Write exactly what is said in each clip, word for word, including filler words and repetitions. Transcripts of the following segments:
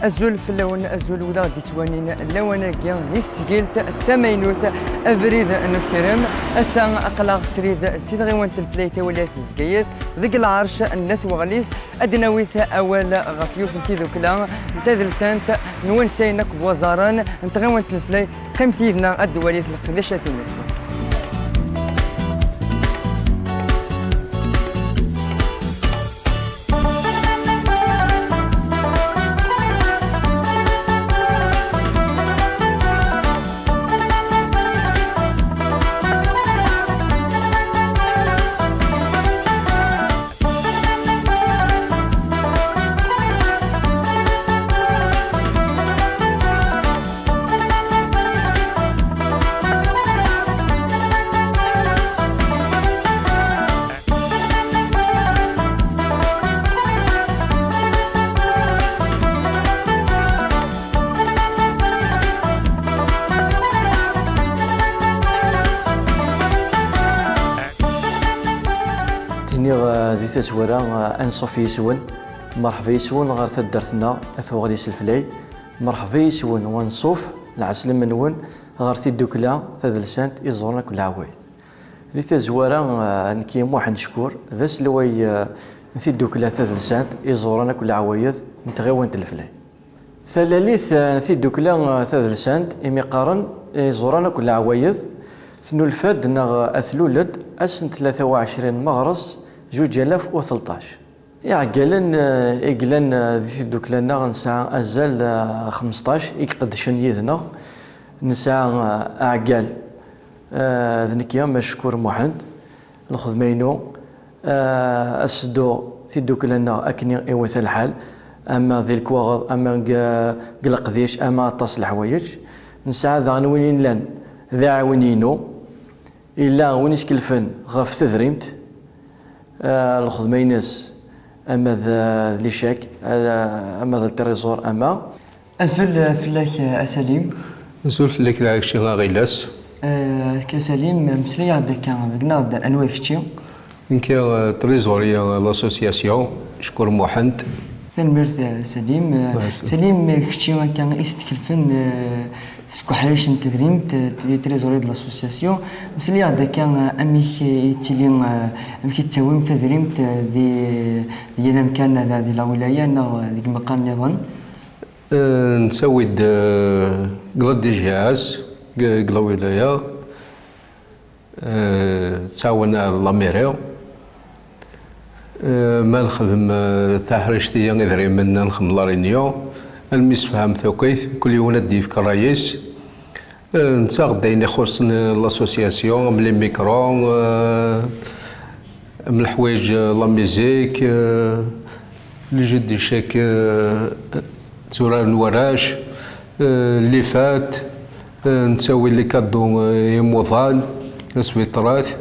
Azul fell-awen, azul wid aɣ-d-yettwanin lawan-agi di tesgilt tamaynut, Abrid n Usirem. Ass-a, aql-aɣ srid si tɣiwant n Leflay, Tawliyat n Bgayet, deg lɛerc n At Weɣlis. Ad d-nawi awal ɣef yiwet n tiddukla n tadelsant n wansayen akk n waẓaren n tɣiwant n Leflay. Qqimet yid-neɣ ad d-twalit leqdicat-ines. Ttiniɣ, eh, di tazwara, eh, anṣuf yis-wen. Merḥba yis-wen ɣer taddart-nneɣ, At Weɣlis Leflay. Merḥba yis-wen, wanṣuf, lɛeslama-nwen ɣer tiddukla tadelsant Iẓuran akked Leɛwayed. Di tazwara, eh, nekki Muḥend Ckur, d aselway, eh, n tiddukla tadelsant Iẓuran akked Leɛwayed n tɣiwant n Leflay. Talalit, eh, n tiddukla, eh, tadelsant, imi qqaren Iẓuran akked Leɛwayed, tennulfa-d neɣ, eh, tlul-d ass n tlata u ɛecrin meɣres zuǧ alaf u tleṭṭac. Iɛeggalen, eh, i yellan, eh, di tiddukla-nneɣ, nesɛa azal, eh, xmesṭac i iqeddcen yid-neɣ. Nesɛa, eh, aɛeggal, eh, d nekki, Mass Ckur Muḥend, lxedma-inu, eh, ad sedduɣ tiddukla-nneɣ akken i iwata lḥal, ama di lekwaɣeḍ, ama deg, deg leqdic, ama aṭas n leḥwayeǧ. Nesɛa daɣen win yellan d aɛiwen-inu, yella win iskelfen ɣef tedrimt, eh, lxedma-ines, ama d, d licak, eh, ama d le trésor, ama. Azul, eh, fell-ak, eh, a Salim. Azul fell-ak d aɛekci aɣilas. Eh, a Salim, meslay-aɣ-d akka, begneɣ-d anwa d kečči? Nekk, eh, trésorier n l'association, Ckur Muḥend. Tanemmirt, eh, Salim. Eh, merci. Salim, eh, kečči akka i s-tkelfen, eh, seg uḥric n tedrimt, eh, tri-, trésorier de l'association. Meslay-aɣ-d akka, eh, amek, eh, yettili, eh, amek i tettawim tadrimt, eh, di, di yal amkan, eh, di lawilaya neɣ, eh, deg imeqqan nniḍen? Eh, nettawi-d, eh, deg la D G S, deg, deg lawilaya. Eh, ttɛawaneɣ la mairie. Eh, ma nexdem, eh, taḥrict-agi idrimen, ad nxemmel la réunion, almi sefham takayt, mkul yiwen ad d-yefk ṛṛay-is. Eh, nettaɣ-d ayen ixuṣṣen, eh, l'association, am les micros, eh, am leḥwayeǧ, eh, la musique, eh, les jeux d'échecs, eh, tturaren warrac, eh, les fêtes, eh, nettawi les cadeaux, eh, i imuḍan, asbiṭrat.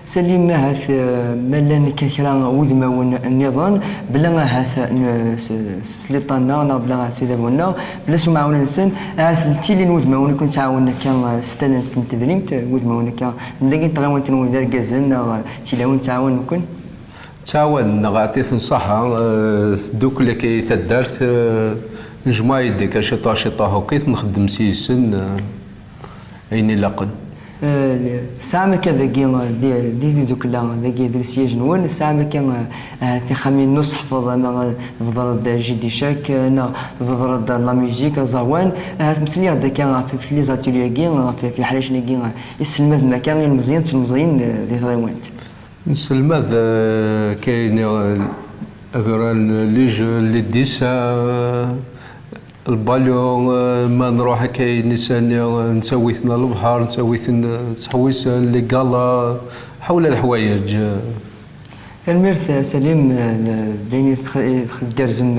Salim, ahat, eh, ma llan akka kra wudmawen nniḍen, bla ahat n, s, s sliṭa-nneɣ neɣ bla ahat udabu-nneɣ, bla s umɛawen-nsen, ahat ttilin wudmawen i ken-ttɛawanen akka, eh, s tallelt n tedrimt, eh, wudmawen akka n dagi n tɣiwant-nwen d argazen neɣ, eh, d tilawin ttɛawanen-ken? Ttɛawanen-aɣ, aɛṭi-ten ṣṣaḥa, eh, tddukel akka i taddart, eh, nejmaɛ-id akka ciṭuḥ ciṭuḥ akk-it, nxeddem s yis-sen, eh, ayen ilaqen. Eh, tesɛam akka dagi, eh, di, di tiddukla, dagi di lesyaj-nwen, tesɛam akka, eh, eh, tixxamin n useḥfeḍ, ama, eh, tbeḍreḍ-d jeu d'échecs, eh, neɣ tbeḍreḍ-d la musique, aẓawan, eh, meslay-aɣ-d akka ɣef, ɣef les ateliers-agi, ɣef, ɣef leḥricen-agi, eh, i tesselmadem akka ilmeẓyen d telmeẓyin, eh, di tɣiwant. Nesselmad, eh, kayen, eh, aduran, les jeux, les dessins, eh, le ballon, eh, ma nruḥ akka nisani, eh, nettawi-ten ɣer lebḥer, nettawi-ten, eh, ttḥewwisen, les galas, ḥawla leḥwayeǧ, eh. Tanemmirt, eh, Salim, eh, d ayen i tx-, i tx-, tgerrzem,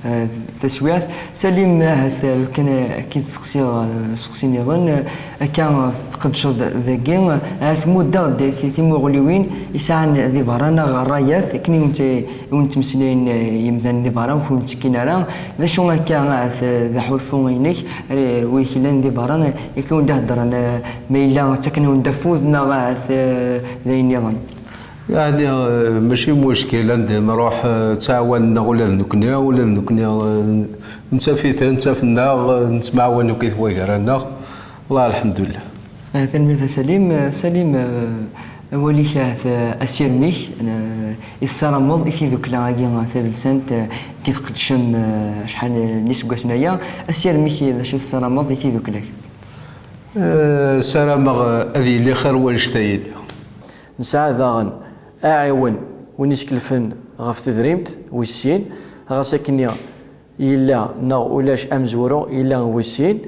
eh, taswiɛt. Salim, ahat, eh, lukan, eh, ad k-id-sseqsiɣ, eh, asteqsi nniḍen, eh, akka, eh, tqeddceḍ dagi, eh, ahat tmuddeḍ-d ti-, timuɣliwin i sɛan di berra neɣ rrayat, akken i wen-t-, i wen-ttmeslayen, eh, yimdanen di berra, ur ken-ttekkin ara. D acu akka, ahat, eh, d aḥulfu-inek, eh, wid yellan di berra, eh, i ken-id-iheddren, eh, ma yella ttaken-awen-d afud neɣ ahat, eh, d ayen nniḍen? Yeɛni, eh, mačči muckil, anda i nruḥ, eh, ttɛawanen-aɣ ula d nekkni, ula d nekkni, eh, nettaf-iten, ttafen-aɣ, eh, nettemɛawan akk i twagar-nneɣ. Wellah, lḥemdullah. Eh, tanemmirt a Salim. Eh, Salim, eh, awal-ik ahat, eh, asirem-ik, eh, i tessarameḍ i tiddukla-agi, eh, tadelsant, eh, i tqeddcem, eh, acḥal n yiseggasen aya, asirem-ik d acu i tessarameḍ i tiddukla-k? Eh, ssarameɣ, eh, ad yili xir wannect-a yili. Nesɛa daɣen aɛiwen win iskelfen ɣef tedrimt, wis sin, ɣas akkenni yella neɣ ulac amezwaru, yella wis sin.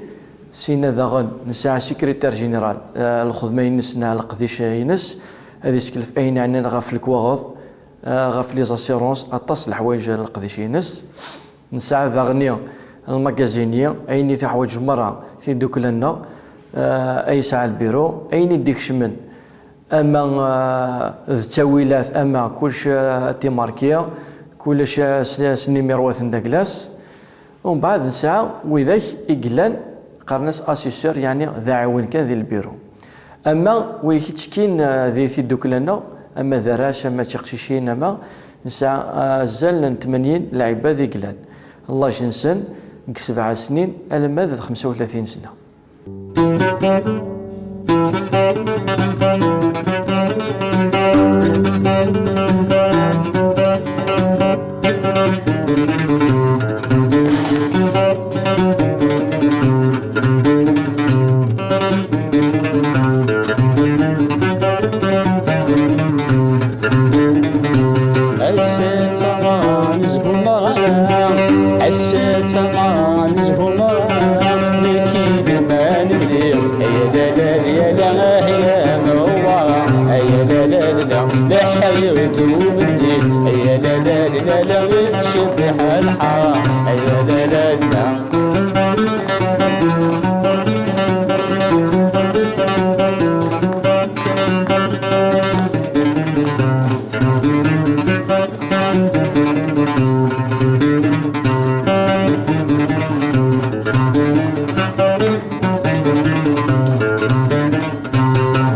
Sina daɣen nesɛa secrétaire général, eh, lxedma-ines neɣ leqdic-ines, ad iskelf ayen yeɛnan ɣef lekwaɣeḍ, eh, ɣef les assurances, aṭas n leḥwayeǧ leqdic-ines. Nesɛa daɣen lmagazini, ayen i teḥwaǧ merra tiddukla-nneɣ, eh, ay yesɛa lbiru, ayen i d-ikecmen, ama, eh, d ttawilat, ama kullec, eh, ad t-imarki, kullec, eh, s, s nimiṛwaten d aglas. Umbeɛd nesɛa widak i yellan, qqaren-as assesseur, yeɛni d aɛiwen kan di lbiru. Ama wid yettekkin, eh, di tiddukla-nneɣ, ama d arrac, ama d tiqcicin, ama nesɛa, eh, azal n tmanyin lɛibad i yellan. Llaj-nsen deg sebɛa snin alamma d xemsa u tlatin sna. Ass-a d tameɣra nezhu merra, ass-a d tameɣra nezhu merra, nekk d iman mliɣ, ay la la la la, ah ya Newwara, ay la la la la, leḥrir d ubeddel, ay la la la la, tcebbeḥ lḥara, ay la la la la.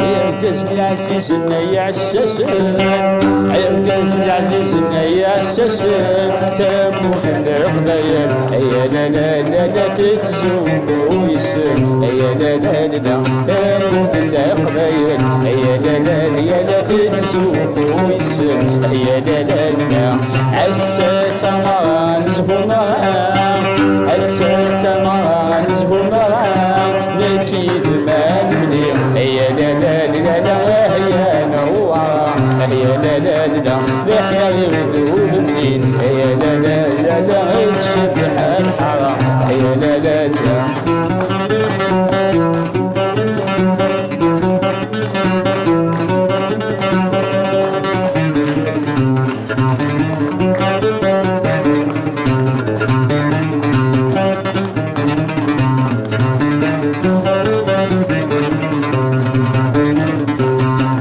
Irgazen ɛzizen ay iɛessasen, irgazen ɛzizen ay iɛessasen, tamurt n Leqbayel, ay la la la la, tettzuxxu yes-sen, ay la la la la, tamurt n Leqbayel, ay la la la la, tettzuxxu yes-sen, ay la la la la. Ass-a d tameɣra nezhu merra, ass-a d tameɣra nezhu merra, nekk d iman mliɣ, ay la la la la, ah ya Newwara, ah ya la la la la, leḥrir d ubeddel, ay la la la la, tcebbeḥ lḥara, ay la la la.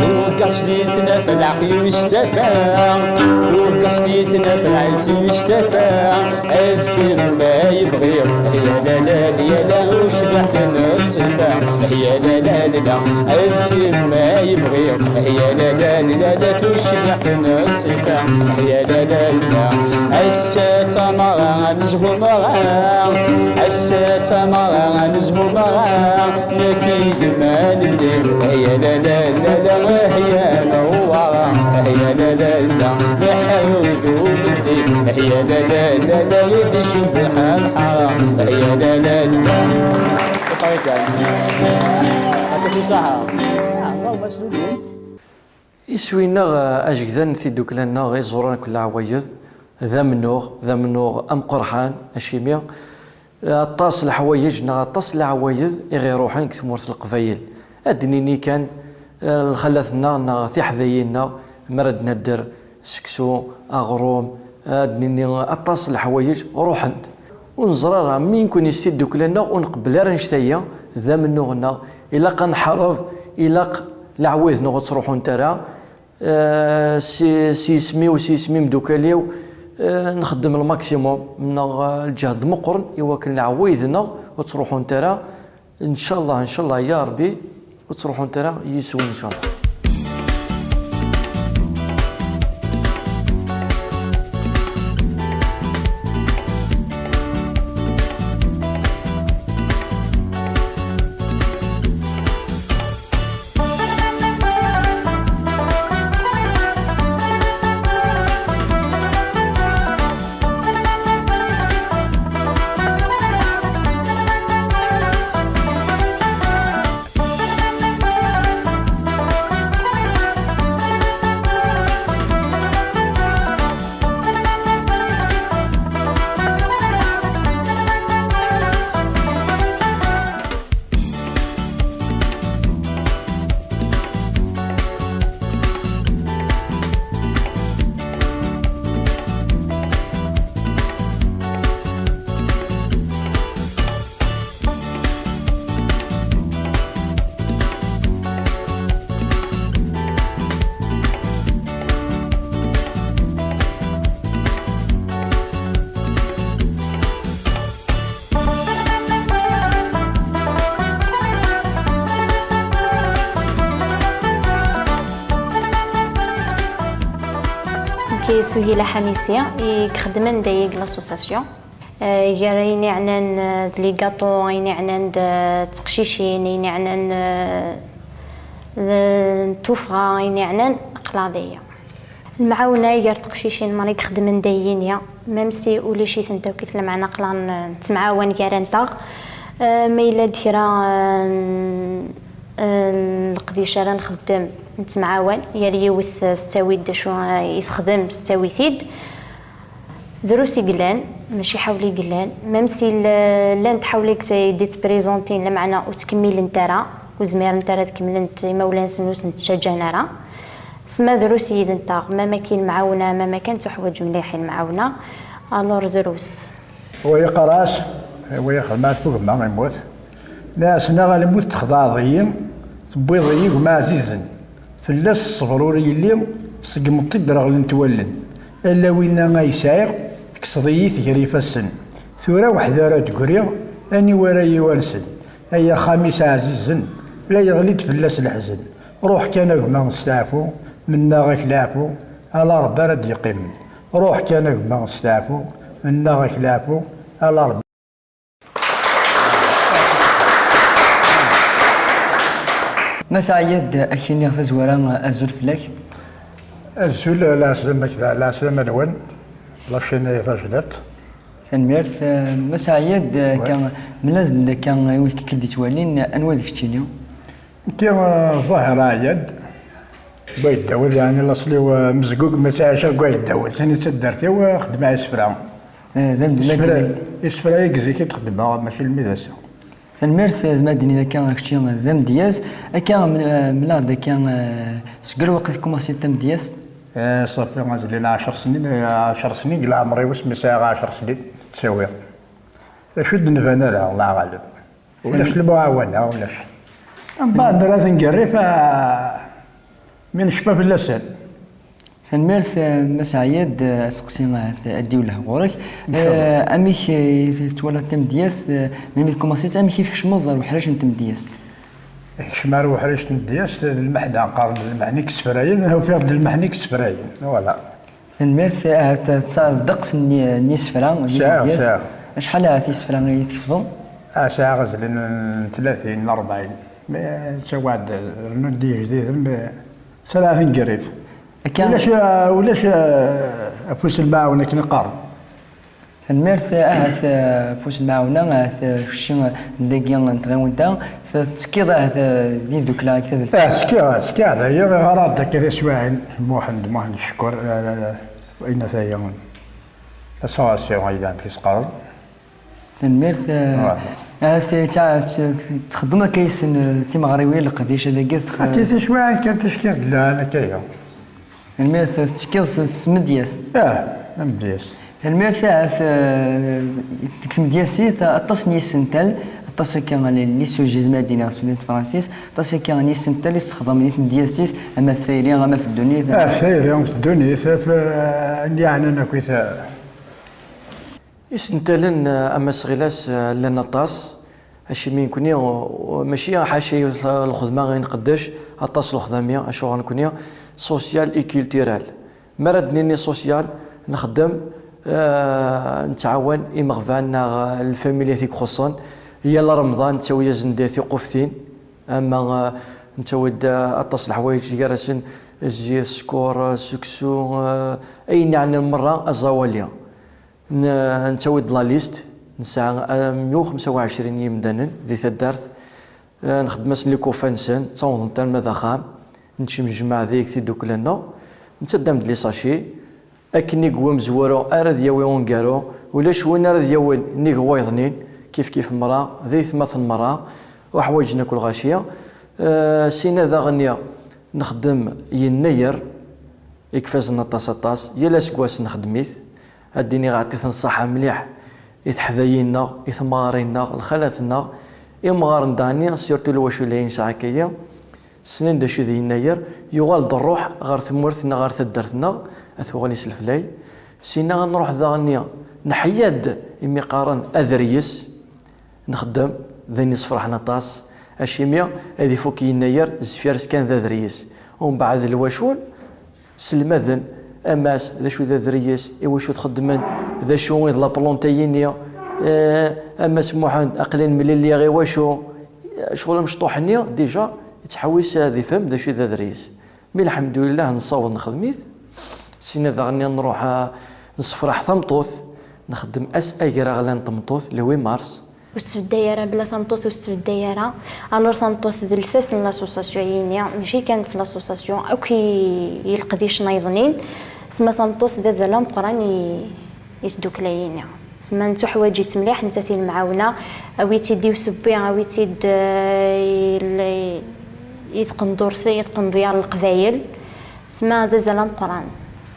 Urgaɣ snitna felɛaq yustafa, urgaɣ snitna felɛaq yustafa, ad kir ma yebɣi, ya la la la la, ucbiḥ n ṣṣifa, ya la la la la, ad kir ma yebɣi, ya la la la la, tucbiḥ n ṣṣifa, ya la la la. Ass-a d tameɣra nezhu merra, ass-a d tameɣra nezhu merra, nekk d iman mliɣ, ya la la la la, ya Newwara, ya la la la, leḥrir d ubeddel, ya la la la la, i d-icebbeḥ lḥara, ya la la la. Iswi-nneɣ, eh, ajegdan n tiddukla-nneɣ iẓuran akked leɛwayed, d amennuɣ, d amennuɣ ameqqerḥan, acimi, eh, aṭas leḥwayeǧ neɣ aṭas leɛwayed i ɣ-iruḥen deg tmurt n Leqbayel. Ad d-nini kan, eh, lxalat-nneɣ neɣ tiḥdayin-nneɣ, mi ara d-nadder seksu, aɣrum, ad d-nini aṭas n leḥwayeǧ ruḥent. Ur neẓri ara mi nekkni s tiddukla-nneɣ ur nqebbel ara annect-aya, d amennuɣ-nneɣ, ilaq ad nḥareb, ilaq leɛwayed-nneɣ ur ttruḥunt ara, eh, s, s yisem-iw, s yisem imdukal-iw, eh, nxeddem lmaksimun, neɣ, eh, lǧehd meqqren i wakken leɛwayed-nneɣ ur ttruḥunt ara. Ncallah, ncallah, ya Ṛebbi, ur ttruḥunt ara yiswen, ncallah. Suhila Ḥamisi i ixeddmen dagi deg l'association. Eh, gar ayen iɛnan, eh, d les gâteaux, ayen iɛnan d, eh, teqcicin, ayen iɛnan, eh, d, n tuffɣa, ayen iɛnan aql-aɣ dagi. Lemɛawna gar teqcicin merra i ixeddmen dagi, même si ulac-itent akk, lameɛna aql-aɣ n-, nettemɛawan gar-anteɣ. Eh, ma yella-d kra, eh, n, n leqdic ara nxeddem, nettemɛawan, yal yiwet, eh, s ttawi-d d acu, eh, i texdem, s ttawi-t-id. Drus i yellan, mačči ḥawli i yellan, même si l-, llant ḥawli i d-, i d-ittprésentin, lameɛna ur ttkemmilent ara, ur zmirent ara ad kemmlent, imawlan-nsen ur ten-ttaǧǧan ara. Sma drus yid-nteɣ, ma makin lemɛawna, ma makan tuḥwaǧ mliḥ i lemɛawna, alors drus. Wa yeqqar-as, wa yexdem-as tugma, immut. Nniɣ-as, neɣ a lmut texḍaɛeḍ-iyi, tewwiḍ-iyi gma ɛzizen. Fell-as ṣṣber ur yelli, tṣeggmeḍ-t-id reɣlent wallen. Ala winna ay sɛiɣ, tekkseḍ-iyi-t gar ifassen. Tura weḥd ara d-griɣ, aniwa ara yiwansen? Ay axxam-is ɛzizen, la yeɣli-d fell-as leḥzen. Ruḥ kan a gma steɛfu, mennaɣ-ak leɛfu, ala Ṛebbi ara d-yeqqimen. Ruḥ kan a gma steɛfu, mennaɣ-ak leɛfu, ala Ṛebbi. Mass Ɛeyyad, ad k-iniɣ tazwara, azul fell-ak. Azul, lɛeslama-k, lɛeslama-nwen, la chaîne tajdidt. Tanemmirt. Eh, Mass Ɛeyyad, eh, akka, mel-as-d akka i wid k-id-ittwalin, anwa d keččini? Nekki, eh, Ẓahir Ɛeyyad, Gwayd Dawed, yeɛni laṣel-iw, eh, Mezgug, ma ttɛiceɣ Gwayd Dawed. Sani d taddart-iw, eh, xeddmeɣ isefra. Eh, d amednag. Isefra, isefra i zik i d-xeddmeɣ, mačči almi d ass-a. Tanemmirt, eh, ma d-nnin akka kečči d amedyaz. Akka, mel-, eh, mel-aɣ-d akka, eh, seg lweqt i tkumasiḍ tamedyazt? Eh, ṣafi, azlen ɛecṛ snin, eh, ɛecṛ snin deg leɛmer-iw, asmi sɛiɣ ɛecṛ snin, ttawiɣ. D acu d-nban ara, Allahu aɛlam. Ulac lemɛawna, ulac. Mbeɛd ara tengerrif, ah, mi necfa fell-asen. Tanemmirt, eh, Mass Ɛeyyad, eh, aseqsi ahat ad d-iwelleh ɣur-k. Ncallah. Eh, amek, eh, i tettwaliḍ tamedyazt, eh, melmi tkumaṣiḍ, amek i tkecmeḍ ɣer uḥric n tmedyazt? Kecmeɣ ɣer uḥric n tmedyazt, d lmeḥna, qqaren-d lmeḥna i yessefrayen, ufiɣ-d lmeḥna i yessefrayen, voilà. Tanemmirt, ahat tesɛiḍ ddeqs n, n yisefra, di tmedyazt. Sɛiɣ, sɛiɣ. Acḥal ahat isefra i tkesbeḍ? Ah, sɛiɣ azal n tlatin, n rebɛin. Mi ttawaɛd rnun-d ijdiden, mi sɛiɣ ahat n gerrif. Akka. Ulac, ulac, eh, afus lmaɛun akken qqaren. Tanemmirt, ahat, eh, afus lmaɛuna, ahat, eh, kečči, eh, dagi n tɣiwant-a, t-, tettekkiḍ ahat, eh, di tdukla deg tadelsant. Ah, ttekkiɣ, ttekkiɣ, dagi ɣɣareɣ-d akka tiswiɛin, Muḥend, Muḥend Cekkur, eh, ayen ata-ya, association, ay d amek i s-qqaren. Tanemmirt, eh, ahat, eh, tca-, t-, txeddmeḍ akka yis-sen, eh, timeɣriwin, leqdic, adagi tx-, ah, tiswiɛin kan ticki d-llan akka-ya. Tanemmirt, tettekkiḍ s, s tmedyazt. Ah, tamedyazt. Tanemmirt ahat, eh, deg tmedyazt-it, aṭas n yisental, aṭas akka n les sujets, ma ad iniɣ s tutlayt tefransist, aṭas akka n yisental i tessexdam di tmedyazt-it, ama ɣef tayri, ama ɣef ddunit. Ah, ɣef tayri, ɣef ddunit, ɣef, eh, ayen yeɛnan akkit, eh. Isentalen, eh, a Mass Ɣilas, eh, llan aṭas. Acimi nekni, u-, u-, mačči ḥaca yiwet lxedma i nqeddec, aṭas lexdami, acuɣer nekni social et culturel. Mi ara d-nini social, nxeddem, eh, nettɛawan imeɣban neɣ, eh, lfamilya i ixuṣṣen. Yal Remḍan nettawi-yasen-d tiquftin, ama, eh, nettawi-d, eh, aṭas n leḥwayeǧ gar-asen zzit, sskeṛ, eh, seksu, eh, ayen yeɛnan merra aẓawali. N-, nettawi-d la liste, nesɛa, eh, meyya u xemsa u ɛecrin n yimdanen di taddart. Eh, nxeddem-asen likufa-nsen, ttawḍen-t arma d axxam, nettcemjmeɛ deg tiddukla-nneɣ, nettaddam-d les sachets, akken i yewwi umezwaru ara d-yawi uneggaru, ulac win ara d-yawin nnig wayeḍnin, kif kif merra, d aytmaten merra, uḥwaǧen akk lɣaci. Eh, sina daɣen nxeddem yennayer, i ifazen aṭas, aṭas, yal aseggas nxeddem-it. Ad d-iniɣ, ɛṭi-ten ṣṣaḥa mliḥ i teḥdayin-nneɣ, i temɣarin-nneɣ, lxalat-nneɣ, imɣaren daɣen, surtout lwacul-a i nesɛa akka-yi, ssnen d acu d yennayer, yuɣal-d ṛṛuḥ ɣer tmurt neɣ ɣer taddart-nneɣ, ad tuɣal isleflay. Sina ad nṛuḥ daɣen, neḥya-d imi qqaren aderyez, nxeddem, d ayen yessefraḥen aṭas, acimi ad ifuk yennayer zfir-s kan d aderyez. Umbeɛd lwacul, selmaden Amas, d acu d adriyes, i wacu t-xeddmen, d acu i d la plante-yini, eh, a Mass Muḥend, aql-i nemliliɣ i wacu, ccɣel amecṭuḥ-nni, déjà, yettḥewwis ad ifhem d acu i d adriyes. Mi lḥemdulillah nessaweḍ nexdem-it, sina daɣen nruḥ, eh, nessefraḥ tameṭṭut, nxeddem ass agraɣlan n tmeṭṭut, le huit mars. Ur tettbedday ara bla tameṭṭut, ur tettbedday ara. Alors tameṭṭut d lsas n l'association-yini, mačči kan f l'association, akk i, i leqdic nniḍen. Sma tameṭṭut d azal ameqqran i, i tdukla-yini. Sma nettuḥwaǧ-itt mliḥ, nettat i lemɛawna, awi-tt-id i usewwi, awi-tt-id, eh, i l-, i tqendurt, i tqendyar n Leqbayel. Sma d azal ameqqran.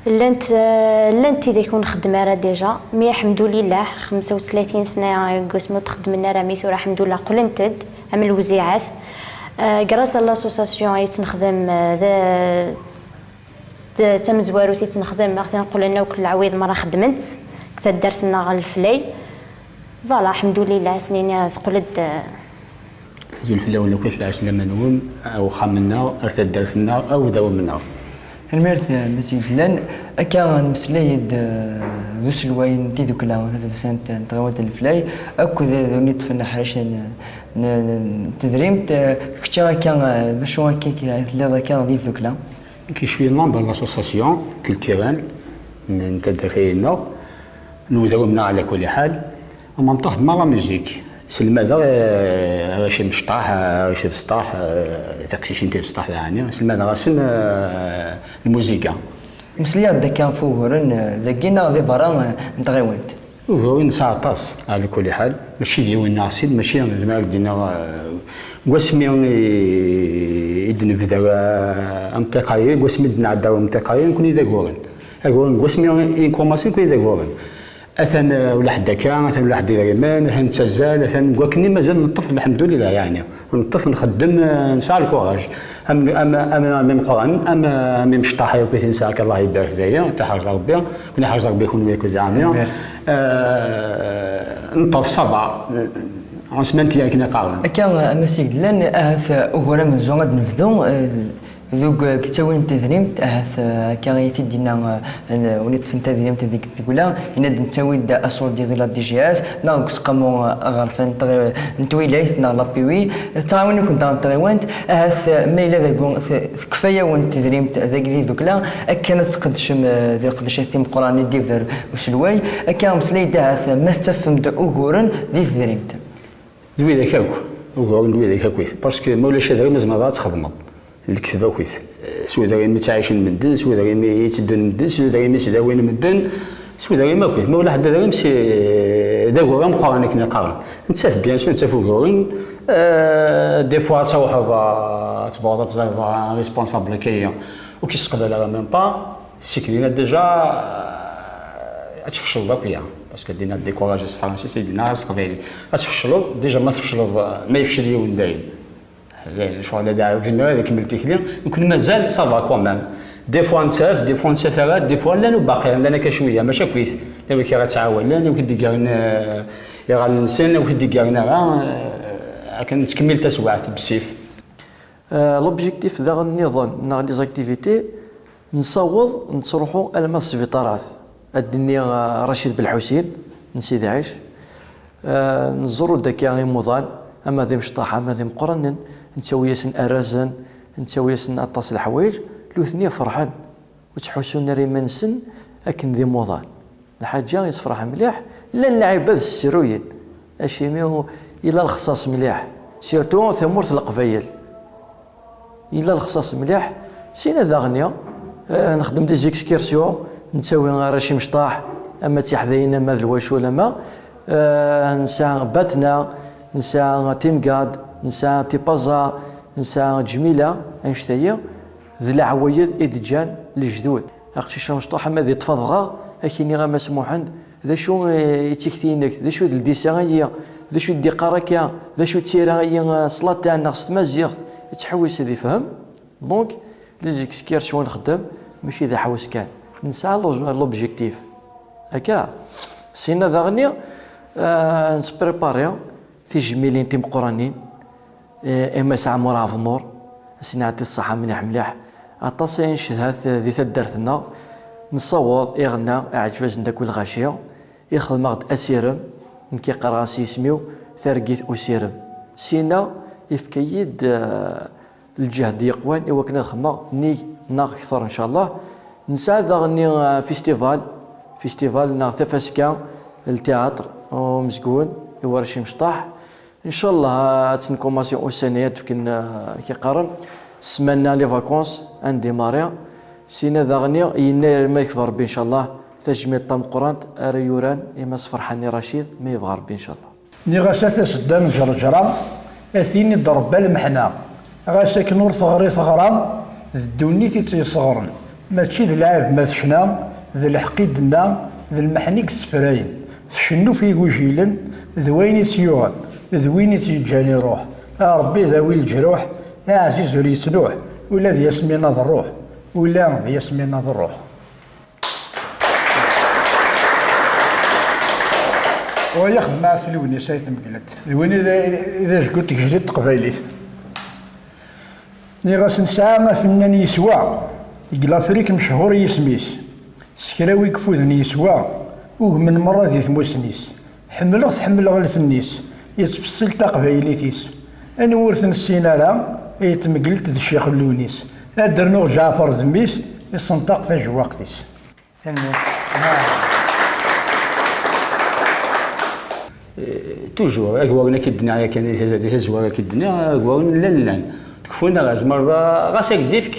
Llant, eh, llant tidak ur nxeddem ara déjà, mi aḥemdulillah, xemsa u tlatin sna deg wasmi ur txeddmen ara, mi tura aḥemdulillah qqlent-d, am lewziɛat. Eh, grâce à l'association i ttnexdem, eh, d, d tamezwarut i ttnexdem, aɣ-ten qqlen akk lɛwid merra xeddment, deg taddart-nneɣ n Leflay. Voilà, aḥemdulillah, as-nini teqqel-d, eh, Azul fell-awen akk, lɛecc laman-nwen, a uxxam-nneɣ, a taddart-nneɣ, a udawem-nneɣ. Tanemmirt, eh, Mass Glan. Akka, nmeslay-d, eh, d uselway n tidukla tadelsant n tɣiwant n Leflay, akked d win iṭṭfen aḥric n, n, n tedrimt, eh, kečč akka, eh, d acu akka i telliḍ akka di tdukla? Nekk je suis membre de l'association culturelle n, n taddart-nneɣ, n udawem-nneɣ ɛla kulli ḥal. En même temps, xeddmeɣ la musique. Selmadeɣ, eh, arrac imecṭaḥ, arrac ibesṭaḥ, eh, taqcicin tibesṭaḥ, yeɛni. Selmadeɣ-asen, eh, lmuziga. Meslayeɣ-d akka ɣef wuguren, eh, dagi neɣ di berra, eh, n tɣiwant? Uguren nesɛa aṭas, ɛla kulli ḥal. Mačči d yiwen neɣ sin, mačči d ma d-iniɣ, eh, deg wasmi i, i d-nebda, eh, amṭiq-ayi, deg wasmi i d-nɛedda amṭiq-ayi, nekkni d aguren. Aguren, deg wasmi i nkumaṣi, nekkni d aguren. Atan, eh, ulaḥedd akka, atan ulaḥedd idrimen, atan nettazzal, atan deg wakken i mazal neṭṭef, lḥemdulillah, yeɛni. Neṭṭef, nxeddem, eh, nesɛa lkuraj. Am, am, am, am imeqqranen, am, am imecṭaḥ akk i t-nesɛa, akka Allah ibarek dagi, taḥerz Rebbi, kun iḥerz Rebbi kunwi akked lɛami. Tanemmirt. Eh, neṭṭef, ça va, eh, on se maintient akken i qqaren. Akka, a Mass Glan, ahat, eh, ugur amenzu ad nebdu, eh, Deg, deg ttawil n tedrimt, ahat, eh, akka i t-id-yenna, eh, n-, win iṭṭfen tadrimt deg tegla, yenna-d nettawi-d asurdi di la D G S, neɣ deg useqqamu, eh, aɣerfan n tɣi-, n twilayt, neɣ la P W. Tettɛawan-iken daɣen tɣiwant, ahat, eh, ma yella dagi te-, tekfa-yawen tedrimt dagi di tdukla, akken ad tqeddcem, eh, di leqdicat timeqqranin i d-ibder uselway, akka ameslay-d ahat ma tettafem-d uguren di tedrimt. D widak akk, uguren d widak akkit. Parce que ma ulac adrim, tzemreḍ ad txedmeḍ lekdeb akkit. S udrim i ttɛicen medden, s udrim i tteddun medden, s udrim i ttdawin medden, s udrim akkit. Ma ulaḥedd adrim, si, d agur ameqqran akken i qqaren. Nettaf, bien sûr, nettaf uguren. Euh, des fois ad tṛuḥeḍ, euh, ad tebɣuḍ ad teẓreḍ un responsable akka-yi, ur k-iseqbal ara même pas. Seg dinna déjà, euh, ad tfecleḍ akk ya. Parce que dinna découragé s tefransist, i dinna s teqbaylit. Ad tfecleḍ, déjà ma tfecleḍ, euh, ma yefcel yiwen dayen. Lecɣal-a d aɛrur, ur yezmir ad ikemmel tikli. Nekkni mazal, ça va quand même. Des fois nettaf, des fois nettaf ara, des fois llan ubaqi, llan akka cwiya, mačči akkit. Llan wid ara ttɛawanen, llan wid d-iggaren, euh, iɣallen-nsen, llan wid d-iggaren ara, euh, akken nettkemmil taswiɛt, bessif. Euh, l'objectif daɣen nniḍen, neɣ les activités, Nessaweḍ nettruḥu alma d sbiṭarat. Ad d-nini, uh, Racid Belḥusin n Sidi Ɛic. Uh, nẓerru-d akka imuḍan, ama d imecṭaḥ, ama d imeqqranen, nettawi-yasen arrazen, nettawi-yasen aṭas n leḥwayeǧ, nutni ferḥen, ur ttḥussun ara iman-nsen akken d imuḍan. Lḥaǧa yessefraḥ mliḥ, llan lɛibad ssruyen, acimi yella lexṣaṣ mliḥ, surtout tamurt n Leqbayel. Yella lexṣaṣ mliḥ. Sina daɣen, eh, nexdem des excursions, nettawi arrac imecṭaḥ, ama d tiḥdayin, ama d lwacul, ama, eh, nesɛa Batna, nesɛa Timgad, nesɛa Tipaza, nesɛa Ǧmila, annect-agi d leɛwayed i d-ǧǧan lejdud. Aqcic amecṭuḥ ama d iṭṭef adɣaɣ, ad k-iniɣ a Mass Muḥend, d acu, eh, i d tikti-inek? D acu d ldisa-ayi? D acu i d-iqqar akka? D acu d tira-ayi, eh, s latin neɣ s tmaziɣt? Yettḥewwis ad ifhem. Donc, les excursions i nxeddem, mačči d aḥewwes kan. Nesɛa l'o-, l'objectif. Akka. Sina daɣen, eh, nettprépari tijemmilin timeqqranin, eh, i Mass Ɛmur Ɛebnur, ad s-nɛeṭṭi ṣṣeḥḥa mliḥ mliḥ. Aṭas ay ncedhat di taddart-nneɣ. Nessaweḍ iɣenna iɛǧeb-asen-d akk lɣaci, ixdem-aɣ-d asirem, nekk i qqareɣ-as s yisem-iw, targit usirem. Sina yefka-yi-d, eh, lǧehd yeqwan i wakken ad xedmeɣ nnig neɣ kter, ncallah. Nesɛa daɣen, eh, festival, festival neɣ tafaska n ltiyaṭr umezgun i warrac imecṭaḥ. Ncallah ad tenkumasi ussan-a ad d-fken, eh, akken qqaren, ssmana les vacances, ad ndimari. Sina daɣen yennayer ma yekfa Rebbi, ncallah, tajmilt tameqqrant ara yuran i Mass Ferḥani Racid, ma yebɣa Rebbi, ncallah. Nniɣ-as a tasedda n ǧerǧra, a tin i d-rebba lmeḥna. Ɣas akken ur teɣri teɣra, d ddunit i tt-yesɣren. Mačči d lɛib ma tecna, d lḥeqq i d-tenna, d lmeḥna i yessefrayen. Tcennu f igujilen, d wayen i tt-yuɣen, d win i tt-yeǧǧan iruḥ. A Ṛebbi dawi leǧruḥ, aɛziz ur yettnuḥ, ula d Yasmin ad ṛṛuḥ, ula d Yasmin ad ṛṛuḥ. Wa yaxdem Ɛat Lewnis Ayt Tmeglant, d win i d, i d ajgu n tgejdit n teqbaylit. Nniɣ-as nesɛa afennan yeswa, deg Lafrik mechur yisem-is, s kra wi yeffuden yeswa, ugmen merra di tmussni-s. Ḥemmleɣ-t, ḥemmleɣ lfen-is, yettfeṣṣil taqbaylit-is. Anwa ur t-nessin ara, Ayt Tmeglant d Ccix Lewnis, ad d-rnuɣ Ǧaɛfer d mmi-s, isenṭaq tajewwaqt-is. Tanemmirt. Eh, toujours, agwaren akka i d-nniɣ yakan, di taz-, di tazwara akka i d-nniɣ, agwaren llan, llan. Tekfun ara, tzemreḍ, ɣas ad k-d-ifk,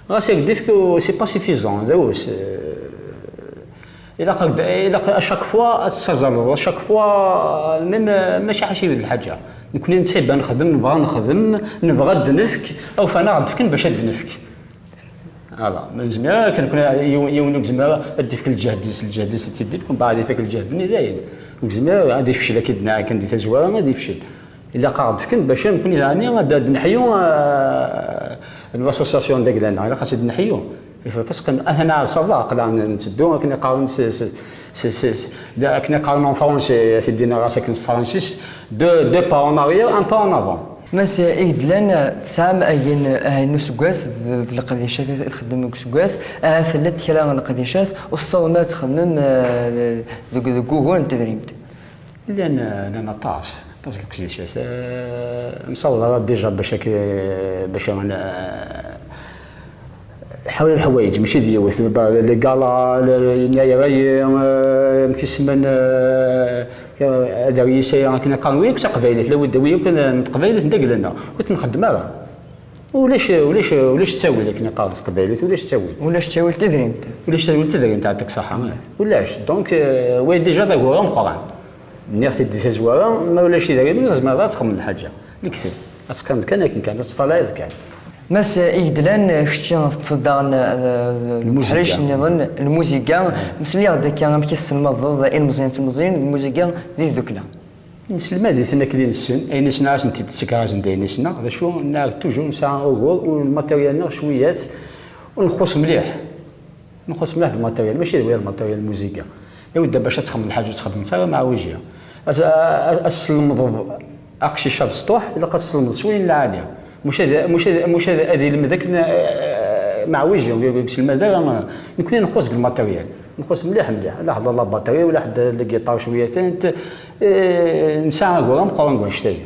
ɣas ad k-d-ifk, c'est pas suffisant, d awes. Eh, ilaq ad, ilaq à chaque fois ad tessazzaleḍ, à chaque fois, même, eh, mačči ḥaci d lḥaǧa. Nekni nettḥibba nexdem, nebɣa nexdem, nebɣa ad d-nefk, awfan ad aɣ-d-fken bac ad d-nefk. Ala, ma nezmir ara kan, nekni yiwen, yiwen ur yezmir ara ad d-ifk lǧehd-is, lǧehd-is ad t-id-ifk, mbeɛd ifak lǧehd-nni dayen. Ur yezmir ara ad ifcel, akka i d-nniɣ kan di tazwara, ad ifcel. Ilaq ad aɣ-d-fken bac nekni daɛni ad, ad d-neḥyu, ah, l'association d agla-nneɣ, ilaq ad tt-id-neḥyu. Parce que atan ɛad ṣṣaba, aql-aɣ n-, netteddu akken i qqaren s, s, s, s, s, d-, akken i qqaren en français, ad t-id-iniɣ ɣas akken s tefransist, deux, deux pas en arrière, un pas en avant. Mass Igedlan, tesɛam ayen, ayen n useggas d, d leqdicat i txeddmem deg useggas, ahat llant kra n leqdicat ur tessawḍem ad txedmem, eh, deg, deg wugur n tedrimt? Llan, llan aṭas, aṭas n leqdicat. Eh, nessaweḍ ara déjà bac ak-, bac ara n-, ḥawi lḥwayeǧ, mačči d yiwet. Ba-, les galas, le, yennayer-ayi, eh, amek isemman, eh, ad aɣ-yisaya akken qqaren, wi akk d taqbaylit, la wi d-, wi akk n teqbaylit n dagla-nneɣ, ur t-nxeddem ara. Ulac, ulac, ulac ttawil akken qqaren s teqbaylit, ulac ttawil. Ulac ttawil tedrimt. Ulac ttawil tedrimt, ɛṭik ṣaḥa. Ulac. Donc, euh, wa déjà d agur ameqqran. Nniɣ-t-id di tazwara, ma ulac idrimen, ur tezmireḍ ad txedmeḍ lḥaǧa. Lekdeb. Ad teqqimeḍ kan akken kan, ad teṭṭalayeḍ kan. Mass Igedlan, kečč teṭṭfeḍ daɣen, eh, leḥric nniḍen, lmuziga. Mesliɣ-d akka amek i tesselmadeḍ ilmeẓyen d tmeẓyin, lmuziga di tdukla. Nesselmad-iten akken i nessen, ayen i nesɛa ad sen-t-id-ssegrazen d ayen i ssneɣ, d acu, nniɣ toujours nesɛa ugur, u lmateriyal-nneɣ cwiyat, u nxuṣ mliḥ. Nxuṣ mliḥ deg lmateriyal, mačči d waya lmateriyal n lmuziga. Lawedda bac ad txedmeḍ lḥaǧa ur txeddmeḍ ara meɛwiǧi. Ad, ad, ad teslemdeḍ aqcic-a d sṭuḥ, ilaq ad teslemdeḍ s wayen lɛali. Mačči ad, mačči ad, mačči ad, ad ilmed akken, eh, meɛwiǧi, ur yesselmad ara, eh, nekni nxuṣ deg lmateriyal. Nxuṣ mliḥ, mliḥ. Ala ḥedd la batterie, wala ḥedd la guitare cwiyatant, eh, nesɛa agur ameqqran deg wannect-agi.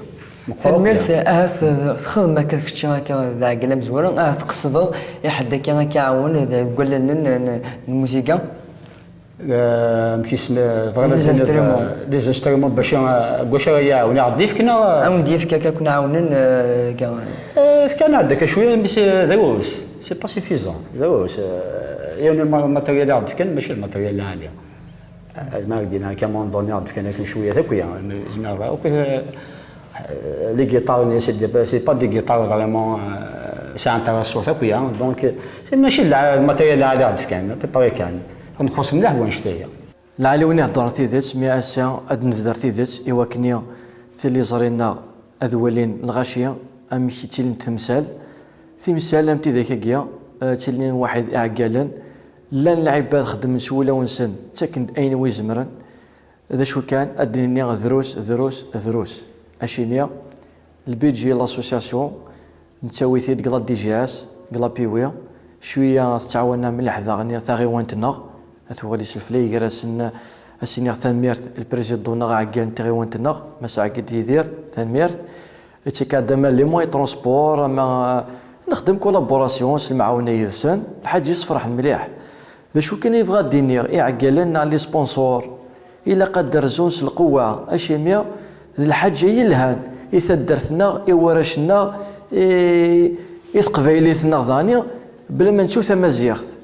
Meqqer akk. Tanemmirt, ahat, eh, txedmem akka kečči akka d aɛeggal amezwaru, ahat tqesdeḍ i ḥedd akka ad k-iɛawen deg wallalen n, n, n lmuziga? Eh, amek isem, eh, bɣiɣ ad d-iniɣ, eh, des instruments bac, eh, deg wacu ara yi-iɛawen, ad aɣ-d-ifk neɣ? Ad wen-d-yefk akka ad ken-ɛawnen, eh, akka. Eh, fkan-aɣ-d akka cwiya, mais c'est, d awes, c'est pas suffisant, d awes. Eh, yiwen n lma-, lmateriyal i aɣ-d-fkan, mačči d lmateriyal lɛali. Eh, ma ak-d-iniɣ akka, à un moment donné, i aɣ-d-fkan akken cwiya akk, ya, zmireɣ akk, eh, les guitares-nni, c'est des, c'est pas des guitares vraiment, euh, sɛant ara ṣṣut akk, ya. Donc, euh, c'est, mačči d lɛa-, lmateriyal lɛali i aɣ-d-fkan, à peu près kan. Nxuṣ mliḥ deg wannect-agi. Lɛali win iheddren tidet, mi ass-a ad d-nebder tidet i wakken tiliẓri-nneɣ ad walin lɣaci amek i ttilint temsal. Timsal am tidak-agi, eh, ttilin waḥid iɛeggalen, llan lɛibad xeddmen s wulawen-nsen, ttaken-d ayen wi zemren. D acu kan, ad d-nini drus, drus, drus. Acimi, lbidji n l'association, nettawi-t-id deg la D G S, deg la P W, cwiya tettɛawan-aɣ mliḥ daɣen taɣiwant-nneɣ. At Uɣalis Leflay, gar-asen ad s-iniɣ tanemmirt i lprésident-nneɣ aɛeggal n tɣiwant-nneɣ, Mass Ɛegg Yidir, tanemmirt. Ittak-aɣ-d ama les moyens de transport, ama nexdem collaboration s lemɛawna yid-sen, lḥaǧa yessefraḥ mliḥ. D acu kan i bɣiɣ ad d-iniɣ, iɛeggalen neɣ les sponsors, ilaq ad d-rzun s lqewwa, acimi d lḥaǧa yelhan i taddart-nneɣ, i warrac-nneɣ, i, i teqbaylit-nneɣ daɣen, bla ma nettu tamaziɣt.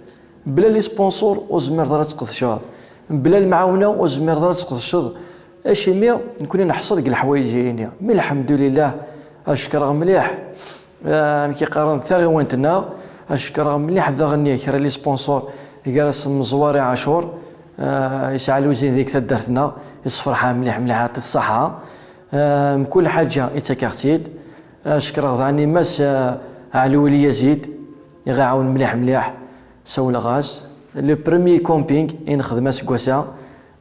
Bla les sponsors ur tezmireḍ ara ad tqedceḍ. Bla lemɛawna ur tezmireḍ ara ad tqedceḍ. Acimi nekni neḥṣel deg leḥwayeǧ-agi. Mi lḥemdulillah, ad cekkreɣ mliḥ, eh, amek i qqaren, taɣiwant-nneɣ, ad cekkreɣ mliḥ daɣen kra les sponsors, gar-asen Meẓwari Ɛacur, eh, yesɛa luzin deg taddart-nneɣ, yessefreḥ-aɣ mliḥ mliḥ, yeɛṭi-t ṣṣeḥḥa. Eh, mkul ḥaǧa yettak-aɣ-tt-id. Ad cekkreɣ daɣen Mass, eh, Ɛelwil Yazid, i ɣ-iɛawen mliḥ mliḥ. Sawleɣ-as. Le premier camping i nexdem aseggas-a,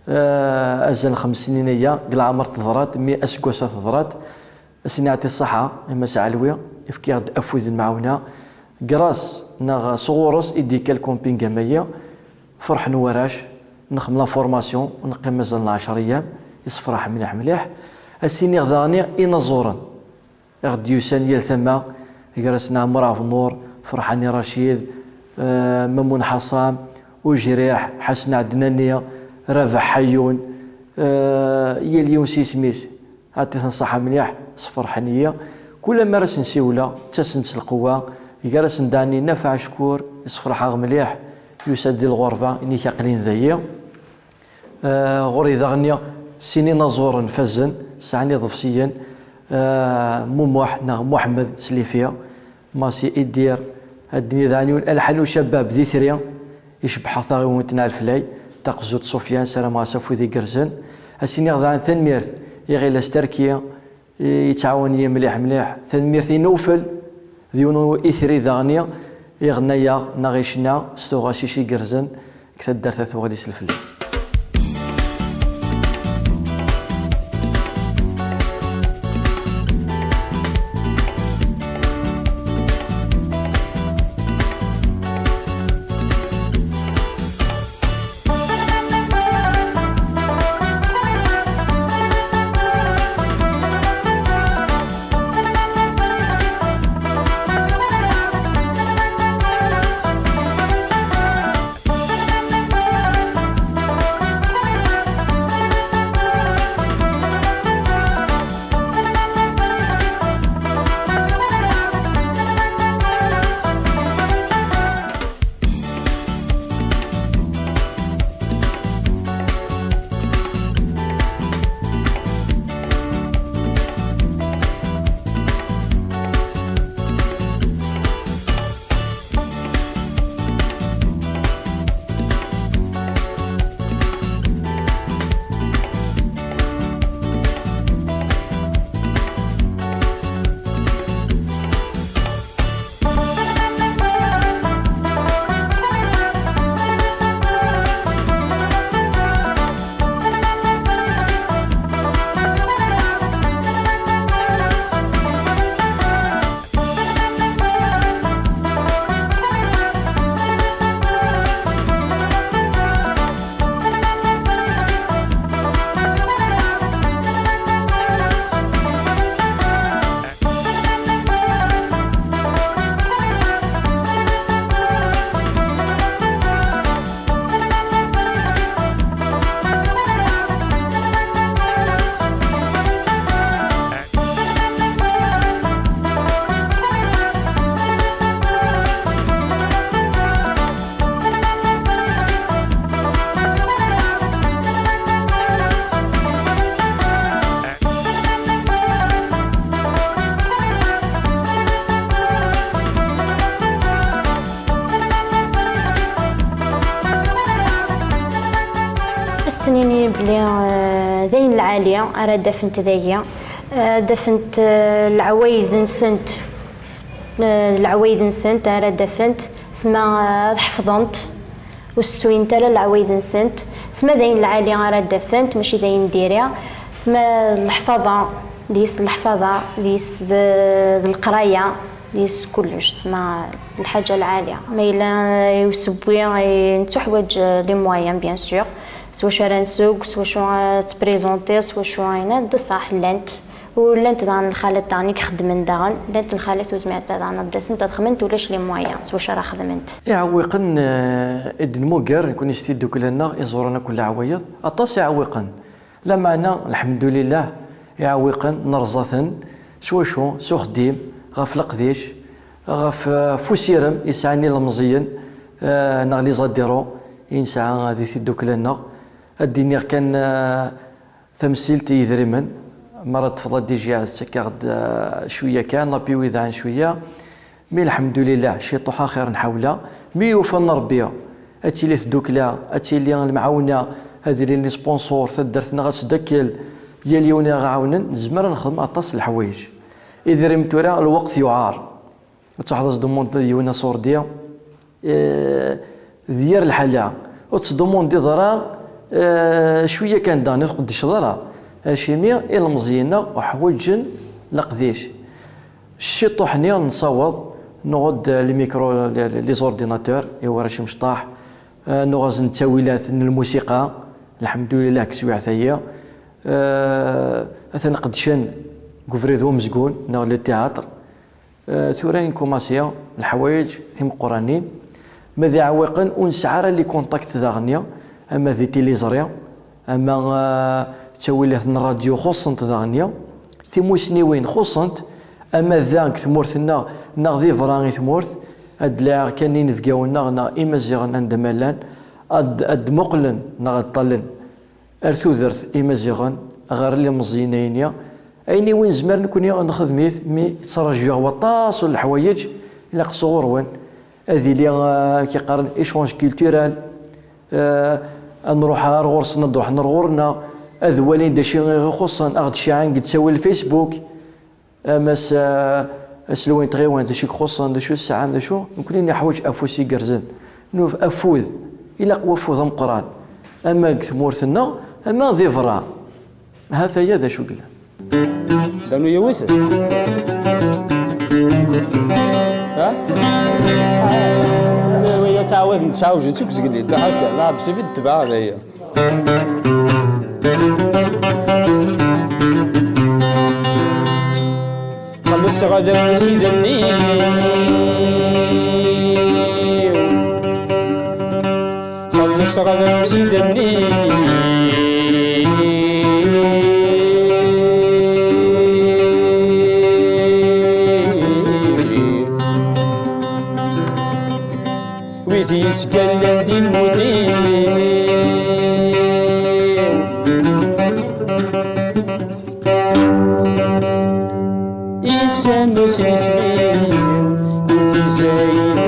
eh, azal n xems snin aya, deg leɛmer teḍra-d, mi aseggas-a teḍra-d. Ad sen-iɛṭi ṣṣeḥḥa i Mass Ɛelwi, yefka-aɣ-d afud n lemɛawna. Grâce neɣ sɣur-s i d-yekka lcamping amayi, ferḥen warrac, nexdem la formation, neqqim azal n ɛecṛa ayyam, yessefraḥ mliḥ mliḥ. Ad s-iniɣ daɣen inaẓuren i ɣ-d-yusan yal tama, gar-asen Ɛmer Ɛebnur, Ferḥani Racid, eh, Mamun Ḥaṣam, Ujriḥ, Ḥasen Ɛednani, Rabeḥ Ḥayyun, eh, yal yiwen s yisem-is. Ɛṭi-ten ṣṣeḥḥa mliḥ, sferḥen-iyi. Kul mi ara sen-siwleɣ, ttasen-d s lqewwa, gar-asen daɣen Nafeɛ Ackur, yessefreḥ-aɣ mliḥ, yusa-d di lɣerba, ini-k aql-in dayi. Eh, ɣur-i daɣen sin inaẓuren fazen, sɛan iḍebsiyen, eh, Mumuḥ neɣ Muḥemmed Slifi, Masi Idir, ad d-nini daɣen yiwen Alḥan Ucabab d Itri, icebbeḥ-aɣ taɣiwant n Ɛelflay, Taqzut Sufyan, ssarameɣ-as afud igerrzen. Ad s-iniɣ daɣen tanemmirt i Ɣilas Terki, yettɛawan-iyi mliḥ mliḥ. Tanemmirt i Newfel, d yiwen n itri daɣen, iɣenna-yaɣ neɣ icenna s tuɣac-is igerrzen deg taddart At Uɣalis Leflay. As-ttnini belli, eh, d ayen lɛali ara d-afent dagi, eh, ad d-afent, eh, leɛwayed-nsent, eh, leɛwayed-nsent ara d-afent, sma, eh, ad ḥefḍent, ur settuyent ara leɛwayed-nsent, sma d ayen lɛali ara d-afent, mačči d ayen diri, sma leḥfaḍa, deg-s leḥfaḍa, deg-s d, d leqraya. Yes kullec, tessma, lḥaǧa lɛali. Ma yella usewwi, eh, nettuḥwaǧ, eh, les moyens, bien sûr. S wacu ara nseww, s wacu ara tprésenter, s wacu ara, d ṣṣeḥ, llant. U llant daɣen lxalat daɣen i ixeddmen daɣen, llant lxalat ur zmirent daɣen ad d-asent ad xedment, ulac les moyens s wacu ara xedment. Iɛewwiqen, eh, i d-nmugger, nekkni s tiddukla-nneɣ, iẓuran akk n leɛwayeḍ, aṭas iɛewwiqen. Lameɛna, lḥemdulillah, iɛewwiqen nerẓa-ten s wacu? S uxeddim, ɣef leqdic, ɣef, eh, ɣef usirem i sɛan ilemẓiyen, eh, neɣ les adhérents i nesɛa di tiddukla-nneɣ. Ad d-iniɣ kan, eh, tamsilt i yidrimen, mi ara d-tefḍa D J ad ttakkaɣ-d, eh, cwiya kan, appui wid ɛan cwiya. Mi lḥemdulillah, ciṭuḥ axir nḥawla. Mi yufa-n Ṛebbi, ad tili tdukla, ad tili lemɛawna, ad ilin les sponsors, taddart-nneɣ ad teddakel, yal yiwen i aɣ-ɛawnen, nezmer ad nexdem aṭas n leḥwayeǧ. Idrimen tura, lweqt yuɛer. Ad truḥeḍ ad s-demandeḍ i yiwen asurdi, eh, d yir lḥala. Ur tesdemandeḍ ara, eh, cwiya kan daɣen, ur tqeddceḍ ara. Acimi ilemẓiyen-nneɣ uḥwaǧen leqdic. Ciṭuḥ-nni nessaweḍ, nuɣ-d les micros, les, les ordinateurs, i warrac imecṭaḥ, eh, nuɣ-asen ttawilat n lmusiqa, lḥemdulillah, deg teswiɛt-agi. Eh, atan qeddcen deg ubrid umezgun, neɣ le théâtre. Eh, tura inkumasi leḥwayeǧ timeqqranin, ma d iɛewwiqen ur nesɛi ara les contacts daɣen, ama di tiliẓri, ama, eh, ttawilat n ṛṛadyu xuṣṣent daɣen, timusniwin xuṣṣent, ama da deg tmurt-nneɣ neɣ di beṛṛa i tmurt, ad d-laɛiɣ kan inebgawen-nneɣ neɣ Imaziɣen anda ma llan, ad, ad d-muqlen neɣ ad ṭṭallen ar tudert Imaziɣen, ɣer ilemẓiyen-ayni. Ayen i win nezmer nekkni ad nexdem-it, mi ttraǧuɣ waṭas n leḥwayeǧ, ilaq sɣur-wen ad iliɣ, eh, amek i qqaren, échange culturel, eh, ad nruḥ ar ɣur-sen, ad ruḥen ar ɣur-neɣ, ad walin d acu i ɣ-ixuṣṣen, ad ɣ-d-ciɛen deg ttawil Facebook. Ama s, aselway n tɣiwant, d acu i ixuṣṣen, d acu i sɛan, d acu, nekkni neḥwaǧ afus igerrzen. Nuf afud, ilaq wafud ameqqran, ama deg tmurt-nneɣ, ama di beṛṛa. Hat-aya d acu yellan. Danu yiwet? Ha? Waya ttɛawaden, ttɛawjen seg zgelli, d ḥaǧa, la, bsibid tebɛa d aya. Xellṣeɣ-d amsider-nni. Xellṣeɣ-d amsider-nni. Wid yesgallan di lmut-iw. Isem-is isem-iw, ur t-izayden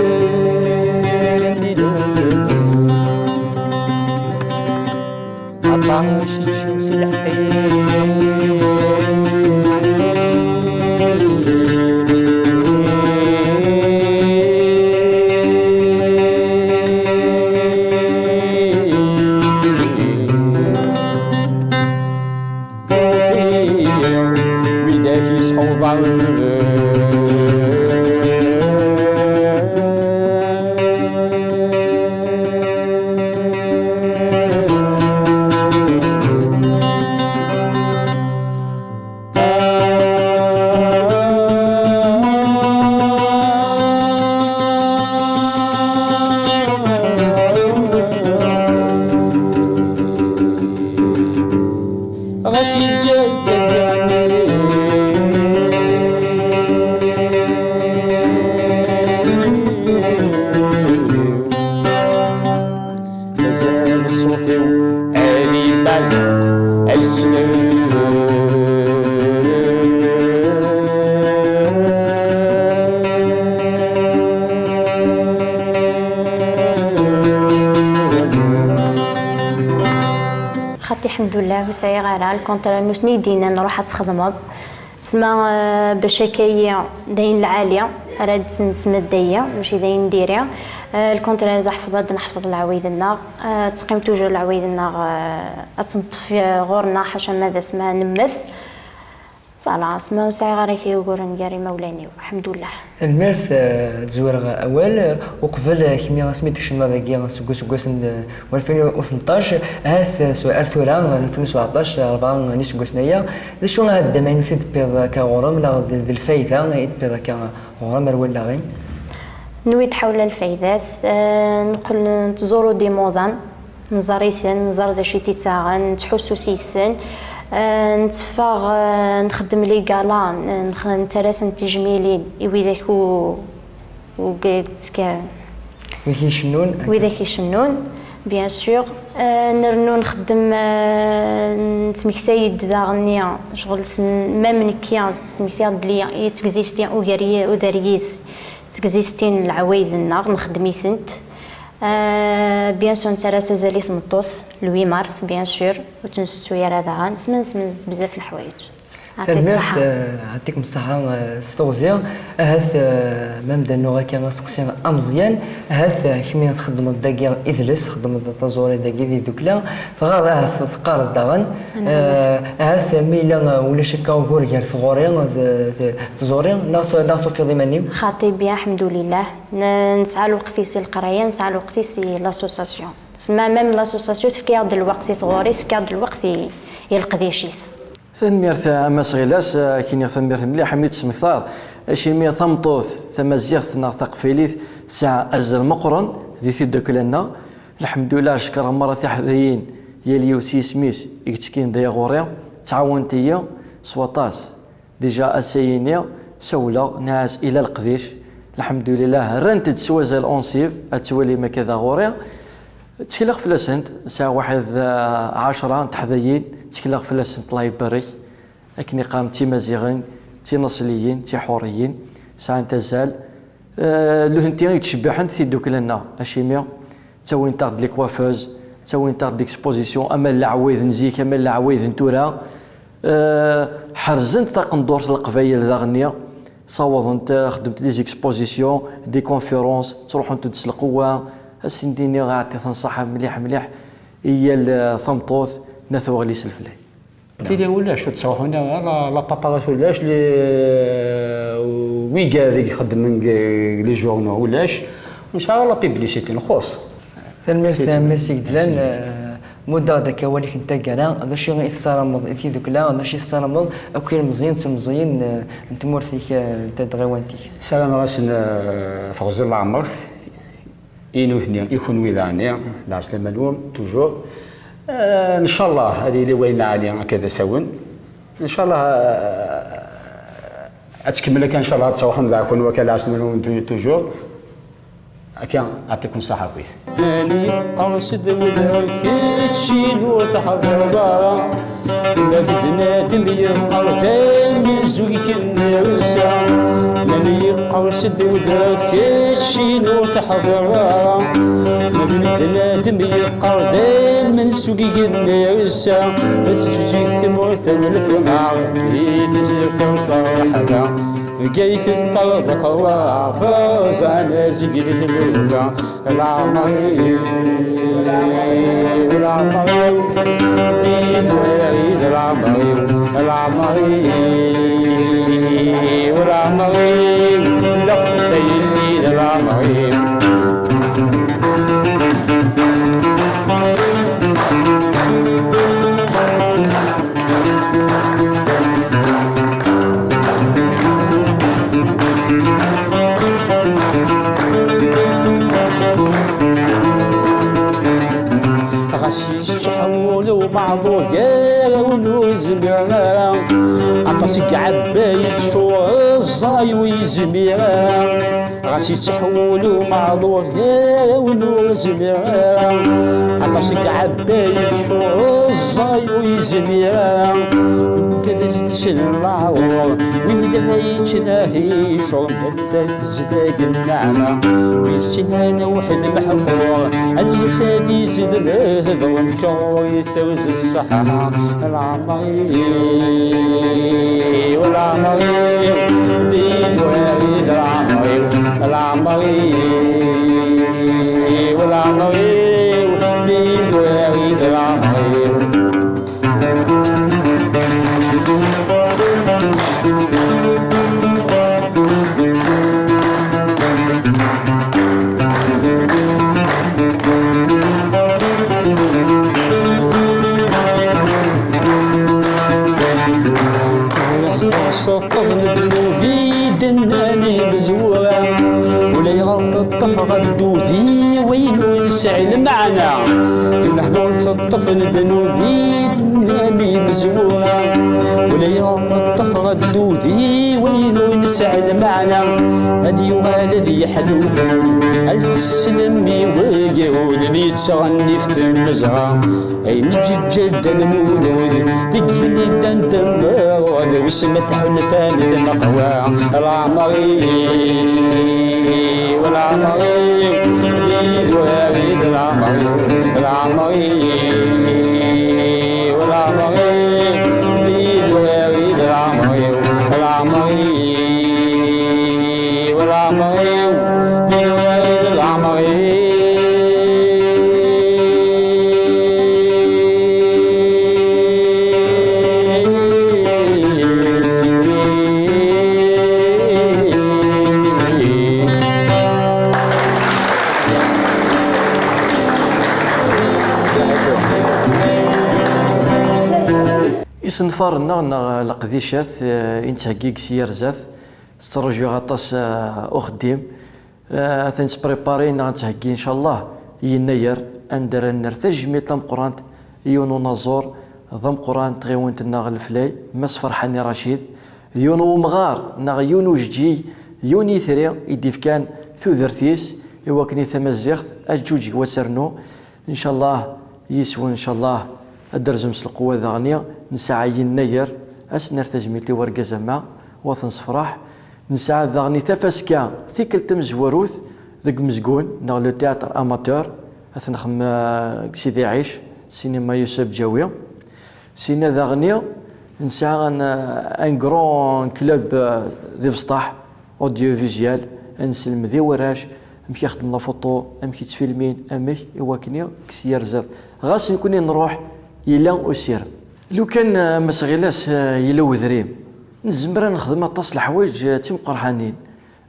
di lmut. Aṭas i ččan si leḥqir. Widak yesxewḍan. Ɣas yeǧǧa-d mazal ṣṣut-iw ad ibazeq, ad yesleb. Xaṭi, ḥemdullah, ur sɛiɣ ara lkuntra n nutni i d-yennan ruḥ ad txedmeḍ. Tesma, eh, bac akka-yi d ayen lɛali ara d-nesmed aya, mačči d ayen diri. Eh, lkuntra d aḥfeḍ, ad neḥfeḍ leɛwayed-nneɣ, eh, ad teqqim toujours leɛwayed-nneɣ, eh, ad tenṭef, eh, ɣur-neɣ, ḥaca ma d asma nemmet. Xalaṣ, ma ur sɛiɣ ara kra uguren gar imawlan-iw, lḥemdullah. Tanemmirt, eh, ad zwireɣ awal, eh, uqbel, eh, kemmi asmi d-tkecmeḍ dagi seg useggas n, eh, walfin u tleṭṭac, ahat, eh, s-, ar tura, eh, alfin u sebɛeṭṭac, eh, rebɛa n yiseggasen aya, d acu ahat d amaynut i d-tewwiḍ akka ɣur-m, neɣ d, d lfayda i d-tewwiḍ akka ɣur-m ar wallaɣ-im? Nwi-d ḥawla lfaydat, eh, neqqel nettẓuru-d imuḍan, nẓer-iten, nẓer d acu i t-ittaɣen, nettḥussu s yis-sen, eh, netteffeɣ, eh, nxeddem les galas, n-, nx-, nettar-asen tijmilin i widak u-, u-, g-, ttkaren. Widak icennun? Widak icennun, bien sûr. Eh, nrennu nxeddem, eh, nettmektay-d daɣenni, ccɣel s-, même nekki, ttmektiɣ-d belli yettexzisti ugar-, udaryis, ttexzistin leɛwayed-nneɣ, nxeddem-itent. Euh, bien sûr, nettarra-as azal i tmeṭṭut, le huit mars, bien sûr, ur tt-nessettu ara daɣen, smen, smen bezzaf leḥwayeǧ. Tanemmirt, eh, ɛṭikem ṣṣeḥḥa, eh, s teɣzi. Ahat, eh, ma nbda nuɣ akka aseqsi ameẓyan, ahat, eh, kemmi txeddmeḍ dagi idles, txeddmeḍ taẓuri dagi di ddukkla, teɣɣar ahat teqqareḍ daɣen. Eh, ahat ma yella, eh, ulac akka ugur gar tɣuri d, d tẓuri, neɣ tu-, neɣ tufiḍ iman-im? Xaṭi, bien, lḥemdulillah. N-, nesɛa lweqt-is i leqraya, nesɛa lweqt-is i l'association. Sma même l'association tefka-aɣ-d lweqt i tɣuri, tefka-aɣ-d lweqt i, i leqdic-is. Tanemmirt a Mass Ɣilas, akken i tanemmirt mliḥ imi d-tesmektaḍ, acimi tameṭṭut tamaziɣt neɣ taqfilit tesɛa azal meqqren di tiddukla-nneɣ. Lḥemdullah, cekreɣ merra tiḥdayin, yal yiwet s yisem-is i yettekkin daya ɣur-i, ttɛawanent-iyi s waṭas. Déjà ass-ayini sawleɣ, nniɣ-as ila leqdic, lḥemdulillah, rrant-d s wazal unṣib, ad twalim akka da ɣur-i. Ttekleɣ fell-asent, sɛiɣ waḥed, eh, ɛecra n teḥdayin, ttekleɣ fell-asent, Allah ibarek. Akken i qqaren, d timaziɣin, d tinaṣliyin, d tiḥuriyin, sɛant azal. Eh, nutenti i yettcebbiḥen tiddukla-nneɣ, acimi ttawint-aɣ-d les coiffeuses, ttawint-aɣ-d l'exposition, ama n leɛwayed n zik, ama n leɛwayed n tura. Eh, ḥerzent taqendurt n Leqbayel daɣenni, ssawḍent, eh, xeddment des expositions, des conférences, ttruḥunt-d s lqewwa. Ad sen-d-iniɣ aɛṭi tanṣaḥa mliḥ mliḥ i yal, eh, tameṭṭut n At Weɣlis Leflay. Tili ulac, ur ttruḥun ara, la, la paparazzi ulac, les, wigad i ixeddmen deg, deg les journaux ulac, ur nesɛi ara la publicité, nxuṣ. Tanemmirt a Mass Igedlan, eh, muddeɣ-d akka awal-ik n taggara, d acu i tessarameḍ i tiddukla, d acu i tessarameḍ akk ilmeẓyen d tmeẓyin, eh, n tmurt-ik, eh, n tɣiwant-ik? Ssarameɣ-asen, eh, teɣzi n leɛmert, i nutni, i kunwi daɣenni, d ɛeslama-nwen, toujours. Eh, ncallah ad yili wayen lɛali akka d asawen. Ncallah, eh, ad tkemmel akka, ncallah ad truḥem daɣen wakka d ɛeslama-nwen tu-, toujours. Akka, aɛṭikum ṣṣaḥa akkit. Mani yeqqers-d wudem, keččini ur teḥḍireḍ ara. Ma d bnadem yeqqar-d amzug n nnirsa, mani yeqqers-d wudem, keččini ur teḥḍireḍ ara. Ma d bnadem yeqqar-d amzug n nnirsa, tettuttik tmurt am lefnar, di tezrirt ur ṣerḥen. Bgayet teṭṭerḍeq wa berẓan azegri tlufa. Leɛmer-iw, leɛmer-iw, di nwiɣ i d leɛmer-iw, leɛmer-iw, leɛmer-iw, leqbayel i d leɛmer-iw. Ɣas yesseḥwul umeɛḍur gar-awen ur zmireɣ ara. Aṭas i iɛebba yeččur ẓẓay ur yezmir ara. Ɣas yetteḥwul umeɛḍur gar-awen ur zmireɣ ara. Aṭas i iɛebba yeččur ẓẓay ur yezmir ara. Yugad ad s-tesel leɛwur, win d ara yeččen ahicur, ma d tezdag nneɛma. Win s-innan awḥed meḥqur, ad yas ad ized lehdur, nekk ɣur-i tawz ṣṣeḥḥa. Leɛmer-iw, leɛmer-iw, di nwiɣ i d leɛmer-iw. Leɛmer-iw, leɛmer-iw, di nwiɣ i d leɛmer-iw. Ula teṭṭef ɣer ddud-iw ayen ur nesɛi lmeɛna, lmeḥna ur teṭṭef ddnub-i tennam imezwura. Ula teṭṭef ɣer ddud-iw ayen ur nesɛi lmeɛna, ad yuɣal ad yeḥlufu, ad teslem i wegdud d yettɣennif tmezɣa. Ayen ǧeǧǧel d lmulud, deg yelli ddan d lmurud, wesma tḥulfam d lmeqwa. Leɛmer-iw, leɛmer-iw, di dwawi d leɛmer-iw, leɛmer-iw, leɛmer-iw, di dwawi d leɛmer-iw, leɛmer-iw, leɛmer-iw, di dwawi d leɛmer-iw. Isenfaren-nneɣ neɣ leqdicat, eh, i nettheggi deg sya ar zdat, tettraǧu aṭas, eh, uxeddim. Eh, ad ten-nettpripari neɣ nettheggi, ncallah, i yennayer, anda ara nerr tajmilt tameqqrant i yiwen unaẓur d ameqqran n tɣiwant-nneɣ Leflay, Mass Ferḥani Racid, d yiwen n umɣar neɣ yiwen n ujeǧǧig, yiwen n yitri i d-ifkan tudert-is i wakken i tamaziɣt ad teǧǧuǧeg u ad ternu. Ncallah, yis-wen, ncallah, ad d-terzum s lqewwa daɣen. Nesɛa yennayer, ad s-nerr tajmilt i wergaz ama, u ad t-nessefraḥ. Nesɛa daɣen tafaska, tikkelt tamezwarut, deg umezgun, neɣ le théâtre amateur, ad t-nxem, eh, deg Sidi Ɛic, cinéma Youssef Bjawi. Sina daɣen, nesɛa un, un grand club, eh, d ibesṭaḥ, audiovisuel, ad nesselmed i warrac amek i xeddmen la photo, amek i ttfilmin, amek i wakken i ksiyerzer. Ɣas nekkni nruḥ, yella usirem. Lukan, eh, ma s ɣilas, eh, yella udrim, nezmer ad nexdem aṭas leḥwayeǧ, eh, d timeqrḥanin.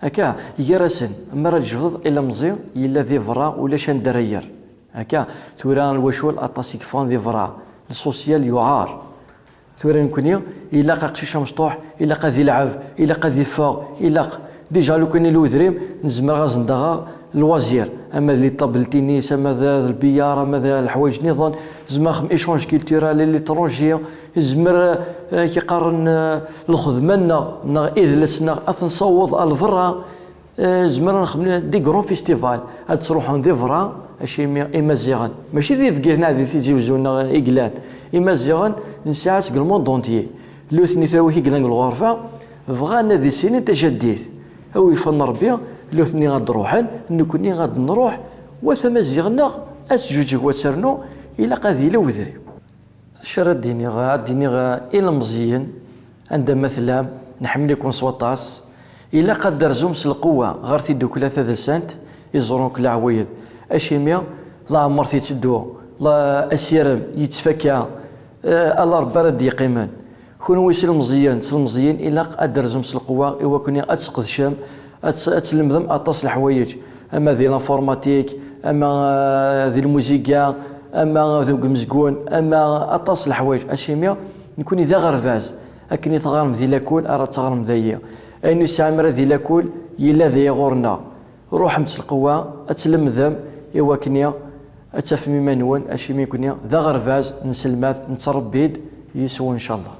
Akka, gar-asen, mi ara tjebdeḍ ilemẓi, yella di berra, ulac anda ara yerr. Akka, tura lwacul aṭas i yeffɣen di berra, le social yuɛar. Tura nekkni, ilaq aqcic amecṭuḥ, ilaq ad ilɛeb, ilaq ad iffeɣ, ilaq. Déjà lukan yella udrim, nezmer ad aɣ-asen-d-aɣeɣ loisir, ama d les tables tennis, ama d, d lbiyar, ama d leḥwayeǧ nniḍen, nezmer ad nexdem échange culturel à l'étranger, nezmer, eh, amek i qqaren, eh, lxedma-nneɣ, neɣ idles-nneɣ, ad t-nessaweḍ ar lberra. Eh, zemren ad xedmen des grands festivals, ad ttruḥun di berra, acimi Imaziɣen, mačči di Bgayet neɣ di Tizi Uzzu neɣ i yellan. Imaziɣen nesɛa seg le monde entier. Nutni tura wid i yellan deg lɣerba, bɣan ad issinen tajaddit. A wi yeffɣen Rebbi, nutni ad d-ruḥen, nekkni ad d-nruḥ, wa tamaziɣt-nneɣ ad teǧǧuǧeg, wa ad ternu, ilaq ad yili wedrim. Acu ara d-iniɣ? Ad d-iniɣ, eh, ilemẓiyen, anda ma tellam, nḥemmel-iken s waṭas. Ilaq ad d-terzum s lqewwa ɣer tiddukla tadelsant, iẓuren akk leɛwayed. Acimi, leɛmer tetteddu, la-, asirem yettfakka, eh, ala Rebbi ara d-yeqqimen. Kunwi s ilemẓiyen, s ilemẓiyen, ilaq ad d-terzum s lqewwa i wakken ad tesqedcem, ad t-, ad tlemdem aṭas n leḥwayeǧ, ama di l'informatique, ama, eh, di lmuziga, ama deg umezgun, ama aṭas n leḥwayeǧ. Acimi, nekkni d aɣerbaz, akken i teɣrem di lakul ara teɣrem dayi. Ayen ur tesɛim ara di lakul, yella dayi ɣur-neɣ. Ruḥem s lqewwa, ad tlemdem i wakken ad tafem iman-nwen, acimi nekkni d aɣerbaz, neselmad, nettrebbi-d yis-wen, ncallah.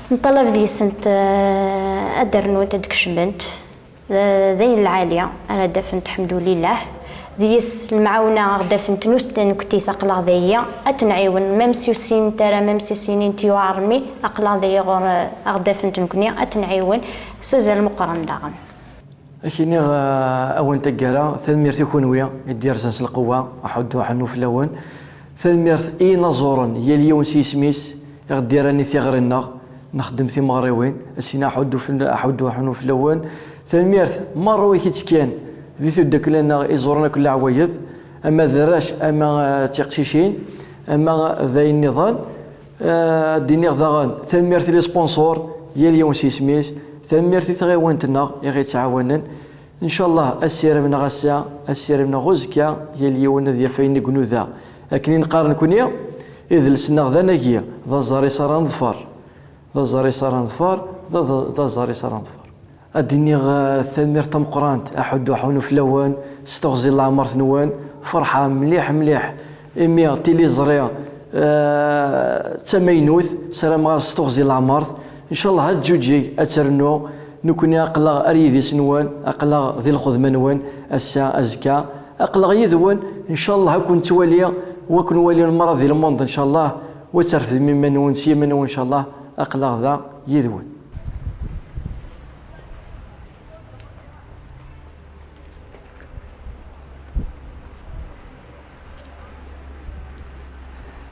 Nṭalab deg-sent, eh, ad d-rnunt, ad d-kecment, d, d ayen lɛali ara d-afent, ḥemdulillah. Deg-s lemɛawna ad ɣ-d-afent nut-, nekkti aql-aɣ dayi, ad tt-nɛiwen, même si ur ssinent ara, même si ssinent yuɛer mmi, aql-aɣ dayi ɣur, eh, ad ɣ-d-afent nekkni, ad tt-nɛiwen s azal meqqren daɣen. Ad k-iniɣ, eh, a wen taggara, tanemmirt i kunwi i d-yerzan s lqewwa, aḥuddu aḥunnu fell-awen. Tanemmirt i yinaẓuren, yal yiwen s yisem-is, i ɣ-d-irran i tiɣri-nneɣ, nxeddem timeɣriwin, a sin aḥuddu fell-, aḥuddu aḥunnu fell-awen. Tanemmirt merra wid i yettekkan di tuddakla-nneɣ iẓuren akk leɛwayed, ama d arrac, ama, eh, d tiqcicin, ama d ayen nniḍen. Eh, ad d-iniɣ daɣen tanemmirt i les sponsors, yal yiwen s yisem-is, tanemmirt i tɣiwant-nneɣ i ɣ-yettɛawanen. Ncallah, asirem-nneɣ ass-a, asirem-nneɣ uzekka, yal yiwen ad yaf ayen i inuda. Akken i neqqar nekkni, idles-nneɣ d anagi, d aẓar-is ara neḍfer. D aẓar-is ara neḍfer, d aẓ-, d aẓar-is ara neḍfer. Ad d-iniɣ, eh, tanemmirt tameqqrant, aḥuddu aḥunu fell-awen, s teɣzi n leɛmert-nwen, ferḥeɣ mliḥ, mliḥ, imi tiliẓri, eh, d tamaynut, ssarameɣ-as s teɣzi n leɛmert, ncallah ad teǧǧuǧeg, ad ternu, nekkni aql-aɣ ar yidis-nwen, aql-aɣ di lxedma-nwen, ass-a, azekka, aql-aɣ yid-wen, ncallah ad ken-nettwali, wa ken-walin merra di lmund, ncallah, wa terfdem iman-nwen s yiman-nwen, ncallah, aql-aɣ da yid-wen.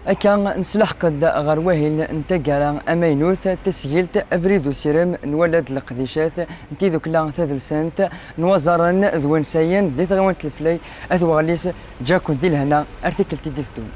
Akka, nesleḥq-d ɣer wahil n taggara amaynut, tasgilt Abrid Usirem n Walad Leqdicat n Tidukla Tadelsant n Waẓaren d Wansayen di tɣiwant Leflay, At Weɣlis, ǧǧaken di lehna ar tikkelt i d-iteddun.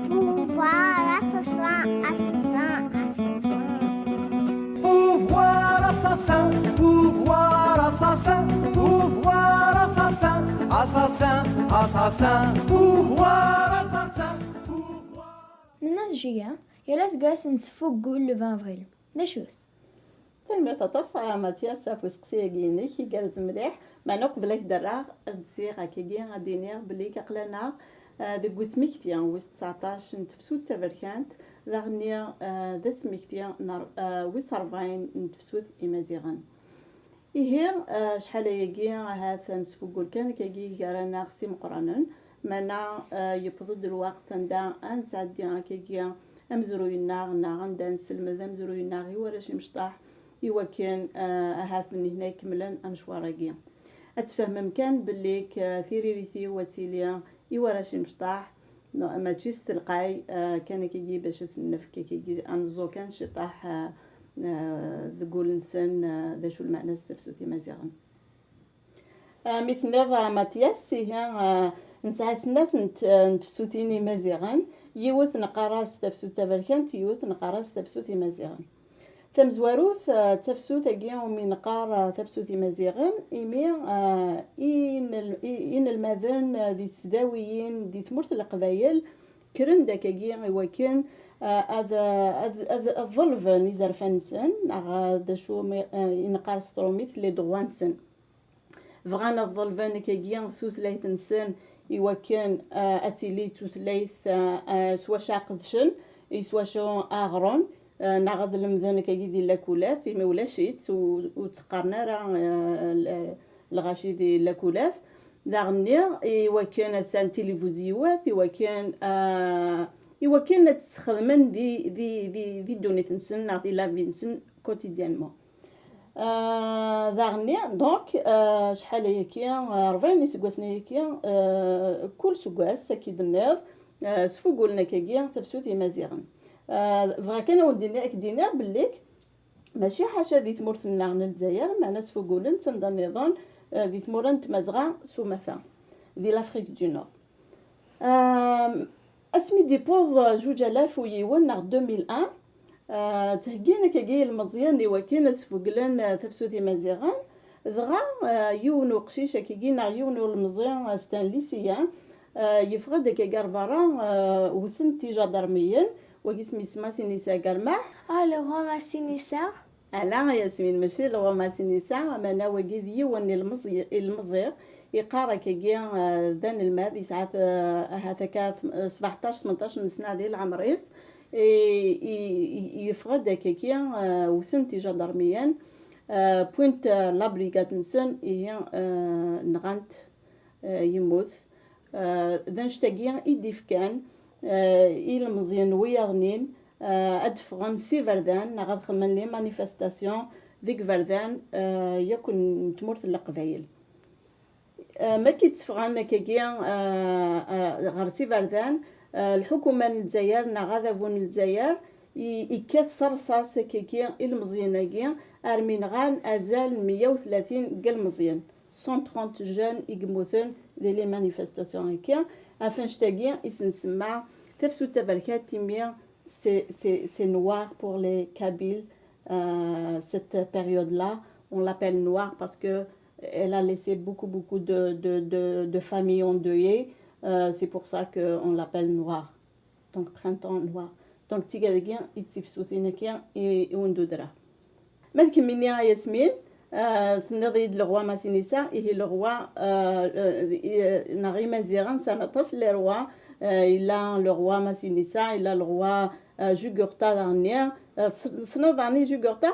Pouvoir assassin, assassin, assassin. Pouvoir assassin, pouvoir assassin, pouvoir assassin, assassin, assassin, pouvoir assassin, pouvoir. Nenna-s Julia, yal aseggas nesfuggul le vingt avril. D acu-t? Tanemmirt aṭas a Mathias ɣef useqsi-agi-inek, igerrez mliḥ. Meɛna uqbel ad k-d-rreɣ, ad d-ssiɣ akkagi ad d-iniɣ belli aql-aneɣ, eh, deg usmekti wis tseɛṭac n tefsut taberkant, daɣenni, eh, d asmekti n r-, eh, wis ṛebɛin n tefsut imaziɣen. Ihi, eh, acḥal ayagi ahat nesfuggul kan akkagi gar-aneɣ s imeqqranen, meɛna, eh, yewweḍ-d lweqt anda ad nesɛeddi akkagi amezruy-nneɣ, neɣ anda ad nesselmed amezruy-nneɣ i warrac imecṭaḥ, i wakken, eh, ahat d nitni ay ikemmlen amecwar-agi. Ad tfehmem kan belli k-, tiririt-iw ad tili i warrac imecṭaḥ, no, mačči s telqay, eh, kan akkagi bac ad sen-nefk akkagi ad neẓẓu kan ciṭaḥ, eh, eh, deg wul-nsen, eh, d acu lmeɛna s tefsut imaziɣen. Eh, mi tenniḍ, eh, Mathias, ihi, eh, nesɛa snat n t-, n tefsutin imaziɣen, yiwet neqqar-as tafsut taberkant, yiwet neqqar-as tafsut imaziɣen. Tamezwarut, eh, d tafsut-agi umi neqqar, eh, tafsut imaziɣen, imi, eh, inel-, i-, inelmaden, eh, di tesdawiyin di tmurt n Leqbayel kkren-d akkagi i wakken, eh, ad, ad, ad, ad ḍelben izerfan-nsen, neɣ, eh, d acu mi, eh, i neqqar s trumit les droits-nsen. Bɣan ad ḍelben akkagi tutlayt-nsen i wakken, eh, ad tili d tutlayt, eh, eh, s wacu ad qedcen, i s wacu ad ɣren, eh, neɣ ad lemden akkagi di llakulat, imi ulac-itt, u-, ur tt-qqaren ara, eh, l-, lɣaci di llakulat. Daɣenni, i wakken ad sɛan tilifuziywat, i wakken, eh, i wakken ad tt-sxedmen di, di, di, di ddunit-nsen neɣ di la vie-nsen quotidiennement. Ah, daɣenni, donc, ah, acḥal ayagi, ah, rebɛin iseggasen ayagi, ah, kul seggas, akka i d-tenniḍ, ah, sfugulen akkagi tafsut imaziɣen. Ah, bɣiɣ kan ad wen-d-ini-, ad k-d-iniɣ belli mačči ḥaca di tmurt-nneɣ n Lezzayer, meɛna sfugulen-tt anda nniḍen, ah, di tmura n Tmazɣa s umata, di l'Afrique du Nord. Ah, asmi d-iwweḍ, ah, zuǧ alaf u yiwen neɣ deux mille un, Ah, ttheggin akkagi ilmeẓyen i wakken ad sfuglen, ah, tafsut imaziɣen, dɣa, ah, yiwen uqcic akkagi neɣ yiwen ulemẓi, ah, Stanley Siya, ah, yeffeɣ-d akkagi ar berra, ah, wten-t ijadermiyen, wagi isem-is Massinissa Garmaḥ. Ah, le roi Massinissa. Ala, a Yasmin, mačči le roi Massinissa, meɛna wagi d yiwen ilmeẓy-, ilmeẓi, iqqar akkagi, ah, d anelmad, yesɛa, ah, ahat akka, ah, sbeɛṭac, tmenṭac n sna di leɛmer-is. I, i, i, yeffeɣ-d akkagi, ah, wten-t ijadermiyen, ah, wwin-t, ah, la brigade-nsen, ihi, ah, nɣan-t, ah, yemmut. Ah, d annect-agi i d-ifkan, ah, ilmeẓyen wiyaḍnin, ah, ad d-ffɣen s iberdan neɣ ad xedmen les manifestations deg iberdan, ah, yakk n tmurt n Leqbayel. Ah, mi akka i d-tteffɣen akkagi, ah, ah, ɣer s iberdan, Eh, lḥukuma n Lezzayer neɣ adabu n Lezzayer i-, ikkat s rrṣaṣ akkagi ilmeẓyen-agi, armi nɣan azal n meyya u tlatin n yilmeẓyen, cent trente jeunes i yemmuten di les manifestations-agi. Ɣef annect-agi i s-nsemma tafsut taberkant, imi c'est, c'est, c'est noir pour les Kabyles, euh, cette période-là. On l'appelle noir parce que elle a laissé beaucoup, beaucoup de, de, de, de familles endeuillées. Euh, c'est pour ça qu'on l'appelle noir. Donc, printemps noir. Donc, d tigad-agi i d tifsutin-agi i, i wen-d-udreɣ. Ma d kemmini a Yasmine, euh, tenniḍ-iyi-d le roi Massinissa, ihi le roi, euh, euh, euh, neɣ Imaziɣen sɛan aṭas les rois, euh, yella le roi Massinissa, yella le roi, euh, Jugurtha daɣenni. Euh, tess-, tessneḍ daɣenni Jugurtha?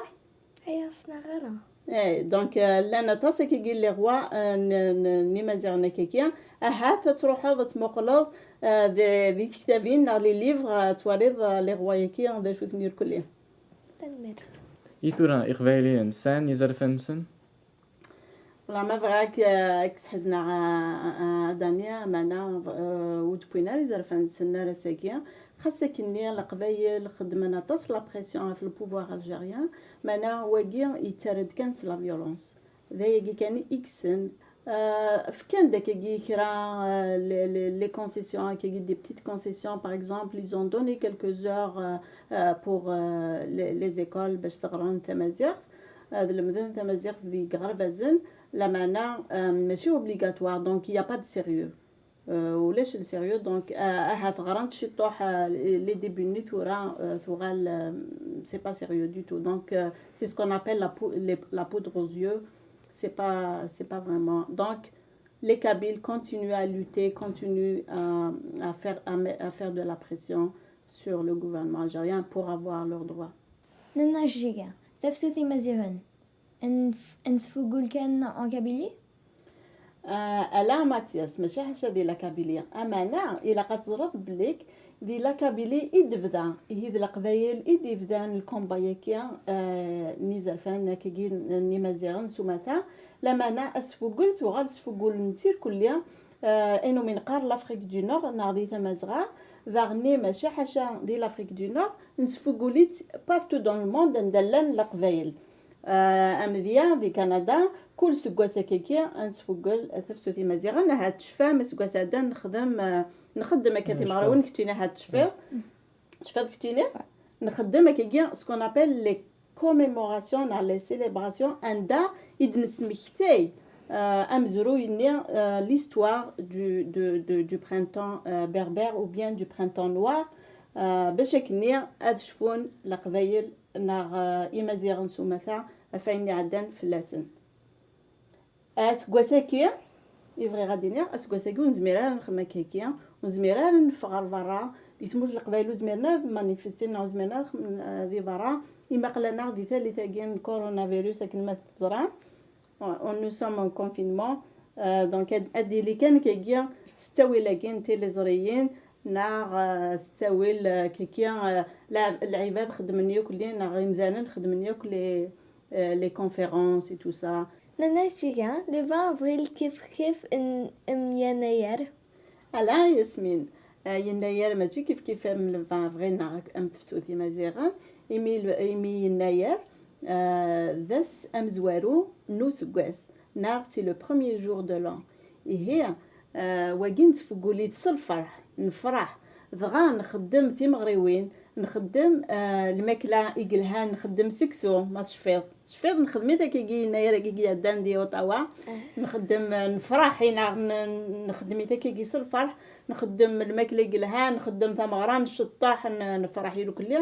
Aya ssneɣ ara. Eh, donc, euh, llan aṭas akkagi les rois, euh, n, n, n Imaziɣen akkagi. Ahat ad truḥeḍ ad tmuqleḍ, euh, di, di tektabin neɣ les livres, euh, ad twaliḍ, euh, les rois-agi d acu-ten irkelli. Tanemmirt. I tura, Iqbayliyen sɛan izerfan-nsen? Wala, ma bɣiɣ ad k-, ad k-sḥezneɣ a, a, a Dani, meɛna, euh, ur d-wwin ara izerfan-nsen ar ass-agi. Xas akkenni, Leqbayel xeddmen aṭas la pression ɣef le pouvoir algérien, meɛna wagi yettarra-d kan s la violence. D ayagi kan i kksen. Euh, fkan-d akkagi kra, euh, les, les, les concessions, akkagi des petites concessions, par exemple, ils ont donné quelques heures, euh, euh, pour, euh, les, les écoles, bac ad ɣren tamaziɣt, euh, ad lemden tamaziɣt di iɣerbazen, lameɛna, euh, mačči obligatoire, donc il y a pas de sérieux. Euh, ulac le sérieux, donc, euh, ahat ɣrant ciṭuḥ, euh, les débuts-nni, tura, euh, tuɣal, euh, c'est pas sérieux du tout. Donc, euh, c'est ce qu'on appelle la pou-, les, la poudre aux yeux. C'est pas, c'est pas vraiment. Donc, les Kabyles continuent à lutter, continuent à, à faire, à me-, à faire de la pression sur le gouvernement algérien pour avoir leurs droits. Nana Jiga, tafsut Imaziɣen, ad nf-, ad nesfugul kan en Kabylie? Euh, ala Mathias, mačči ḥaca di la Kabylie. Ameɛna, ilaq ad teẓreḍ belli di la Kabylie i d-tebda, ihi d Leqbayel i d-yebdan lkumba-yagi, euh, n izerfan akkagi n, n Imaziɣen s umata. Lameɛna asfugel tuɣal sfugul n tirkelli, euh, ayen umi neqqar l'Afrique du Nord, neɣ di Tamazɣa, daɣenni mačči ḥaca di l'Afrique du Nord, nesfugul-itt partout dans le monde anda llan Leqbayel. Euh, amedya di Kanada, kul seggas akkagi ad nesfugel tafsut Imaziɣen. Ahat tecfam, aseggas iɛeddan nexdem, euh, nxeddem akka timeɣriwin, keččini ahat tecfiḍ. Tecfiḍ keččini? Nxeddem akkagi ce qu'on appelle les commémorations neɣ les célébrations, anda i d-nesmektay, euh, amezruy-nni, euh, l'histoire du, de, de, du printemps, euh, berbère ou bien du printemps noir, euh, bac akkenni ad cfun Leqbayel neɣ, euh, Imaziɣen s umata ɣef wayen iɛeddan fell-asen. Aseggas-agi, i bɣiɣ ad d-iniɣ, aseggas-agi ur nezmir ara ad nexdem akkagi, ur nezmir ara ad neffeɣ ɣer berra, di tmurt n Leqbayel ur zmiren ara ad manifestin, neɣ ur zmiren ara ad xedmen, eh, di berra, imi aql-aneɣ di tallit-agi n coronavirus akken ma teẓram. On, nous sommes en confinement, eh, donc ad, ad d-yili kan akkagi s ttawil-agi n tiliẓriyin, neɣ, eh, s ttawil, eh, akkagi, eh, lɛib-, lɛibad xeddmen yakk li, neɣ imdanen xeddmen yakk les, eh, les conférences et tout ça. Nana Jiga, le vingt avril kif kif n, n yennayer? Ala, Yasmine, eh, yennayer mačči kif kif am le vingt avril neɣ am tefsut Imaziɣen, imi, imi yennayer, eh, d ass amezwaru n useggas, neɣ c'est le premier jour de l'an. Ihi, eh, wagi nettfeggul-it s lferḥ, nefreḥ, dɣa nxeddem timeɣriwin, nxeddem, eh, lmakla i yelhan, nxeddem seksu, ma tecfiḍ. Tecfiḍ, nxeddem-it akkagi yennayer-agi i iɛeddan di Ottawa. Eh. Nxeddem, eh, nefreḥ, i neɣ n-, nxeddem-it akkagi s lferḥ, nxeddem lmakla i yelhan, nxeddem tameɣra, nceṭṭeḥ, n-, nefreḥ i lkulli.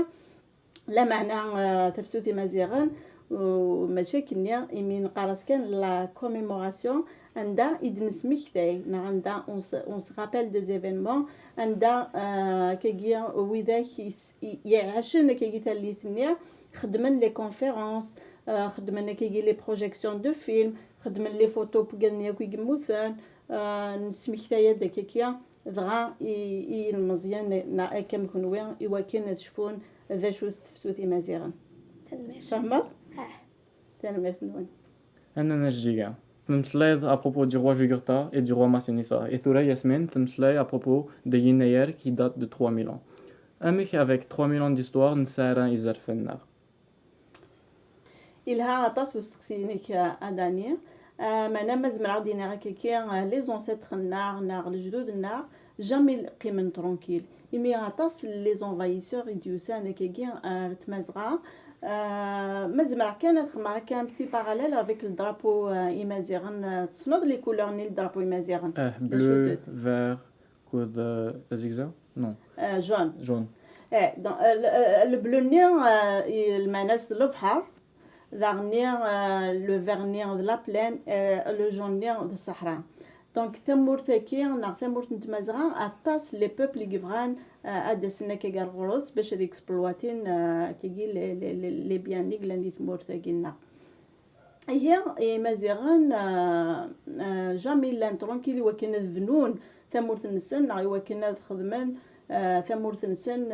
Lameɛna, eh, tafsut Imaziɣen, u-, mačči akkenni, imi neqqar-as kan la commémoration, anda i d-nesmektay, neɣ anda on se, on se rappelle des événements, anda, eh, akkagi widak is-, i, iɛacen akkagi tallit-nni, xeddmen les conférences, eh, xeddmen akkagi les projections de films, xeddmen les photos n wigad-nni akk i yemmuten, eh, nesmektay-d akkagi, dɣa i, i yilmeẓyen, neɣ akka am kenwi, i wakken ad cfun d acu-t tefsut Imaziɣen. Tanemmirt. Tfehmeḍ? Ah. Tanemmirt-nwen. Nana Jiga, Temmeslayeḍ à propos du roi Jugurtha et du roi Massinissa. Et tura Yasmine temmeslay à propos de Yennayer qui date de trois mille ans. Amek avec trois mille ans d'histoire nessaram izerfan-nneɣ? Yelha aṭas usteqsi-inek a Dani. Meɛna ma zemreɣ ad d-iniɣ akkagi, les ancêtres-nneɣ neɣ lejdud-nneɣ jamais qqimen tranquille, imi aṭas les envahisseurs i d-yusan akkagi ar Tmazɣa. Ma zemreɣ kan ad xedmeɣ akka un petit parallèle avec le drapeau imaziɣen. Tessneḍ les couleurs-nni le drapeau imaziɣen? Bleu, vert, akked azegzaw? Non. Jaune. Jaune. Le bleu-nni, lmeɛna-s d lebḥer, daɣenni le vert-nni d la plaine, le jaune-nni d ṣṣeḥra. Donc tamurt-agi neɣ tamurt n Tmazɣa aṭas les peuples i yebɣan ad d-asen akkagi ar ɣur-s bac ad exploitin akkagi les biens-nni yellan di tmurt-agi-nneɣ. Ihi Imaziɣen jamais llan tranquille i wakken ad bnun tamurt-nsen neɣ i wakken ad xedmen tamurt-nsen,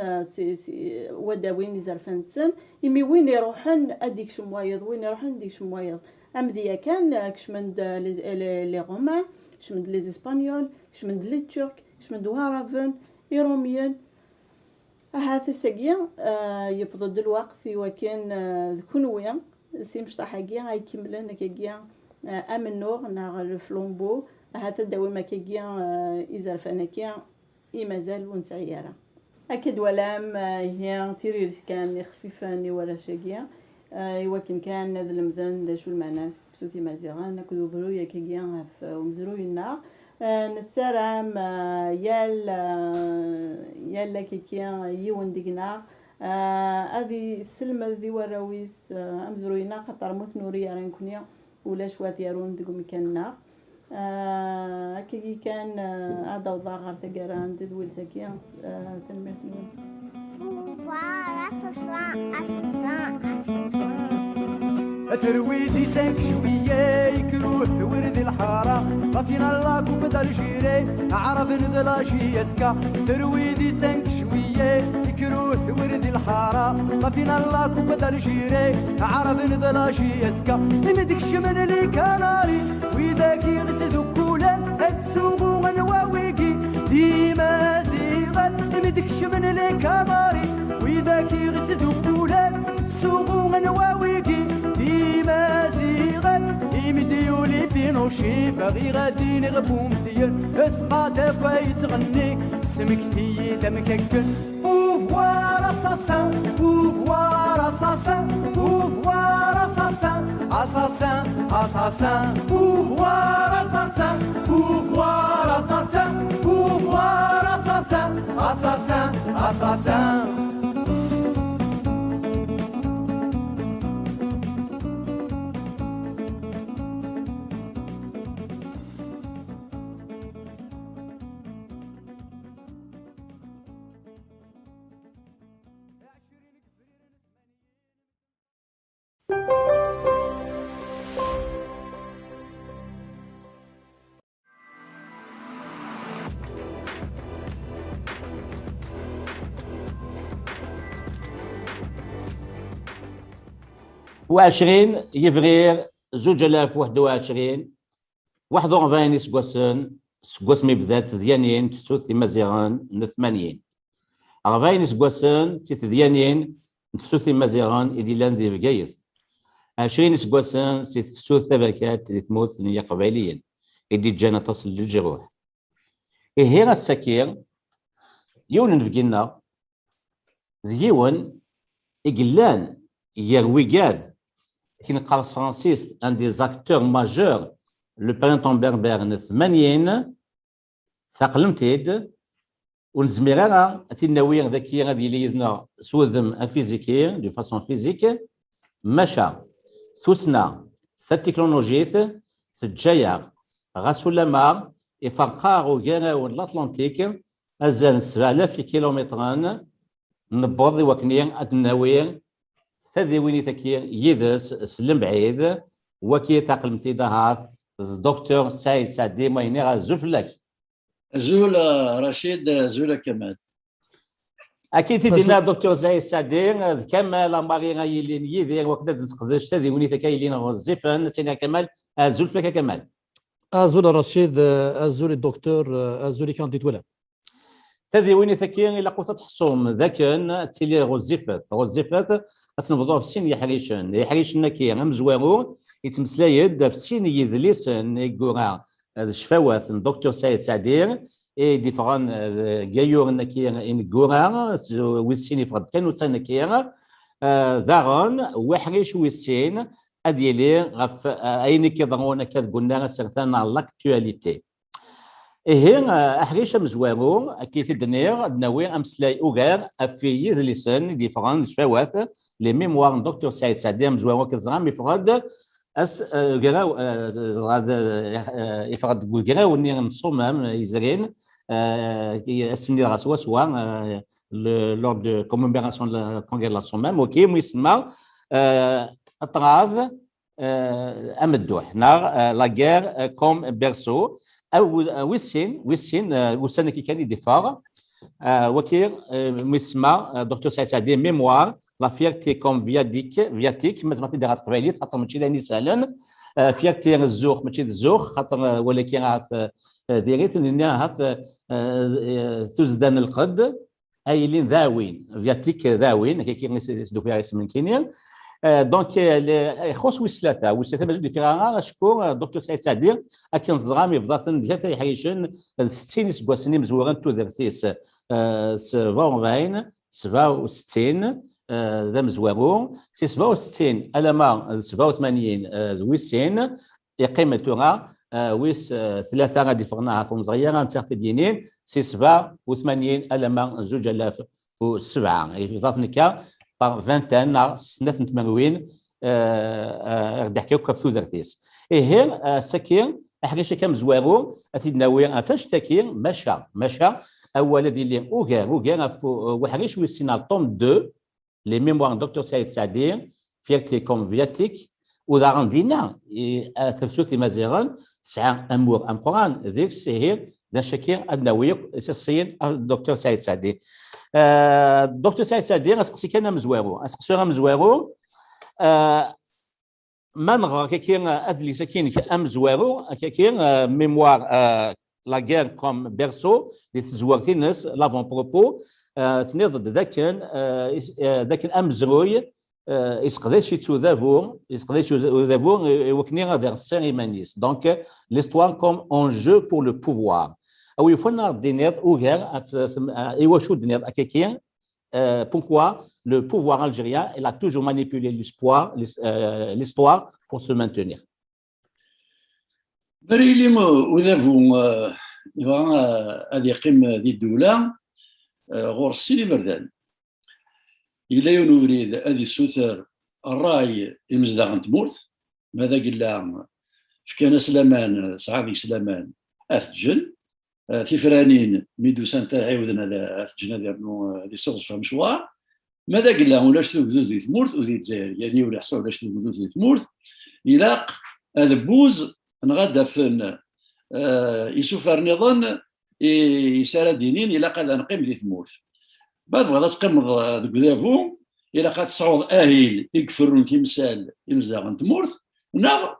wa d-awin izerfan-nsen, imi win iruḥen ad d-ikcem wayeḍ, win iruḥen ad d-ikcem wayeḍ. Am d yakan kecmen-d les Romains, kecmen-d les Espagnols, kecmen-d les Turcs, kecmen-d Waraben, Iṛumyen. Ahat ass-agi yewweḍ-d lweqt i wakken d kunwi s imecṭaḥ-agi ay ikemmlen akkagi amennuɣ neɣ le flambeau, ahat ad d-tawim akkagi izerfan-agi i mazal ur nesɛi ara. Akka d-twalam, ihi d tiririt kan ixfifen i warrac-agi, i wakken kan ad lemden d acu lmeɛna-s tefsut imaziɣen akked ubruy akkagi ɣef umezruy-nneɣ. Nessaram yal yal akkagi yiwen deg-neɣ ad yesselmed i warraw-is amezruy-nneɣ, xaṭer ma ur t-nuri ara nekni, ulac wa t-yarun deg umkan-nneɣ. Akkagi kan ad awḍeɣ ɣer taggara n tedwilt-agi. Tanemmirt-nwen. Terwi di cinq juillet, ikruh wer di lḥara, la finale la coupe d'Algérie, aɛraben d la J S K. Terwi di cinq juillet, ikruh wer di lḥara, la finale la coupe d'Algérie, aɛraben d la J S K. Imi d-kecmen les Canaries, widak i ɣ-isdukkulen, ad suɣu anwa wigi d imaziɣen. Imi d-kecmen les Canaries, widak i ɣ-isdukkulen, suɣu anwa wigi d imaziɣen. Imi d-yuli Pinochet, bɣiɣ ad iniɣ Boumediene, s qad akk ay yettɣenni smekti-yi-d amek akken. Pouvoir assassin, pouvoir assassin, pouvoir assassin, assassin, assassin, pouvoir assassin, pouvoir assassin, pouvoir assassin, assassin, assassin. وعشرين يفرير زوج آلاف وواحد وعشرين، واحد وأربعين iseggasen seg wasmi bdant tedyanin n tefsut imaziɣen n tmanyin. Rebɛin iseggasen si tedyanin n tefsut imaziɣen i d-yellan di Bgayet. Ɛecrin iseggasen si tefsut taberkant di tmurt n Yiqbayliyen i d-yeǧǧan aṭas n leǧruḥ. Ihi ass-agi, yiwen n bgi-nneɣ d yiwen i yellan gar wigad, akken qqaren s tefransist, un des acteurs majeurs, le printemps berbère n tmanyin, taqlem-t-id, ur nezmir ara ad t-id-nawi daki ad yili yid-neɣ s wudem afiziki, de façon physique, maca tussna tatiknulujit teǧǧa-yaɣ, ɣas ulamma iferq-aɣ ugaraw n l'Atlantique azal n sebɛa alaf ikilumitren, newweḍ i wakken ad d-nawi tadiwinit-agi yid-s s lembɛid. Wagi taqlem-t-id ahat d Docteur Saɛid Saɛdi, ma yenniɣ azul fell-ak. Azul, a Racid, azul a Kamal. Akken i d-yenna Docteur Saɛid Saɛdi, d Kamal Amari ay yilin yid-i, wakken ad nesseqdec tadiwennit akka yilin ɣezzifen. Sina Kamal, azul fell-ak a Kamal. Azul a Racid, azul i docteur, azul i kan di twala. Tadiwennit-agi ilaq ur teḥṣum d akken ad tili ɣezzifet. Ɣezzifet ad tt-nebḍu ɣef sin yeḥricen. Iḥricen-agi amezwaru yettmeslay-d ɣef sin yedlisen i yura d ccfawat n Docteur Saɛid Saɛdi, i d-iffɣen, eh, deg ayyuren-agi ineggura, s-, wis sin yeffeɣ-d kan ussan-agi. Eh, daɣen, weḥric wis sin ad yili ɣef, eh, ayen i k-iḍerrun akka deg unnar asertan neɣ l'actualité. Ihi, eh, aḥric amezwaru, akka i t-id-nniɣ, ad nawi ameslay ugar ɣef yidlisen i d-yeffɣen d ccfawat, les mémoires n Docteur Saɛid Saɛdi amezwaru, akka teẓram, yeffeɣ-d ass, eh, ugraw, eh, dɣa d, eh, yeffeɣ-d deg ugraw-nni n Ṣṣumam yezrin, eh, ass-nni dɣa swaswa, eh, le, lors de commémoration de la congrès de la Ṣṣumam, ok, mu isemma, eh, ṭṭrad, eh, amedduḥ, neɣ, eh, la guerre, eh, comme berceau. Aw-, eh, wis sin, wis sin, eh, ussan-agi kan i d-iffeɣ. Eh, waki, eh, mu isemma, eh, Docteur Saɛid Saɛdi, mémoire, la fierté comme viatique, viatique, ma zemreɣ ad ɣer teqbaylit, xaṭer mačči d ayen isehlen. Eh, fierté, zzux, mačči d zzux, xaṭer, eh, wala ki ahat, eh, diri-t, nini ahat, eh, eh, tuzda n lqedd, ay ilin d awin, viatique d awin, akka ki s-, s-, d-ufiɣ isem nekkini. Eh, donc, eh, le-, ixuṣ wis tlata, wis tlata mazal d-ifiɣ ara, acku, eh, Docteur Saɛid Saɛdi, akken teẓram, yebḍa-ten d kra yeḥricen, d settin iseggasen imezwura n tudert-is, eh, sebɛa u rebɛin, sebɛa u settin, eh, d amezwaru, si sebɛa u settin alamma d sebɛa u tmanyin, eh, d wis sin, yeqqim tura, eh, wis, eh, tlata ad d-iffɣen ahat ur neẓri ara, netta ɣef i d-yinin, si sebɛa u tmanyin alamma zuǧ alaf u sebɛa. Yebḍa-ten akka par vingtaine neɣ snat n tmerwin, eh, eh, i ɣ-d-iḥka akk ɣef tudert-is. Ihi, eh, ass-agi, aḥric-agi amezwaru, ad t-id-nawi ɣef annect-agi, maca, maca, awal ad yili ugar, ugar ɣef u-, uḥric wis sin, tome deux, les mémoires n Docteur Saɛid Saɛdi, fierté comme viatique, u daɣen dinna, i, a, tafsut imaziɣen tesɛa amur ameqqran deg-s, ihi d acu-agi ad nawi akk iseqsiyen a Docteur Saɛid Saɛdi. Eh, Docteur Saɛid Saɛdi, aseqsi kan amezwaru, aseqsi amezwaru, eh, ma nɣer akaki, eh, adlis-agi-inek amezwaru, akaki, eh, mémoire, eh, la guerre comme berceau, di tezwart-ines, l'avant-propos, eh, tenniḍ-d dakken, eh, is-, eh, dakken amezruy, eh, iseqdac-itt udabu, iseqdac udabu i, i wakken ad ireṣṣi iman-is. Donc, eh, l'histoire comme enjeu pour le pouvoir. Awi yufan ad d-tiniḍ ugar ɣef, ɣef, eh, iwacu d-tiniḍ akaki, euh, pourquoi le pouvoir algérien, il a toujours manipulé l'espoir, l'his-, euh, l'histoire pour se maintenir. Mi ara yili udabu, euh, yebɣa, euh, ad yeqqim di ddula, euh, ɣur-s sin iberdan. Yella yiwen ubrid ad yessuter ṛṛay imezdaɣ n tmurt, ma d agella fkan-as laman, sɛan deg-s laman, ad t-ǧǧen. Eh, tifranin, mi d-usant ad ɛiwden ad, ad t-ǧǧen ad irnu, eh, ad issiweḍ ɣef lecɣal. Ma d agella ulac tugdut di tmurt, u di Lezzayer, yal yiwen iḥṣa ulac tugdut di tmurt, ilaq adebbuz neɣ ad d-afen, eh, isufar nniḍen i, i s ara d-inin ilaq ad neqqim di tmurt. Ma tebɣiḍ ad teqqimeḍ, eh, deg udabu, ilaq ad tesɛuḍ ahil i iferrun timsal imezdaɣ n tmurt, neɣ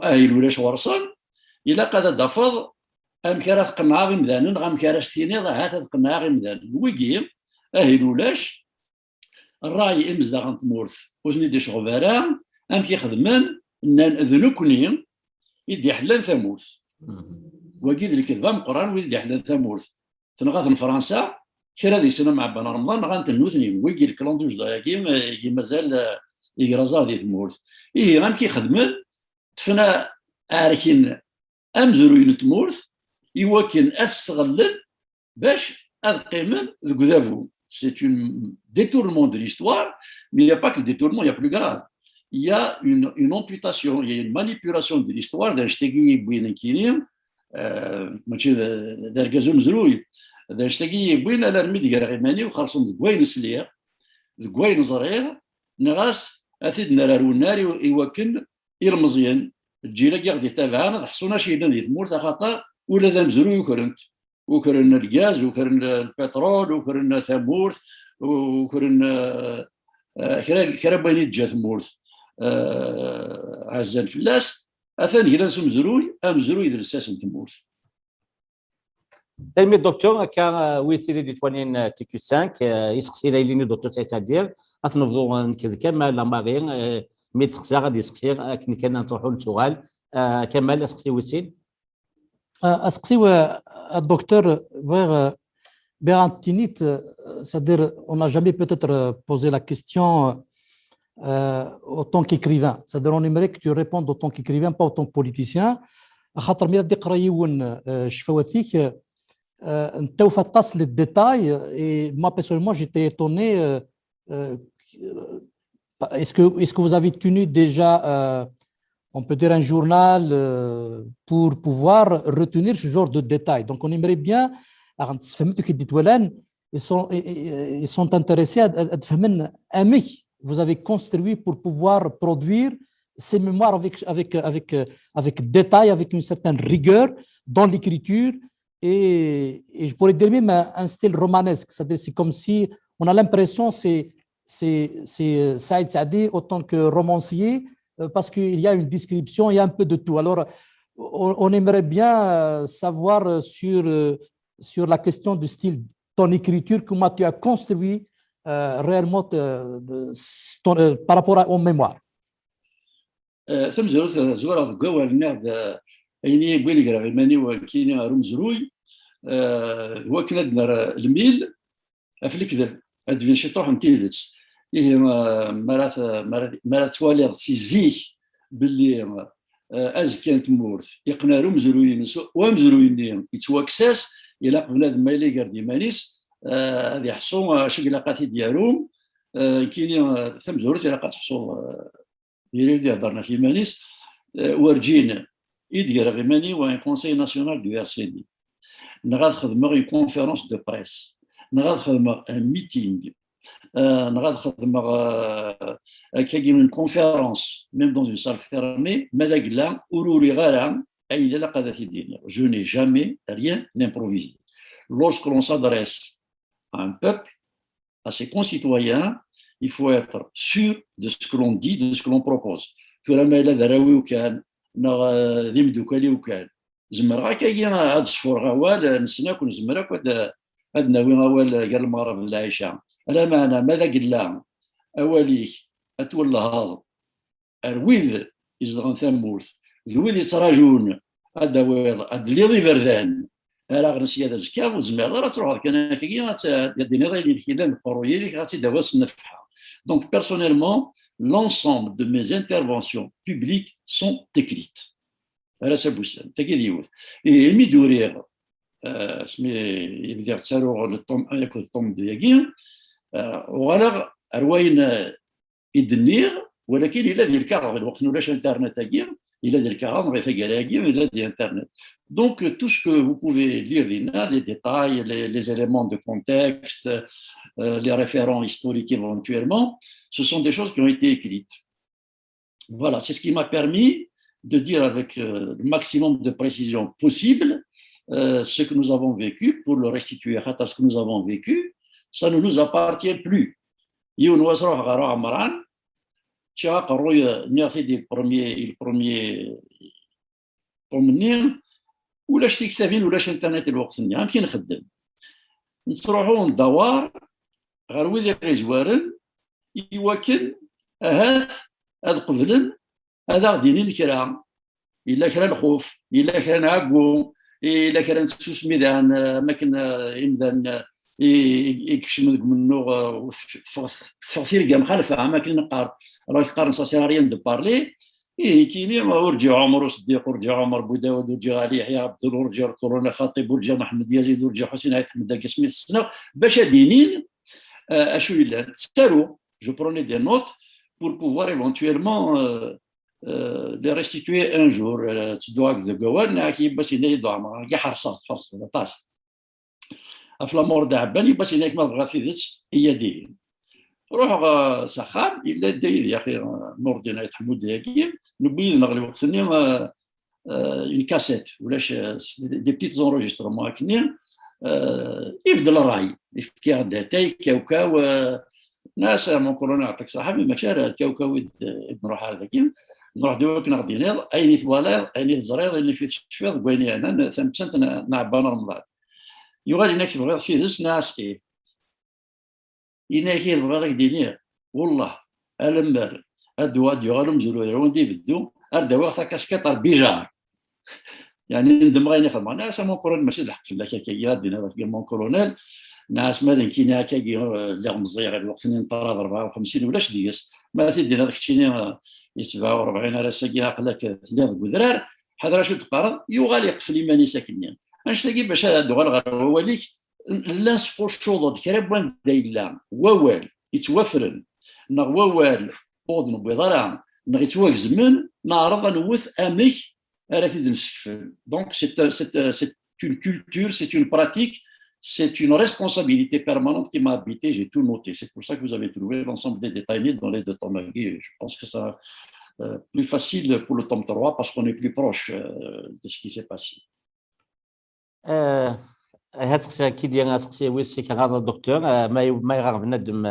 ahil ulac ɣur-sen, ilaq ad d-tafeḍ amek ara tqenɛeḍ imdanen, neɣ amek ara s-tiniḍ ahat ad qenɛeɣ imdanen. Wigi, ahil ulac, ṛṛay imezdaɣ n tmurt ur ten-id-icɣeb ara, amek i xedmen, nnan d nekkni i d-iḥellan tamurt. Mhm. Wagi d lkedba meqqran, wid i d-iḥellan tamurt. Tenɣa-ten Fransa, kra deg-sen am Ɛebban Remḍan, nɣan-ten nutni. Wigi, le clan du Jda-agi, eh, i mazal, eh, iger aẓar di tmurt. Ihi, amek i xedmen? Ṭṭfen a-, aɛerkin amezruy n tmurt i wakken ad sɣellen bac ad qqimen deg udabu. C'est un détournement de l'histoire, mais il n'y a pas que le détournement, il y a plus grave. Il y a une, une amputation, il y a une manipulation de l'histoire, d annect-agi i yewwin nekkini, eh, mačči d, d argaz umezruy, d annect-agi i yewwin alarmi d-greɣ iman-iw xerṣum deg wayen sliɣ, deg wayen ẓriɣ, nniɣ-as, a t-id-nerr ar unnar i, i wakken ilmeẓyen, lǧil-agi i ɣ-d-itabaɛen, ad ḥṣun acu yellan di tmurt, axaṭer ula d amezruy ukren-t. ukren lgaz, ukren lpiṭrul, ukren tamurt, ukren, eh, eh, kra, kra n wayen i d-teǧǧa tmurt, eh, ɛezzan fell-as. Atan glan s umezruy, amezruy d lsas n tmurt. Tanemmirt, docteur. Akka, euh, wid tid i d-yettwalin, euh, T Q cinq, euh, iseqsi la yelli-nni docteur Saïd Sadir, ad t-nebḍu, euh, nekk d Kamal Amari, euh, mi d-seqsiɣ ad yesseqsi, akken kan ad nruḥ nettuɣal. Euh, Kamal, aseqsi wis sin. Euh, aseqsi, euh, à docteur, vers, euh, vers Antinit, euh, c'est-à-dire, on n'a jamais peut-être, euh, posé la question, euh, autant qu'écrivain. C'est-à-dire, on aimerait que tu répondes autant qu'écrivain, pas autant que politicien. Axaṭer mi ara d-iqra yiwen, euh, ccfawat-ik, euh, netta yufa aṭas les détails, et moi, personnellement, j'étais étonné, euh, euh, euh, est-ce que, est-ce que vous avez tenu déjà, euh, on peut dire, un journal, euh, pour pouvoir retenir ce genre de détails? Donc, on aimerait bien, ils sont, ils sont intéressés à, à, à vous avez construit pour pouvoir produire ces mémoires avec, avec, avec, euh, avec détail, avec une certaine rigueur dans l'écriture. Et, et je pourrais dire même un, un style romanesque. C'est-à-dire, c'est comme si on a l'impression c'est, c'est, c'est, euh, Saïd Saadi autant que romancier, euh, parce qu'il y a une description, il y a un peu de tout. Alors, on, on aimerait bien, euh, savoir, euh, sur, euh, sur la question du style, ton écriture, comment tu as construit, euh, réellement, euh, ton, euh, par rapport à, au mémoire. Eh, tamezwarut, eh, zwareɣ deg wawal, nniɣ-d, eh, ayen i yewwin greɣ iman-iw nekkini ar umezruy, eh, d wakken ad nerr lmil ɣef lekdeb, ad d-tbin ciṭuḥ n tidet. Ihi, eh, mi ara t-, mi ara, mi ara twaliḍ si zik belli, eh, azekka n tmurt iqqen ar umezruy-ines, u amezruy-nni yettwakkes-as, ilaq bnadem ma yella iger-d iman-is, eh, ad iḥṣu, eh, acu i ilaq ad t-id-yaru. Eh, nekkini, eh, tamezwarut ilaq ad teḥṣu, eh, yella i d-iheddren ɣef yiman-is, eh, werǧin i d-greɣ iman-iw un Conseil national du R C D, neɣ ad xedmeɣ une conférence de presse, neɣ ad xedmeɣ un meeting, eh, neɣ ad xedmeɣ, eh, akkagi une conférence, même dans une salle fermée, ma d agella ur uriɣ ara ayen ilaq ad t-id-iniɣ. Je n'ai jamais rien improvisé. Lorsque l'on s'adresse à un peuple, à ses concitoyens, il faut être sûr de ce que l'on dit, de ce que l'on propose. Tura ma yella d arraw-iw kan, neɣ, eh, d imeddukal-iw kan, zemreɣ akkagi ad sfureɣ awal, nessen akk, nezmer akk ad, ad nawi awal gar lmeɣreb d lɛica. Lameɛna ma d agella awal-ik ad twellheḍ ar wid izedɣen tamurt, d wid yettrajun ad d-tawiḍ, ad d-tliḍ iberdan, ara ɣren sya d azekka, ur tezmireḍ ara ad truḥeḍ kan akkagi, ad d-tiniḍ ayen i k-yellan deg uqerruy-inek, ad tt-id-tawiḍ s nnefḥa. Donc, personnellement, l'ensemble de mes interventions publiques sont écrites. Ar ass-a n wussan, tagi d yiwet. Ihi, imi d-uriɣ, eh, asmi i bdiɣ ttaruɣ le tome un akked le tome deux-agi, eh, uɣaleɣ ar wayen, eh, i d-nniɣ, walakin yella di lkaɣeḍ, lweqt n ulac internet-agi, yella di lkaɣeḍ, neɣ di taggara-agi, yella di internet. Donc, tout ce que vous pouvez lire dinna, les détails, les, les éléments de contexte, euh, les référents historiques éventuellement, ce sont des choses qui ont été écrites. Voilà, c'est ce qui m'a permis de dire avec, euh, le maximum de précision possible, euh, ce que nous avons vécu, pour le restituer, ce que nous avons vécu, ça ne nous appartient plus. Yiwen wass ruḥeɣ ɣer Ɛemran, ččiɣ aqerruy, nniɣ-t-id i le premier, i le premier tome-nni, ulac tiktabin, ulac internet lweqt-nni. Amek i nxeddem? Nettruḥu ndawar ɣer wid i ɣ-izwaren i wakken ahat ad qeblen ad aɣ-d-inin kra. Yella kra n lxuf, yella kra n ɛeggu, yella kra n tsusmi daɣen, eh, am akken, eh, imdanen, eh, i, i, i ikecmen deg umennuɣ, eh, teffeɣ, teffeɣ tirga mxalfa, am akken neqqar. Alors, qqaren ça sert à rien de parler. Ihi, kini, ur ǧǧiɣ Ɛumer Useddiq, ur ǧǧiɣ Ɛumer Budawed, ur ǧǧiɣ Ɛli Yeḥya Ɛebdul, ur ǧǧiɣ Lkulunél Xaṭib, ur ǧǧiɣ Mḥemmed Yazid, ur ǧǧiɣ Ḥusin Ayt Ḥmed, dagi asmi t-ssneɣ, bac ad d-inin, eh, acu yellan. Ttaruɣ, je prenais des notes pour pouvoir éventuellement, euh, euh, les restituer un jour. Euh, ttedduɣ akked deg wawal, neɣ yiwwas yenna-yi-d Ɛmer, agi ḥerṣeɣ, ḥerṣeɣ aṭas. Ɣef la mort d Ɛebban, yiwwas yenna-yak ma tebɣiḍ tidet, iyya-d ihi. Ruḥeɣ, euh, s axxam, yella dda yid-i axi, euh, Nurdin Ayt Ḥmud dagi, newwi yid-neɣ lweqt-nni, euh, euh, une cassette, ulac, euh, des petits enregistrements akkenni. Ibeddel ṛṛay, yefka-aɣ-d atay, kawkaw, nas, mon colonel, yeɛṭik ṣṣeḥḥa, mais mačči ara kawkaw i d-nruḥ ar dagi, nruḥ-d i wakken a ɣ-d-tiniḍ ayen i twalaḍ, ayen i teẓriḍ, ayen i tecfiḍ deg wayen yeɛnan tamettant n Ɛebban Remḍan. Yuɣal yenna-k tebɣiḍ tidet, nas ih. Yenna-k ih, tebɣiḍ a k-d-iniɣ, wellah, alemmer ad d-yuɣal umezruy ar wanda ibeddu, ar d-awiɣ takaskiṭ ar Bijar. Yeɛni ndemmeɣ ayen i xedmeɣ. Nniɣ-as a mon colonel, mačči d lḥeqq fell-ak akkagi, ad d-tiniḍ akkagi mon colonel. Nniɣ-as ma d nekkini akkagi, lliɣ meẓẓiyeɣ lweqt-nni n ṭṭrad rebɛa u xemsin, ulac deg-s. Ma t-id-tiniḍ keččini, i sebɛa u rebɛin ar ass-agi aql-ak telliḍ deg udrar, ḥader acu d-teqqareḍ. Yuɣal iqfel iman-is akkenni. Annect-agi bac ad d-uɣaleɣ ɣer wawal-ik, llan sfuccuḍ-d kra n wanda yella wawal yettwafren, neɣ wawal ur d-newwiḍ ara, neɣ yettwagezmen, neɛreḍ ad newwet amek ara t-id-nessekfel. Donc, c'est, c'est, c'est une culture, c'est une pratique, c'est une responsabilité permanente qui m'a habité, j'ai tout noté. C'est pour ça que vous avez trouvé l'ensemble des détails dans les deux tomes. Je pense que ça, euh, plus facile pour le tome trois parce qu'on est plus proche, euh, de ce qui s'est passé. Ah, ha seqsi kidi, aseqsi wis kraḍ, docteur, ah, ma, ma iɣer bnadem,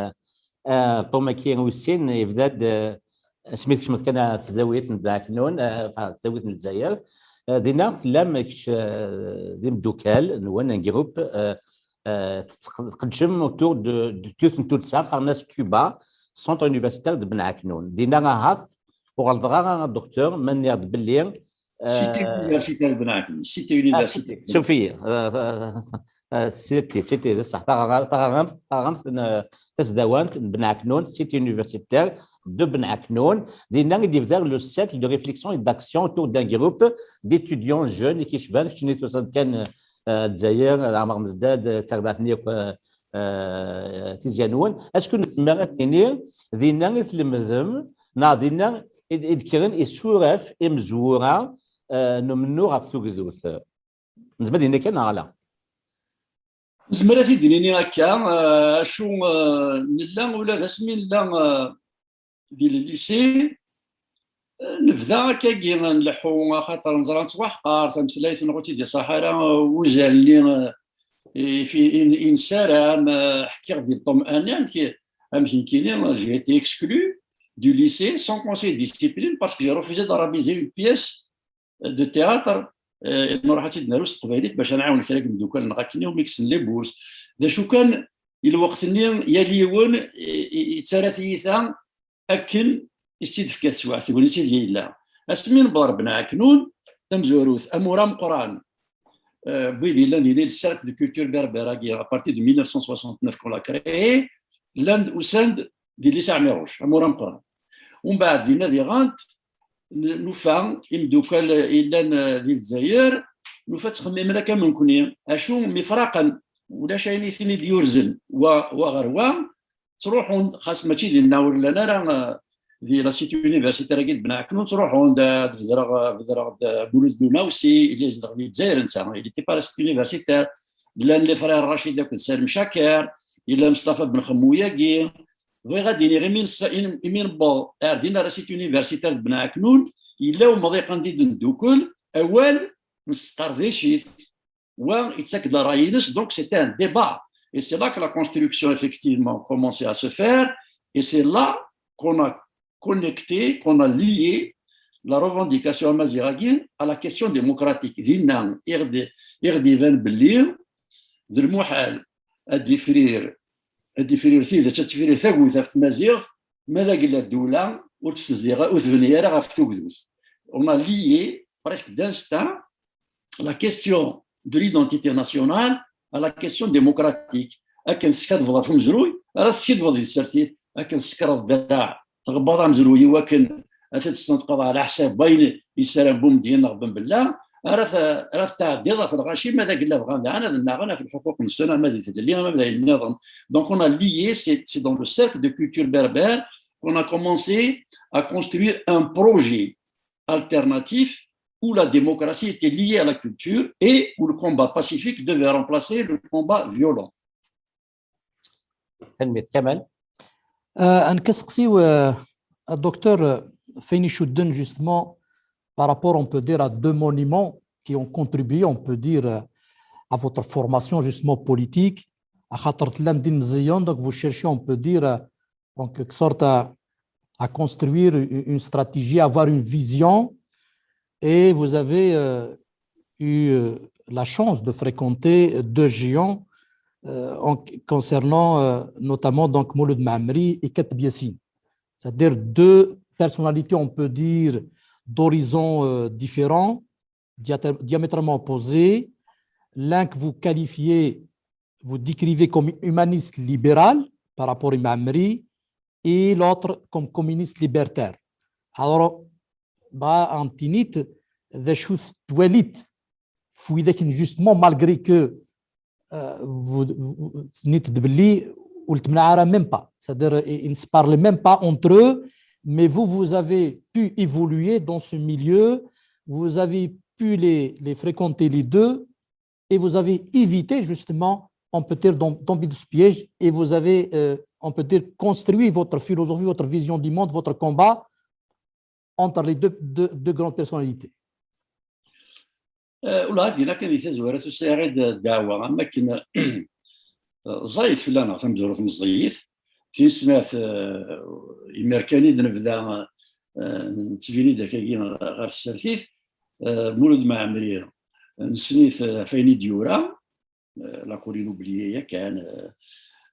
ah, ṭum-agi wis sin, yebda-d, ah, asmi tkecmeḍ kan ar tesdawit n Bnaknun, ah, enfin, tesdawit n Lezzayer. Ah, dinna tellam kečč, ah, d imdukal nwen, un groupe, ah, ah, tettq-, tqeddcem autour de, de yiwet n tuddsa qqaren-as Cuba, Centre Universitaire de Bnaknun. Dinna ahat ur ɣelḍeɣ ara, docteur, ma nniɣ-d belli Cité universitaire de Bnaknun, cité universitaire. Sufi, cité, cité, d ṣṣeḥ, taɣamt, taɣamt, taɣamt n tasdawant n Bnaknun, cité universitaire de Bnaknun. Dinna i d-yebda le cercle de réflexion et d'action autour d'un groupe d'étudiants jeunes i k-icban, keččini tusiḍ-d kan, euh, Lezzayer, Ɛmer Mezdad, euh, d tarbaɛt-nni akk, euh, euh, tizya-nwen. Est-ce que nezmer ad nini dinna i tlemdem, neɣ dinna i d-, i d-kkren isuraf imezwura, eh, n umennuɣ ɣef tugdut? Nezmer ad d-nini akka neɣ ala? Nezmer ad t-id-nini akka, eh, acu, eh, nella ula d asmi nella, eh, di lycée, eh, nebda akkagi nleḥḥu, axaṭer neẓra nettwaḥqar, tameslayt-nneɣ ur tt-id-iṣaḥ ara, eh, uzal-nni, eh, i, i, i nessaram, eh, ḥkiɣ di le tome un, amek, amek nekkini, j'ai été exclu du lycée sans conseil de discipline parce que j'ai refusé d'arabiser une pièce de théâtre, eh, nruḥ ad tt-id-naru s teqbaylit bac ad nɛawen kra n yimeddukal-nneɣ akken umi kksen les bourses. D acu kan, i lweqt-nni, yal yiwen, i, i, yettarra tiyita akken i s-tt-id-tefka teswiɛt, tegnit ideg yella. Asmi newweḍ ɣer Bnaknun, tamezwarut, amur ameqqran, eh, n wid yellan dinna, le cercle de culture berbère-agi, à partir de mille neuf cent soixante-neuf qu'on l'a créé, llan-d, usan-d di lycée Ɛmiruc, amur ameqqran. Umbeɛd dinna diɣen, n-, nufa imeddukal yellan, eh, di Lezzayer, nufa ttxemmimen akka am nekkni. Acu, myefraqen, ulac ayen i ten-id-yurzen wa, wa ɣer wa, ttruḥun, xas mačči dinna ur llan ara, eh, di la cité universitaire-agi de Bnaknun, ttruḥun-d, eh, ad bedreɣ, eh, bedreɣ-d, eh, Mulud Lumawsi, yella yezdeɣ di Lezzayer netta, il était pas à la cité universitaire, llan les frères Rachid akked Salim Chaker, yella Mustafa Ben Xemmuyagi. Bɣiɣ ad d-iniɣ, imi nessa-, imi, imi newweḍ ar dinna, la cité universitaire de Bnaknun, yella umḍiq anda i d-neddukel, awal nesqerdec-it, wa yettak-d ṛṛay-ines, donc c'est un débat. Et c'est là que la construction, effectivement, commençait à se faire, et c'est là qu'on a connecté, qu'on a lié la revendication amaziɣ-agi à la question démocratique. Dinna i ɣ-d-, i ɣ-d-iban belli d lmuḥal ad d-ifrir, ad d-ifrir tidet, ad tifrir tagut ɣef tmaziɣt, ma d agella ddewla ur tt-tezdiɣ, ur tebni ara ɣef tugdut. On a lié presque d'instinct la question de l'identité nationale à la question démocratique. Akken teskadbeḍ ɣef umezruy, ara teskadbeḍ di tsertit, akken tsekreḍ ddreɛ, tɣebbaḍ amezruy i wakken ad t-id-tesneṭqeḍ ɛla ḥsab wayen yessaram Bumedyen neɣ Benbella, ara t-, ara t-tɛeddiḍ ɣef lɣaci, ma d agella bɣan daɣen ad nnaɣen ɣef lḥuquq-nsen, ama di tlelli, ama d ayen nniḍen. Donc on a lié, c'est, c'est dans le cercle de culture berbère qu'on a commencé à construire un projet alternatif où la démocratie était liée à la culture et où le combat pacifique devait remplacer le combat violent. Tanemmirt, Kamal. Euh, un question, euh, à docteur, euh, Feni Chouden, justement, par rapport, on peut dire, à deux monuments qui ont contribué, on peut dire, euh, à votre formation justement politique, axaṭer tellam d ilmeẓyen, donc vous cherchez, on peut dire, euh, en quelque sorte à, à construire une une stratégie, à avoir une vision, et vous avez euh, eu euh, la chance de fréquenter deux géants euh, en, concernant euh, notamment donc Mouloud Mammeri et Kateb Yassine. C'est-à-dire deux personnalités, on peut dire, d'horizons euh, différents, diaté- diamétralement opposés. L'un que vous qualifiez, vous décrivez comme humaniste libéral par rapport à Mammeri, et l'autre comme communiste libertaire. Alors, bah, en tinit, d acu tettwaliḍ f widak justement, malgré que euh, vous, vous, tenit de belli, ou le même pas. C'est-à-dire, ils ne se parlent même pas entre eux, mais vous, vous avez pu évoluer dans ce milieu, vous avez pu les, les fréquenter les deux, et vous avez évité justement, on peut dire, d'em- d'embarquer dans ce piège, et vous avez, euh, on peut dire, construit votre philosophie, votre vision du monde, votre combat entre les deux, deux, deux grandes personnalités. Ula d akken di tazwara tusa-yaɣ-d ddeɛwa am wakken ẓẓayet fell-aneɣ tamezwarut meẓẓiyet. Tin snat, imir kan i d-nebda nettbini-d akkagi ɣer tsertit, Mulud Mɛemmri nessen-it ɣef wayen i d-yura, La Colline oubliée yakan,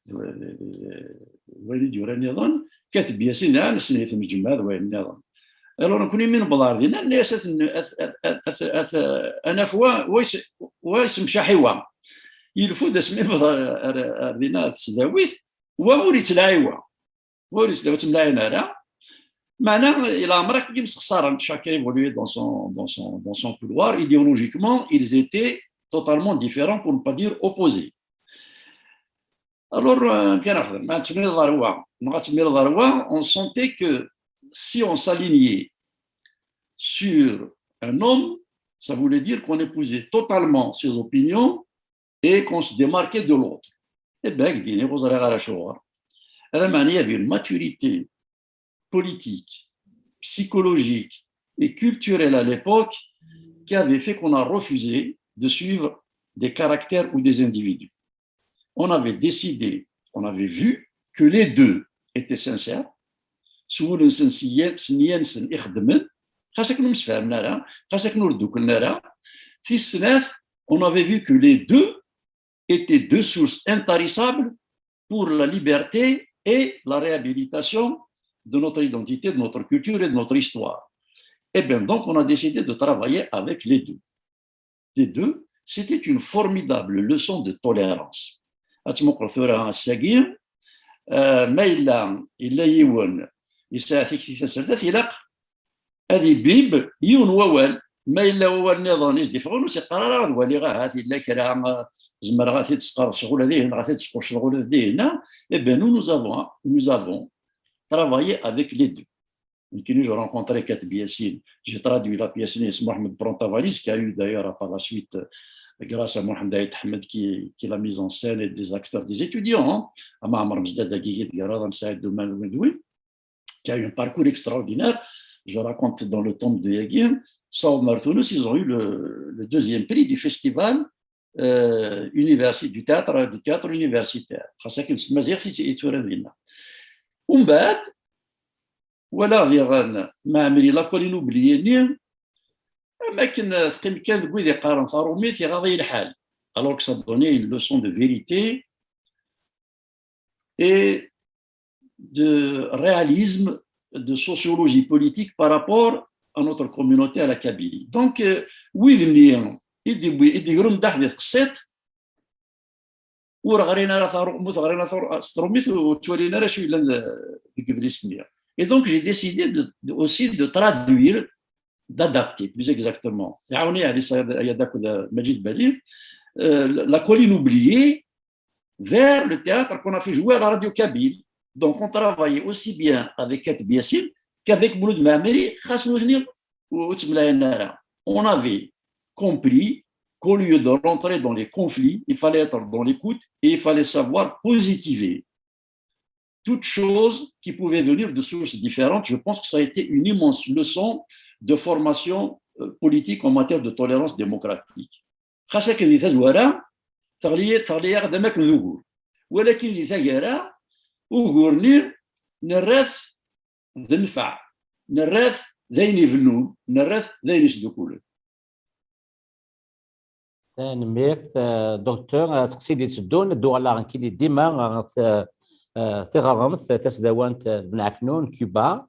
wayen i d-yura nniḍen, Kateb Yasin daɣen nessen-it, Mǧemmeɛ d wayen nniḍen. Alors nekkni mi newweḍ ɣer dinna, nenna-yas ad naf wa yessemcaḥ i wa. Yelfu-d asmi newweḍ ɣer dinna ɣer tesdawit, wa ur yettlaɛi wa. Ur yettlaɛi, ur ttemlaɛin ara. Meɛna leɛmer akken msexsaren, chacun évoluait dans son, dans son, dans son couloir. Idéologiquement, ils étaient totalement différents, pour ne pas dire opposés. Alors, euh, كان نخدم، ما تميل ضروا، ما تميل ضروا, on sentait que si on s'alignait sur un homme, ça voulait dire qu'on épousait totalement ses opinions et qu'on se démarquait de l'autre. Eh bien, je dis, vous allez à la Shoah. Elle a manié une maturité politique, psychologique et culturelle à l'époque qui avait fait qu'on a refusé de suivre des caractères ou des individus. On avait décidé, on avait vu que les deux étaient sincères, s wul-nsen, s nneyya-nsen i xeddmen, xas akken ur msefhamen ara, xas akken ur dduklen ara. Tis snat, on avait vu que les deux étaient deux sources intarissables pour la liberté et la réhabilitation de notre identité, de notre culture et de notre histoire. Eh bien, donc, on a décidé de travailler avec les deux. Les deux, c'était une formidable leçon de tolérance. Ad tmuqel tura ass-agi, euh, ma yella, yella yiwen yesɛa tikti tasertat, ilaq ad ibib yiwen wawal. Ma yella wawal nniḍen i s-d-iffɣen, ur s-iqqar ara ad waliɣ ahat yella kra, zemreɣ ad t-id-sqerseɣ ula dihin, neɣ ad t-id-squccḍeɣ ula d dihin. Eh bien, nous, nous avons, nous avons travaillé avec les deux. Nekkini, j'ai rencontré Kateb Yasin, j'ai traduit la pièce-nni s Mohamed Brantavalis, qui a eu d'ailleurs par la suite, grâce à Mohamed Aït Ahmed, qui, qui l'a mise en scène, et des acteurs, des étudiants, hein, Amar Mzdad, Agigit Garad, Saïd Douman, qui a eu un parcours extraordinaire. Je raconte dans le tome de Yagin, Saoud Martounous, ils ont eu le, le deuxième prix du festival euh, universi-, du théâtre, du théâtre universitaire. Xas akken s tmaziɣt i, i tura dinna. Umbeɛd, walaɣ diɣen Maɛmri, La Colline oubliée-nni, am akken teqqim kan deg wid iqqaren taṛumit, iɣaḍ-iyi lḥal. Alors que ça donnait une leçon de vérité et de réalisme, de sociologie politique par rapport à notre communauté, à la Kabylie. Donc, euh, wid-nni i d-yewwi, i d-yegrum ddaḥ di tqessiṭ, ur ɣrin ara taṛu-, ur ɣrin ara taṛu-, s tṛumit, ur ttwalin ara acu yellan de-, deg udlis-nni. Et donc, j'ai décidé de, de, aussi de traduire, d'adapter, plus exactement. Iɛawen-iyi Ɛli Sayad akked Majid Bali, euh, La Colline oubliée, vers le théâtre qu'on a fait jouer à la radio kabyle. Donc, on travaillait aussi bien avec Kateb Yasin qu'avec Mouloud Mammeri, xas nutni ur ttemlaɛin ara. On avait compris qu'au lieu de rentrer dans les conflits, il fallait être dans l'écoute et il fallait savoir positiver toutes choses qui pouvaient venir de sources différentes. Je pense que ça a été une immense leçon de formation, euh, politique en matière de tolérance démocratique. Xas akken di tazwara, teɣli, teɣli-yaɣ-d am akken d ugur. Walakin di taggara, ugur-nni nerra-t d nnfeɛ, nerra-t d ayen ibennun, nerra-t d ayen isdukkulen. Tanemmirt, euh, docteur. Euh, seqsi d-itteddun, ddu ɣer la Rankini dima ɣer, euh, euh, tiɣremt tasdawant, euh, Ben Aknoun, Cuba.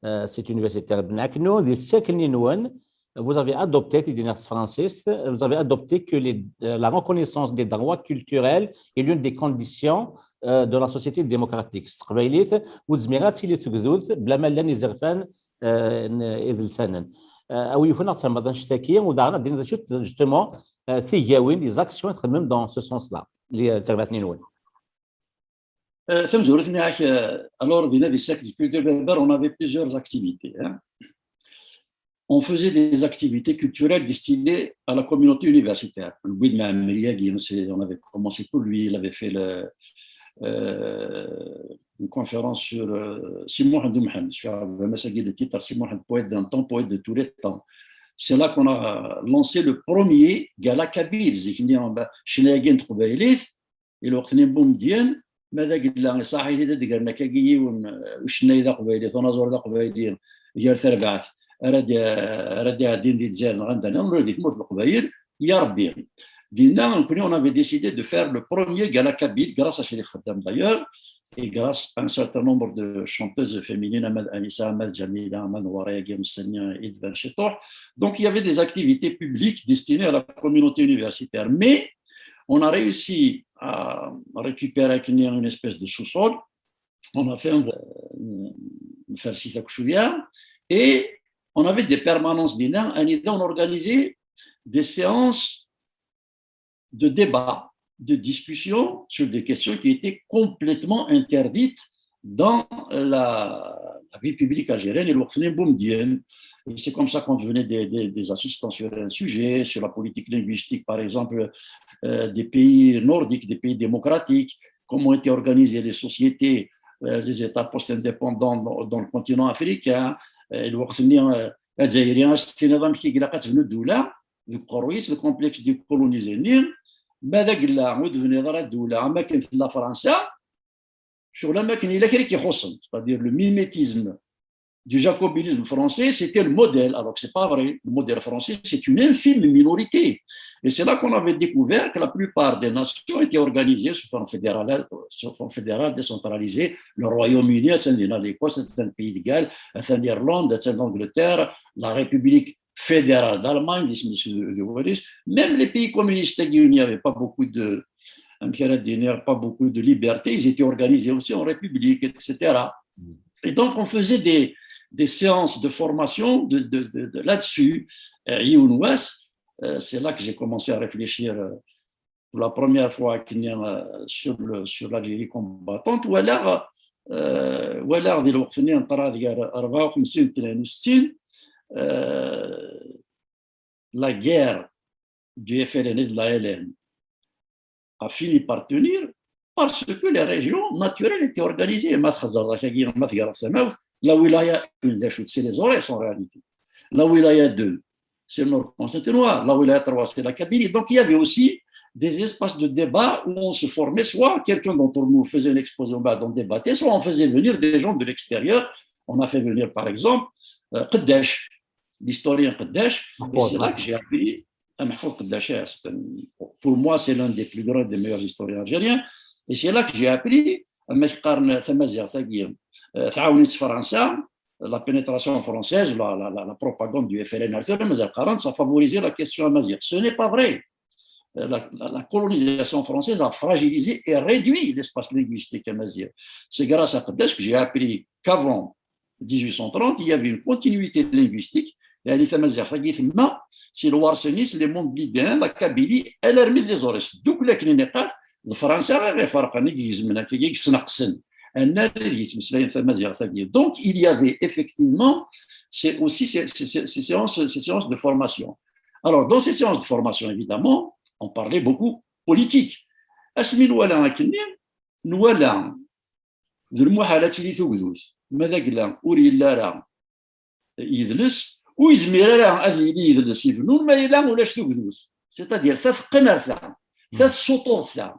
Euh, c'est universitaire Ben Aknoun. Di tsekni-nwen, vous avez adopté, ti dinna s tefransist, vous avez adopté que les, euh, la reconnaissance des droits culturels est l'une des conditions, euh, de la société démocratique. S teqbaylit, ur tezmir ad tili tegdud bla ma llan izerfan, euh, n-, idelsanen. Euh, a wi yufan ad tsemmeḍ annect-agi, u daɣen ad d-tiniḍ d acu, justement, euh, tigawin, les actions i txedmem dans ce sens-là, les, euh, terbatin-nwen. Euh, tamezwarut-nni, euh, alors, dinna di Cercle de Culture Berbère, on avait plusieurs activités, hein. On faisait des activités culturelles destinées à la communauté universitaire. Newwi-d Mɛemmri-agi, on s'est, on avait commencé pour lui, il avait fait le, euh, une conférence sur, euh, Si Muḥend U Mḥend. Je suis à le titre, Si Muḥend, poète d'un temps, poète de tous les temps. C'est là qu'on a lancé le premier gala kabyle. Zik-nni, ccna-agi n teqbaylit, i lweqt-nni n Bumedyen, ma d agella, iṣaḥ-it-id ad d-gren akkagi yiwen, eh, ucennay d aqbayli, unaẓur d aqbayli, gar terbaɛt, ara d-, ara d-iɛeddin di Lezzayer neɣ anda nniḍen, ula di tmurt n Leqbayel, ya Rebbi. Dinna, nekkni, on avait décidé de faire le premier gala kabyle, grâce à Chérif Khaddam d'ailleurs, et grâce à un certain nombre de chanteuses féminines, ama d Anissa, ama d Jamila, ama d Newwara-agi, Messani, i d-tban ciṭuḥ. Donc, il y avait des activités publiques destinées à la communauté universitaire. Mais on a réussi à récupérer une espèce de sous-sol. On a fait un, une, une et on avait des permanences dinna, anida on organisait des séances de débat, de discussion sur des questions qui étaient complètement interdites dans la, la vie publique algérienne et lweqt-nni n Bumedyen. Et c'est comme ça qu'on devenait des, des, des assistants sur un sujet, sur la politique linguistique, par exemple, euh, des pays nordiques, des pays démocratiques, comment étaient organisées les sociétés, euh, les États post-indépendants dans, dans le continent africain, euh, lweqt-nni, euh, Azzayri, ad s-tiniḍ amek i ilaq ad tebnu ddula, deg uqerruy-is, le complexe décolonisé-nni, ma d agella ur d-tebniḍ ara ddula am akken tella Fransa, ccɣel am akken yella kra i k-ixuṣṣen, c'est-à-dire le mimétisme du jacobinisme français, c'était le modèle, alors que c'est pas vrai. Le modèle français, c'est une infime minorité. Et c'est là qu'on avait découvert que la plupart des nations étaient organisées sous forme fédérale, sous forme fédérale décentralisée. Le Royaume-Uni, c'est l'Écosse, c'est le Pays de Galles, c'est l'Irlande, c'est l'Angleterre, la République fédérale d'Allemagne, même les pays communistes, il n'y avait pas beaucoup de, pas beaucoup de liberté, ils étaient organisés aussi en république, et cetera. Et donc, on faisait des, des séances de formation de, de, de, de là-dessus. Euh, yiwen wass, euh, c'est là que j'ai commencé à réfléchir, euh, pour la première fois, euh, sur le, sur l'Algérie combattante, walaɣ, euh, walaɣ di lweqt-nni n ṭṭrad gar rebɛa u xemsin d tlatin u settin, euh, la guerre du F L N et de l'A L N a fini par tenir parce que les régions naturelles étaient organisées. Ma txeẓẓreḍ akkagi, ma tegreḍ tamawt, la wilaya un, d acu-tt, c'est les Aurès en réalité. La wilaya deux, c'est le nord constantinois. La wilaya trois, c'est la Kabylie. Donc il y avait aussi des espaces de débat où on se formait, soit quelqu'un d'entre nous faisait une exposition, bah, on débattait, soit on faisait venir des gens de l'extérieur. On a fait venir, par exemple, euh, Qeddac, l'historien Qeddac, et c'est là que j'ai appris à Mahfouz Qeddac. Pour moi, c'est l'un des plus grands, des meilleurs historiens algériens. Et c'est là que j'ai appris, ma qqaren tamaziɣt-agi, euh, tɛawen-itt Fransa, la pénétration française, la, la, la, la propagande du F L N, ça a favorisé la question amazigh. Ce n'est pas vrai. La, la, la colonisation française a fragilisé et réduit l'espace linguistique amazigh. C'est grâce à Qeddac que j'ai appris qu'avant dix-huit cent trente, il y avait une continuité linguistique. Yeɛni tamaziɣt-agi temma si lwers-is, les mondes lydiens, la Kabylie, alarmi d les Aurès. Dukk akken i niqat, d Fransa i ɣ-iferqen, i igezmen akkagi, i yesneqsen. Annar i d-yettmeslayen tamaziɣt-agi. Donc, il y avait effectivement, c'est aussi ces, ces, ces, séances, ces séances de formation. Alors, dans ces séances de formation, évidemment, on parlait beaucoup politique. Asmi nwala akkenni, nwala d lmuḥal ad tili tugdut, ma d agella ur yelli ara yidles, ur yezmir ara ad yili yidles ibennun ma yella ulac tugdut. C'est-à-dire, ta teqqen ar ta. Ça, c'est autre ça.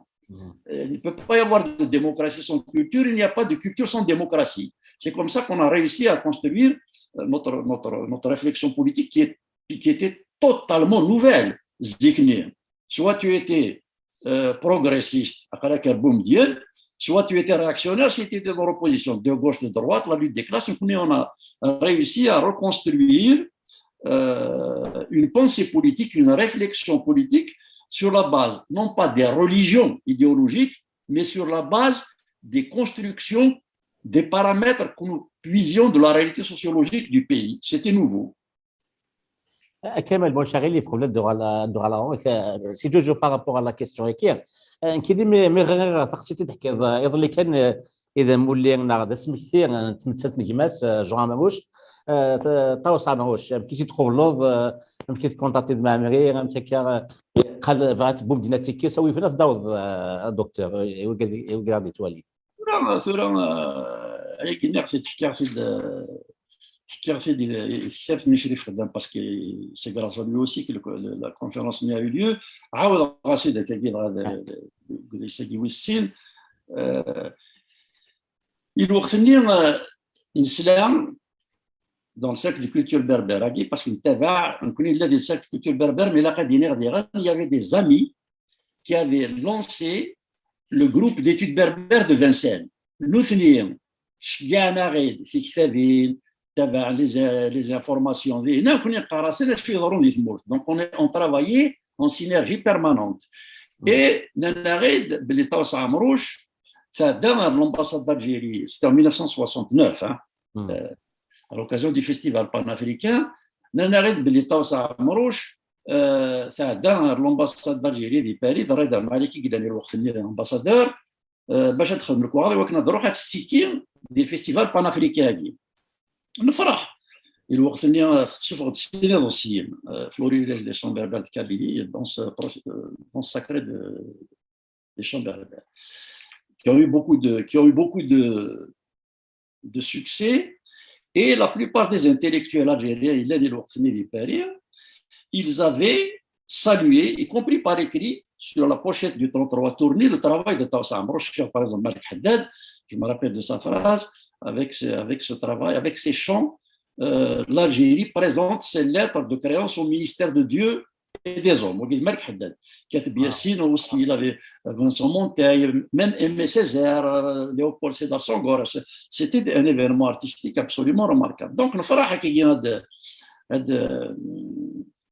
Il ne peut pas y avoir de démocratie sans culture, il n'y a pas de culture sans démocratie. C'est comme ça qu'on a réussi à construire euh, notre, notre, notre réflexion politique qui, est, qui était totalement nouvelle. Soit tu étais euh, progressiste, soit tu étais réactionnaire, si tu étais dans l'opposition, de gauche, de droite, la lutte des classes, on a réussi à reconstruire euh, une pensée politique, une réflexion politique sur la base, non pas des religions idéologiques, mais sur la base des constructions, des paramètres que nous puisions de la réalité sociologique du pays. C'était nouveau. Kamal, bon, Charlie, il faut le droit à la langue. C'est toujours par rapport à la question. Nekk d mi ɣriɣ taxsiṭ i d-teḥkiḍ iḍelli kan, i d amulli neɣ d asmekti n tmettant n gma-s, Jean Amrouche. Ṭawes Amrouche, amek i t-id-tqubleḍ? Amek i tkunṭaṭiḍ Mɛemmri? Amek akka, qal bɣa ad tewwim dinna tikkes, awi fell-as d-taweḍ, docteur, i wigad i d-yettwalin. Tura, tura, ayagi nniɣ-t-id, ḥkiɣ-t-id, ḥkiɣ-t-id i tektabt-nni Crif Xeddam, parce que c'est grâce à lui aussi que la conférence-nni a eu lieu. Ɛawdeɣ-as-id akkagi dɣa deg udlis-agi wis sin. I lweqt-nni nesla dans le cercle de culture berbère-agi, parce que nettabaɛ, nekkni nella di cercle de culture berbère, mais ilaq ad iniɣ diɣen, il y avait des amis qui avaient lancé le groupe d'études berbères de Vincennes. Nutni ceggɛen-aɣ-id tiktabin, tabaɛen les, les informations. Dinna nekkni neqqar-asen acu yeḍrun di tmurt. Donc on, on travaillait en synergie permanente. Et nnan-aɣ-id belli Ṭawes Ɛemruc tɛedda ɣer l'ambassade d'Algérie, c'était en mille neuf cent soixante-neuf, hein, euh, à l'occasion du festival panafricain. Nnan-aɣ-id belli Ṭawes Ɛemruc euh, tɛedda ɣer l'ambassade d'Algérie di Paris, d Rida Malik i yellan i lweqt-nni d ambassadeur, euh, bac ad texdem lekwaɣeḍ i wakken ad ruḥ ad tettekki di festival panafricain-agi. Nefreḥ. I lweqt-nni tessufɣeḍ sin iḍebsiyen, euh, Florilège des chants berbères de Kabylie et Danse, euh, Danse sacrée de, des chants berbères, qui ont eu beaucoup de, qui ont eu beaucoup de, de succès. Et la plupart des intellectuels algériens, il est de Paris, ils avaient salué, y compris par écrit, sur la pochette du trente-trois tourné, le travail de Ṭawes Ɛemruc, par exemple, Malik Haddad, je me rappelle de sa phrase, avec ce, avec ce travail, avec ses chants, euh, l'Algérie présente ses lettres de créance au ministère de Dieu et des hommes. Malik Haddad, Kateb Yassine aussi, il avait Vincent Monteil, même Aimé Césaire, euh, Léopold Sédar Senghor. C'était un événement artistique absolument remarquable. Donc, nefreḥ akkagi ad, ad,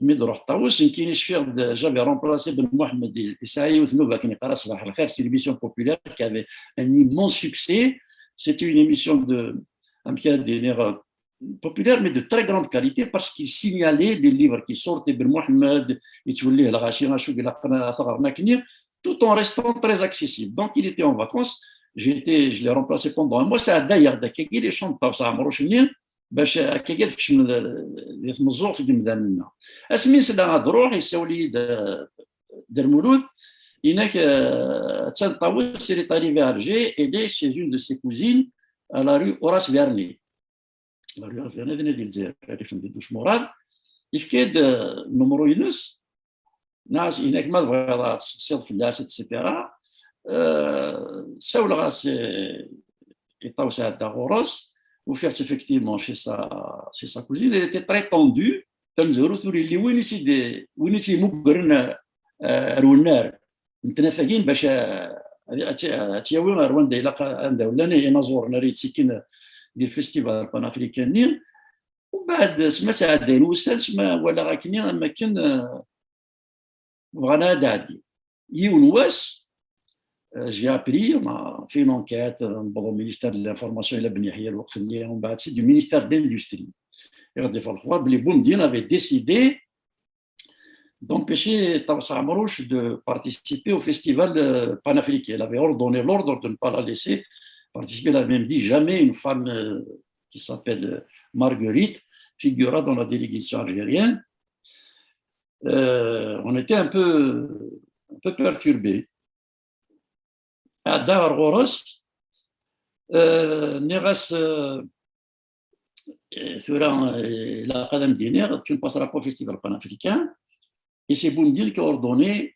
mi d-iruḥ Ṭawes, nekkini cfiɣ-d, j'avais remplacé Ben Mohamed i, i sɛaya yiwet n ubakken yeqqar-as Ṣbaḥ Lxir, c'est une émission populaire qui avait un immense succès. C'était une émission de, amek ara d-iniɣ, populaire, mais de très grande qualité, parce qu'il signalait les livres qui sortaient, Ben Mohamed, yettwellih lɣaci, acu ilaq ad t-ɣren akkenni, tout en restant très accessible. Donc, il était en vacances, j'ai été, je l'ai remplacé pendant un mois, sɛeddayeɣ-d akkagi les chants n Ṭawes Ɛemruc-nni, bac akkagi ad kecmen di tmeẓẓuɣt n yimdanen-nneɣ. Asmi nesla ad d-iruḥ, yessawel-iyi-d, euh, Dda Lmulud, yenna-k, euh, attan Ṭawes, il est arrivé à Alger, il est chez une de ses cousines, à la rue Horace Vernet. La rue Horace Vernet, d nadi Lezzayer, rrif n Dda Murad, yefka-d, euh, numru-ines, nnan-as, yenna-k ma tebɣiḍ ad tettseqsiḍ fell-as, et cetera. Euh, ssawleɣ-as, euh, i Ṭawes, ɛeddaɣ ɣur-s, ufiɣ-tt effectivement chez sa, chez sa cousine, elle était très tendue, tamezwarut ur yelli win i tt-id-, win i tt-yemmugren, euh, ar wennar n tnafa-agi bac, euh, ad, ad, ad tt-yawi ar wanda ilaq, anda llan inaẓuren ara yettekkin di lfestival panafricain-nni. Umbeɛd, asmi ttɛeddayen wussan, asmi walaɣ akkenni am wakken, euh, bɣan ad ɛeddi. Yiwen wass, euh, j'ai appris, on a fait une enquête, euh, au ministère de l'Information, il a bni lweqt-nni, umbeɛd c'est du ministère de l'Industrie. Et on a fait le belli Boumediene avait décidé d'empêcher Ṭawes Ɛemruc de participer au festival, euh, panafricain. Il avait ordonné l'ordre de ne pas la laisser participer. Il avait même dit jamais une femme, euh, qui s'appelle, euh, Marguerite figurera dans la délégation algérienne. Euh, on était un peu, un peu perturbés. Ɛeddaɣ ɣer ɣur-s, euh, nniɣ-as, euh, tura, euh, ilaq ad am-d-iniɣ, tu ne passeras pas au festival panafricain. Et c'est Boumediene qui a ordonné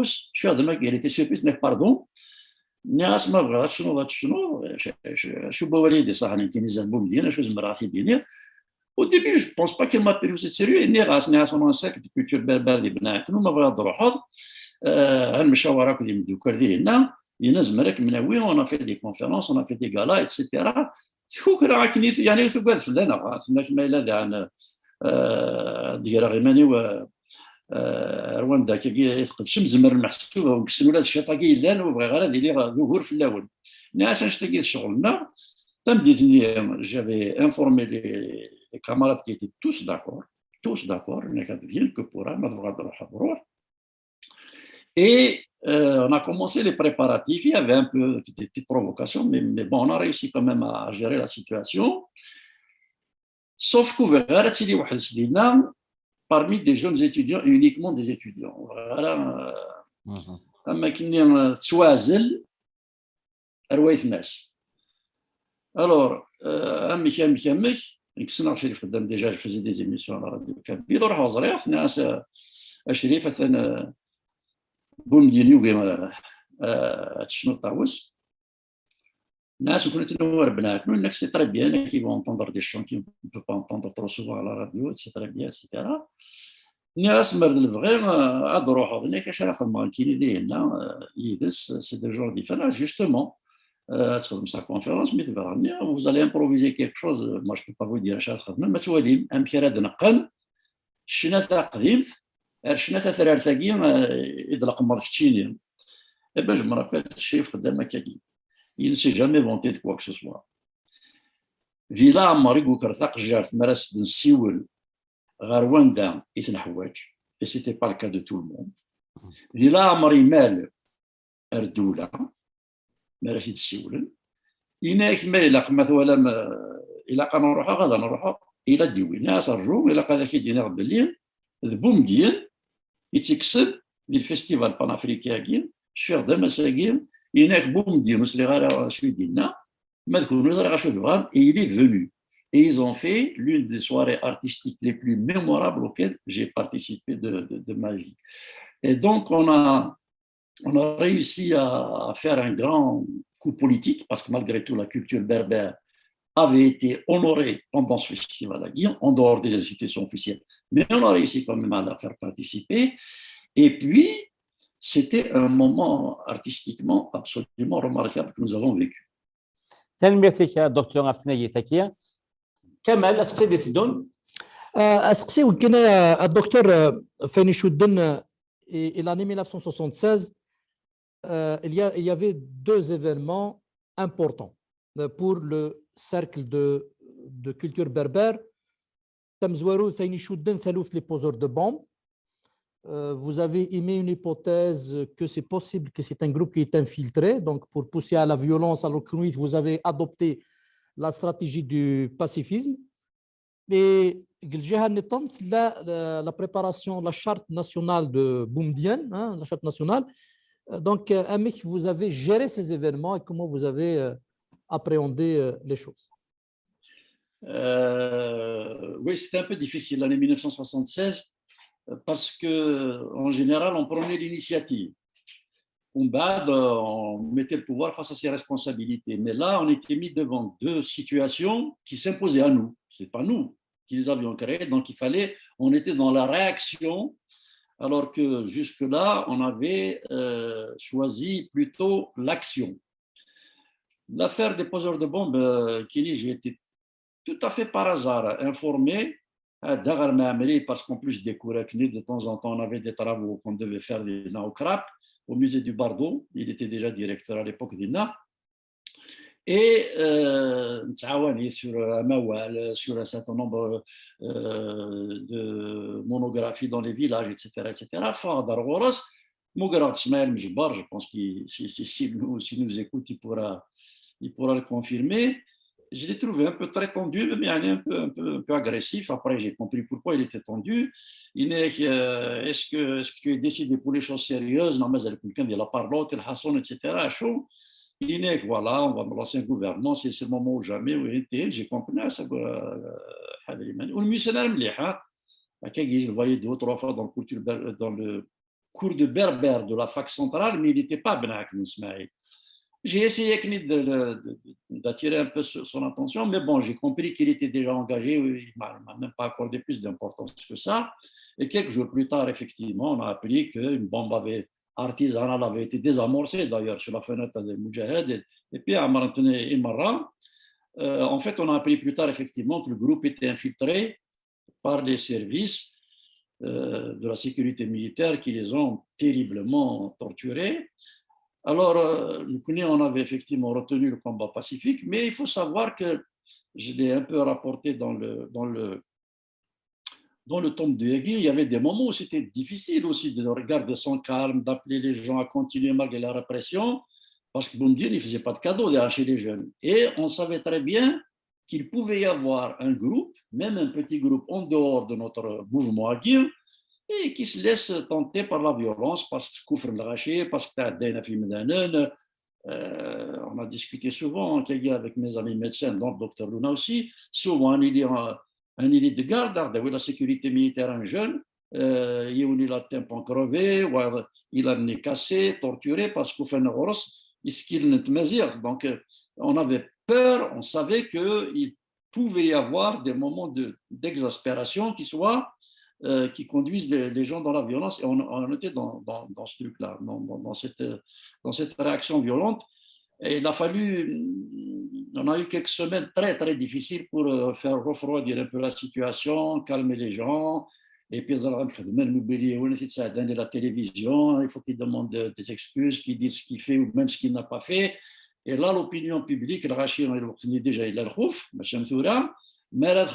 Taɣus, cfiɣ d ma elle était surprise, tenna-k pardon. Nniɣ-as ma bɣiɣ ad tecnuḍ, ad tecnuḍ, acu n wawal i d-iṣaḥen nekkini zdat Bumedyen, acu zemreɣ ad t-id-iniɣ? Au début, je pense pas qu'elle m'a pris au sérieux. Nniɣ-as, nniɣ-as, on a un cercle de culture berbère di Bnaqnu, ma bɣiɣ ad d-truḥeḍ, euh, ad nmecawar akked imeddukal dihinna, dinna nezmer ad kem-nawi, on a fait des conférences, on a fait des galas, et cetera. Tkukra akken i, yani, tugad fell-aneɣ, tenna-k ma yella daɣen, euh, ad d-greɣ iman-iw, euh, euh, ar wanda akkagi i tqedcem, zemren meḥsub ad wen-kksen ula d cciṭ-agi yellan, ur bɣiɣ ara ad iliɣ d ugur fell-awen. Nniɣ-as annect-agi d ccɣel-nneɣ. Tameddit-nni, j'avais informé les, les camarades qui étaient tous d'accord, tous d'accord, nekk ad vienne que pourra, ma tebɣa ad ruḥ, ad ruḥ. Et euh, on a commencé les préparatifs, il y avait un peu des petites provocations, mais, mais bon, on a réussi quand même à gérer la situation. Sauf que ur bɣiɣ ara ad tili weḥd-s dinna, parmi des jeunes étudiants, uniquement des étudiants. Ur bɣiɣ ara, euh, am akken-nni, euh, tettwaɛzel ar waytma-s. Alors, euh, amek, amek, amek, nekk ssneɣ Crif Xeddam, déjà, je faisais des émissions à la radio Kabyle, ruḥeɣ ẓriɣ-t, nniɣ-as, euh, a Crif, atan, euh, Bumedyen yugi, euh, euh, ad tecnuḍ Ṭawes. Nniɣ-as, nekkni ad tt-nawi ar Bnaqnu, nniɣ-as, c'est très bien, nekk, ils vont entendre des chants qu'on ne peut pas entendre trop souvent à la radio, c'est très bien, et cetera. Nniɣ-as, ma d lebɣi, euh, ad d-ruḥeḍ. Nniɣ-ak, acu ara xedmeɣ nekkini dihinna, euh, yid-s, c'est deux jours différents, justement. Euh, ad txedmem sa conférence, mi tebɣa. Nniɣ, vous allez improviser quelque chose, moi je peux pas vous dire acu ara txedmem, ad twalim amek ara d-neqqen ccna taqdimt ar ccna tatrart-agi, euh, i d-leqmeḍ keččini. Eh ben, je me rappelle, Crif Xeddam akkagi. Il ne s'est jamais vanté de quoi que ce soit. Di leɛmer i yuker taqejjart mi ara s-d-nsiwel ɣer wanda i t-neḥwaǧ, et c'était pas le cas de tout le monde. Di leɛmer imal ar ddula, mi ara t-id-ssiwlen, yenna-ak ma ilaq, ma twalam, eh, ilaq ad nruḥeɣ, ad nruḥeɣ, ila d-iwin. Nniɣ-as rju, ilaq ad ak-id-iniɣ belli d Bumedyen i tt-ikksen di lfestival panafricain-agi, cfiɣ-d amas-agi, yenna-ak Bumedyen, ur sliɣ ara acu i d-yenna, ma d kunwi ẓriɣ acu tebɣam, et il est venu. Et ils ont fait l'une des soirées artistiques les plus mémorables auxquelles j'ai participé de, de, de ma vie. Et donc, on a, on a réussi à, à faire un grand coup politique, parce que malgré tout, la culture berbère avait été honorée pendant ce festival-là, en dehors des institutions officielles. Mais on a réussi quand même à la faire participer. Et puis, c'était un moment artistiquement absolument remarquable que nous avons vécu. Tanemmirt-ik a Docteur ɣef tnagit-agi. Kamal, aseqsi d-iteddun. Aseqsi kan a Docteur, f ayen icudden, i l'année mille neuf cent soixante-seize, il y a, il y avait deux événements importants pour le cercle de, de culture berbère. Tamezwarut, ayen icudden taluft, les poseurs de bombes. Vous avez émis une hypothèse que c'est possible que c'est un groupe qui est infiltré, donc pour pousser à la violence, alors que vous avez adopté la stratégie du pacifisme. Et la, la, la préparation, la charte nationale de Boumediene, hein, la charte nationale. Donc, euh, vous avez géré ces événements et comment vous avez euh, appréhendé euh, les choses? Euh, oui, c'était un peu difficile l'année mille neuf cent soixante-seize, parce que en général, on prenait l'initiative. On bat, on mettait le pouvoir face à ses responsabilités. Mais là, on était mis devant deux situations qui s'imposaient à nous. C'est pas nous qui les avions créées, donc il fallait, on était dans la réaction, alors que jusque-là, on avait euh, choisi plutôt l'action. L'affaire des poseurs de bombes, euh, Kenny, j'ai été tout à fait par hasard informé à Dagar Maamri, parce qu'en plus des cours, de temps en temps, on avait des travaux qu'on devait faire au Krap, au musée du Bardo. Il était déjà directeur à l'époque d'Ina. Et euh, nettɛawan sur amawal, sur un certain nombre euh, de monographies dans les villages, et cetera, et cetera. Ffɣeɣ-d ar ɣur-s, mmugreɣ-d Smaïl Mejbar, je pense que si, si, si, nous, si nous écoute, il pourra, il pourra le confirmer. Je l'ai trouvé un peu très tendu, mais un peu, un peu, un peu agressif. Après, j'ai compris pourquoi il était tendu. Il dit euh, est-ce que, est-ce que tu es décidé pour les choses sérieuses ? Non, mais elle quelqu'un de la parlotte, le hasson, et cetera. Chaud. Il dit voilà, on va me lancer un gouvernement, c'est le moment ou jamais. Oui, j'ai compris ça. Ou le missionnaire, je le voyais deux ou trois fois dans le, culture, dans le cours de berbère de la fac centrale, mais il n'était pas Benac Ismail. J'ai essayé d'attirer un peu son attention, mais bon, j'ai compris qu'il était déjà engagé, il ne m'a même pas accordé plus d'importance que ça. Et quelques jours plus tard, effectivement, on a appris qu'une bombe avait, artisanale avait été désamorcée d'ailleurs sur la fenêtre de Moudjahid, et puis à Marantene et Marra. Euh, en fait, on a appris plus tard, effectivement, que le groupe était infiltré par les services euh, de la sécurité militaire qui les ont terriblement torturés. Alors, euh, nous, on avait effectivement retenu le combat pacifique, mais il faut savoir que je l'ai un peu rapporté dans le, dans le, dans le tome de Hegel, il y avait des moments où c'était difficile aussi de regarder son calme, d'appeler les gens à continuer malgré la répression, parce que Boumediene, il ne faisait pas de cadeaux chez les jeunes. Et on savait très bien qu'il pouvait y avoir un groupe, même un petit groupe en dehors de notre mouvement Aguirre, et qui se laisse tenter par la violence parce que كفر الغاشي, parce que euh, on a discuté souvent avec mes amis médecins, donc docteur Luna aussi, souvent il y a un lit de garde, la sécurité militaire, un jeune, euh, il a le tympan crevé, il a le nez cassé, torturé, parce qu'au fin de il est Donc, euh, on avait peur, on savait qu'il pouvait y avoir des moments d'exaspération qui soient euh, qui conduisent les, gens dans la violence. Et on, était dans, ce truc-là, dans, cette, dans cette réaction violente. Et il a fallu, on a eu quelques semaines très, très difficiles pour euh, faire refroidir un peu la situation, calmer les gens. Et puis, on a la télévision, il faut qu'il demande des excuses, qu'il dise ce qu'il fait ou même ce qu'il n'a pas fait. Et là, l'opinion publique, le rachir, il est déjà, il a le rouf, machin, mais là,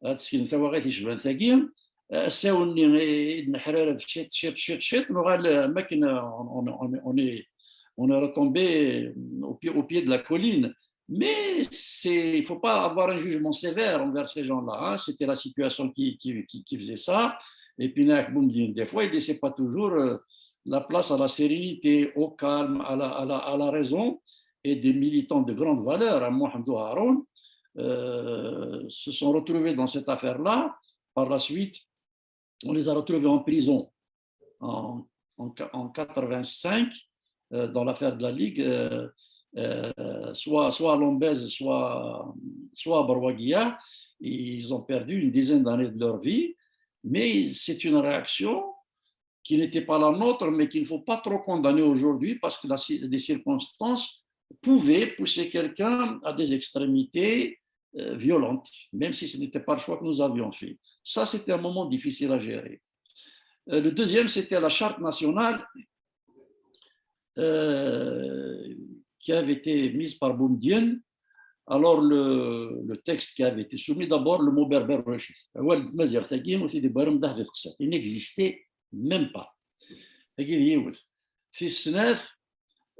ad tesken tawaɣit icban tagi, asawen-nni i d-neḥrareb ciṭ, ciṭ, ciṭ, ciṭ, nuɣal am akken on, on, on, est, on est retombé au pied, au pied de la colline. Mais il ne faut pas avoir un jugement sévère envers ces gens-là. Hein. C'était la situation qui, qui, qui, qui, faisait ça. Et puis, des fois, il ne laissait pas toujours euh, la place à la sérénité, au calme, à la, à la, à la raison. Et des militants de grande valeur, à Mohamed Haroun, euh, se sont retrouvés dans cette affaire-là. Par la suite, on les a retrouvés en prison en, en, en quatre-vingt-cinq euh, dans l'affaire de la Ligue, euh, euh, soit, soit à Lombez, soit, soit à Barwaguia. Ils ont perdu une dizaine d'années de leur vie, mais c'est une réaction qui n'était pas la nôtre, mais qu'il ne faut pas trop condamner aujourd'hui parce que la, les circonstances pouvaient pousser quelqu'un à des extrémités euh, violentes, même si ce n'était pas le choix que nous avions fait. Ça, c'était un moment difficile à gérer. Euh, le deuxième, c'était la charte nationale euh, qui avait été mise par Boumediene. Alors, le, le, texte qui avait été soumis, d'abord, le mot berbère, il n'existait même pas.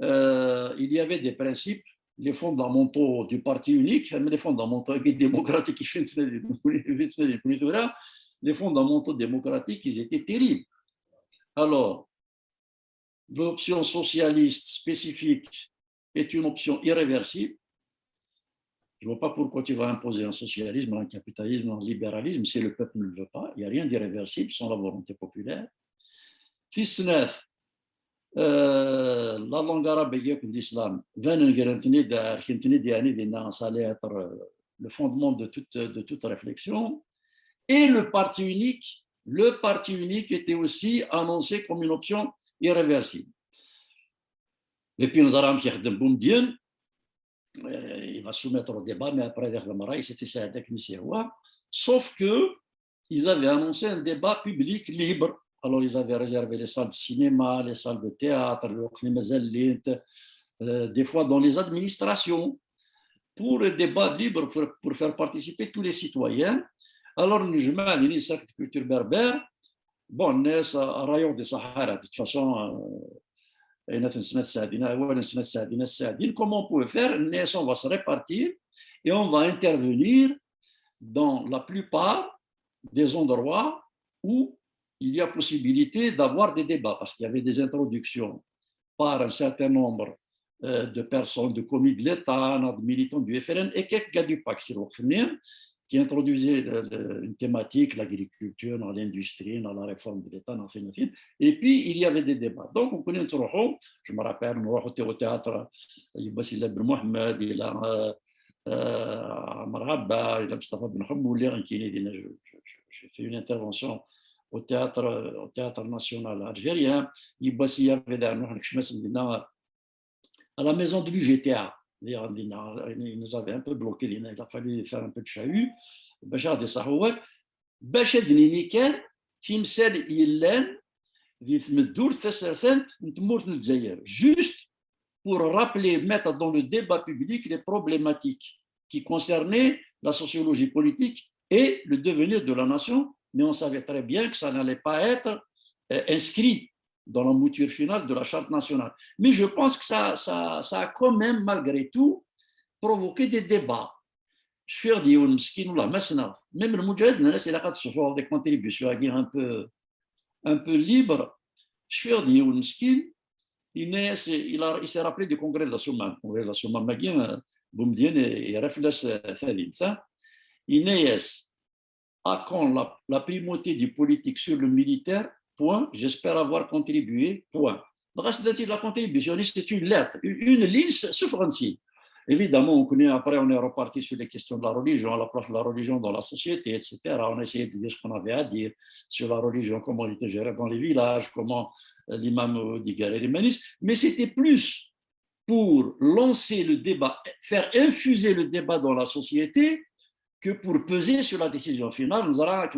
Euh, il y avait des principes, les fondamentaux du parti unique, les fondamentaux démocratiques, les fondamentaux démocratiques, ils étaient terribles. Alors, l'option socialiste spécifique est une option irréversible. Je ne vois pas pourquoi tu vas imposer un socialisme, un capitalisme, un libéralisme si le peuple ne le veut pas. Il n'y a rien d'irréversible sans la volonté populaire. Tisnat, euh, la langue arabe et l'islam, ça allait être euh, le fondement de toute, de toute réflexion. Et le parti unique, le parti unique était aussi annoncé comme une option irréversible. Et puis nous avons Boumediene, euh, il va soumettre au débat, mais après vers le marais, c'était ça, sauf que ils avaient annoncé un débat public libre. Alors, ils avaient réservé les salles de cinéma, les salles de théâtre, le, euh, des fois dans les administrations, pour le débat libre, pour, pour faire participer tous les citoyens. Alors, nous, je mets une certaine culture berbère, bon, on est à rayon de Sahara, de toute façon, euh, et on a une semaine de Sardine, ouais, une semaine de Sardine, Sardine. Comment on pouvait faire? On va se répartir et on va intervenir dans la plupart des endroits où il y a possibilité d'avoir des débats, parce qu'il y avait des introductions par un certain nombre, euh, de personnes, de commis de l'État, de militants du F L N et quelques gars du PAK, si vous voulez, qui introduisaient le- le- une thématique, l'agriculture, l'industrie, la réforme de l'État, enfin, enfin. Et puis, il y avait des débats. Donc, on connaît un je me rappelle, on était au théâtre, il y a Basile Ben Mohamed, il y a euh, euh, Amr Abba, il y a Mustafa Ben Khamouli, qui est, je- je- je- j'ai fait une intervention au théâtre, au théâtre national algérien. Il y avait à la maison de l'U G T A. Ils nous avaient un peu bloqués, il a fallu faire un peu de chahut. Bachar des Sahouak, Bachar de Niniker, Timsel Yillen, Juste pour rappeler, mettre dans le débat public les problématiques qui concernaient la sociologie politique et le devenir de la nation, mais on savait très bien que ça n'allait pas être euh, inscrit dans la mouture finale de la Charte nationale. Mais je pense que ça, ça, ça a quand même, malgré tout, provoqué des débats. Je suis dit, même le Moudjahid, il a des contributions un peu, un peu libres. Je suis dit, il, a, il s'est rappelé du congrès de la Soumane. Le congrès de la Soumane, Boumdien et Rafles Thalim. Il est à quand la, la primauté du politique sur le militaire, point, j'espère avoir contribué, point. Bref, la contribution, c'est une lettre, une ligne souffrante. Évidemment, on connaît, après, on est reparti sur les questions de la religion, la place de la religion dans la société, et cetera. On a essayé de dire ce qu'on avait à dire sur la religion, comment il était géré dans les villages, comment euh, l'imam Digar et les manis. Mais c'était plus pour lancer le débat, faire infuser le débat dans la société que pour peser sur la décision finale. Nous avons,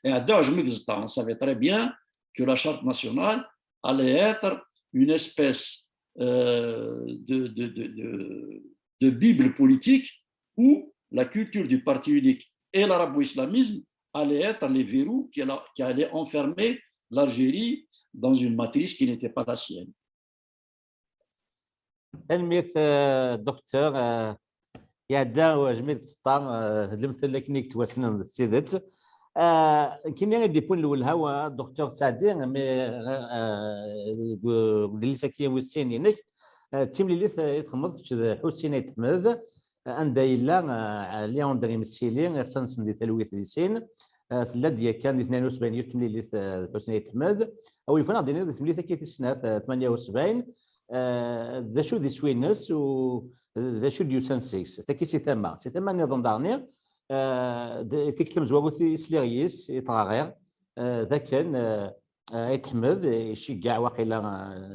et on savait très bien que la charte nationale allait être une espèce euh, de, de, de, de, Bible politique où la culture du parti unique et l'arabo-islamisme allaient être les verrous qui, qui allaient enfermer l'Algérie dans une matrice qui n'était pas la sienne. Tanemmirt, docteur. Iɛedda wajmi d tseṭṭa, lemtel akken i yettwassnen d tidet. Nekkini i d-iwwin lwelha wa docteur Saɛdi, mi deg udlis-agi wis sin-inek, d timlilit i txedmeḍ kečč d Ḥusin Ayt Ḥmed, anda yella Ɛli Andri Messili, iɣsan-nsen di talwit di sin. Tella-d yakan di tmanya u sebɛin yiwet temlilit d Ḥusin Ayt Ḥmed. A wi yufan ad d-iniḍ di temlilit-agi tis snat, tmanya u sebɛin, d acu d iswi-ines u d acu d-yusan seg-s. Taki si tama. Si tama nniḍen daɣen, tikkelt tamezwarut i sliɣ yis, i t-ɣriɣ, d akken Ayt Ḥmed iceggeɛ waqila,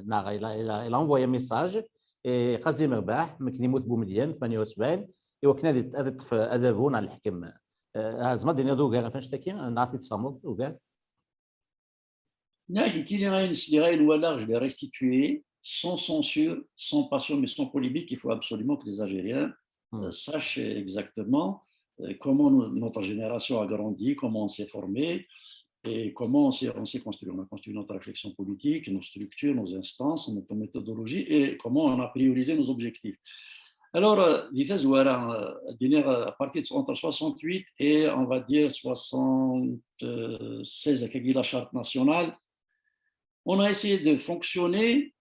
neɣ il a envoyé un message i Qazi Merbaḥ, mi akken yemmut Bumedyen, tmanya u sebɛin, i wakken ad iṭṭef adabu neɣ leḥkem. Tzemreḍ ad d-tiniḍ ugar ɣef annect-agi, neɣ ad t-id-tesfehmeḍ ugar? Nekkini ayen sliɣ, ayen walaɣ, je l'ai restitué sans censure, sans passion, mais sans polémique. Il faut absolument que les Algériens euh, sachent exactement euh, comment nous, notre génération a grandi, comment on s'est formé et comment on s'est construit. On a construit notre réflexion politique, nos structures, nos instances, notre méthodologie et comment on a priorisé nos objectifs. Alors, euh, à partir de, entre soixante-huit et, on va dire, soixante-seize, avec la charte nationale, on a essayé de fonctionner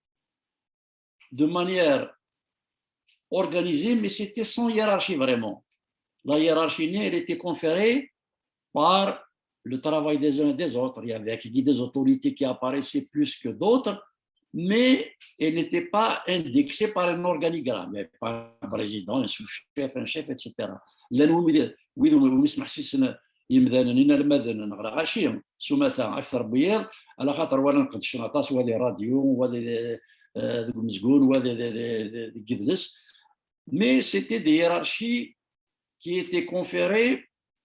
de manière organisée, mais c'était sans hiérarchie vraiment. La hiérarchie, elle était conférée par le travail des uns et des autres. Il y avait des autorités qui apparaissaient plus que d'autres, mais elle n'était pas indexée par un organigramme. Il n'y avait pas un président, un sous-chef, un chef, et cetera. Llan wid umi smeḥsisen yimdanen, inelmaden neɣ lɣaci, s umata, akter n wiyaḍ, ala xaṭer walan qeddcen aṭas, wa di rradyu, wa di, eh, deg umezgun, wa di, di, di, di, deg yidles. Mais c'était des hiérarchies qui étaient conférées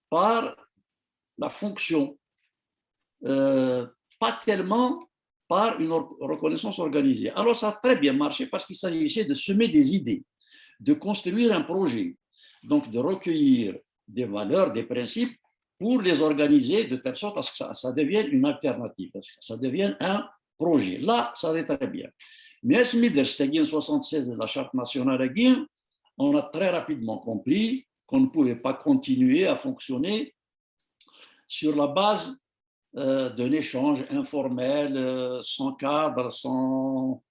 par la fonction, euh, pas tellement par une reconnaissance organisée. Alors ça a très bien marché parce qu'il s'agissait de semer des idées, de construire un projet, donc de recueillir des valeurs, des principes pour les organiser de telle sorte à ce que ça, ça devienne une alternative, à ce que ça devienne un projet. Là, ça allait très bien. Mais à ce en soixante-seize, la charte nationale, on a très rapidement compris qu'on ne pouvait pas continuer à fonctionner sur la base euh, d'un échange informel, euh, sans cadre, sans,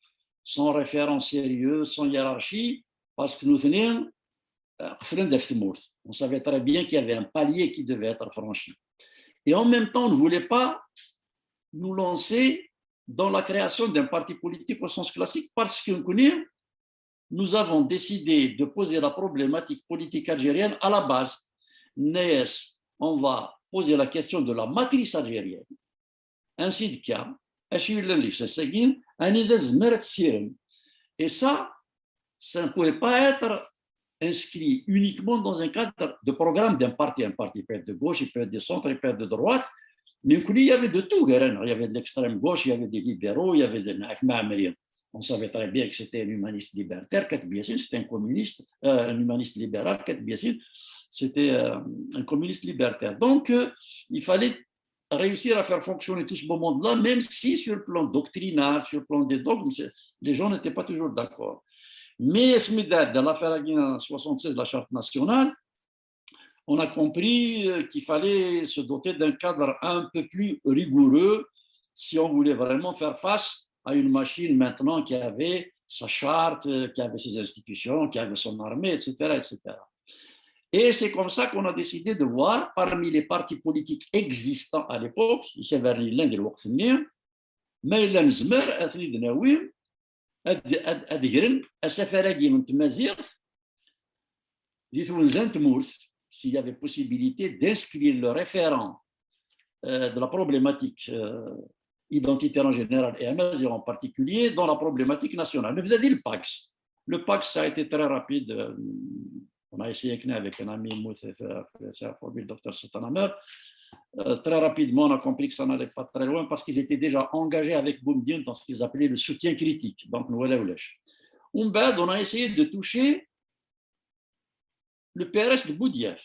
sans référence sérieuse, sans hiérarchie, parce que nous tenions euh, on savait très bien qu'il y avait un palier qui devait être franchi. Et en même temps, on ne voulait pas nous lancer dans la création d'un parti politique au sens classique parce que nous avons décidé de poser la problématique politique algérienne à la base. Nès, on va poser la question de la matrice algérienne. Ainsi de cas, et ça, ça ne pouvait pas être inscrit uniquement dans un cadre de programme d'un parti. Un parti peut être de gauche, il peut être de centre, il peut être de droite, mais il y avait de tout. Il y avait de l'extrême gauche, il y avait des libéraux, il y avait des... On savait très bien que c'était un humaniste libertaire, c'était un communiste, euh, un humaniste libéral, c'était euh, un communiste libertaire. Donc, euh, il fallait réussir à faire fonctionner tout ce beau monde-là, même si sur le plan doctrinal, sur le plan des dogmes, les gens n'étaient pas toujours d'accord. Mais dans l'affaire soixante-seize, la charte nationale, on a compris euh, qu'il fallait se doter d'un cadre un peu plus rigoureux si on voulait vraiment faire face à une machine maintenant qui avait sa charte, euh, qui avait ses institutions, qui avait son armée, et cetera, et cetera. Et c'est comme ça qu'on a décidé de voir parmi les partis politiques existants à l'époque, il y avait l'un des mais il y a ad gren asafar-agi n tmaziɣt di twenza n tmurt, s'il y avait possibilité d'inscrire le référent euh, de la problématique euh, identitaire en général et amaziɣ en particulier dans la problématique nationale. Le PACS. Le PACS, ça a été très rapide. Euh, on a essayé avec un ami, le docteur Sultan Amer. Euh, très rapidement, on a compris que ça n'allait pas très loin parce qu'ils étaient déjà engagés avec Boumediene dans ce qu'ils appelaient le soutien critique. Donc, nous voilà. On a essayé de toucher le P R S de Boudiaf,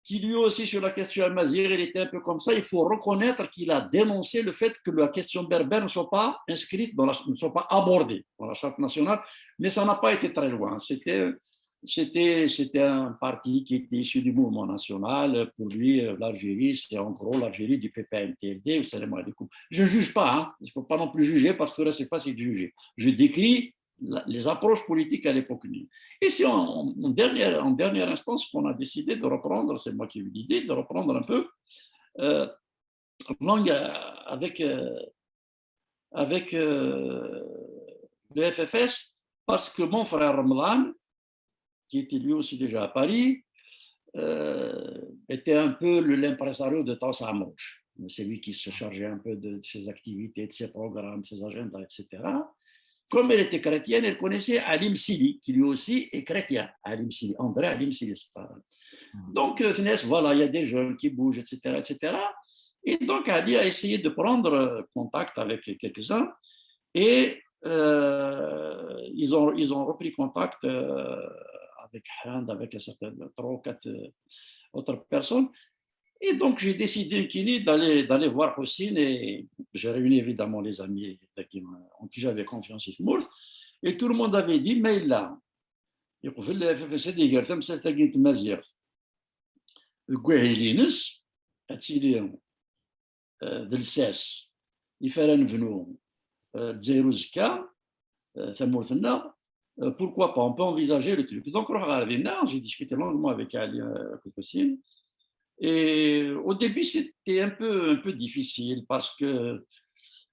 qui lui aussi sur la question amazighée, il était un peu comme ça. Il faut reconnaître qu'il a dénoncé le fait que la question berbère ne soit pas inscrite, dans la, ne soit pas abordée dans la charte nationale, mais ça n'a pas été très loin. C'était c'était, c'était un parti qui était issu du mouvement national. Pour lui, euh, l'Algérie, c'est en gros l'Algérie du P P M T L D. Je ne juge pas, hein. Il ne faut pas non plus juger parce que là, c'est facile de juger. Je décris les approches politiques à l'époque. Et c'est en, en, dernière, en dernière instance qu'on a décidé de reprendre, c'est moi qui ai eu l'idée, de reprendre un peu euh, euh avec, euh, avec euh, le F F S, parce que mon frère Ramadan, qui était lui aussi déjà à Paris, euh, était un peu l'impresario de Taous Amrouche. C'est lui qui se chargeait un peu de, de ses activités, de ses programmes, de ses agendas, et cetera. Comme elle était chrétienne, elle connaissait Ali Msili, qui lui aussi est chrétien. Ali Msili, André Ali Msili, c'est ça. Donc, euh, voilà, il y a des jeunes qui bougent, et cetera, et cetera. Et donc, Ali a essayé de prendre euh, contact avec quelques-uns et euh, ils, ont, ils ont repris contact euh, avec Hand, avec certaines trois ou quatre euh, autres personnes. Et donc, j'ai décidé d'aller, d'aller voir Hossein et j'ai réuni évidemment les amis en qui j'avais confiance, et tout le monde avait dit, mais là, il faut faire ad tili d lsas i fara nebnu Lezzayer uzekka, tamurt-nneɣ, pourquoi pas, on peut envisager le truc. Donc, j'ai discuté longuement avec Ali Koutoussine. Et au début, c'était un peu, un peu difficile parce que,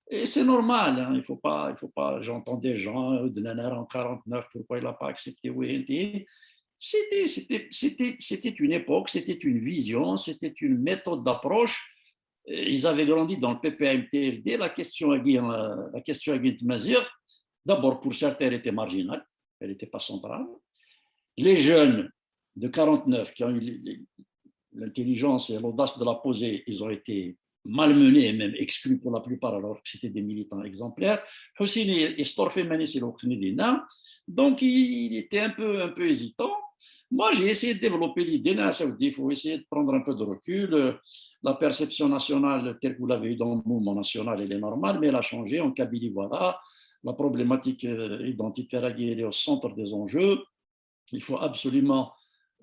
et c'est normal, hein, il faut pas, il faut pas, j'entends des gens, en quarante-neuf, pourquoi il n'a pas accepté, oui, c'était, c'était, c'était une époque, c'était une vision, c'était une méthode d'approche. Ils avaient grandi dans le P P M T L D, la question, la question d'abord pour certains, elle était marginale, elle n'était pas centrale. Les jeunes de quarante-neuf qui ont eu l'intelligence et l'audace de la poser, ils ont été malmenés et même exclus pour la plupart, alors que c'était des militants exemplaires. Hussein est, est storfé, donc il, il était un peu, un peu hésitant. Moi, j'ai essayé de développer l'idée, là, ça veut dire, il faut essayer de prendre un peu de recul. Euh, la perception nationale telle que vous l'avez eue dans le mouvement national, elle est normale, mais elle a changé. En Kabylie, voilà, la problématique euh, identitaire, elle est au centre des enjeux. Il faut absolument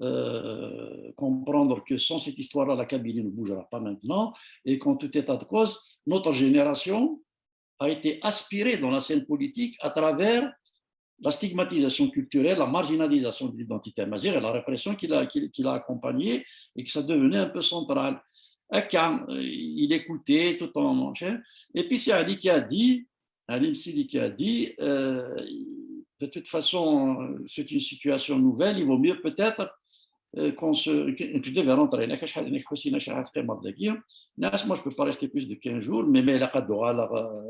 euh, comprendre que sans cette histoire-là, la Kabylie ne bougera pas maintenant et qu'en tout état de cause, notre génération a été aspirée dans la scène politique à travers la stigmatisation culturelle, la marginalisation de l'identité amazigh et la répression qui l'a, qui, qui l'a accompagnée et que ça devenait un peu central. Quand il écoutait tout en manchant. Et puis c'est Ali qui a dit, Ali Msili qui a dit, euh, de toute façon, c'est une situation nouvelle, il vaut mieux peut-être euh, qu'on se, que, que je devais rentrer. Moi, je ne peux pas rester plus de quinze jours, mais, mais là,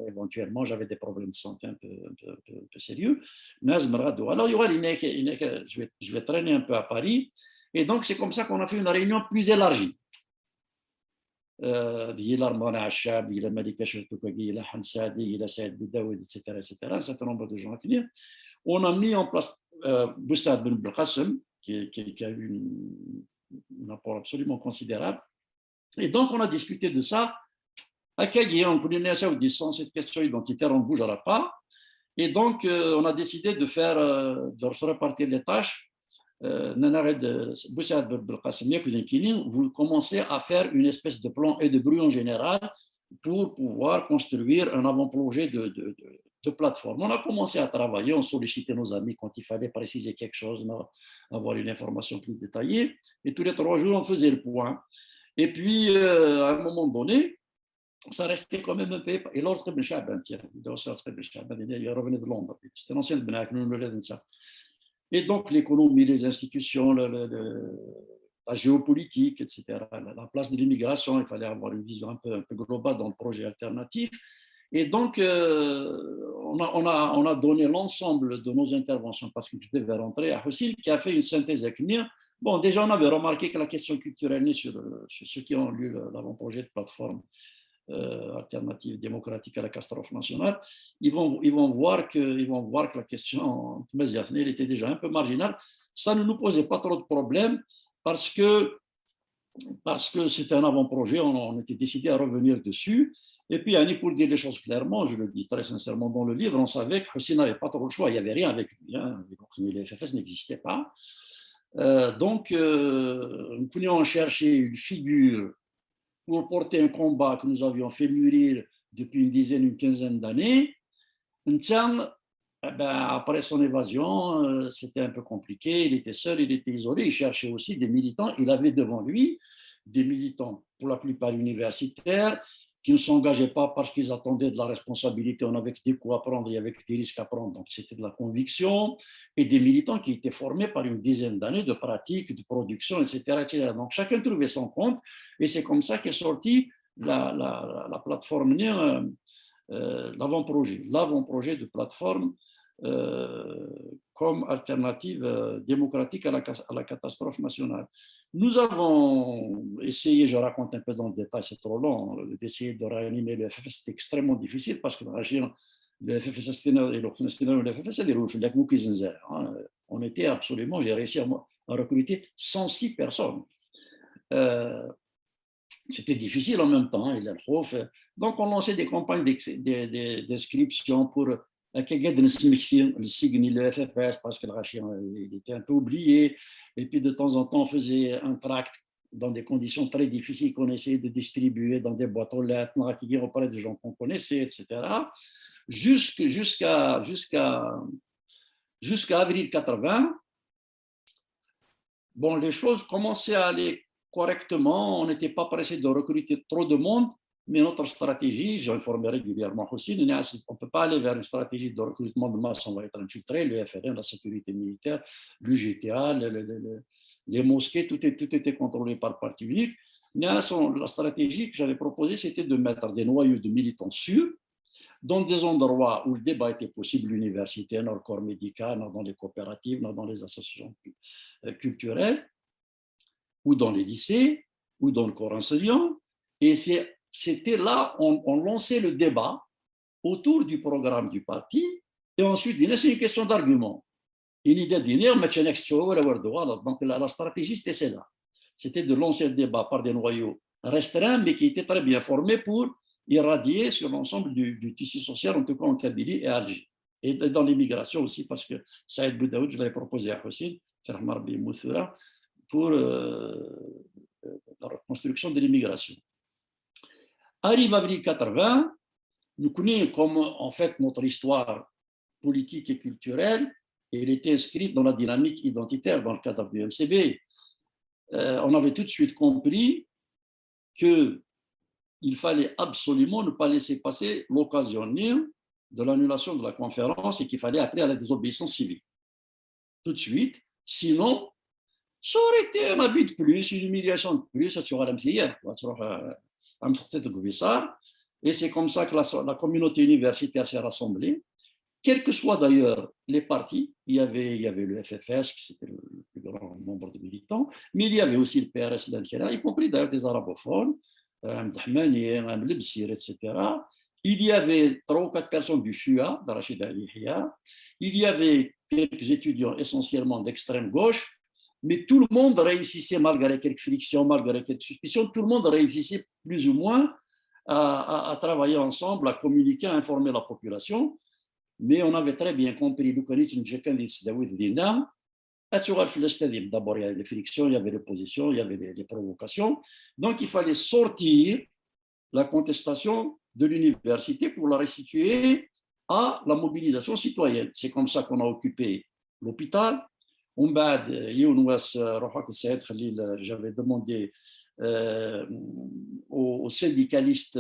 éventuellement, j'avais des problèmes de santé un peu, un peu, un peu, un peu sérieux. Alors, je vais, je vais traîner un peu à Paris. Et donc, c'est comme ça qu'on a fait une réunion plus élargie. ديال رمضان عشاب، ديال ملكة شرتوكاكي، ديال حنسادي، ديال سعيد بوداود، et cetera, et cetera, un certain nombre de gens à venir. On a mis en place euh, Boussad Ben Belkacem, qui, qui, qui a eu une, un apport absolument considérable. Et donc, on a discuté de ça. À Kagué, on connaît ça, on dit sans cette question identitaire, on ne bougera pas. Et donc, euh, on a décidé de faire, euh, de repartir les tâches. Euh, Boussad Belkacem, vous commencez à faire une espèce de plan et de brouillon général pour pouvoir construire un avant-projet de, de, de, de plateforme. On a commencé à travailler, on sollicitait nos amis quand il fallait préciser quelque chose, avoir une information plus détaillée. Et tous les trois jours, on faisait le point. Et puis, euh, à un moment donné, ça restait quand même un peu. Et lorsque Ben Chaban, tiens, lorsque Ben Chaban, il revenait de Londres, c'était l'ancien de Benak, nous le ça. Et donc, l'économie, les institutions, le, le, le, la géopolitique, et cetera, la, la place de l'immigration, il fallait avoir une vision un peu, un peu globale dans le projet alternatif. Et donc, euh, on, a, on, a, on a donné l'ensemble de nos interventions parce que je devais rentrer à Hussein, qui a fait une synthèse avec Mir. Bon, déjà, on avait remarqué que la question culturelle sur, sur ceux qui ont lu l'avant-projet de plateforme euh, alternative démocratique à la catastrophe nationale, ils vont, ils, vont voir que, ils vont voir que la question, elle était déjà un peu marginale. Ça ne nous posait pas trop de problèmes parce que parce que c'était un avant-projet, on, on, était décidé à revenir dessus. Et puis, Annie, pour dire les choses clairement, je le dis très sincèrement dans le livre, on savait que Hussein n'avait pas trop le choix, il n'y avait rien avec lui. Hein. Le F F S n'existait pas. Euh, donc, euh, nous pouvions chercher une figure pour porter un combat que nous avions fait mûrir depuis une dizaine, une quinzaine d'années. Eh ben, après son évasion, euh, c'était un peu compliqué. Il était seul, il était isolé. Il cherchait aussi des militants. Il avait devant lui des militants, pour la plupart universitaires, qui ne s'engageaient pas parce qu'ils attendaient de la responsabilité. On avait des coups à prendre, il y avait des risques à prendre. Donc, c'était de la conviction. Et des militants qui étaient formés par une dizaine d'années de pratique, de production, et cetera, et cetera. Donc, chacun trouvait son compte. Et c'est comme ça qu'est sorti la, la, la plateforme, euh, euh, l'avant-projet, l'avant-projet de plateforme euh, comme alternative euh, démocratique à la, à la catastrophe nationale. Nous avons essayé, je raconte un peu dans le détail, c'est trop long, d'essayer de réanimer le F F S, c'était extrêmement difficile parce que le F F S, le F F S, on était absolument, j'ai réussi à, à recruter cent six personnes. Euh, c'était difficile en même temps, hein, il y a le prof. Donc, on lançait des campagnes d'inscription pour le F F S, parce que le Rachid, il était un peu oublié. Et puis, de temps en temps, on faisait un tract dans des conditions très difficiles qu'on essayait de distribuer dans des boîtes aux lettres, auprès des gens qu'on connaissait, et cetera. Jusqu'à jusqu'à jusqu'à jusqu'à avril quatre-vingts, bon, les choses commençaient à aller correctement, on n'était pas pressé de recruter trop de monde, mais notre stratégie, j'ai informé régulièrement aussi, on ne peut pas aller vers une stratégie de recrutement de masse, on va être infiltré, le F L N, la sécurité militaire, l'U G T A, le, le, le, les mosquées, tout, est, tout était contrôlé par le parti unique. Mais la stratégie que j'avais proposée, c'était de mettre des noyaux de militants sûrs dans des endroits où le débat était possible, l'université, dans le corps médical, dans les coopératives, dans les associations euh, culturelles, ou dans les lycées, ou dans le corps enseignant. Et c'est c'était là, on, on lançait le débat autour du programme du parti, et ensuite, c'est une question d'argument. Une idée d'idée, mais tu as une question, voilà, voilà, voilà. Donc la, la stratégie, c'était celle-là. C'était de lancer le débat par des noyaux restreints, mais qui étaient très bien formés pour irradier sur l'ensemble du, du tissu social, en tout cas en Kabylie et Alger. Et dans l'immigration aussi, parce que Saïd Boudaoud, je l'avais proposé à Hossein, Ferhamar Bimouthura, pour euh, la reconstruction de l'immigration. Arrive avril quatre-vingts, nous connaissons comme en fait notre histoire politique et culturelle, elle était inscrite dans la dynamique identitaire dans le cadre du M C B. Euh, on avait tout de suite compris que il fallait absolument ne pas laisser passer l'occasion de l'annulation de la conférence et qu'il fallait appeler à la désobéissance civile. Tout de suite. Sinon, ça aurait été un abus de plus, une humiliation de plus, ça aurait été et c'est comme ça que la, la communauté universitaire s'est rassemblée, quels que soient d'ailleurs les partis, il y avait, il y avait le F F S, qui c'était le, le plus grand nombre de militants, mais il y avait aussi le P R S, l'Algérie, y compris d'ailleurs des arabophones, euh, Mdahmani, Lebsir, et cetera. Il y avait trois ou quatre personnes du F U A, de Rachid Ali Yahia. Il y avait quelques étudiants essentiellement d'extrême gauche, mais tout le monde réussissait, malgré quelques frictions, malgré quelques suspicions, tout le monde réussissait plus ou moins à, à, à travailler ensemble, à communiquer, à informer la population. Mais on avait très bien compris, le Kanit Njekan dit David Dina, d'abord, il y avait les frictions, il y avait l'opposition, il y avait les, les provocations. Donc, il fallait sortir la contestation de l'université pour la restituer à la mobilisation citoyenne. C'est comme ça qu'on a occupé l'hôpital. ومن بعد يوم واس روحك سعيد خليل, j'avais demandé euh, aux, aux syndicalistes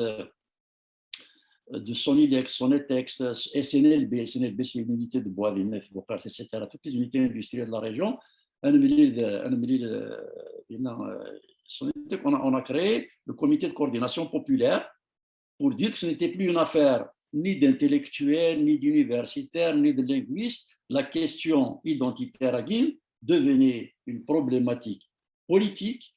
de Sonilex, Sonetex, S N L B. S N L B, c'est une unité de bois, et cetera. Toutes les unités industrielles de la région. On a, on a créé le comité de coordination populaire pour dire que ce n'était plus une affaire ni d'intellectuels, ni d'universitaires, ni de linguistes. La question identitaire à Guil devenait une problématique politique,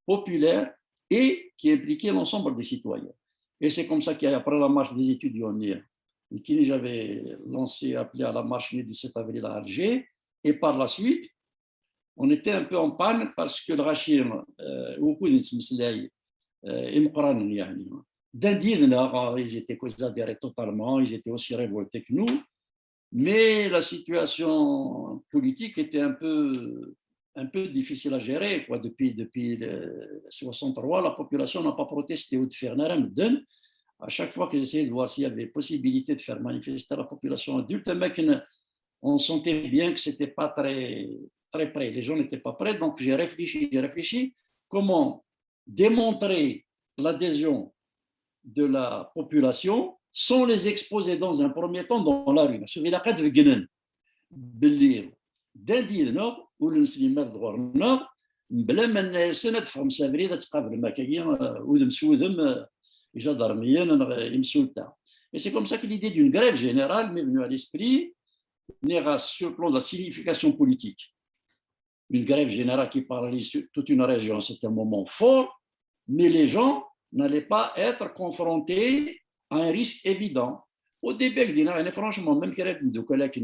populaire et qui impliquait l'ensemble des citoyens. Et c'est comme ça qu'après la marche des étudiants, qui j'avais lancé, appelé à la marche du sept avril à Alger, et par la suite, on était un peu en panne parce que le Rachim, euh, ils étaient ils étaient adhérés totalement, ils étaient aussi révoltés que nous, mais la situation politique était un peu, un peu difficile à gérer, quoi. Depuis, depuis le soixante-trois, la population n'a pas protesté au Tfernaram. À chaque fois que j'essayais de voir s'il y avait possibilité de faire manifester la population adulte, mais on sentait bien que c'était pas très, très prêt. Les gens n'étaient pas prêts, donc j'ai réfléchi, j'ai réfléchi comment démontrer l'adhésion de la population sans les exposer dans un premier temps dans la rue. Parce que la قد فقنن باللي دان ديالنا ولا نسلي ما دغورنا بلا ما نسنا تفهم سافري تقابل ما كاين ودم سودم جدرميا يمسولتا. Et c'est comme ça que l'idée d'une grève générale m'est venue à l'esprit, sur le plan de la signification politique. Une grève générale qui paralyse toute une région, c'est un moment fort, mais les gens n'allaient pas être confrontés à un risque évident. Au début, je dis, franchement, même que de collègues,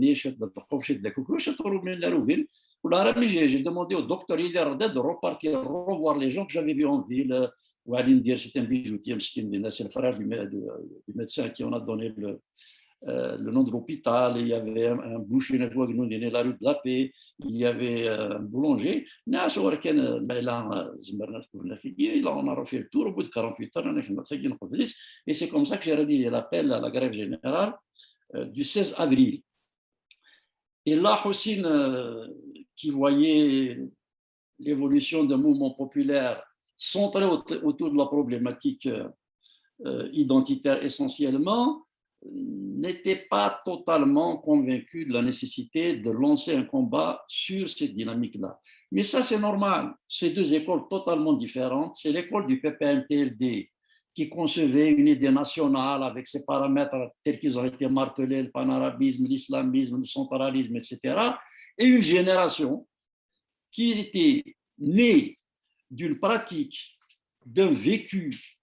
j'ai demandé au docteur Ider de repartir, revoir les gens que j'avais vus en ville. وعلي ندير, c'est un bijoutier, مسكين, c'est le frère du, du, du médecin qui en a donné le, euh, le nom de l'hôpital, il y avait un, un boucher, la rue de la Paix, il y avait euh, un boulanger. Là, on a refait le tour au bout de quarante-huit heures, et c'est comme ça que j'ai rédigé l'appel à la grève générale euh, du seize avril. Et là, Hossein, euh, qui voyait l'évolution d'un mouvement populaire centré autour de la problématique euh, identitaire essentiellement, n'était pas totalement convaincu de la nécessité de lancer un combat sur cette dynamique-là. Mais ça, c'est normal. C'est deux écoles totalement différentes. C'est l'école du P P M T L D qui concevait une idée nationale avec ses paramètres tels qu'ils ont été martelés, le panarabisme, l'islamisme, le centralisme, et cetera. Et une génération qui était née d'une pratique, d'un vécu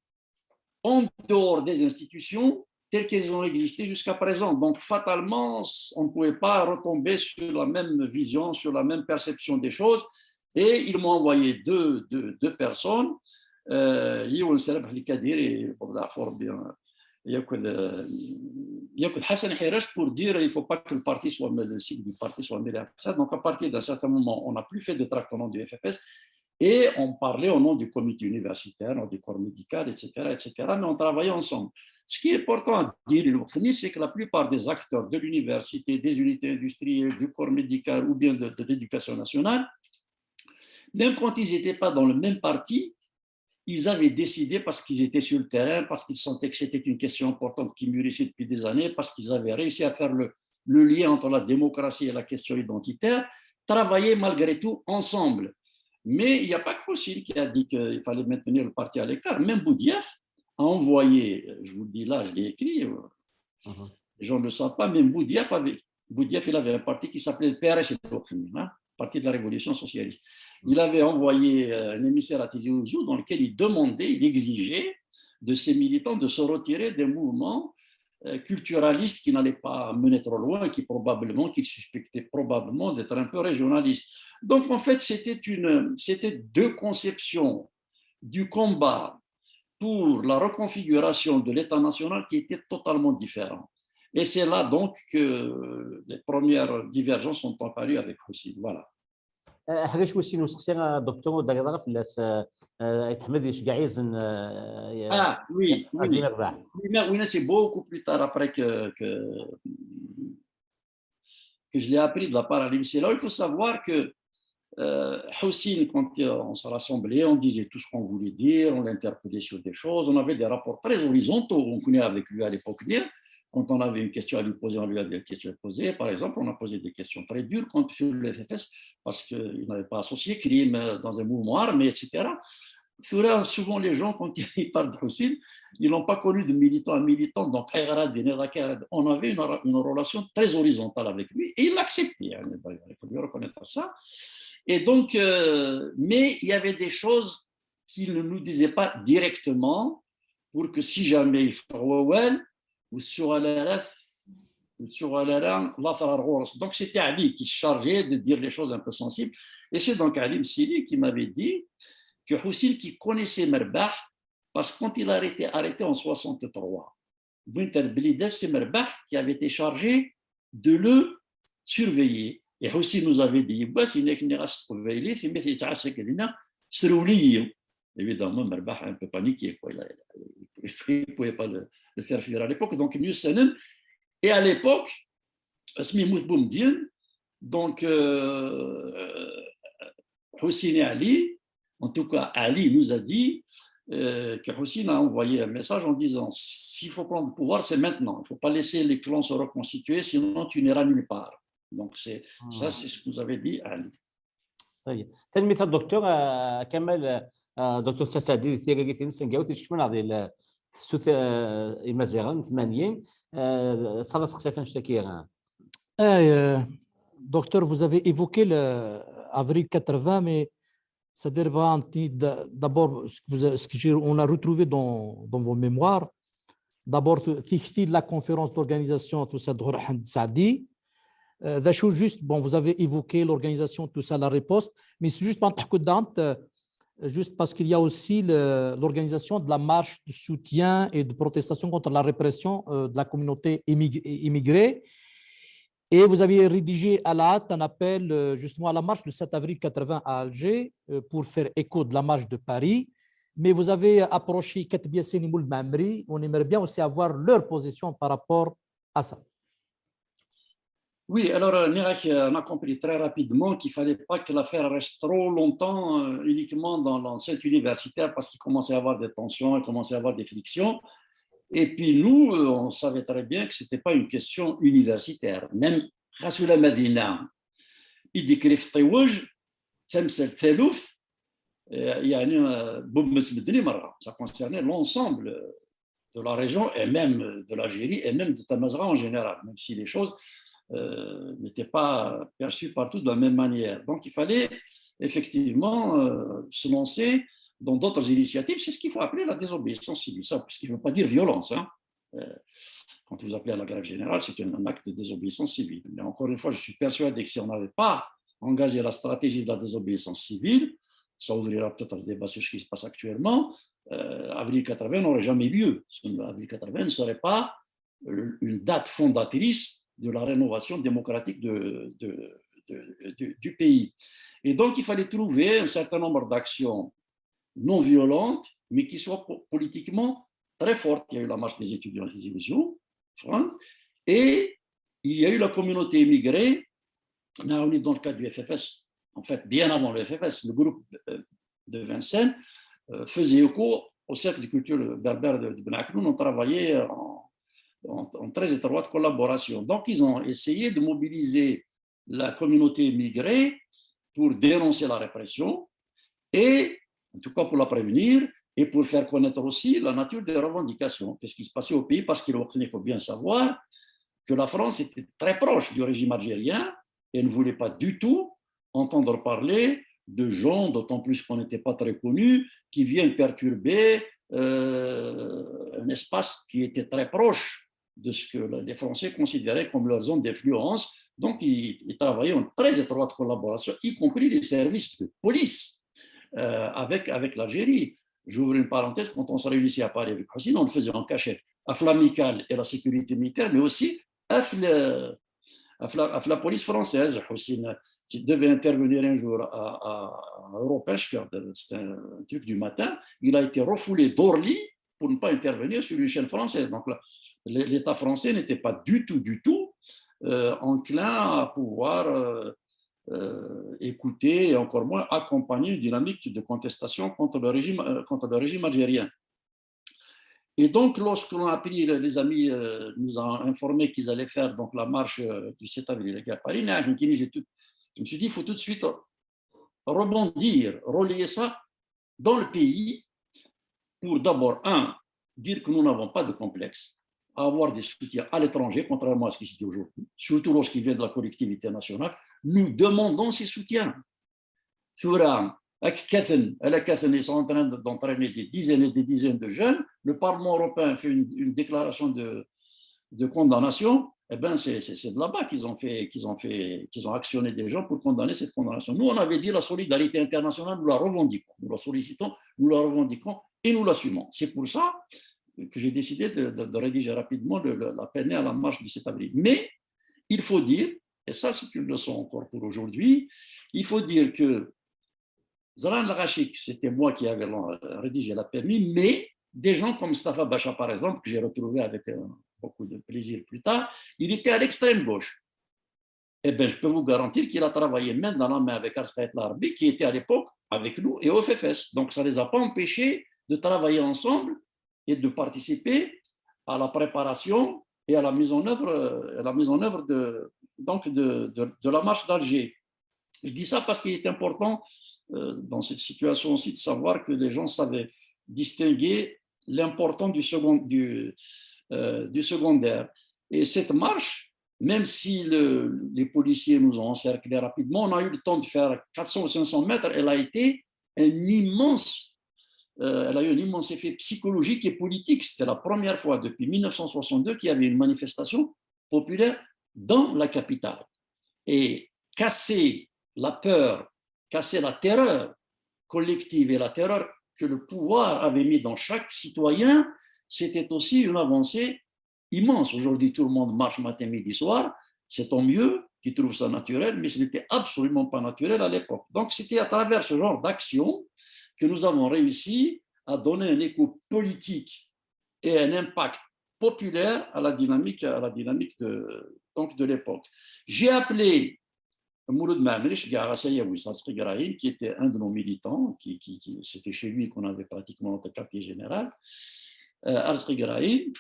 en dehors des institutions telles qu'elles ont existé jusqu'à présent. Donc, fatalement, on ne pouvait pas retomber sur la même vision, sur la même perception des choses. Et ils m'ont envoyé deux, deux, deux personnes, euh, yiwen Serbeḥ Lkadir et, bon, d'accord, bien, il y a que de, il y a que Hassan Hirache pour dire il ne faut pas que le parti soit mêlé, le sigle du parti soit mêlé à ça. Donc, à partir d'un certain moment, on n'a plus fait de tract au nom du F F S. Et on parlait au nom du comité universitaire, du corps médical, et cetera, et cetera. Mais on travaillait ensemble. Ce qui est important à dire, c'est que la plupart des acteurs de l'université, des unités industrielles, du corps médical ou bien de, de l'éducation nationale, même quand ils n'étaient pas dans le même parti, ils avaient décidé, parce qu'ils étaient sur le terrain, parce qu'ils sentaient que c'était une question importante qui mûrissait depuis des années, parce qu'ils avaient réussi à faire le, le lien entre la démocratie et la question identitaire, travailler malgré tout ensemble. Mais il n'y a pas que Houssine qui a dit qu'il fallait maintenir le parti à l'écart. Même Boudiaf a envoyé, je vous le dis là, je l'ai écrit, euh, Mhm. les gens ne le savent pas, même Boudiaf avait, Boudiaf, il avait un parti qui s'appelait le P R S, hein, Parti de la Révolution Socialiste. Il avait envoyé euh, un émissaire à Tizi Ouzou dans lequel il demandait, il exigeait de ses militants de se retirer des mouvements euh, culturalistes qui n'allaient pas mener trop loin et qui probablement, qu'il suspectait probablement d'être un peu régionaliste. Donc en fait, c'était une, c'était deux conceptions du combat pour la reconfiguration de l'État national qui étaient totalement différentes. Et c'est là donc que les premières divergences sont apparues avec Houssine. Voilà. Ḥaca wis sin useqsi, docteur, ur d-terriḍ ara fell-as, Ayt Ḥmed iceggeɛ izen. Ah, oui, oui. Oui, mais, oui, mais c'est beaucoup plus tard après que, que, que je l'ai appris de la part à l'I M C. Là, il faut savoir que euh, Houssine, quand on se rassemblait, on disait tout ce qu'on voulait dire, on l'interpellait sur des choses, on avait des rapports très horizontaux, on connaît avec lui à l'époque, quand on avait une question à lui poser, on lui avait une question à poser. Par exemple, on a posé des questions très dures contre, sur le F F S parce qu'il n'avait pas associé crime dans un mouvement armé, et cetera. Souvent, les gens, quand ils parlent de Houssine, ils n'ont pas connu de militant à militant. Donc, on avait une, une relation très horizontale avec lui et il l'acceptait. Hein, il faut lui reconnaître ça. Et donc, euh, mais il y avait des choses qu'il ne nous disait pas directement pour que si jamais il faut, donc c'était Ali qui se chargeait de dire les choses un peu sensibles. Et c'est donc Ali Msili qui m'avait dit que Houssine, qui connaissait Merbah, parce que quand il a été arrêté en soixante-trois, Bouinter Blides, c'est Merbah qui avait été chargé de le surveiller. Et Houssine nous avait dit, évidemment, Merbah a un peu paniqué, quoi. Il ne pouvait pas le, le, faire fuir à l'époque. Donc, mieux. Et à l'époque, Asmi Mout Boumdien, donc, euh, Houssine et Ali, en tout cas, Ali nous a dit euh, que Houssine a envoyé un message en disant, s'il faut prendre le pouvoir, c'est maintenant. Il ne faut pas laisser les clans se reconstituer, sinon tu n'iras nulle part. Donc, c'est, ça, c'est ce que nous avait dit Ali. Tanemmirt a docteur Kamal, docteur Sasadi, di tiriritin-nnes n gawt iskecmen ɣer di tefsut imaziɣen tmanyin. Tesɛiḍ aseqsi ɣef annect-agi? Docteur, vous avez évoqué le avril quatre-vingts, mais c'est-à-dire, d'abord, ce que, ce que on a retrouvé dans, dans vos mémoires, d'abord, tikti de la conférence d'organisation, tout ça, de Ḥmed Saadi. Euh, juste, bon, vous avez évoqué l'organisation, tout ça, la riposte, mais c'est juste, juste parce qu'il y a aussi l'organisation de la marche de soutien et de protestation contre la répression euh, de la communauté immigrée. Et vous avez rédigé à la hâte un appel euh, justement à la marche du sept avril quatre-vingts à Alger euh, pour faire écho de la marche de Paris. Mais vous avez approché Kateb Yassine et Mouled Mammeri. On aimerait bien aussi avoir leur position par rapport à ça. Oui, alors, euh, on a compris très rapidement qu'il ne fallait pas que l'affaire reste trop longtemps euh, uniquement dans l'enceinte universitaire parce qu'il commençait à y avoir des tensions, il commençait à y avoir des frictions. Et puis nous, euh, on savait très bien que ce n'était pas une question universitaire. Même Rasoul Madina, Idi Krif Tiwouj, Temsel Telouf, ça concernait l'ensemble de la région et même de l'Algérie et même de Tamazra en général, même si les choses euh, n'étaient pas perçues partout de la même manière. Donc il fallait effectivement euh, se lancer dans d'autres initiatives, c'est ce qu'il faut appeler la désobéissance civile. Ça, ce qui ne veut pas dire violence, hein. Euh, quand vous appelez à la grève générale, c'est un, un acte de désobéissance civile. Mais encore une fois, je suis persuadé que si on n'avait pas engagé la stratégie de la désobéissance civile, ça ouvrira peut-être le débat sur ce qui se passe actuellement, euh, avril quatre-vingts n'aurait jamais lieu. Avril quatre-vingts ne serait pas euh, une date fondatrice de la rénovation démocratique de, de, de, du pays. Et donc, il fallait trouver un certain nombre d'actions non violentes, mais qui soient politiquement très fortes. Il y a eu la marche des étudiants et des illusions, et il y a eu la communauté immigrée, on est dans le cadre du F F S, en fait, bien avant le F F S, le groupe euh, de Vincennes euh, faisait écho au cercle de culture berbère de, de Bnaknoun. On travaillait en, en, en très étroite collaboration. Donc, ils ont essayé de mobiliser la communauté immigrée pour dénoncer la répression et, en tout cas, pour la prévenir et pour faire connaître aussi la nature des revendications. Qu'est-ce qui se passait au pays ? Parce qu'il faut bien savoir que la France était très proche du régime algérien et ne voulait pas du tout entendre parler de gens, d'autant plus qu'on n'était pas très connus, qui viennent perturber euh, un espace qui était très proche de ce que les Français considéraient comme leur zone d'influence. Donc, ils, ils travaillaient en très étroite collaboration, y compris les services de police euh, avec, avec l'Algérie. J'ouvre une parenthèse, quand on se réunissait à Paris avec Hussein, on le faisait en cachette, à l'Amicale et la sécurité militaire, mais aussi à la, la police française. Hussein, qui devait intervenir un jour à, à, à Europe H, c'était un truc du matin, il a été refoulé d'Orly pour ne pas intervenir sur une chaîne française. Donc, l'État français n'était pas du tout, du tout euh, enclin à pouvoir euh, euh, écouter et encore moins accompagner une dynamique de contestation contre le régime, euh, contre le régime algérien. Et donc, lorsque l'on a appris, les amis euh, nous ont informé qu'ils allaient faire donc, la marche euh, du sept avril à Paris, je me suis dit, il faut tout de suite rebondir, relayer ça dans le pays pour d'abord, un, dire que nous n'avons pas de complexe à avoir des soutiens à l'étranger, contrairement à ce qui se dit aujourd'hui, surtout lorsqu'il vient de la collectivité nationale. Nous demandons ces soutiens. Tura, ak katen, ala katen, ils sont en train d'entraîner des dizaines et des dizaines de jeunes. Le Parlement européen fait une, une déclaration de, de condamnation. Eh ben, c'est de là-bas qu'ils ont fait, qu'ils ont fait, qu'ils ont actionné des gens pour condamner cette condamnation. Nous, on avait dit la solidarité internationale, nous la revendiquons, nous la sollicitons, nous la revendiquons et nous l'assumons. C'est pour ça que j'ai décidé de, de, de, rédiger rapidement le, le, la peinée à la marche du sept avril. Mais il faut dire, et ça c'est une leçon encore pour aujourd'hui, il faut dire que Zeran Lachik, c'était moi qui avais rédigé la peinée, mais des gens comme Mustafa Bacha, par exemple, que j'ai retrouvé avec euh, beaucoup de plaisir plus tard, il était à l'extrême gauche. Eh bien, je peux vous garantir qu'il a travaillé main dans la main avec Arz Khaït Larbi, qui était à l'époque avec nous et au F F S. Donc, ça ne les a pas empêchés de travailler ensemble et de participer à la préparation et à la mise en œuvre, à la mise en œuvre de, donc de, de, de la marche d'Alger. Je dis ça parce qu'il est important euh, dans cette situation aussi de savoir que les gens savaient distinguer l'important du, second, du, euh, du secondaire. Et cette marche, même si le, les policiers nous ont encerclés rapidement, on a eu le temps de faire quatre cents ou cinq cents mètres. Elle a été un immense, euh, elle a eu un immense effet psychologique et politique. C'était la première fois depuis mille neuf cent soixante-deux qu'il y avait une manifestation populaire dans la capitale. Et casser la peur, casser la terreur collective et la terreur que le pouvoir avait mis dans chaque citoyen, c'était aussi une avancée immense. Aujourd'hui, tout le monde marche matin, midi, soir. C'est tant mieux qu'ils trouvent ça naturel, mais ce n'était absolument pas naturel à l'époque. Donc, c'était à travers ce genre d'action que nous avons réussi à donner un écho politique et un impact populaire à la dynamique, à la dynamique de, donc de l'époque. J'ai appelé Mouloud Maamriche, Garassayawi, Arzqi Grahim, qui était un de nos militants, qui, qui, qui c'était chez lui qu'on avait pratiquement notre quartier général, euh, Arzqi Grahim.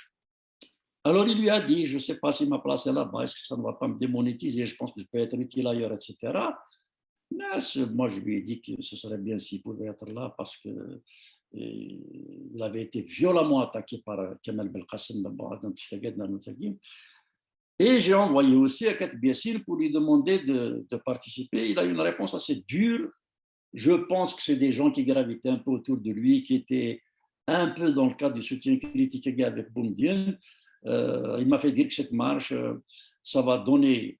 Alors il lui a dit, je ne sais pas si ma place est là-bas, est-ce que ça ne va pas me démonétiser, je pense que je peux être utile ailleurs, et cetera. Mais moi, je lui ai dit que ce serait bien s'il pouvait être là parce que il avait été violemment attaqué par Kamel Belkacem, et j'ai envoyé aussi à Kateb Yacine pour lui demander de, de, participer. Il a eu une réponse assez dure Je pense que c'est des gens qui gravitaient un peu autour de lui, qui étaient un peu dans le cadre du soutien critique avec Boumediene. Euh, il m'a fait dire que cette marche, euh, ça va donner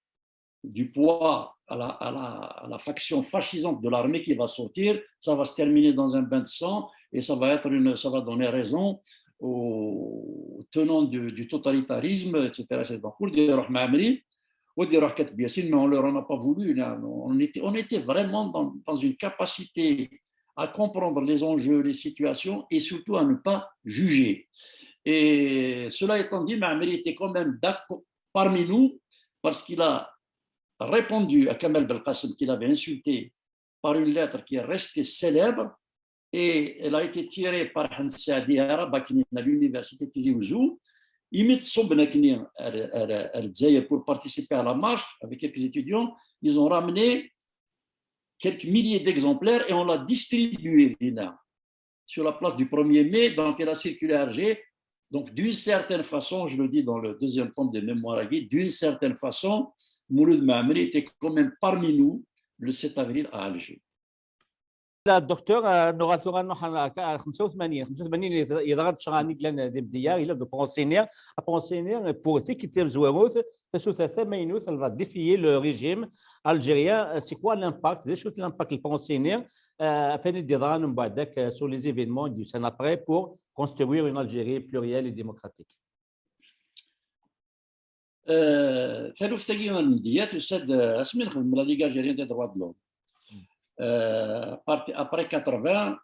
du poids à la, à la, à la faction fascisante de l'armée qui va sortir, ça va se terminer dans un bain de sang et ça va être une, ça va donner raison aux tenants du, du totalitarisme, et cetera, et cetera. Donc, pour dire Maamri, on dirait que Biasine, mais on ne leur en a pas voulu. On était, on était vraiment dans, dans une capacité à comprendre les enjeux, les situations et surtout à ne pas juger. Et cela étant dit, Maamri était quand même parmi nous parce qu'il a répondu à Kamal Belkacem, qu'il avait insulté, par une lettre qui est restée célèbre et elle a été tirée par Hans Saadi Arab, qui est à l'université Tizi Ouzou. Ils mettent son pour participer à la marche avec quelques étudiants. Ils ont ramené quelques milliers d'exemplaires et on l'a distribué, Dina, sur la place du premier mai. Donc, elle a circulé à Alger. Donc, d'une certaine façon, je le dis dans le deuxième tome des mémoires à Guy, d'une certaine façon, Mouloud Maamri était quand même parmi nous le sept avril à Alger. La, docteur, euh, nuɣal tura ad nruḥ ar, ar xemsa u tmanyin. Xemsa u tmanyin yeḍra-d ccɣel-nni yellan d amedya, yella deg upṛusi-nni. Apṛusi-nni, pour tikkelt tamezwarut, tasuta tamaynut, elle va défier le régime algérien. C'est quoi l'impact? D acu l'impact n upṛusi-nni, euh, ɣef wayen i d-yeḍran mbeɛd-ak, euh, sur les événements qui s'en après pour construire une Algérie plurielle et démocratique? Euh, taluft-agi n lmedya tusa-d, euh, asmi nexdem la Ligue algérienne des droits de l'homme. Euh, après quatre-vingts,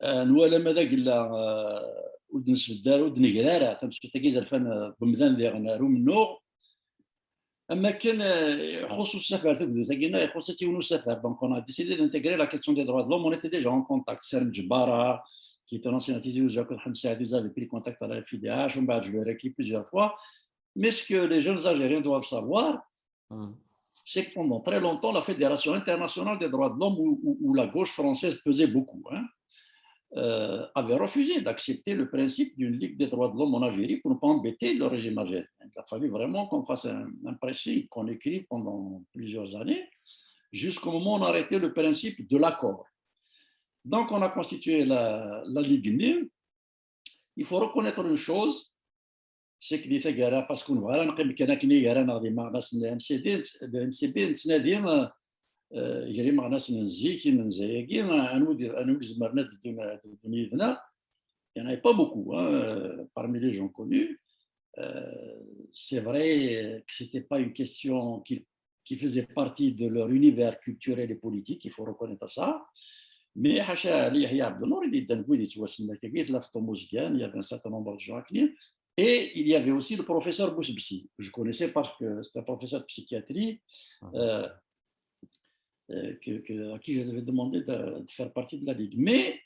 euh, nwala ma d agella, euh, ur d-nesbedd ara, ur d-negri ara tamsut-agi izerfan, euh, n umdan diɣen ar umennuɣ. Am akken, euh, ixuṣṣ usafer, tagdut-agi-nneɣ ixuṣṣ-itt yiwen usafer. Donc, on a décidé d'intégrer la question des droits de l'homme. On était déjà en contact. Serem Djebara, qui était un ancien Tizi Ouzou, Ahmed Saadi, ils avaient pris contact à la F I D H. Umbeɛd, je l'ai réécrit plusieurs fois. Mais ce que les jeunes Algériens doivent savoir, c'est que pendant très longtemps, la Fédération internationale des droits de l'homme, où, où, où la gauche française pesait beaucoup, hein, euh, avait refusé d'accepter le principe d'une Ligue des droits de l'homme en Algérie pour ne pas embêter le régime algérien. Il a fallu vraiment qu'on fasse un, un pressing, qu'on écrive pendant plusieurs années, jusqu'au moment où on a arrêté le principe de l'accord. Donc, on a constitué la, la Ligue Nîmes. Il faut reconnaître une chose, c'est que di taggara, parce que nebɣa ara neqqim kan akken i gar-aneɣ d imeɣnasen n la M C D, de M C B, nettnadi, euh, euh, gar imeɣnasen n zik, imenza-agi, anwa i, anwa i izemren ad ddun, ad ddun yid-neɣ. Il n'y en avait pas beaucoup, hein, euh, parmi les gens connus. Euh, c'est vrai que c'était pas une question qui, qui faisait partie de leur univers culturel et politique, il faut reconnaître ça. Mais ḥaca Ɛli Yeḥya Ɛebdennur i d-yeddan deg wid yettwassen akkagi, tella Feṭṭuma Uzgan, il y avait un certain nombre de gens akken. Et il y avait aussi le professeur Boussebsi. Je connaissais parce que c'est un professeur de psychiatrie, euh, euh, que, que, à qui je devais demander de, de faire partie de la Ligue. Mais,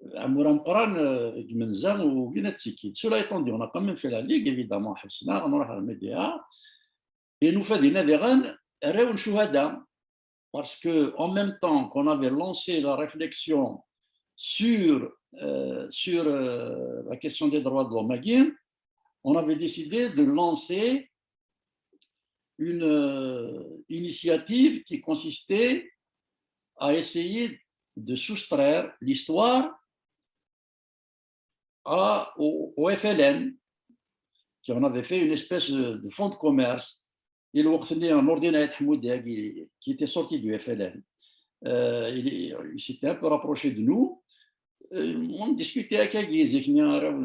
euh, amur ameqqran, euh, deg imenza ur ugin ad ttekkin. Cela étant dit, on a quand même fait la Ligue, évidemment, ḥebsen-aɣ, nruḥ ar lmidya. Et nufa dinna diɣen arraw n ccuhada. Parce que en même temps qu'on avait lancé la réflexion sur, euh, sur, euh, la question des droits de l'homme, on avait décidé de lancer une, euh, initiative qui consistait à essayer de soustraire l'histoire à, au, au F L N, qui en avait fait une espèce de, de fonds de commerce. Et le Nourdine Ait Hamoudi, qui, qui était sorti du F L N. Euh, il, il s'était un peu rapproché de nous. Euh, on discutait avec Aguiz, euh,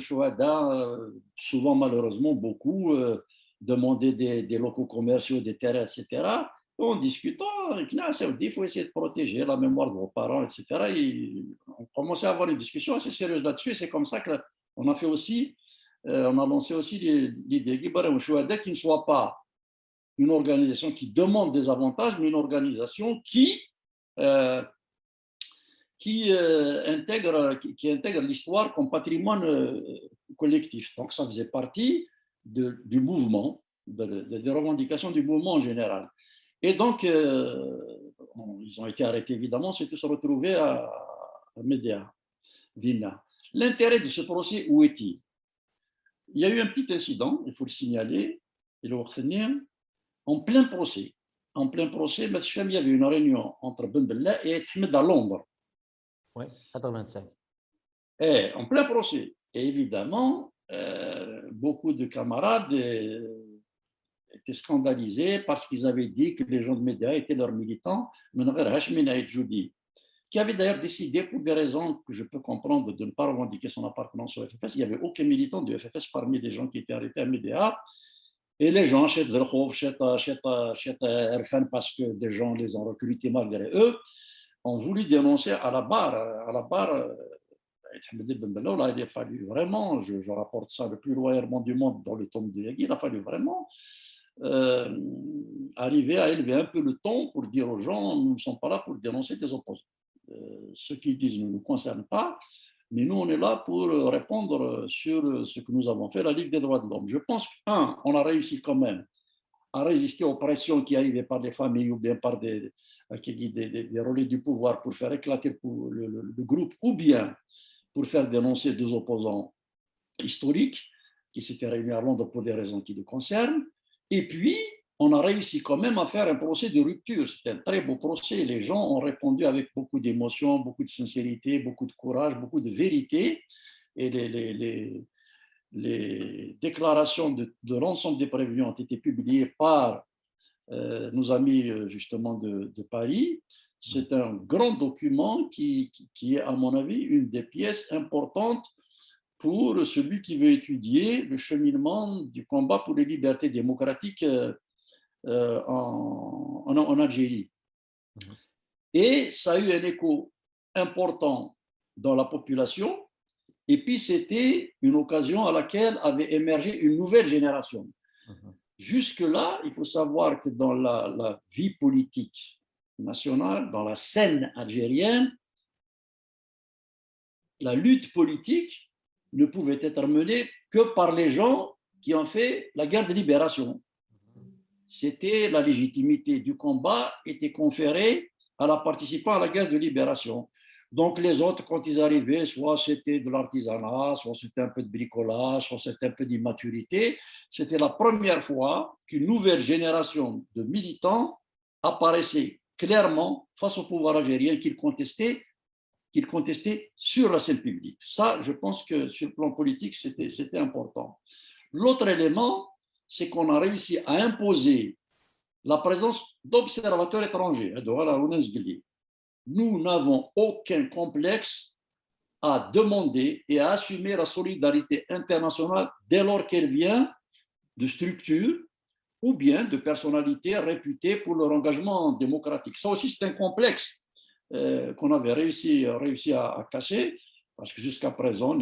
souvent malheureusement beaucoup, euh, demandaient des, des locaux commerciaux, des terrains, et cetera. En discutant, il faut essayer de protéger la mémoire de vos parents, et cetera. Et on commençait à avoir une discussion assez sérieuse là-dessus. Et c'est comme ça qu'on a fait aussi, euh, on a lancé aussi l'idée qui ne soit pas une organisation qui demande des avantages, mais une organisation qui, euh, qui, euh, intègre, qui, qui intègre l'histoire comme patrimoine, euh, collectif. Donc ça faisait partie de, du mouvement, de, de, des revendications du mouvement en général. Et donc, euh, bon, ils ont été arrêtés, évidemment, c'est tous retrouvés à, à Médéa, Dina. L'intérêt de ce procès, où est-il? Il y a eu un petit incident, il faut le signaler, en plein procès. En plein procès, il y avait une réunion entre Ben Bella et Ahmed à Londres. Oui, quatre-vingt-cinq. Et en plein procès. Et évidemment, euh, beaucoup de camarades euh, étaient scandalisés parce qu'ils avaient dit que les gens de Médéa étaient leurs militants, mais non, H. Minaït Joudi, qui avait d'ailleurs décidé, pour des raisons que je peux comprendre, de ne pas revendiquer son appartenance au F F S. Il n'y avait aucun militant du F F S parmi les gens qui étaient arrêtés à Médéa. Et les gens, chez Delkhouf, chez, chez, chez Erfan, parce que des gens les ont recrutés malgré eux, ont voulu dénoncer à la barre, à la barre, euh, il a fallu vraiment, je, je rapporte ça le plus loyèrement du monde dans le tome de Yagi, il a fallu vraiment euh, arriver à élever un peu le ton pour dire aux gens, nous ne sommes pas là pour dénoncer des opposants. Euh, ce qu'ils disent ne nous concerne pas, mais nous, on est là pour répondre sur ce que nous avons fait, la Ligue des droits de l'homme. Je pense qu'un, on a réussi quand même à résister aux pressions qui arrivaient par les familles ou bien par des, des, des, des relais du pouvoir pour faire éclater le, le, le groupe ou bien pour faire dénoncer deux opposants historiques qui s'étaient réunis à Londres pour des raisons qui les concernent. Et puis, on a réussi quand même à faire un procès de rupture. C'était un très beau procès. Les gens ont répondu avec beaucoup d'émotion, beaucoup de sincérité, beaucoup de courage, beaucoup de vérité. Et les, les, les, les déclarations de, de l'ensemble des prévenus ont été publiées par euh, nos amis euh, justement de, de Paris. C'est un grand document qui, qui, qui est, à mon avis, une des pièces importantes pour celui qui veut étudier le cheminement du combat pour les libertés démocratiques euh, euh, en, en, en Algérie. Et ça a eu un écho important dans la population. Et puis, c'était une occasion à laquelle avait émergé une nouvelle génération. Jusque-là, il faut savoir que dans la, la vie politique nationale, dans la scène algérienne, la lutte politique ne pouvait être menée que par les gens qui ont fait la guerre de libération. C'était la légitimité du combat était conférée à la participant à la guerre de libération. Donc les autres, quand ils arrivaient, soit c'était de l'artisanat, soit c'était un peu de bricolage, soit c'était un peu d'immaturité. C'était la première fois qu'une nouvelle génération de militants apparaissait clairement face au pouvoir algérien qu'ils contestaient, qu'ils contestaient sur la scène publique. Ça, je pense que sur le plan politique, c'était important. L'autre élément, c'est qu'on a réussi à imposer la présence d'observateurs étrangers. Nous n'avons aucun complexe à demander et à assumer la solidarité internationale dès lors qu'elle vient de structures ou bien de personnalités réputées pour leur engagement démocratique. Ça aussi, c'est un complexe euh, qu'on avait réussi, réussi à, à, casser, parce que jusqu'à présent,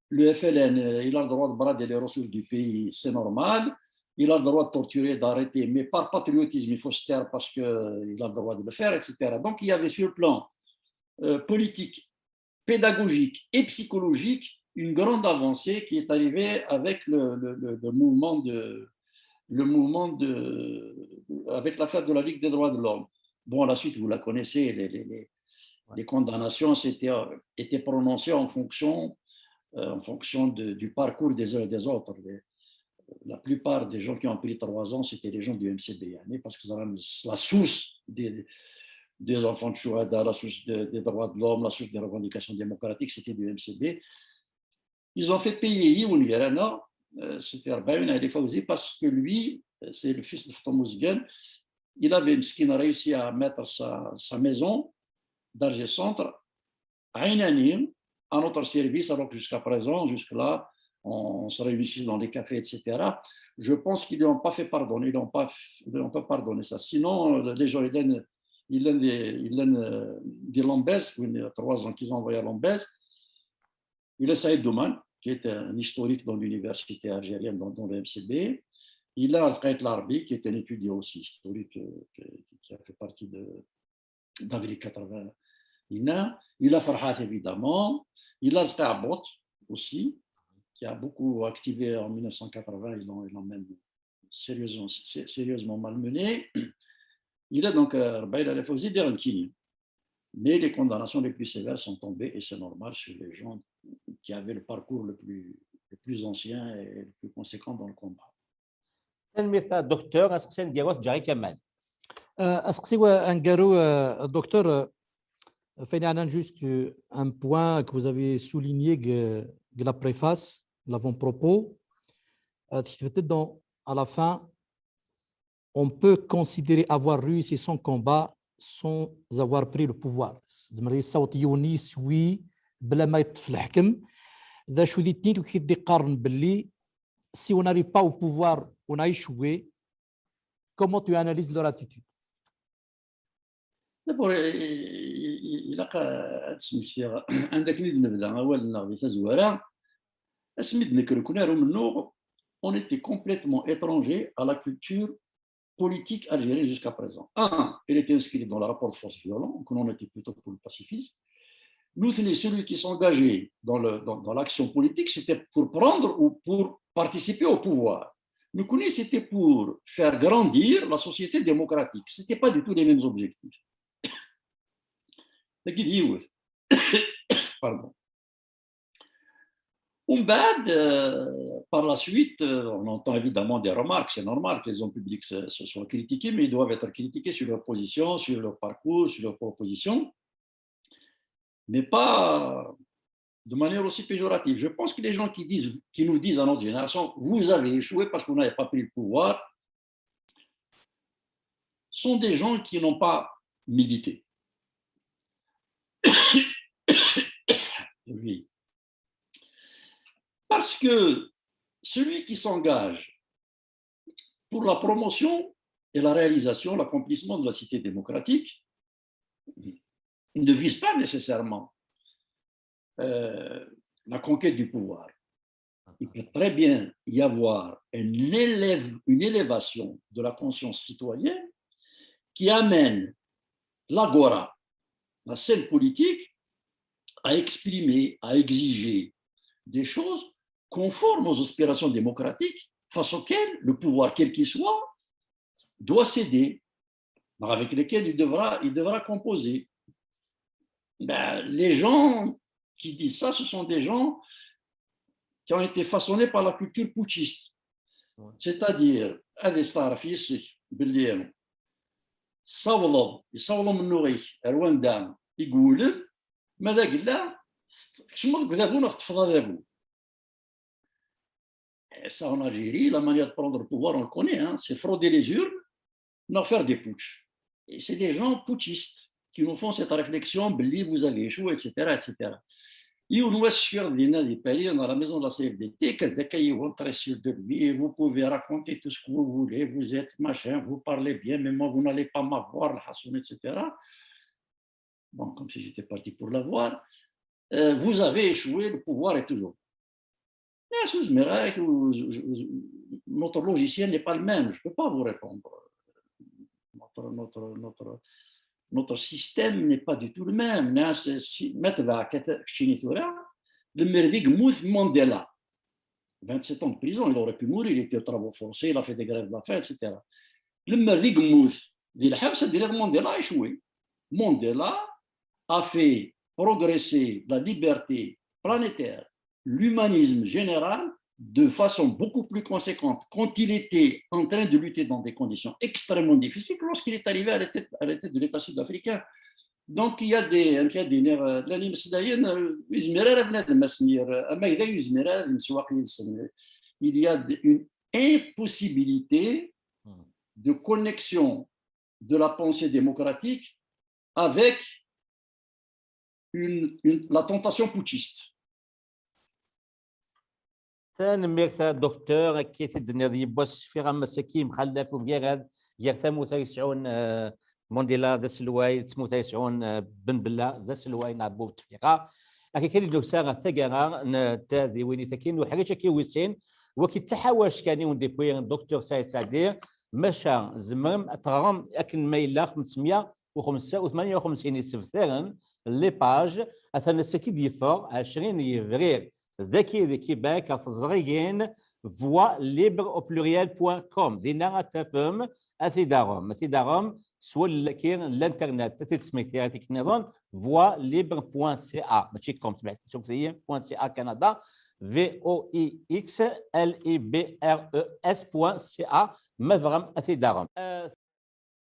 le F L N, euh, il a le droit de brader les ressources du pays, c'est normal. Il a le droit de torturer, d'arrêter, mais par patriotisme, il faut se taire parce qu'il euh, a le droit de le faire, et cetera. Donc, il y avait sur le plan euh, politique, pédagogique et psychologique une grande avancée qui est arrivée avec le, le, le mouvement de le mouvement de avec l'affaire de la Ligue des droits de l'homme. Bon, la suite, vous la connaissez, les, les, les, les condamnations étaient, étaient prononcées en fonction, euh, en fonction de, du parcours des uns et des autres. Les, la plupart des gens qui ont pris trois ans, c'était les gens du M C B, parce que la source des, des enfants de Chouhada, la source des, des droits de l'homme, la source des revendications démocratiques, c'était du M C B. Ils ont fait payer Yiwen Garana, euh, c'était Arbaïn Ali Fawzi, parce que lui, c'est le fils de Fatoum Ouzgan, il avait, Mskin, réussi à mettre sa, sa maison d'Alger Centre à Inani, à notre service, alors que jusqu'à présent, jusque-là, on, on se réunissait dans les cafés, et cetera. Je pense qu'ils ne lui ont pas fait pardonner, ils ne lui ont pas, ils lui ont pas pardonné ça. Sinon, les gens, ils donnent, ils donnent des, ils donnent, euh, des Lambez, il y a trois ans qu'ils ont envoyé à Lambez. Il a Saïd Douman, qui est un historique dans l'université algérienne, dans, dans le M C B. Il a Azraït Larbi, qui est un étudiant aussi historique, euh, qui, qui a fait partie de, d'Avril quatre-vingts. Il a, il a Farhat, évidemment. Il a Zqabot aussi, qui a beaucoup activé en mille neuf cent quatre-vingts. Ils l'ont, ils l'ont même sérieusement, sérieusement malmené. Il a donc, euh, Arbaïn Ali Fawzi, il est rancunier. Mais les condamnations les plus sévères sont tombées, et c'est normal, sur les gens qui avaient le parcours le plus, le plus ancien et le plus conséquent dans le combat. Tanemmirt a Docteur, aseqsi aneggaru ad t-ǧǧeɣ i Kamal. Euh, aseqsi aneggaru, euh, Docteur, euh, Enfin, il y a juste euh, un point que vous avez souligné, que, que la préface, l'avant-propos, euh, qui était dans, à la fin, on peut considérer avoir réussi son combat sans avoir pris le pouvoir. Zemreɣ ad yessaweḍ yiwen yiswi bla ma yeṭṭef lḥekem. D acu di ddin ur k-id-iqqaren belli si on n'arrive pas au pouvoir, on a échoué. Comment tu analyses leur attitude? D'abord, ilaq ad smektiɣ anda akken i d-nebda awal-nneɣ di tazwara. Asmi d-nekker nekkni ar umennuɣ, on était complètement étranger à la culture politique algérienne jusqu'à présent. Un, elle était inscrite dans le rapport de force violent, donc on était plutôt pour le pacifisme. Nous, celui qui s'engageait dans, le, dans, dans l'action politique, c'était pour prendre ou pour participer au pouvoir. Nous, c'était pour faire grandir la société démocratique. Ce n'était pas du tout les mêmes objectifs. Pardon. On bad, euh, par la suite, euh, on entend évidemment des remarques, c'est normal que les hommes publics se, se soient critiqués, mais ils doivent être critiqués sur leur position, sur leur parcours, sur leurs propositions, mais pas de manière aussi péjorative. Je pense que les gens qui, disent, qui nous disent à notre génération, vous avez échoué parce que vous n'avez pas pris le pouvoir, sont des gens qui n'ont pas milité. Oui. Parce que celui qui s'engage pour la promotion et la réalisation, l'accomplissement de la cité démocratique, ne vise pas nécessairement euh, la conquête du pouvoir. Il peut très bien y avoir une, élève, une élévation de la conscience citoyenne qui amène l'agora, la scène politique, à exprimer, à exiger des choses conformes aux aspirations démocratiques face auxquelles le pouvoir, quel qu'il soit, doit céder, avec lesquels il devra, il devra composer. Ben, les gens qui disent ça, ce sont des gens qui ont été façonnés par la culture putschiste. C'est-à-dire, ad isteɛref yis-k belli tessawḍeḍ, yessawḍ umennuɣ-ik ar wanda i iwulem, ma d agella, tkecmeḍ deg udabu neɣ teṭṭfeḍ adabu. Et ça, en Algérie, la manière de prendre le pouvoir, on le connaît, hein, c'est frauder les urnes, non, faire des putschs. Et c'est des gens putschistes qui nous font cette réflexion, belli vous avez échoué, et cetera, et cetera. Yiwen wass cfiɣ dinna di Paris, dans la maison de la C F D T, quelqu'un qui est très sûr de lui, vous pouvez raconter tout ce que vous voulez, vous êtes machin, vous parlez bien, mais moi, vous n'allez pas m'avoir, le Hassoun, et cetera. Bon, comme si j'étais parti pour l'avoir. Euh, vous avez échoué, le pouvoir est toujours. Notre logiciel n'est pas le même, je ne peux pas vous répondre. Notre, notre, notre, notre système n'est pas du tout le même. Maintenant, si, si, maintenant, keččini tura, lemmer d i yemmut Mandela, vingt-sept ans de prison, il aurait pu mourir, il était aux travaux forcés, il a fait des grèves de la faim, et cetera. Lemmer d i yemmut di lḥebs, ad d-tiniḍ Mandela a échoué. Mandela a fait progresser la liberté planétaire, l'humanisme général, de façon beaucoup plus conséquente quand il était en train de lutter dans des conditions extrêmement difficiles que lorsqu'il est arrivé à la tête, à la tête de l'État sud-africain. Donc, il y a des, il y a des, euh, لأن يمسلاين, euh, يزمر على بنادم، ما سمير، euh, أما إذا يزمر على المسواق يزمر. Il y a de- une impossibilité de connexion de la pensée démocratique avec une, une- la tentation putschiste. Tanemmirt a Docteur, akka i t-id-tenniḍ yiwwas, cfiɣ am ass-agi yemxallaf umgarad gar tamut ay yesɛun, eh, Mandela d aselway d tmut ay yesɛun, eh, Ben Bella d aselway neɣ Bouteflika. Akka kan i d-nusa ɣer taggara n tadiwin i takin, uḥric akka wis sin, wagi d taḥawact kan i wen-d-yewwi Docteur Saïd Saadi, maca tzemrem ad teɣrem akken ma yella xemsemya u xemsa u tmanya u xemsin isebtaren, les pages, atan ass-agi d-yeffeɣ, ɛecrin yebrir, dagi di Québec, ɣer teẓrigin voix libre au pluriel point com. Dinna ad tafem, ad t-id-taɣem, ad t-id-taɣem s wallal-agi n l'internet, ad t-id-tesmekti ar tikkelt nniḍen, voix libre point C A, mačči com, smeḥ-, sukti, point C A Canada, V O I X L I B R E S point C A, ma tebɣam ad t-id-taɣem. Euh,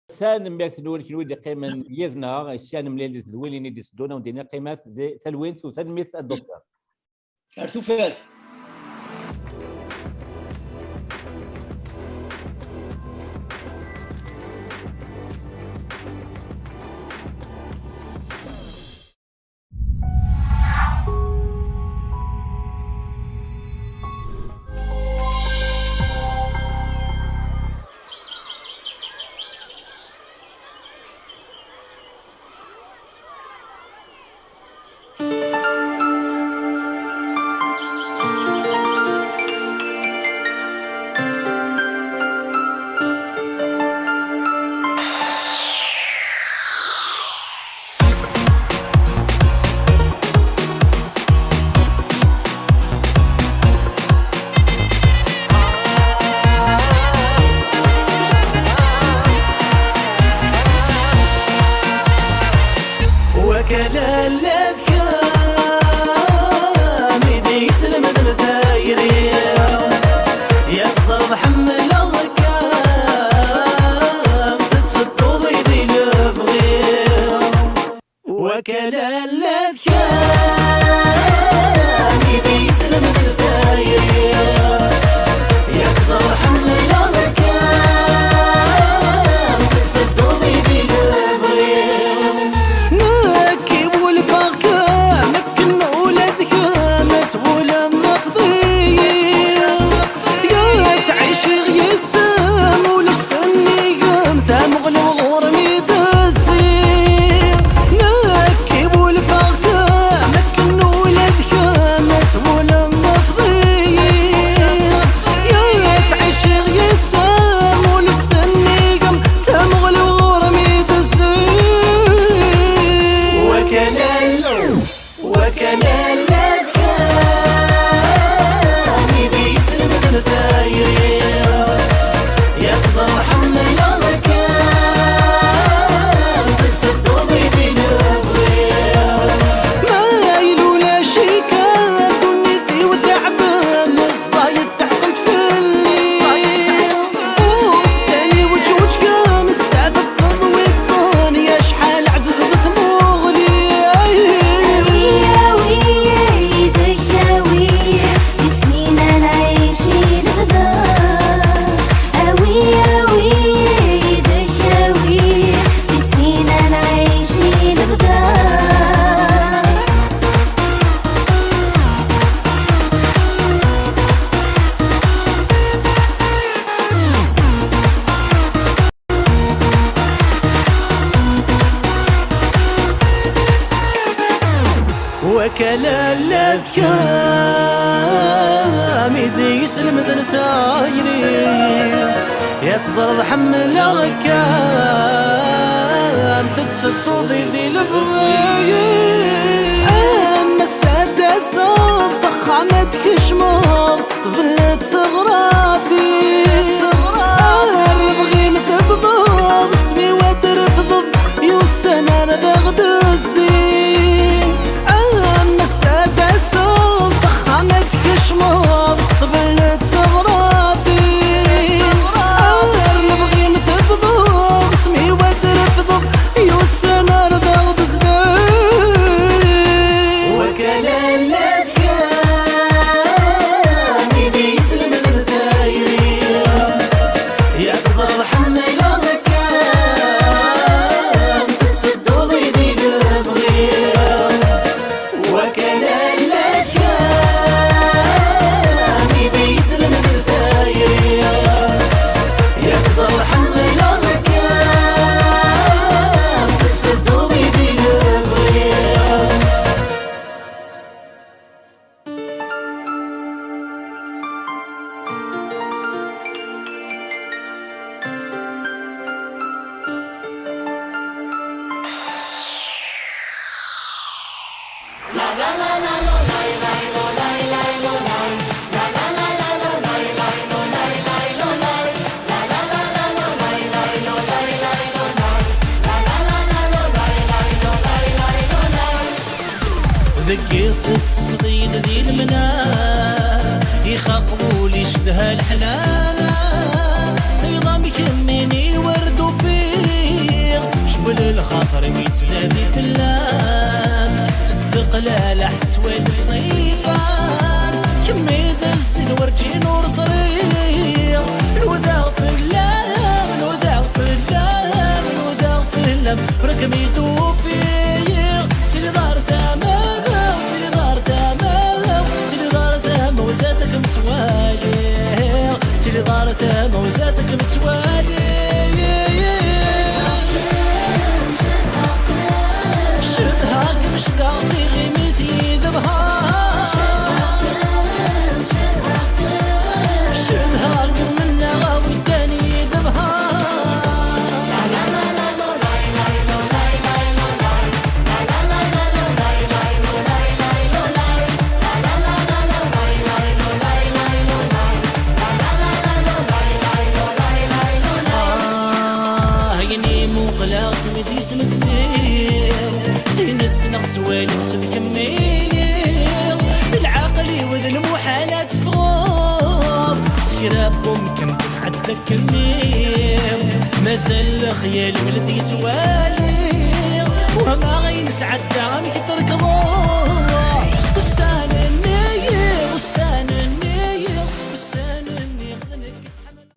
Tanemmirt-nwen kenwi d-iqqimen yid-neɣ, i sya nemlil d win i d-iteddun, ad wen-d-iniɣ qqimet di talwint u tanemmirt a Docteur. Ar tufat. Wakal allat kam i d-yeslemden tayri, ya teẓreḍ ḥemmleɣ-kem, tettedduḍ-i di lebɣi. Wakal allat kam i d-yeslemden tayri, ya teẓreḍ ḥemmleɣ-kem, tettedduḍ-i di lebɣi. Nekk iwulfeɣ-kem akken ula d kemm twulmeḍ-iyi. Ya ttɛiciɣ yes-m, ulac sennig-m, tameɣla-w ɣur-m i tezzi. Nekk iwulfeɣ-kem akken ula d kemm twulmeḍ-iyi. Ya ttɛiciɣ yes-m, ulac sennig-m, tameɣla-w ɣur-m i tezzi. Wakal allat, wakal allat kam i d-yeslemden tayri, ya teẓreḍ ḥemmleɣ-kem, tettedduḍ-i di lebɣi. Ma yella ulac-ik, ddunit-iw teɛbem, ẓẓayet teɛqel fell-i. Ussan-iw ǧuǧgen, steɛded tḍwiqen, ya acḥal ɛziz d tmuɣli. Awi, awi, yid-k awi, di snin ad nɛic i lebda. Awi, awi, yid-k awi, di snin ad nɛic i lebda. Wakal allat kam i d-yeslemden tayri, ya teẓreḍ ḥemmleɣ-kem, tettedduḍ-i di lebɣi. Am ass ad d-taseḍ s axxam ad tkecmeḍ, s ṭṭbel ad teɣraḍ-i. Ar lebɣi-m tebḍeḍ, isem-iw ad trefdeḍ, i ussan ara d aɣ-d-zdin. Am ass ad d-taseḍ s axxam ad tkecmeḍ, s ṭṭbel ad teɣraḍ-i. Ar lebɣi-m tebḍeḍ, isem-iw ad trefdeḍ, i ussan ara d aɣ-d-zdin. Wakal allat kam i d-yeslemden tayri, ya teẓreḍ ḥemmleɣ-kem, tettedduḍ-i di lebɣi. Wakal allat kam i d-yeslemden tayri, ya teẓreḍ ḥemmleɣ-kem, tettedduḍ-i di lebɣi. Deg yiḍ teṭṭseḍ-iyi-d di lemna, ixaq wul icedha leḥnana, iḍam kemmini wer d-ufiɣ. Tamawzat-k metwali. Cedhaɣ-kem, cedhaɣ tiɣimit yid-ebha. Cedhaɣ-kem mennaɣ aweddan yid-ebha. Ah, ayen i muqleɣ-kem d ismesli, tin ssneɣ ttwaliɣ-tt d kemmini. D lɛaqel-iw d lmuḥal ad teffɣeḍ s kra n wemkan. Ḥedd akkenni, mazal lexyal-iw la t-yettwali. Wehmeɣ ayen sɛeddaɣ, amek terkḍeḍ. Ussan-nni, ussan-nni, ussan-nni, d nekk i tḥemmleḍ.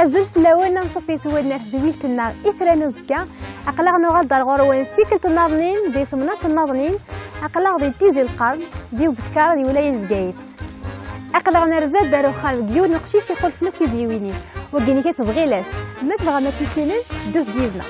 Azul fell-awen, anṣuf yes-wen ar tedwilt-nneɣ Itran uzekka. Aql-aɣ nuɣal-d ar ɣur-wen tikkelt n naḍnin, di temnaḍt n naḍnin. Aql-aɣ di Tizi Lqern, di ubekkar di wilaya n Bgayet. Aql-aɣ nerza-d ar uxxam deg yiwen uqcic ixulfen akk tiziwin-is. Wagi-nni kan tebɣi las. Ma tebɣam ad t-tissinem, ddut-d yid-neɣ.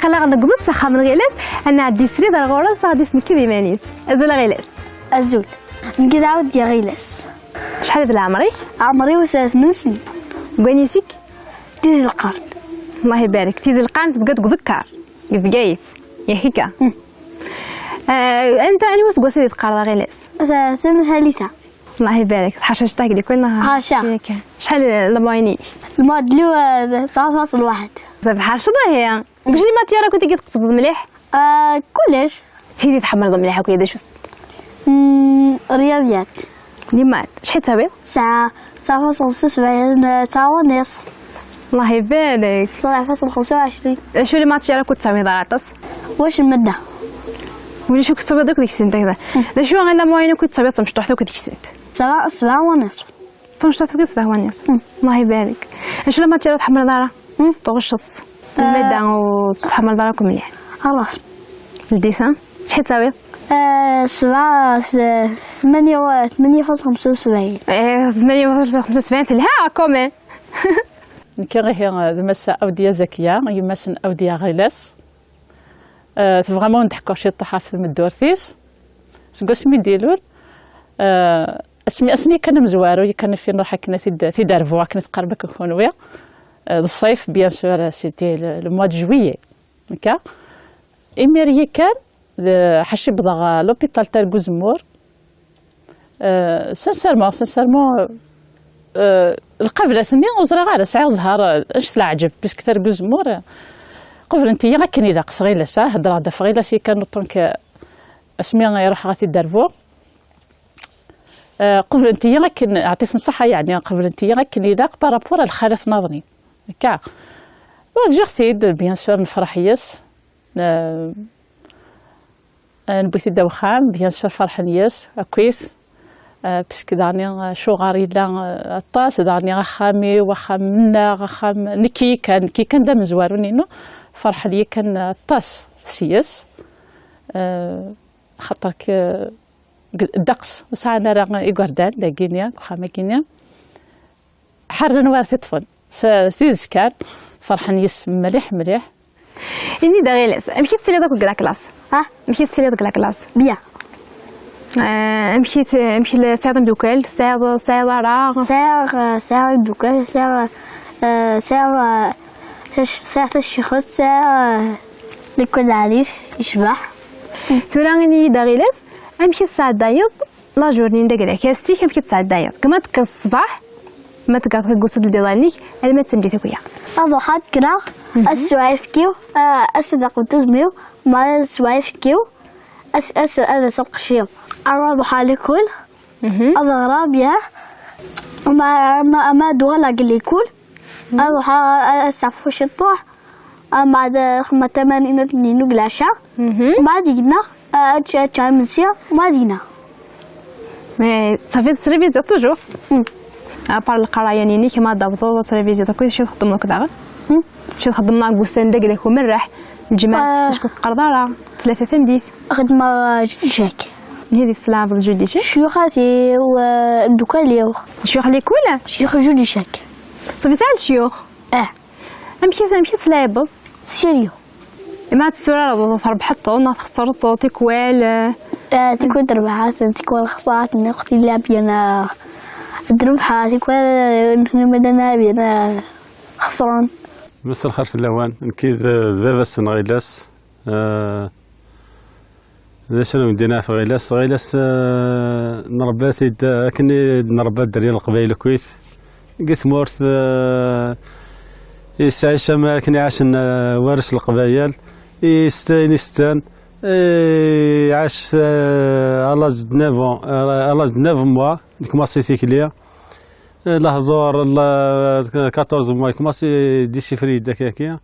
Aql-aɣ newweḍ-d s axxam n Ɣilas, ad nɛeddi srid ar ɣur-s, ad ɣ-d-ismekti d iman-is. Azul a Ɣilas. Azul. Nekk d Ɛawed di Ɣilas. Acḥal d leɛmer-ik? Ɛmer-iw s-, tmen snin. Deg wanisi-k? Tizi Lqern. Allah ibarek. Tizi Lqern tezga deg uḍekkar, deg Bgayet. Yak akka? Mm. Eh, anta, anwa aseggas i d-teqqareḍ a Ɣilas? Ta-, Tanemhalit-a. Allah ibarek. Tḥerceḍ-d akk, neɣ? Ḥerceɣ. Acḥal la moyenne-ik? La moyenne-iw, eh, tesɛa faṣel waḥed. Bzaf tḥerceḍ, ahi. Deg wacu les matières akk i tqefzeḍ mliḥ? Ah, kullec. Tid i tḥemmleḍ mliḥ akk, d acu-t? Mm, rryaḍiyat. Les maths, acḥal tettawiḍ? Tesɛa, tesɛa faṣel xemsa u sebɛin, eh, tesɛa wanniṣ. Allah ibarek. Tesɛa faṣel xemsa u ɛecrin. D acu les matières akk ur tettawiḍ ara aṭas? Wac n madda. Ulac akk tettawiḍ akk deg-sent, akk da. Mm. D acu i la moyenne akk i tettawiḍ tamecṭuḥt akk deg-sent? Tesɛa, sebɛa wanniṣ. Tamecṭuḥt akk sebɛa wanniṣ. Mm. Allah ibarek. D acu les matières ur tḥemmleḍ ara? Mm. Tɣucceḍ-tt. Ah. Lmada ur tḥemmleḍ ara akk mliḥ. Xalaṣ. Ldisan? Acḥal tettawiḍ? Ah, sebɛa, s-, tmanya, tmanya faṣel xemsa u sebɛin. Eh, tmanya faṣel xemsa u sebɛin telha, quand même. Nekk ihi d Massa Awdiya Zakiya, yemma-s n Awdiya Ɣilas. Eh, tebɣam ad wen-d-ḥkuɣ ciṭuḥ ɣef tmeddurt-is. Seg wasmi i d-ilul, eh, Asmi, asmi kan amezwaru, kan fi nruḥ akken tid, tid arbu, akken tqerreb akk kunwi. Euh, d ṣṣif, bien sûr, c'était le, le mois de juillet. Akka. Imir yakan, d-, ḥaci wwḍeɣ ɣer l'hôpital Targu Zemmour. Euh, sincèrement, sincèrement, euh, lqablat-nni ur ẓriɣ ara, sɛiɣ zzher, euh, anect leɛǧeb, puisque Targu Zemmour, euh, qeblent-iyi akken ilaq, s ɣilas, ah, heddreɣ-d ɣef ɣilas yakan, autant que asmi i ruḥeɣ ad t-id-rbuɣ. Euh, qeblent-iyi akken, ɛṭit-n ṣṣeḥḥa, yeɛni, qeblent-iyi akken ilaq par rapport ar lxalat nniḍen. Akka. Ur ǧǧiɣ-t-id, bien sûr, nefreḥ yes. Euh, euh, newwi-t-id ar wexxam, bien sûr, ferḥen yes, akkit. Euh, puisque daɣni, euh, acuɣer yella, euh, aṭas, daɣni axxam-iw, axxam-nneɣ, axxam, nekki kan, nekki kan d amezwaru-nni-inu, ferḥen yakan aṭas s yes. Euh, xaṭer k-, ddeqs, ur sɛan ara igerdan dagini, deg uxxam-agini. Ḥerren war tiṭṭfen. S, s tidet kan, ferḥen yes mliḥ, mliḥ. Ini-d a Ɣilas, amek i tettiliḍ akk deg la classe? Ha? Amek i tettiliḍ deg la classe? Bien. Eh, amek i t-, amek i la, tesɛiḍ imeddukal? Tesɛiḍ, tesɛiḍ ara? Sɛiɣ, eh, sɛiɣ imeddukal, sɛiɣ, eh, sɛiɣ, eh, tac-, sɛiɣ tacixet, sɛiɣ, eh, lekwaɣeḍ ɛli, yecbeḥ. Tura ini-yi-d a Ɣilas, amek i tesɛeddayeḍ la journée n dagla-k, ass-ik amek i tt-tesɛeddayeḍ? Kma tekkreḍ ṣṣbeḥ, ma tekkreḍ deg uṣud n iḍarren-ik, alma d tameddit akk-ya. Ad ruḥeɣ ad kkreɣ, mhm, ad sweɣ ayefki-w, ah, ad sdaqeɣ udem-iw, ma ad sweɣ ayefki-w, ad, ad, ad as lqecc-iw. Ad ruḥeɣ likul, mhm, ad ɣreɣ bien, ma, ma, ma ad uɣaleɣ deg likul, mhm, ad ruḥeɣ ad, ad sɛeffuɣ ciṭuḥ, ah, ma ad xedmeɣ tamarinat-nni n leɛca, mhm, ma ad gneɣ, ah, ad ččeɣ, ad ččeɣ imensi, ma ad gneɣ. Mais ça fait très plaisir toujours. Hmm. À part leqraya-nni-inek, ma d-tawḍeḍ ad tréviziḍ akk, acu txeddmeḍ akk daɣen? Hmm. Acu txeddmeḍ deg ussan dagi d umerreḥ, lǧemɛa, ah, acu teqqareḍ ara, ttlata tameddit? Xeddmeɣ, ah, jeu d'échecs. Anida i tettlaɛbeḍ jeu d'échecs? Ccuyuxat-iw, ah, imeddukal-iw. Ccuyux l'école? Ccuyux jeu d'échecs. Ṣafi tesɛiḍ ccuyux? Ah. Amek i, amek i tettlaɛbeḍ? Sérieux. Ma tetturareḍ, trebḥeḍ neɣ txeṣreḍ tikwal? Ah, tikwal terbeḥ-asen, tikwal xeṣreɣ-ten, uqt illa bien, ah, ad rebḥeɣ, tikwal, ah, nutni ma llan bien, ah, xeṣren. Massa lxir fell-awen, nekki d, d baba-s n Ɣilas. Ah, d acu ara wen-d-iniɣ ɣef Ɣilas? Ɣilas, eh, nrebba-t-id, eh, akken i d-nrebba dderya n Leqbayel akkit. Deg tmurt, eh, yettɛic am akken i ɛacen, eh, warrac n Leqbayel. Yesta ayen yesten. Eh, iɛac, eh, à l'âge de neuf ans, eh, à l'âge de neuf mois, nekmaṣi tikli. Eh, lehdur, la, quatorze mois, nekmaṣi déchiffrer-d akka.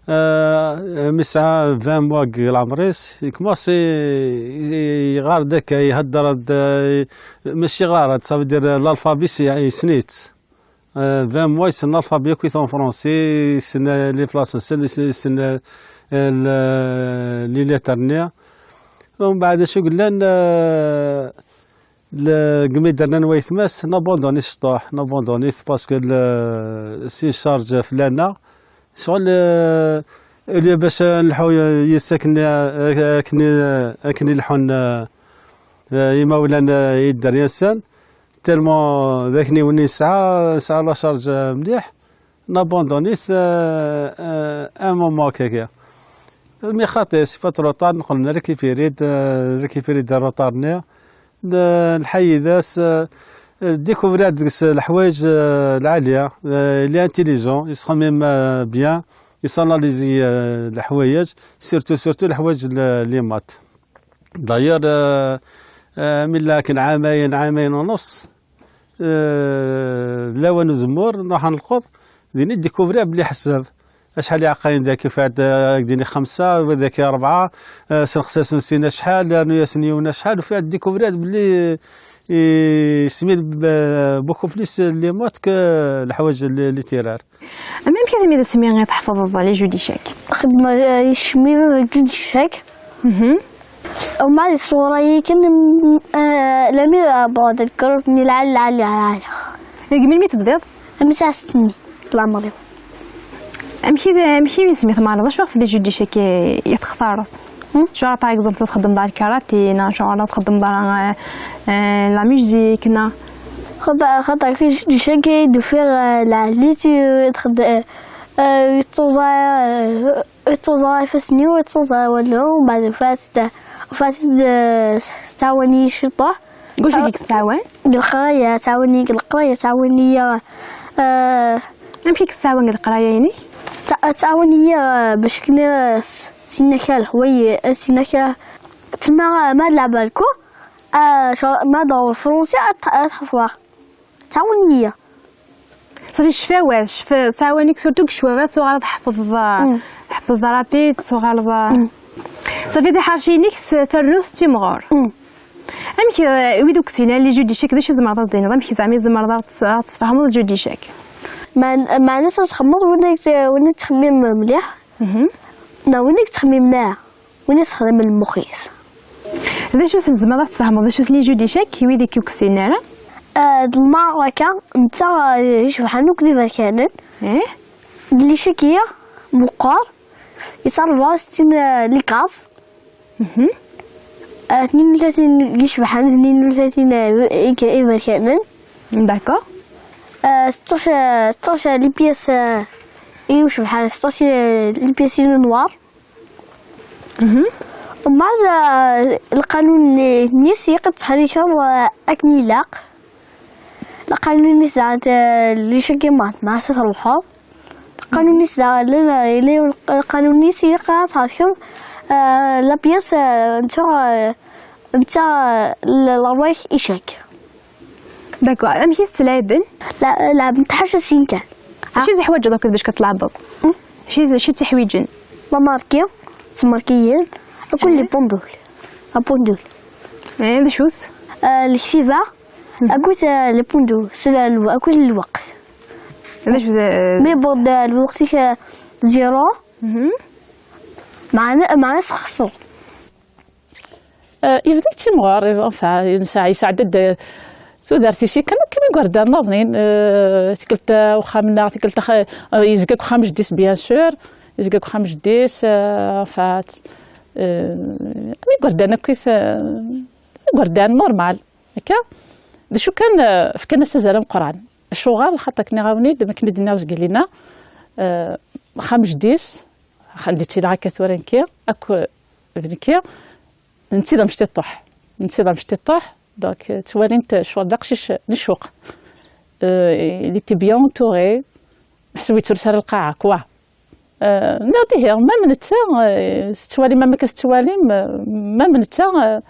Euh, mi yesɛa vingt mois deg leɛmer-is, yekmaṣi i, i, yeɣɣar-d akka, ihedder-d, eh, mačči yeɣɣar-d, ça veut dire l'alphabet si-, yessen-itt. Euh, vingt mois yessen l'alphabet akk en français, yessen, euh, les places-nsen, yessen, yessen, euh, le, les lettres-nni. Umbeɛd acu yellan, euh, Le-, deg mi d-rnan waytma-s, nabandunit ciṭuḥ, nabandunit parce que le-, c'est une charge fell-aneɣ. Ccɣel, euh, au lieu bac ad nleḥḥu yis akken, akken, akken i leḥḥun, euh, euh, imawlan, euh, i dderya-nsen, tellement d akken i wen-, nesɛa, nesɛa la charge, euh, mliḥ. Nabandunit, euh, euh, un moment akkagi. Mi xaṭi, c'est pas trop tard, neqqel nrécupérer-d, euh, nrécupérer-d retard-nni. N-, nḥeyyed-as, euh, euh, découvrir-d deg-s leḥwayeǧ, euh, lɛali, euh, il est intelligent, yettxemmim, euh, bien, yettanalyser, euh, leḥwayeǧ, surtout, surtout leḥwayeǧ l-, les maths. D'ailleurs, euh, euh, mi yella akken ɛamayen, ɛamayen u nofs, Eh, lawan uzemmur, nruḥ ad nleqḍ, din i découvrir belli ḥseb. Acḥal iɛeqqayen daki, ufiɣ-d, eh, dini xemsa, wa daki rebɛa, eh, senqes-asen sin acḥal, rnu-yasen yiwen acḥal, ufiɣ-d découvrir belli, eh, ismi, eh, beaucoup plus les maths que leḥwayeǧ li-, littéraires. Amek armi d asmi i tḥefḍeḍ les jeux d'échecs? Xedmeɣ, eh, ismi jeux d'échecs. Mhm. Uma di ṣṣura-yi kan, eh, lami d abɣad lkrut-nni lɛali, lɛali, lɛali. Deg melmi tebdiḍ? Ami sɛiɣ snin, leɛmer-iw. Amek i, amek i isem i tmaleḍ? Acu ɣef les jeux d'échecs i, i textareḍ? Hmm? Genre, par exemple, تخدم دار الكاراتي، نا، genre، تخدم دار، آه، آه، la musique، نا. خاطر، خاطر كي ج-، chaque يدفير، آه، la lutte، تخد-، آه، آه، يتوزع، آه، يتوزع فاسني ويتوزع والو، ومن بعد فات، فات، آه، تعاوني شطح. قلت لك تعاون؟ القراية تعاوني، القراية تعاوني، آه، أمشي كتعاون القراية يعني؟ تع-، تعاوني، آه، باش كنا س-، سينا كان الحوايج، سينا كان تما ما نلعب الكو، آه، شو، ما دور فرونسي، أت-، أتحفظ. تعاوني. صافي، شفاوات، شف-، تعاونيك surtout كشوارات، تغالط حفظ، حفظ رابيد، تغالط. صافي، دي حرشينيك ث-، ثروث تيمغور. أمك، آه، ويدو كتينا لي جو ديشاك، داش زمر ضد ديني، أمك زعما زمر ضد تس-، تسفهمض جو ديشاك. مع، مع ناس تخمض ولا يت-، ولا تخمم مليح. لا، ولا تخمم مليح. وين يستخدم المخيس؟ ذا شو تنزم هذا تفهموا، ذا شو لي جو ديشاك، ويدي كيو كسينارا؟ آه، المعركة، نتا، آه، شبحان وكذي بركانن. إيه؟ اللي شكية، مقار، يصير ستين، آه، لي كاز. آه، اثنين وثلاثين يشبحان، اثنين وثلاثين، آه، إيك-، إيبركانن. داكور. آه، ستاش، آه، ستاش لي بياس، آه، إيو شبحان، ستاش لي بياس نوار. ومع ال-، القانون نيس يقد تحريكه أكن يلاق. القانون نيس زعما، آه، اللي شكي مات مع سيد الوحوض. القانون نيس زعما، لا، لا، إلي القانون نيس يقد تحريكه، آه، لا بياس، آه، نتا، آه، نتا، آه، ل-، الروايح إيشاك. داكور، أمشي تلعبن؟ لا، لعب نتحاشى سين كان. شي زحواج دوك باش كتلعبوا؟ شي ز-، شي تحويجن؟ لا ماركي، تماركيين، أكل لي بوندول. لا بوندول. إيه، هذا شوت؟ آه، الكتيبة، أكل، آه، لي بوندول، سلا الو-، أكل الوقت. هذا شوت، آه، مي بود، آه، الوقت، آه، زيرو. مهم. معنا، معنا سخسر. آه، يبدا تيمغار، enfin، يسعى، يسعدد، آه، تودار تيسي كانوا كيما يقول دار ناظرين، آه، تقلت وخامنا، تقلت خ-، آه، يزقك وخام جديس، bien sûr، يزقك وخام جديس، آه، فات، آه، يقول دار نكويث، آه، يقول دار normal، هكا. دي شو كان، آه، فكان سزالة مقران. الشغل خاطر كني غاوني، دابا كني دينا زقلينا، آه، خام جديس، خندي تيلا هكا ثورا نكي، أكو ذنكي، نتي ذا مشتي طوح، نتي ذا مشتي طوح، donc، آه، توالي انت شو داقشيش نشوق. آه، il était bien entouré، محسوب يترسل القاعة، كوا. آه، نغديه، ما من نتا، آه، ستوالي، ما مك ستوالي، ما، ما من نتا، آه،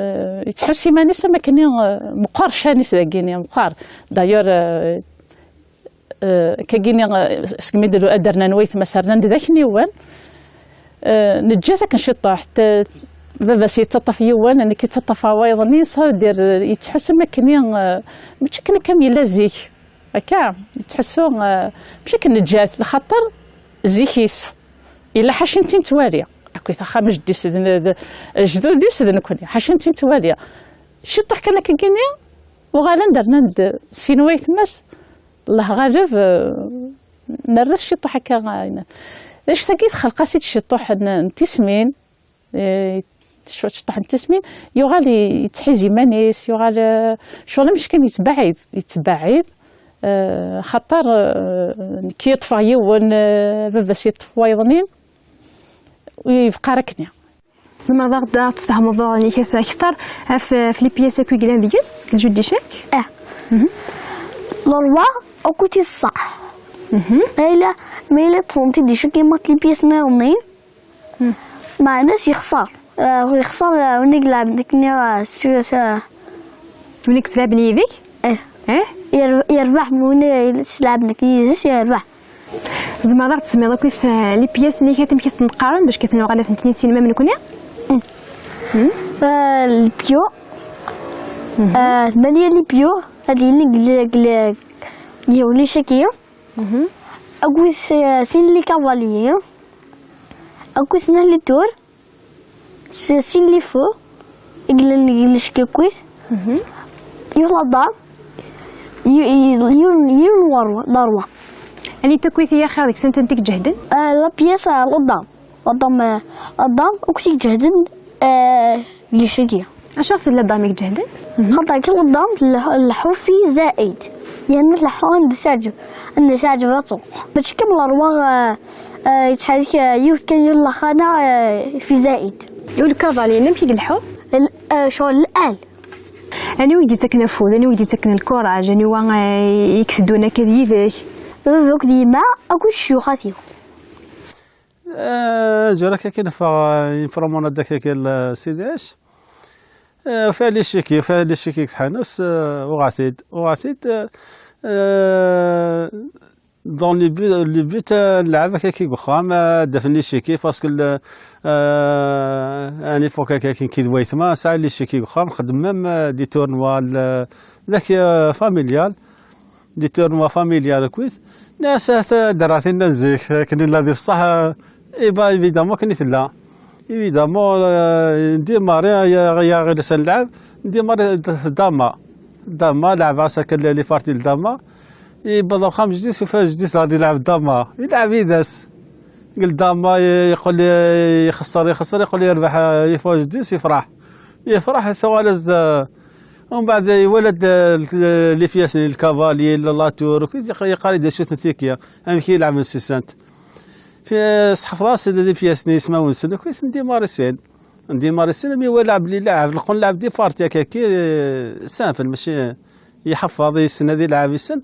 آه، يتحس يمانيس ما كني، آه، مقار شانيس داكيني، مقار. دايور، آه، آه، كاكيني، آه، سكمي دلو أدرنا نويت ما سرنا نداك نيوان. آه، نجاتك نشطح، ت-، بابا سي تطف يوان، أنا كي تطف وايضني، صار دير، يتحس ما كني، آه، ماشي كنا كامل لا زيك. هكا، يتحسو، آه، ماشي كنا جات، لخاطر زيكيس. إلا حاشين تين توالي. أكو ثخام جدي سيدنا، جدودي سيدنا كوني، حاشين تين توالي. شطح كان كيني، وغالا درنا ند سينوي ثماس. الله غالب، آه، نرى الشطوح هكا غاينا. اش تاكي خلقا سيت الشطوح ن-، نتسمين، آه، شو الشطوح نتسمين، يغال ي-، يتحيزي مانيس، يغال، آه، شغل مش كان يتبعد، يتبعد، آه، خاطر، آه، كي يطفى يون، آه، بابا سي يطفى وايضنين، ويبقى ركني. زعما ضاغ دا تفهموا ضاغ يعني كيف أكثر في، في لي بياس كوي قلان ديس، الجو دي شيك؟ اه. لوروا أو كوتي الصح. ما إلا، ما إلا تفهمتي دي شيك، ما لي بياس نيرنين. مع ناس يخسر. آه، يخسر، آه، ونقلع بديك نيرا، آه، س-، س-، ونك تلعب نيديك؟ إيه. إيه؟ ير-، يربح من وين يلعب لك، يزيس يربح. زعما راك تسمي دوك في لي بياس اللي كتم كيس نقارن باش كتنو غادا فهمتني سينما من كونيا؟ آه، البيو. آه، ثمانية لي بيو. هادي اللي قل-، قل-، يولي شكيو. أقوي س-، سين لي كافاليي. أقوي سنا لي تور. س-، سين لي فو، يقلن يقلش كيكويت. يلا دار. ي-، ي-، يون، يون وروا، داروا. يعني تكويت هي خير، ديك سنت انتك جهدن؟ آه، لا بياس، آه، لا دار. Adam, eh, Adam, akked i iǧehden, eh, deg ccagi. Acu ɣef tella Adam i iǧehden? Xaṭer kan Adam tleḥ-, tleḥḥu fi Zaid. Yerna tleḥḥu anda s-teɛǧeb, anda s-teɛǧeb ad truḥ. Mačči kamel ṛwa, eh, eh, yettḥerrik, eh, yiwet kan yal laxana, eh, fi Zaid. U lkaval-inem amek i ileḥḥu? L-, eh, ccɣel lɛal. Aniwa i k-d-yettaken afud? Aniwa i k-d-yettaken lkuraj? Aniwa, eh, i k-teddun akka d yid-k? Baba akked yemma akked ccuyuxat-iw. Eh, azwir akka kan ffeɣ, eh, une promenade akka kan, eh, Sidi Ɛic. Eh, ufiɣ les chiquets, ufiɣ les chiquets deg tḥanut, eh, uɣeɣ-t-id, uɣeɣ-t-id, eh, eh, dans le but, le but, eh, nlɛeb akka kan deg uxxam, eh, ad d-afen les chiquets, parce que le, eh, à l'époque akka kan kid waytma, sɛan les chiquets deg uxxam, xeddmen même, eh, des tournois, le, dak, eh, familial. Des tournois familial akkit. Nniɣ-as, ah, ta-, derreɛ tinna n zik, akken illa di ṣṣeḥ, eh, eh ben, évidemment, akken i tella. Évidemment, eh, ndémarrer, ya, ya ɣiles ad nlɛeb, ndémarrer d-, dama. Dama, leɛbeɣ-as akka les parties n dama. Yewweḍ axxam jeddi-s, yufa jeddi-s daɣen ilɛeb dama. Ilɛeb yid-s. Dama, yeqqel, ixesser, ixesser, yeqqel yerbeḥ, eh, yufa jeddi-s, yefreḥ. Yefreḥ, tuɣal-as-d, eh, Umbeɛd iwala-d, eh, les pièces-nni, le cavalier, la, la tour, akkit, yeq-, yeqqar-d acu-tent tiki, amek i lɛebn sisant. Fi, sḥefḍeɣ-as les pièces-nni, ismawen-nsen, akkit, ndémarrer sin. Ndémarrer sin, mi iwala belli lɛeb, leqqen lɛeb des parties akka, akka, eh, simple, mačči, eh, iḥeffeḍ, yessen ad ilɛeb, yessen.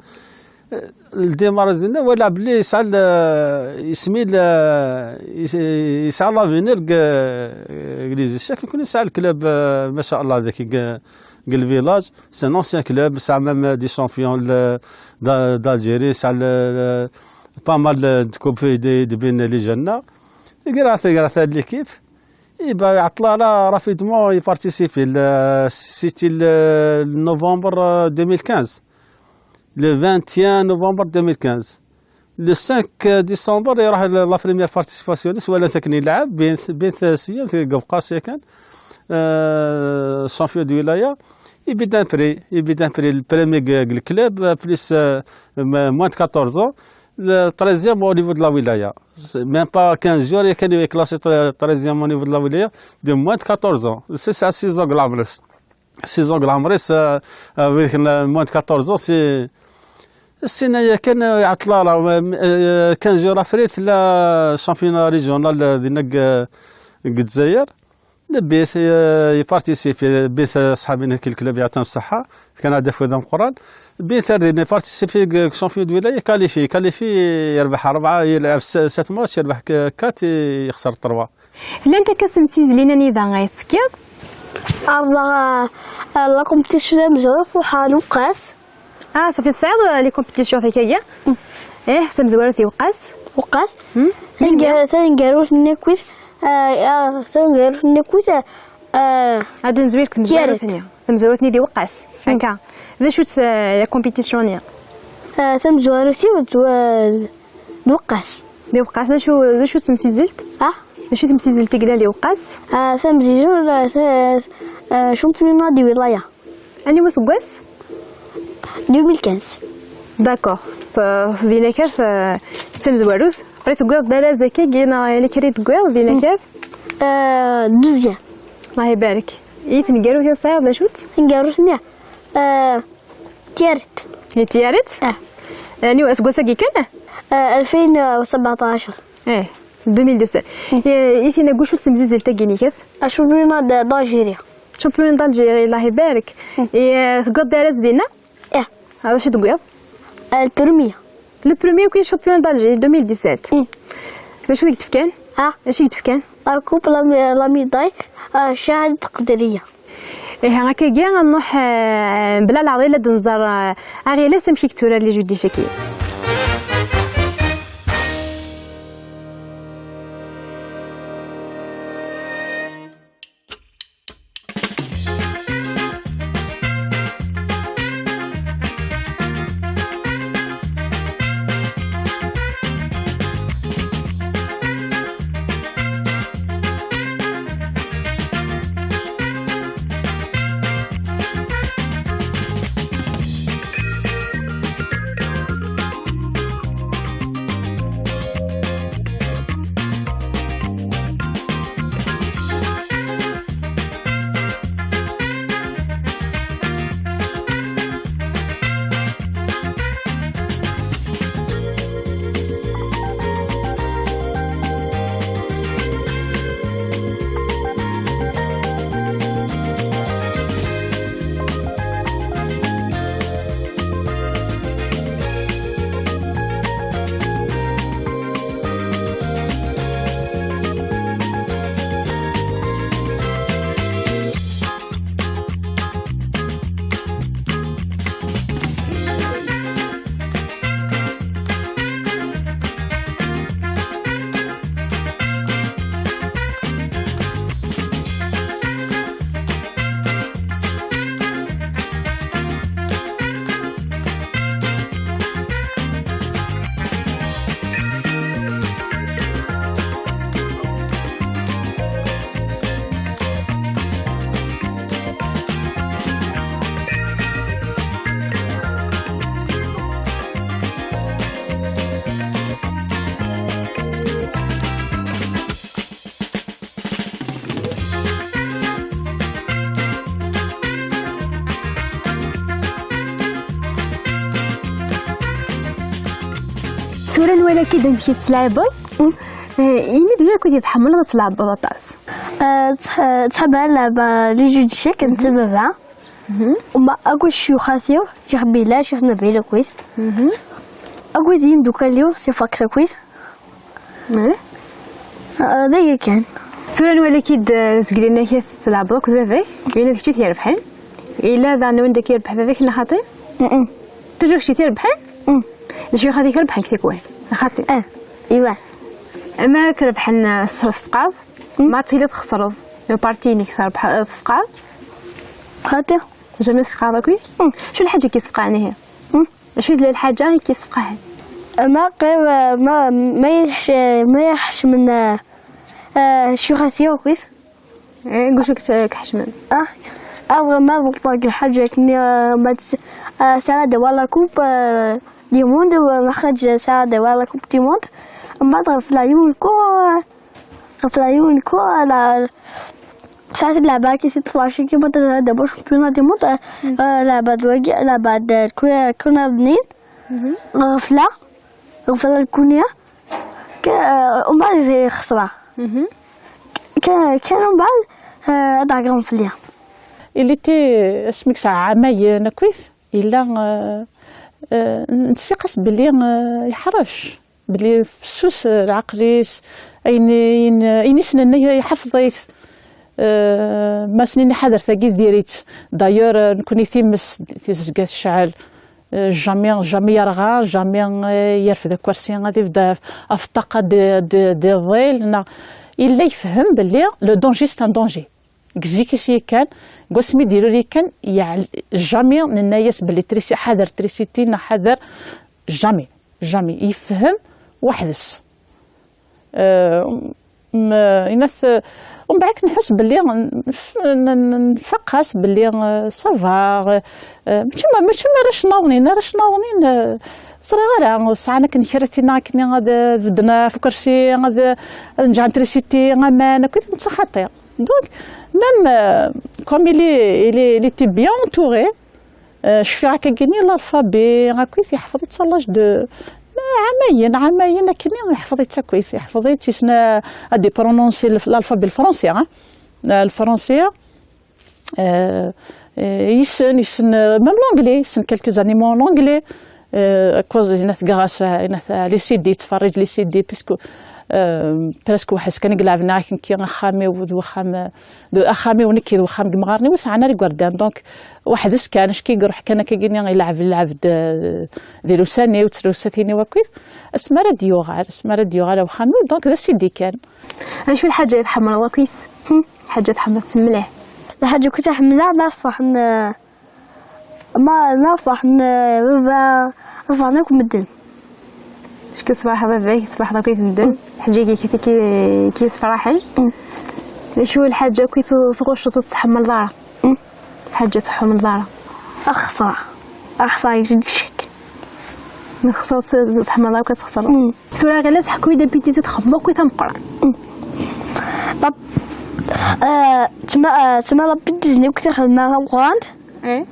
Ndémarrer dinna, walaɣ belli yesɛa l-, isem-il, yes-, yesɛa l'avenir deg, deg les échecs, akken yesɛa le club, eh, ma sha Allah, daki deg, deg le village. C'est un ancien club, yesɛa même des champions, le, d'A-, d'Algérie, yesɛa le, le, pas mal de coupes de, de bin les jeunes. Igra, igra l'équipe. Eh ben, iɛeṭṭel ara rapidement, il participe. Le, c'était le, le novembre, euh, deux mille quinze. Le vingt et un novembre deux mille quinze. Le cinq décembre, il y aura la, la première participation. Soit la technique, là, bien, bien, c'est, c'est, c'est, c'est, c'est, euh, champion de wilaya. Il y a un prix, il y a un prix, le premier g-, le club, euh, plus, euh, m-, moins de quatorze ans. Le treizième au niveau de la wilaya. C'est même pas quinze jours, il est classé tre-, treizième au niveau de la wilaya, de moins de quatorze ans. C'est ça, six ans, six ans, c'est, euh, avec le moins de quatorze ans, c'est, c'est, il y a quinze, euh, quinze jours après, le championnat régional, euh, de Nag-, euh, Dzaïr. Bit, euh, il participe, bit, euh, صحابي هناك الكلوب يعطيهم الصحة، كان هدف هذا مقران. Bit, euh, il participe, euh, champion de wilaya, qualifié, qualifié, يربح أربعة، يلعب س-، sept matchs، يربح ك-، quatre، يخسر trois. Llant akka temsizlin anida ay tettekkiḍ? Ɣer la, la compétition tamezwarut, ruḥeɣ Lewqas. Ah, صافي tesɛiḍ les compétitions takagi? Mm. Eh, tamezwarut i Lewqas? Lewqas. Mm. Tanga-, taneggarut-nni akkit, ah, ah, taneggarut-nni akkit, ah, ad nezwir deg temezwarut-nni. Tamezwarut-nni di Lewqas. Mm. Akka. D acu-tt, eh, la compétition-nni? Ah, tamezwarut-iw d, d Lewqas. Di Lewqas, d acu, d acu-tt temsizzelt? Ah? D acu temsizzelt i yellan di Lewqas? Ah, tamsizzelt, ah, ta-, ah, championnat de wilaya. Aniwa aseggas? Deux mille quinze. D'accord. F-, f-, din akka, f-, f tamezwarut. Après, tewwiḍ-d arraz akkagi, neɣ yella kra i d-tewwiḍ din akka? Euh, douzième. Allah ibarek. I tneggarut i tesɛiḍ, d acu-tt? Taneggarut-nni, euh, Tiaret. I Tiaret? Ah. Aniwa aseggas-agi kan? Euh, ألفين وسبعتاشر. Eh, deux mille dix-sept. Mm. I, i tina, d acu-tt temsizzelt-agi-inek? Championnat de, d'Algérie. Championnat d'Algérie, Allah ibarek. Mm. I, eh, tewwiḍ-d arraz dinna? Eh. Ɣer acu i d-tewwiḍ? Eh, le premier. Le premier, oui, championnat d'Algérie, deux mille dix-sept. Mm. D acu i k-d-fkan? Ah. D acu i k-d-fkan? La coupe, la mé-, la médaille, eh, شهادة تقديرية. Ihi, akkagi, ad nruḥ, eh, mebla leɛḍil ad nẓer, eh, Aɣilas amek i yetturar les jeux d'échecs. Tura nwala-k-id amek i tettlaɛbeḍ. Eh, ini-d, widak i tḥemmleḍ ad tleɛbeḍ aṭas? آه، تح- تحب ألعب les jeux d'échecs أنت بابا. وما أقول شيوخاتي، شيخ بلال، شيخ نبيل أكويت. أقول ديم دوكاليو سي فاكس أكويت. Eh? آه، ذي كان. Tura nwala-k-id, eh, seg linna-k i tleɛbeḍ akked baba-k, ini-d kečč i t-irebḥen. Ila daɣen wanda k-irebḥ baba-k neɣ xaṭi? Tuǧu kečč i t-irebḥen? D acu i xaṭi k-irebḥen deg tikwal? Neɣ xaṭi? Eh, iwa. Ama k-rebḥen, eh, s-, tfeqɛeḍ? Ma tili txesreḍ le parti-inek terbeḥ, eh, tfeqɛeḍ? Xaṭi. Jamais tfeqɛeḍ akkit? Acu lḥaǧa i k-isfeqɛen ihi? Acu i tella lḥaǧa i k-isfeqɛen? Ma qrib, eh, ma, ma yeḥ-, ma yeḥcem, eh, eh, ccixati akkit. Eh, قلت لك ك-، كحشمل. آه، أول ما بطلق الحاجة كني، آه، ما تس-، آه، سعادة ولا كوب، آه، دي موند، وما خرج سعادة ولا كوب دي موند. وما ضرب في العيون كو، في العيون كو، على ساعة اللعبة كي ست وعشرين كيما تلعب دابا شامبيون دي موند، آه، آه، لعبة دواقي، لعبة د-، كو-، كنا بنين. غفلة، غفلة الكونية. ك-، آه، ومن بعد زي خسرة. كان، كان من بعد، آه، هذا غنفليا. Il était, اسمك ساعة عامين أكويث، إلا، آه، آه، نتفيقس بلي، آه، يحرش، بلي فسوس، آه، العقليس، أين، أين، أين يسنن يحفظيت. آه، ما سنين حذر ثقيل ديريت. D'ailleurs، آه، نكوني تيمس، تيزقات الشعل. آه، jamais، jamais يرغى، jamais، آه، يرفد الكرسي، غادي يبدا في الطاقة دي، دي، دي الظل. نا-، إلا يفهم بلي le danger c'est un danger. كزيكي سي كان، قوسمي ديرو لي كان، يع-، jamais ننايس بلي تريسي، حذر تريسيتي، نا حذر، jamais، jamais. يفهم وحدس. آه، م-، ينث-، ومن بعد نحس بلي ن-، ف-، ن-، ن-، نفقس بلي، آه، ça va، آه، ماشي ما، ماشي ما راش ناونين، راش ناونين، آه، صرا غير ساعة كنكرتينا كني غاد بدنا في كرسي، غاد نجعل تريسيتي، غمان، كنت متخطيه. Donc، même, euh, comme il est, il est, il était bien entouré, آه، شفيع كاكيني l'alphabet، هاكويث يحفظ حتى l'âge de، ما عامين، عامين كاكيني يحفظ حتى كويث، يحفظ تيسنا أدي prononcer الف-، l'alphabet الفرنسي، ها؟ آه، الفرنسية. آه، آه، يسن، يسن، آه، même l'anglais، يسن quelques animaux en anglais. آه، كوز ينات غراس، ينات لي سي دي، تفرج لي سي دي، بيسكو، آه، presque واحد كان يلعب معاك كي خامي وخام، دو أخامي ونكي وخام دمغارني وسعنا لي غاردان. Donc، واحد السكان، اش كيقول روح كان كيقيني يلعب، يلعب د-، ديال وساني وتروساتيني وكيف. اسمها راديو غار، اسمها راديو غار وخامي، donc ذا سيدي كان. اش الحاجة اللي تحمر وكيف؟ هم؟ حاجة تحمر تملح. الحاجة كنت أحملها، نرفع ن-، ما نرفع ن-، ربع، رفعنا كم مدن. اش كتصبح باباك؟ تصبح باباك مدن؟ حاجة كي، كي، كي، كي يصبح حاجة؟ شو الحاجة كي تو-، تغش وتتحمل ضرر؟ حاجة تحمل ضرر. أخسر. أخسر يجد الشك. من خسرت تحمل ضرر كتخسر. ثورة غير لازم حكوي دابيتي زيد خبوك ويتمقرن. طب، آه، تما، آه، تما ربي تزني وكتر خدمة غمقرانت. إيه.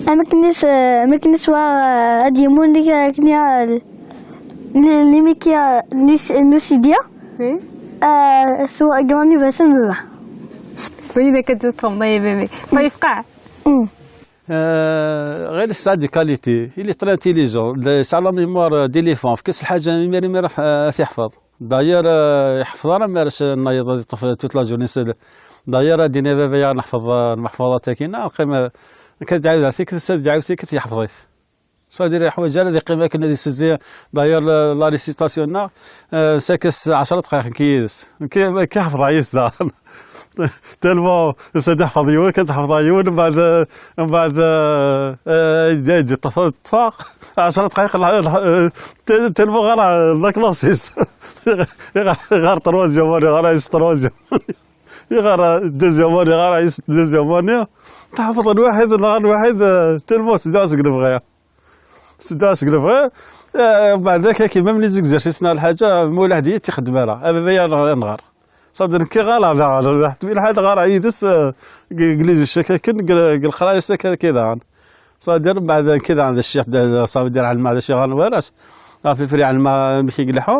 أنا كنيس، آه، أنا كنيس وا، آه، هاد يمون لي كا-، كنيا، آه، لي، لي ميكيا، نوس-، نوسيديا. إيه. آه، سو أقراني بس نلا. وين إذا كنت تستخدم ضيبة مي؟ طيب قاع. مم. آه، غير الساعة دي كاليتي، il est très intelligent، ال-، يسعى la mémoire d'éléphant، في كاس الحاجة ميري ميري راح، آه، يحفظ. داير، آه، يحفظ راه مارس نايض هذه الطفل توت لا جورني سيل. داير هادي نيفا بيا نحفظ، آه، المحفوظات كاينة، قيمة كتعاود فيك، تسد عاود فيك، يحفظيت. صادر يا حوايج على ذي قيمة كنا دي سيزي. داير لا، لا ريسيتاسيون نا، آه، ساكس عشرة دقائق كيس. كي، كي حفظ عيس دا. تالمو سيدي حفظ يون، كنت حفظ يون، من بعد، من بعد، آه، آه، يدي، يدي طفى، طفى. عشرة دقائق، الح-، الح-، آه، تال-، تالمو غير لا كلاسيس. غير، غير تروازيام، غير عيس تروازيام. غير دوزيام، غير عيس دوزيام. تحفظ الواحد، غير الواحد، آه، تالمو سيدي عسق البغية. سداس قلفغي. آه، بعد ذاك كيما ملي زكزرسيسنا الحاجة، مولا هدية تخدم لها. أبا بيا نغار، نغار. صدر كي غالا، لا، لا، لا، حتى الحال غار عيدس، آه، قليز الشكاكن، قل-، قل خرايس كذا، كذا. صدر بعد كذا عند الشيخ دا، صافي دير على المعدة الشيخ غنوارس. افيبري على ما مشي يقلحو.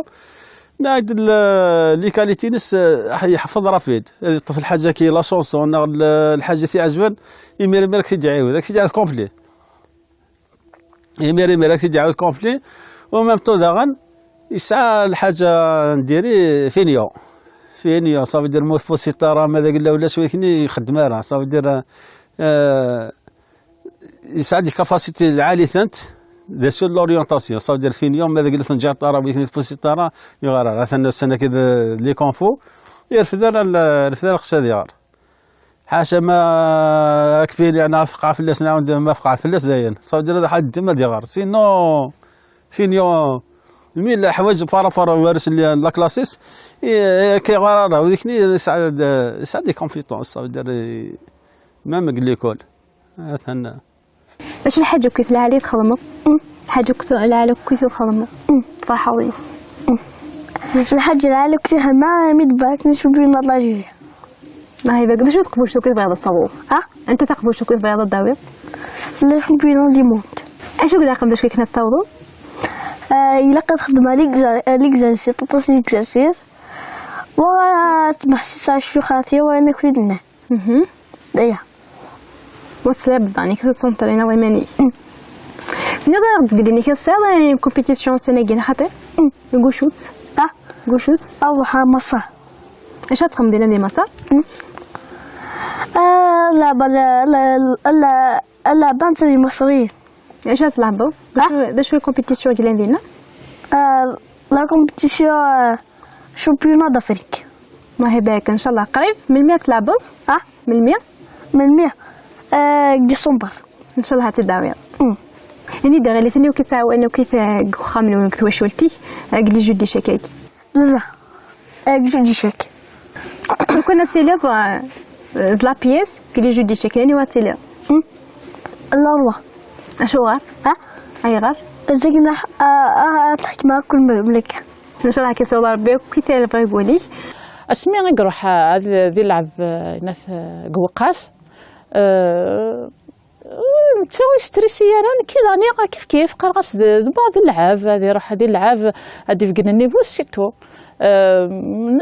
ناقد ال-، لي كاليتي نس، آه، يحفظ رافيد، يطفي الحاجه كي لا شونسون ناغ ال-، الحاجه تي عجبن، يمير يمير كي تعاود كي تعاود كومبلي. يمير يمير كي تعاود كومبلي. ومام تو داغن يسعى الحاجه نديري فينيو. فينيو صافي دير موت فو سيطاره ما داك لا ولا شويه كني يخدم راه صافي دير. آه، يسعى دي كاباسيتي العالي ثانت دي سور لوريونتاسيون صافي دير فينيو ما داك لا تنجا طاره بيثني فو سيطاره. يغار راه ثاني السنه كذا لي كونفو. يرفد انا ال-، يرفد انا القشه ديال حاشا ما كفيني انا فقع في اللسنا عندي ما فقع في اللس زين صوت جرد حد ما ديغار سينو فينيو مي لا حوايج فارا فارا وارس اللي لا كلاسيس. إيه، كي غارة راه وديكني يسعد يسعد لي كونفيتونس صوت جرد ما مقلي كول. مثلا اش الحاجه كيف العالي تخدمه؟ الحاجه كيف العالي كيف تخدمه؟ فرحه ويس. الحاجه العالي كيف ما ميد باك نشوف بين الله جيه. هاي بقى شو تقبل شو كيف بيض الصبور؟ ها؟ انت تقبل شو كيف بيض الداوير؟ لا شو بين دي مونت. اش قد اقم باش كنا تصوروا؟ آه، الا قد خدمه ليكزارسيس تطلع ليكزارسيس وغا تمحسس على شو خاطي وانا كلنا. ايا. وتسلي بضاني كذا تصونترينا ويماني. نضا تقولي لي كذا سالا كومبيتيسيون سنه كاين خاطي. غوشوت. اه. غوشوت. الله مصر. اش تخمدي لنا دي مصر؟ آه، لا بلا لا لا لا بانت دي مصريين. اش تلعبوا؟ آه. شو ده شو الكومبيتيسيون اللي عندنا؟ آه، لا كومبيتيسيون، آه، شامبيونا دافريك. الله يبارك، ان شاء الله قريب من مية تلعبوا؟ اه. من مية؟ من مية. آه، ديسمبر. ان شاء الله هتداوي. يعني ده غير ثاني وكي تعاونوا كي وخام لو كتوشولتي. قلي جودي شكاك. لا. آه، جودي شك. لو كنا تسيلي ض-، ض لا بيس، قلي جودي شك، يعني واتسيلي. لا روا. اشو غار؟ ها؟ اي غار؟ زينا، آه، آه، تحكي مع كل ملك. ان شاء الله كي صور ربي كي تعرف يقولي. اسمي غير روح، آه، هذه اللعب، آه، ناس، آه، قوقاس. آه، نتا ستريسي انا كي داني كيف كيف قرغس د-، د بعض اللعاب هذه يروح هذه اللعاب هذه في قلنا نيفو سيتو. آه،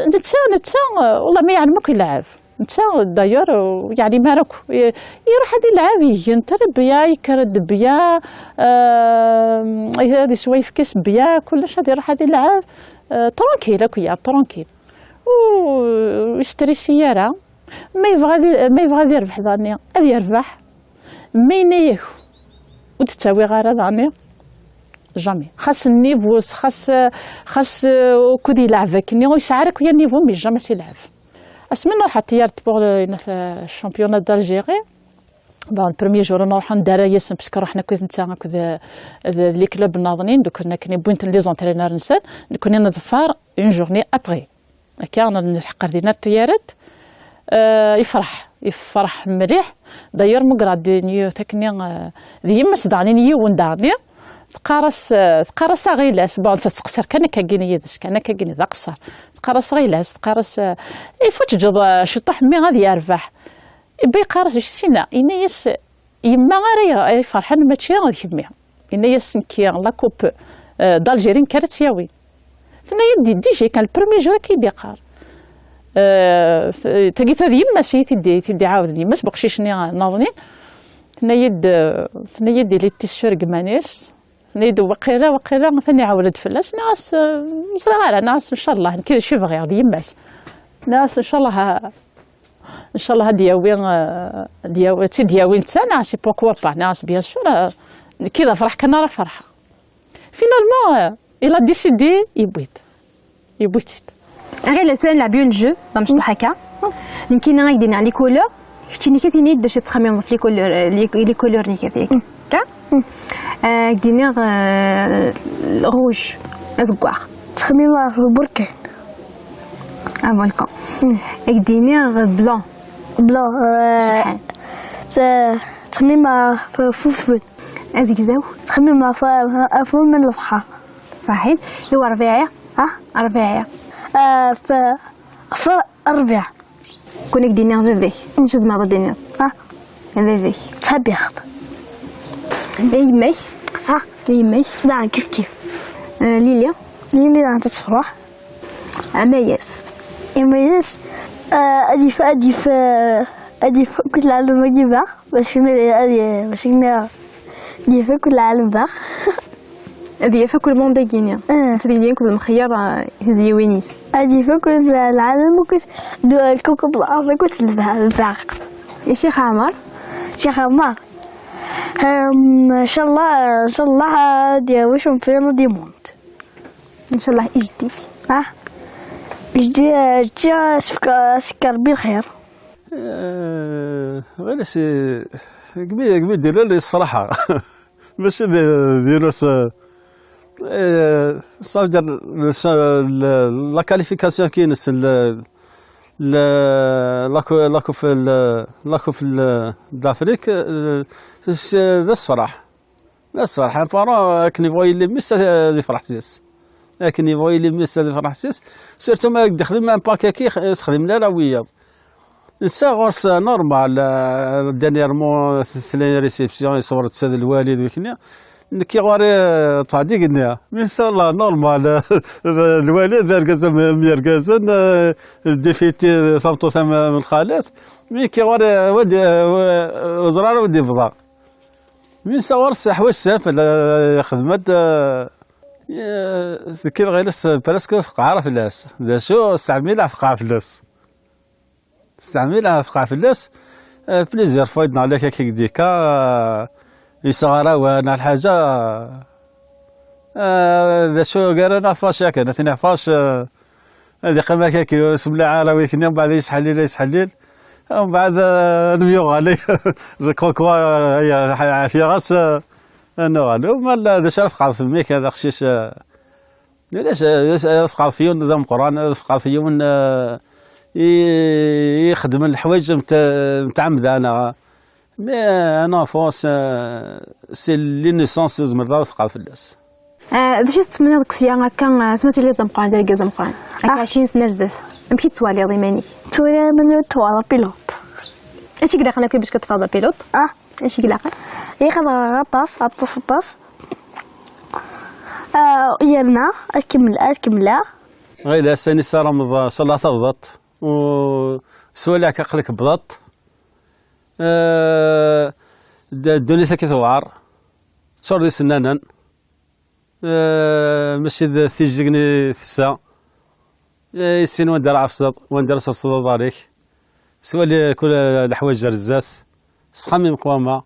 نتا نتا، آه، والله ما يعلم كل لعاب. نتا داير، آه، يعني ما راكو ي-، يروح هذه اللعاب يجي نتربيا يكرد بيا. آه، هذه سوايف كيس بيا كلش هذه يروح هذه اللعاب. آه، ترونكيل اكو يا ترونكيل. و ستريسي راه ما يبغى ذي-، ما يبغى ذي يربح ظني، هذا يربح. ما ينيه وتتساوي غير ظني. جامي خاص النيفوس خاص، خاص كود يلعبك ني ويسعرك ويا النيفو مي جامي سي لعب. اسمي نروح تيارت بوغ الشامبيونات دالجيري. بون البروميي جور نروح ندار ياسن باسكو رحنا كنت نتا كود لي كلوب ناضنين دوك كنا كنا بوينت لي زونترينور نسال. كنا نظفر اون جورني ابري. هكا نلحق دينا الطيارات. آه، يفرح يفرح مليح. داير مقرا دينيو تكني، آه، دي يما سدعني يون دعني. تقارس، آه، تقارس غيلاس بون تسقسر كان كاكيني يدس كان كاكيني ذا قصر. تقارس غيلاس تقارس، آه، يفوت جض، آه، شطح مي غادي يربح. يبي يقارس شي سينا ينيس. يما غير يرا-، يفرحن ماشي غير كمية. إن يسنكي لا كوب، آه، دالجيري كانت ياوي. ثنا يدي ديجي كان البرومي جور كي ديقار. آه، ث-، تاقي تاذ يما سي تدي، تدي عاود يما سبق شيشني ناضني. ثنا يد، ثنا يدي لي تيسور قمانيس. ثنا يد وقيلا، وقيلا ثاني عاودت فلاس. ناس، آه، مصرا غير ناس إن شاء الله. كذا شي بغي هذه يماس. ناس إن شاء الله. ان شاء الله هاد ياوي، آه، هاد ياوي تي دياوي نتا سي بوكوا با ناس بيان سور. كي لا فرح كان راه فرحه. فينالمون الا ديسيدي يبويت يبويتيت. غير لسان لعب يون جو لا مش ضحكه. يمكن غير دينا لي كولور. كتيني كثيني داش تخمم في لي كولور، لي لي كولور ني كثيك. كا. آه، دينيغ، آه، روج، أزقاغ. تخميمة في البركان. آه، فولكان. مم. دينيغ بلون. بلون، آه، شحال؟ ت-، تخميمة في، في الفول. أزقزاو. تخميمة في، في من البحر. صحيح. يو ربيعي؟ ها؟ ربيعي. آه، في، في الربيع. كونك ديني فيفيك. نشز مع ديني. ها؟ فيفيك. تحب ياخذ. اي يمك. ها؟ اي يمك. لا، كيف كيف. آه، ليليا. ليليا راح تفرح. أميس. أميس، آه، أدي ف-، أدي ف-، أدي ف-، كل العالم يجيبها، باش كنا، أدي، باش كنا، أدي ف-، كل العالم باخ. هذه في كل مونديغينيا. آه. تدي لين كل مخير، آه، هزي وينيس. أدي ف-، كل العالم وكل دول الكوكب الأرض كل الباخ. يا شيخ عمر. شيخ عمر. أم، إن شاء الله، إن شاء الله، آه، دي وش فين دي موند. إن شاء الله إجدي. ها؟ إجدي، آه، جا سكر، سكر بالخير. آه، غير سي، قبيل، قبيل دير لي الصراحة. ماشي دي-، ديرو س-، آه، صافي دير س-، ال-، لا كاليفيكاسيون كاين س-، ال-، ال-، لا كو-، لا كوب ال-، لا كوب ال-، دافريك، آه، س-، ذا الصراحة. الصراحة، بارون، كي يبغى يلي ميس، آه، يفرح سيس. كي يبغى يلي ميس، آه، يفرح سيس. سيرتو ما يخدم ان باكي كي يخ-، تخدم لا لا وياض. نسا غورس نورمال، آه، دانييرمون ثلاثة ريسبسيون يصور تساد الوالد وكني. نكي غوري، آه، تعدي قلنا. مي ان شاء الله نورمال. الوالد دار كازا م-، ميركازن، آه، ديفيتي ثامطو ثام من الخالات. مي كي غوري، آه، ودي، آه، و-، وزرار ودي بضا. من صغر الساح والسافل، آه، خدمت، آه، آه، كيف غير الس-، بريسك فقعة فلاس. دا شو استعملها فقعة فلاس. استعملها فقعة فلاس. آه، بليزيور فوا يدنا عليك هكاك ديكا، آه، يصغر وانا الحاجة. آه، دا شو قال انا فاش هكا، انا ثاني فاش، آه، هذه قيمة كاكي، بسم الله على ويكني، ومن بعد يسحليل، يسحليل. ومن بعد، آه، نميوغ علي. زي كوكوا، آه، هي، هي عافية غاس، آه، نوغ علي. وما لا، هذا شرف خاص في الميك، هذا خشيش، آه، علاش، آه، علاش، آه، فقار في يوم ذا مقران، آه، فقار في يوم، آه، ي-، يخدم الحوايج مت-، متعمد أنا. مي أنا فونس، آه، سي لي نيسونس زمر ذا فقار في الناس. آه، d acu i tettmenniḍ deg sya akka, آه، asmi ad tiliḍ d ameqqran, d argaz ameqqran? Akka Ah. عشرين سنة ar zdat. Amek i tettwaliḍ iman-ik? Tura mani ur twalaḍ pilote. Acu i ilaqen akka bac ad teffɣeḍ d apilote? Ah. Acu i ilaqen? Ilaq ad ɣreɣ aṭas, aṭas, aṭas. Ah, yerna ad kemmel-, ad kemmleɣ. Ɣilas ayen i ssarameḍ, ah, s Allah tabḍaṭ. U s walaɣ aql-ik bḍaṭ. Ah, d-, ddunit akka tewɛer. Teččur d isennanen. Eh, mačči d tijeǧǧigin i tessa. Eh, issin wanda ara ɛefseḍ, wanda ara serseḍ aḍar-ik. Swali kul leḥwayeǧ ar zdat. Sxemmim qwama.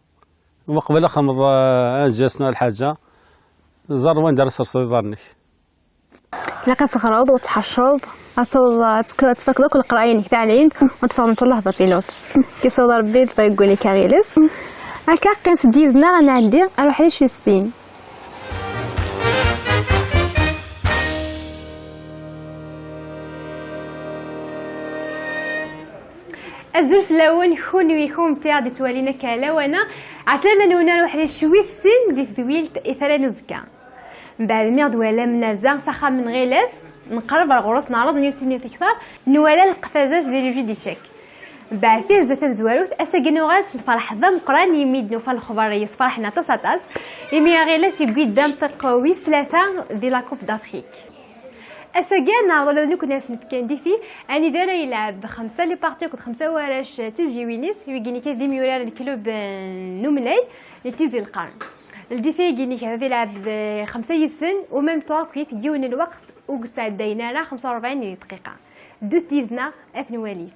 Uqbel ad xedmeḍ, eh, un geste neɣ lḥaǧa, ẓer wanda ara serseḍ iḍarren-ik. Ilaq ad teɣreḍ, ad tḥerceḍ, ad tawḍeḍ, ad tk-, ad tfakkeḍ akk leqraya-inek taɛlayint, u ad teffɣeḍ, ncallah, d apilote. Ad k-yessiweḍ Rebbi d ṭayeggun-ik a Ɣiles. Akka, qqimet-d yid-neɣ, ad nɛeddi ar uḥric wis sin. Azul fell-awen, kunwi kunemti i ɣ-d-ittwalin akka lawan-a. Ɛeslama-nwen ar uḥric wis sin di tedwilt i tara n uzekka. Mbeɛd mi ɣ-d-twalam nerza s axxam n Ɣilas, nqerreb ar ɣur-s, neɛreḍ ad nini tiktar, nwala leqfaz-as di le jeu d'échecs. Mbeɛd tirza tamezwarut, ass-agi nuɣal s lferḥ d ameqqran imi d-nufa lexber yessferḥen aṭas aṭas, imi a Ɣilas yewwi-d amḍiq wis tlata di la Coupe d'Afrique. Ass-agi neɛreḍ ula d nekkni ad s-nefk un défi, anida ara yelɛeb xemsa les parties akked xemsa warrac d tizzyiwin-is, wigi-nni kan d imyurar n club, eh, n umnay n Tizi Lqern. Ldifi-agi-nni kan ad ilɛeb d xemsa yis-sen, u même temps akkit yiwen n lweqt ur yesɛeddayen ara xemsa u rebɛin dqiqa. Ddut yid-neɣ ad t-nwali.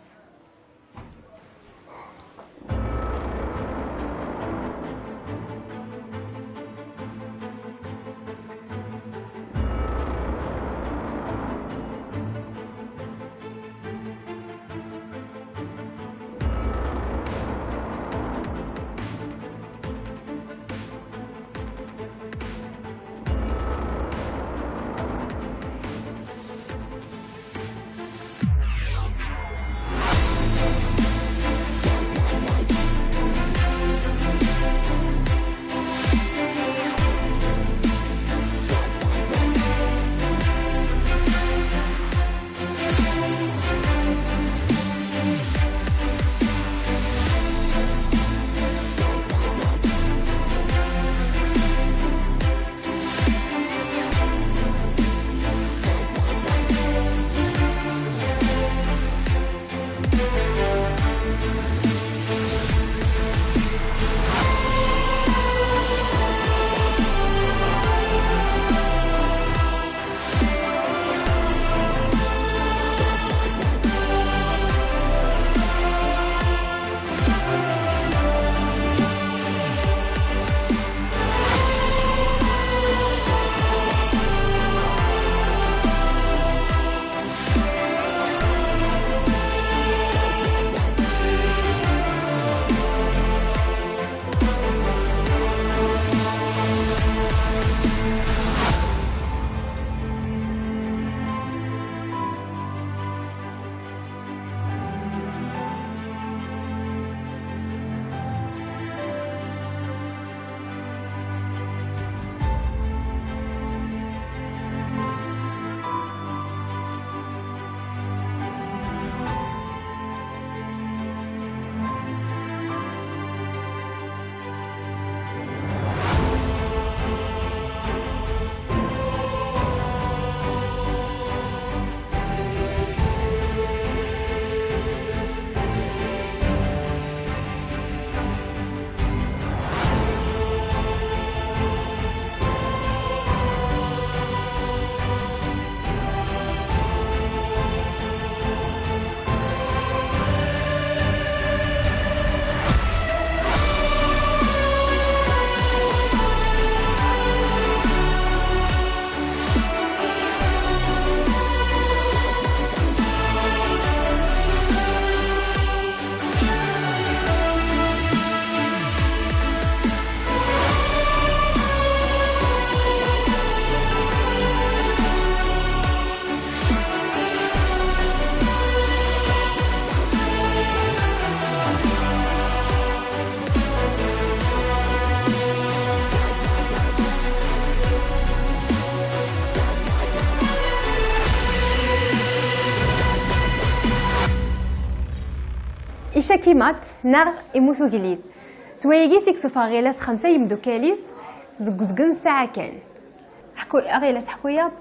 Cakimat neɣ imut ugellid. S wayagi i s-yessuffeɣ Ɣilas xemsa yimdukal-is deg uzgen n ssaɛa kan. Ḥku-, Ɣilas, ḥku-yaɣ-d,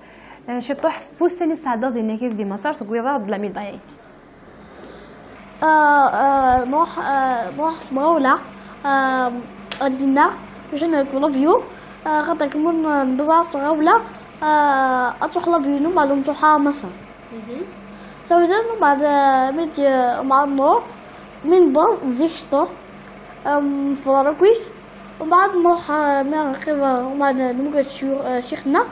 eh, ciṭuḥ ɣef wussan i tesɛeddaḍ dinna di Maṣer, tewwiḍ-aɣ-d la médaille-agi. Ah, ah, nruḥ, ah, nruḥ s tɣawla, ah, ad d-innaɣ, ujan deg l'avion, ah, xaṭer kemmel n-, nbḍa s tɣawla, ah, ad truḥ l'avion, mbeɛd ad truḥ Maṣer. Sawden, mbeɛd, ah, mi d-, mbeɛd nruḥ, mi newweḍ zik ciṭuḥ, ah, nefḍer akk-is, mbeɛd nruḥ, ah, mi qrib, ah, mbeɛd nemger ccix-, ah, ccix-nneɣ.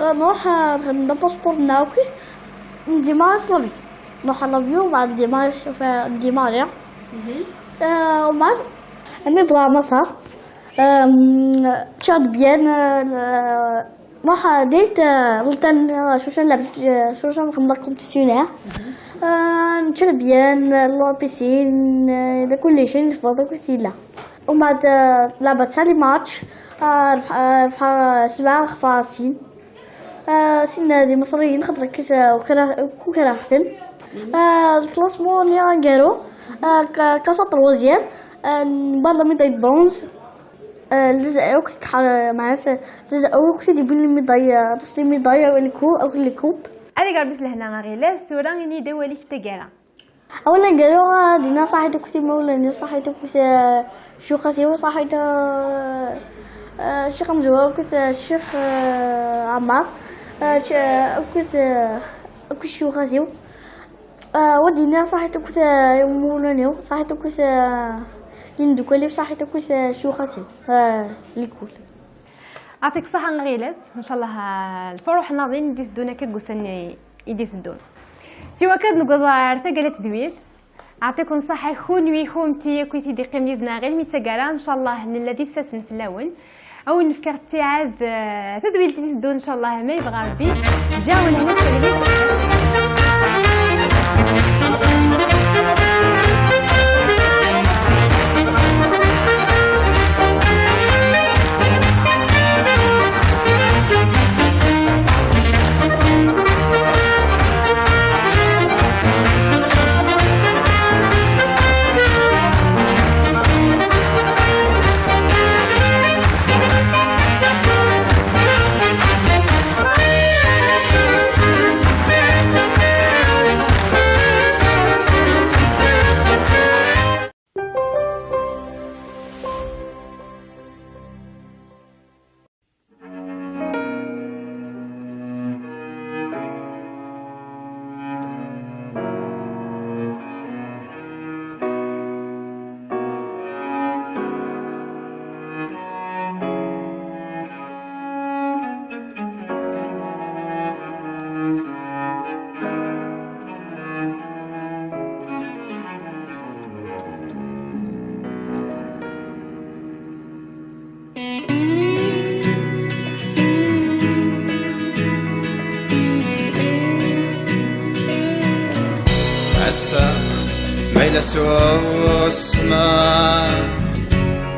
نروح، آه، ناخذ الباسبور ناوكي، نديماري صافي. نروح لافيو، بعد نديماري، شوف، آه، نديماري. آه، ومن بعد، أمي بلا مصر، آم، تشاد بيان، آه، نروح ديت، آه، لتن، آه، شو شن لابس، آه، شو شن خمنا كومبتيسيونير. آه، نشرب بيان، آه، لو بيسين، آه، كل شيء نفضل كل شيء لا. ومن بعد، آه، لعبة تالي ماتش، آه، ربح-، آه، ربحة سبعة خسارتين. آه، سين هادي مصريين خاطر كيف، آه، وكرا-، وكرا أحسن. آه، الكلاسمون اللي غنقالو، آه، ك-، كاسا تروازيام، آه، بعد لا ميداي برونز، آه، الجزء أوك كحال مع ناس، الجزء أوك سيدي بين الميداي، آه، تصلي ميداي أو الكو-، أو الكوب. Ad igerbes lehna a Ɣilas, tura ini-d awal-ik taggara. أولا قالوا دينا صحيت كنت مولا صحيت كنت شو خاتي صحيت، آه، آه، الشيخ مزوار كنت الشيخ، آه، عمار، آه، ش-، آه، كنت، آه، كنت شو خاتي. آه، ودينا صحيت كنت، آه، مولانيو صحيت كنت، آه، يندوكلي صحيت كنت، آه، شو خاتي، آه، ليكول. Ɛṭik ṣṣeḥḥa a Ɣilas, ncallah, ah, lfuruḥ-nneɣ din i d-iteddun akka deg ussan i d-iteddun. Siwa akka ad newweḍ ar taggara n tedwilt. Ɛṭiken ṣṣeḥḥa kunwi kunti akk i t-id-iqqim yid-neɣ ɣilmi d taggara, ncallah nella d ibsasen fell-awen. A wen-fkeɣ ttiɛad, ah, tadwilt i d-iteddun ncallah ma yebɣa Rebbi. Ǧǧawen hna. Ass-a ma yella s usma,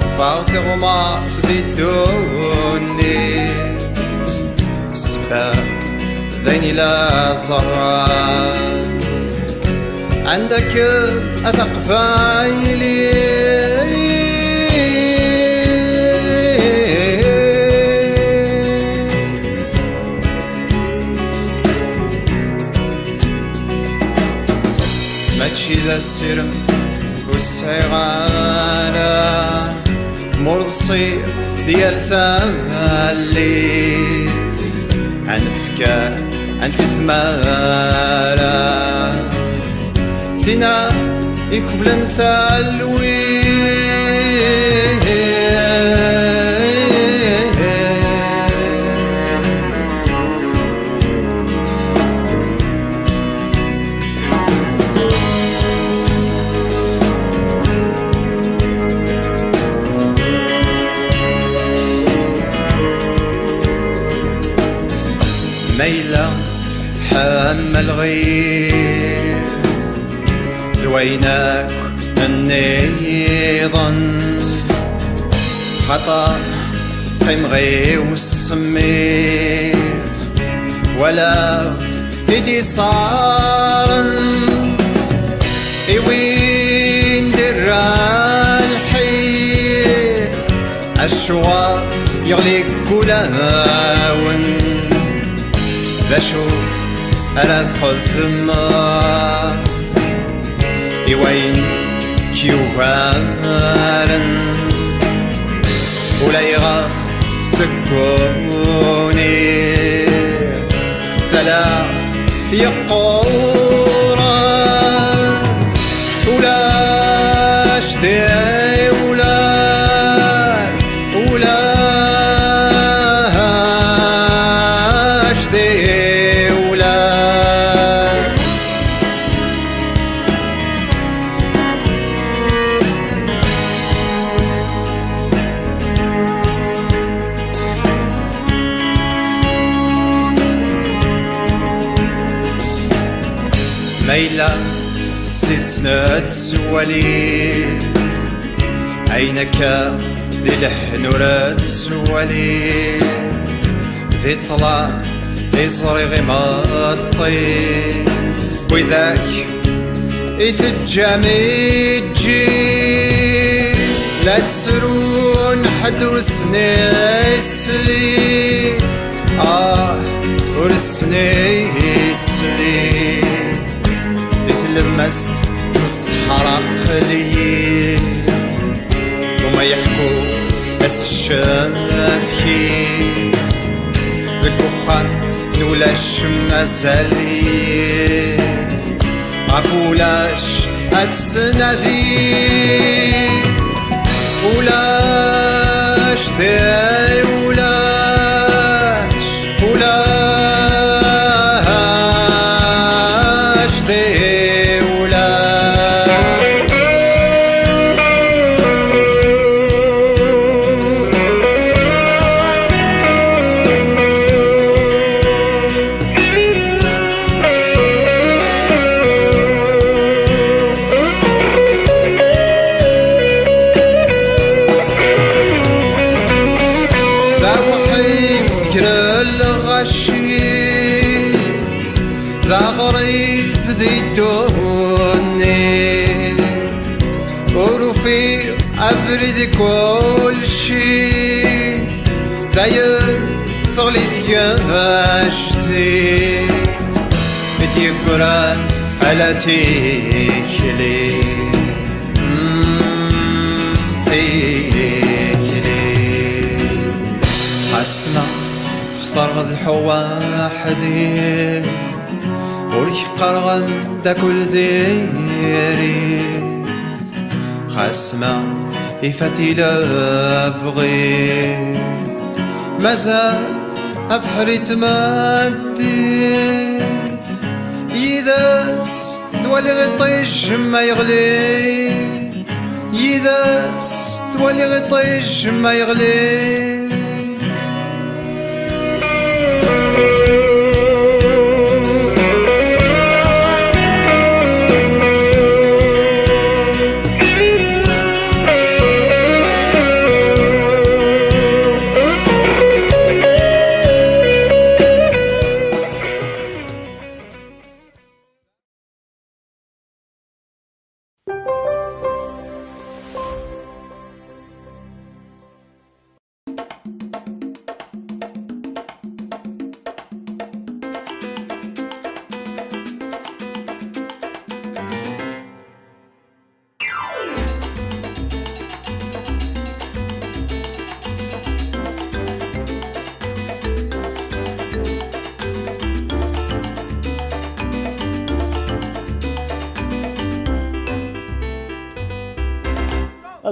teffeɣ tiɣumert di ddunit. Ssebba d ayen i la ẓerran. Anda-kem a taqbaylit? Mačči d asirem ur sɛiɣ ara, murḍsi di yal tallit. Anefk, anef i tmara, tina ikeblen talwit. Ma yella ḥemmleɣ-it d wayen akk nniḍen, xaṭer qqimeɣ i usemmiḍ, walaɣ-t i d-iṣaren i Win d-irra lḥir, acuɣer yeɣli deg wulawen? D acu ara txedmeḍ i wayen k-yugaren? Ulayɣer tegguni tala yeqquren, ulac tiwla, ulac tiwla. Ma yella d tidet nettwali, ayen akka di leḥnur nettwali, di ṭṭlam i ẓriɣ imeṭṭi, widak i teǧǧam iǧǧi, la ttrun ḥedd ur sen-isli, ah, ur sen-isli. Di tlemmast n ṣṣḥra aql-iyi, uma yeḥku as ccetki, deg uxxam n ulac mazal-iyi, ɣef ulac ad ttnadi, ulac di ulac. Ulac di ulac. D awḥid ger lɣaci, d aɣrib di ddunit, ur ufiɣ abrid i kulci, dayen teɣli tgajdit i d-yeggran ala tikli. Mm, tikli. Xas ma xtareɣ ad lḥuɣ weḥd-i, ur k-qqareɣ ameddakel diri-t. Xas ma ifat-i lebɣi, mazal abeḥri tmeddit. Yid-s twaliɣ iṭij ma yeɣli, yid-s twaliɣ iṭij ma yeɣli.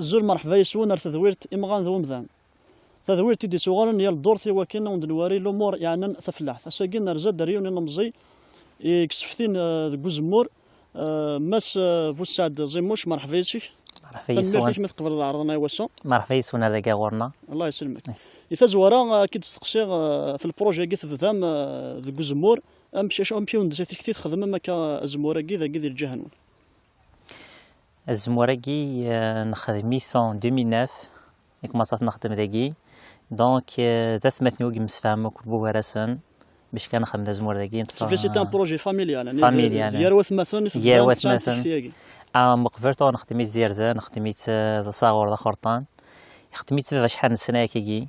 Azul, merḥba yes-wen ar tedwilt Imɣan d Wemdan. Tadwilt i d-ittuɣalen yal ddurt i wakken ad wen-d-nwari lumuṛ yeɛnan tafellaḥt. Ass-agi nerza-d ar yiwen ilemẓi i yesseftin, eh, deg uzemmur, eh, Mass, eh, Bussaɛd Zimuc, merḥba yes-k. Merḥba yes-wen. Tanemmirt-ik mi tqebleḍ lɛerḍ-nneɣ i wass-a. Merḥba yes-wen ar dagi ɣur-neɣ. Allah yesselmek. Yes. I tazwara, eh, ad k-id-steqsiɣ, eh, ɣef lpṛuji-agi tebdam, eh, deg uzemmur, amek, acu, amek i wen-d-tezzi tikti txedmem akka azemmur-agi dagi di lǧiha-nwen? Azemmur-agi, eh, nexdem-it en deux mille neuf, nekk maṣat nexdem dagi. Donc, eh, d atmaten-iw i yemsefham akk bugar-asen. Bac kan nxeddem d azemmur dagi, neṭṭef. C'était un projet familial, يعني, familial, d-, d-, gar watmaten i gar tebdam tesɛam watmaten tikti-agi. Ah, meqbel tura nexdem-itt d irden, nexdem-itt, eh, d asaɣur d axerṭan. Ixeddem-itt baba acḥal n ssna akkagi.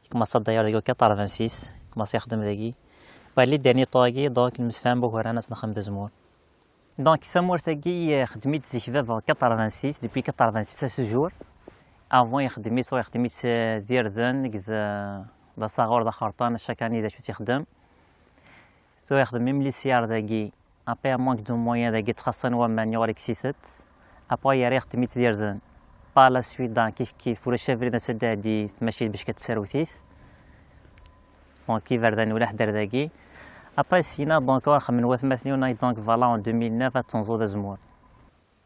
Commencé d'ailleurs deg quatre-vingt-six, commencé ixeddem dagi. Bah, les derniers temps-agi, donc, nemsefham ugar ad nxeddem d azemmur. Donc, tamurt-agi, eh, xeddem-itt zik baba quatre-vingt-six, depuis quatre-vingt-six à ce jour. Avant, ixeddem-itt, ixeddem-itt, eh, d irden, deg d, d asaɣur d axerṭan, chaque année d acu tt-ixeddem. Tura ixdem même les C R dagi, après manque de moyens dagi, ttxaṣṣan waman, yuɣal ikkes-itent. Après yerra ixdem-itt d irden. Par la suite, donc, kif kif, ulac abrid as ad d-tɛeddi tmacint bac ad tserwet-it. Donc iberdan ula ḥder dagi. Après syin-a, donc, ur xemmen watmaten-iw, donc, voilà, en deux mille neuf ad tenẓu d azemmur.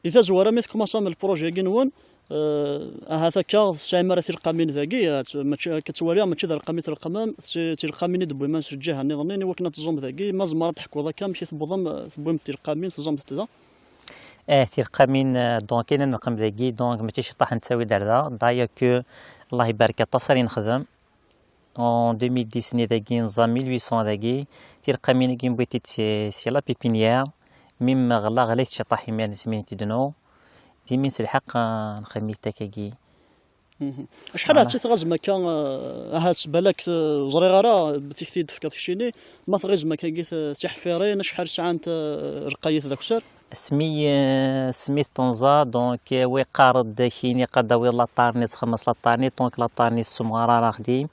Di tazwara, mi tkumaṣam lpruji-agi-nwen, eh, ahat akka tesɛim ara tilqamin dagi, eh, tt-, mačči, akka ttwaliɣ, mačči d lqam i tleqqmem, d ti-, tilqamin i d-tewwim s lǧiha nniḍen i wakken ad teẓẓum dagi, ma tzemreḍ ad d-teḥkuḍ akka amek i tewwḍem, eh, tewwim tilqamin, teẓẓamt-d da? Eh, tilqamin, eh, donc, i neqqim dagi, donc, mačči ciṭṭaḥ nettawi-d ar da. D'ailleurs que, Allah ibarek, aṭas ara nexdem. En deux mille dix-nni dagi, neẓẓa mille huit cents dagi. Tilqamin-agi newwi-tent si, si la pépinière. Mi ɣla, ɣlayet ciṭṭaḥ imir nesmin-tent-id-nu. Dimi s lḥeqq, ah, nxemmem-it akkagi. Mhm. Acḥal ad tɣazem akka, ah, ahat balak, eh, ur ẓriɣ ara, tikti d-tefkiḍ keččini, ma tɣizem akkagi t-, tiḥfirin, acḥal sɛant, eh, lqayet d akessar? Asmi, eh, asmi tenẓa, donc, eh, wi qqaren-d kini qad tawiḍ laṭarni, txemmeṣ laṭarni, donc laṭarni tessemɣar ara axdim.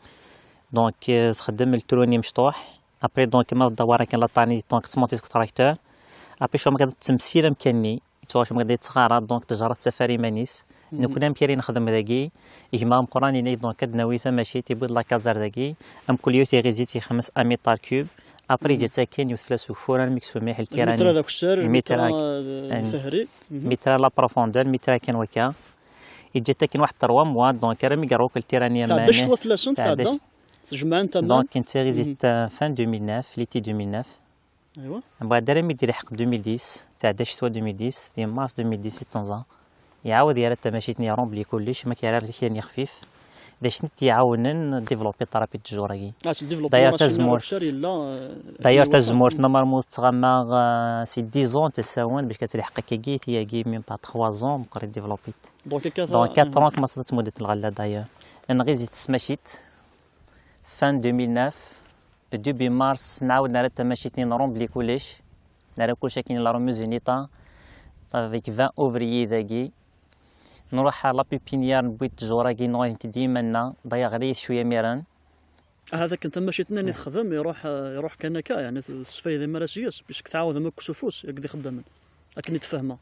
Donc, eh, txeddem ltruni mecṭuḥ. Après, donc, ma tdawar akken laṭarni, donc, tmonti deg tracteur. Après, cwa ma kan tettemsil amkan-nni, yettwaɣ cwa ma kan yettɣara, donc, ttejra tettafar iman-is. Mhm. Nekkni amek ara nexdem dagi, gma ameqqran yenna-yi, donc, ad d-nawi tamacint, yewwi-d la case ar dagi, amkul yiwet iɣizi-tt ixemmes un mètre cube. Après, mhm, yeǧǧa-tt akken, yewwet fell-as ufur, armi yessumiḥ lkirani. Lmitra d akessar, lmitra, lmitra, eh, n tehri. Mhm. Lmitra la profondeur, lmitra kan wakka. Yeǧǧa-tt akken waḥed trois mois, donc, armi yeṛwa akk ltirani aman. Tɛedda ccetwa fell-asen, tɛedda tɛedda. Tjemɛen aman. Donc, netta iɣizi-tt, mhm, fin deux mille neuf, l'été deux mille neuf. Aywa. Mbeɛd armi d-ilḥeq deux mille dix, tɛedda ccetwa deux mille dix, di mars deux mille dix i tenẓa. Iɛawed yerra tamacint-nni, iṛumbli kullec, ma k-yerra kra n yixfif. D acu i t-iɛawnen ad développer ṭṭrapit ttjur-agi. Ah, tdévelopper. D'ailleurs, tazemmurt, yella, euh, d'ailleurs, yella tazemmurt, normalement, tettɣama, euh, si dix ans, ttasawen, bac ad telḥeq akkagi, tiyagi, même pas trois ans, meqqar i développer. Donc, akka, donc, quatre ans, commencé ad tmudd lɣella, d'ailleurs. Nɣizi-tt s tmacint, fin deux mille neuf, début mars, nɛawed nerra tamacint-nni, nṛumbli kullec, nerra kullec akken la remise en état, avec vingt ouvriers dagi. Nruḥ ɣer la pépinière, newwi-d ttjur-agi, nɣiz-tent-id i yiman-nneɣ, d'ailleurs, ɣlayet cwiya imiren. Ahat akken tamacint-nni i texdem, iruḥ, iruḥ kan akka, yeɛni, tesfaydim ara seg-s, puisque tɛawdem akk s ufus, akked ixeddamen, akken i d-fehmeɣ.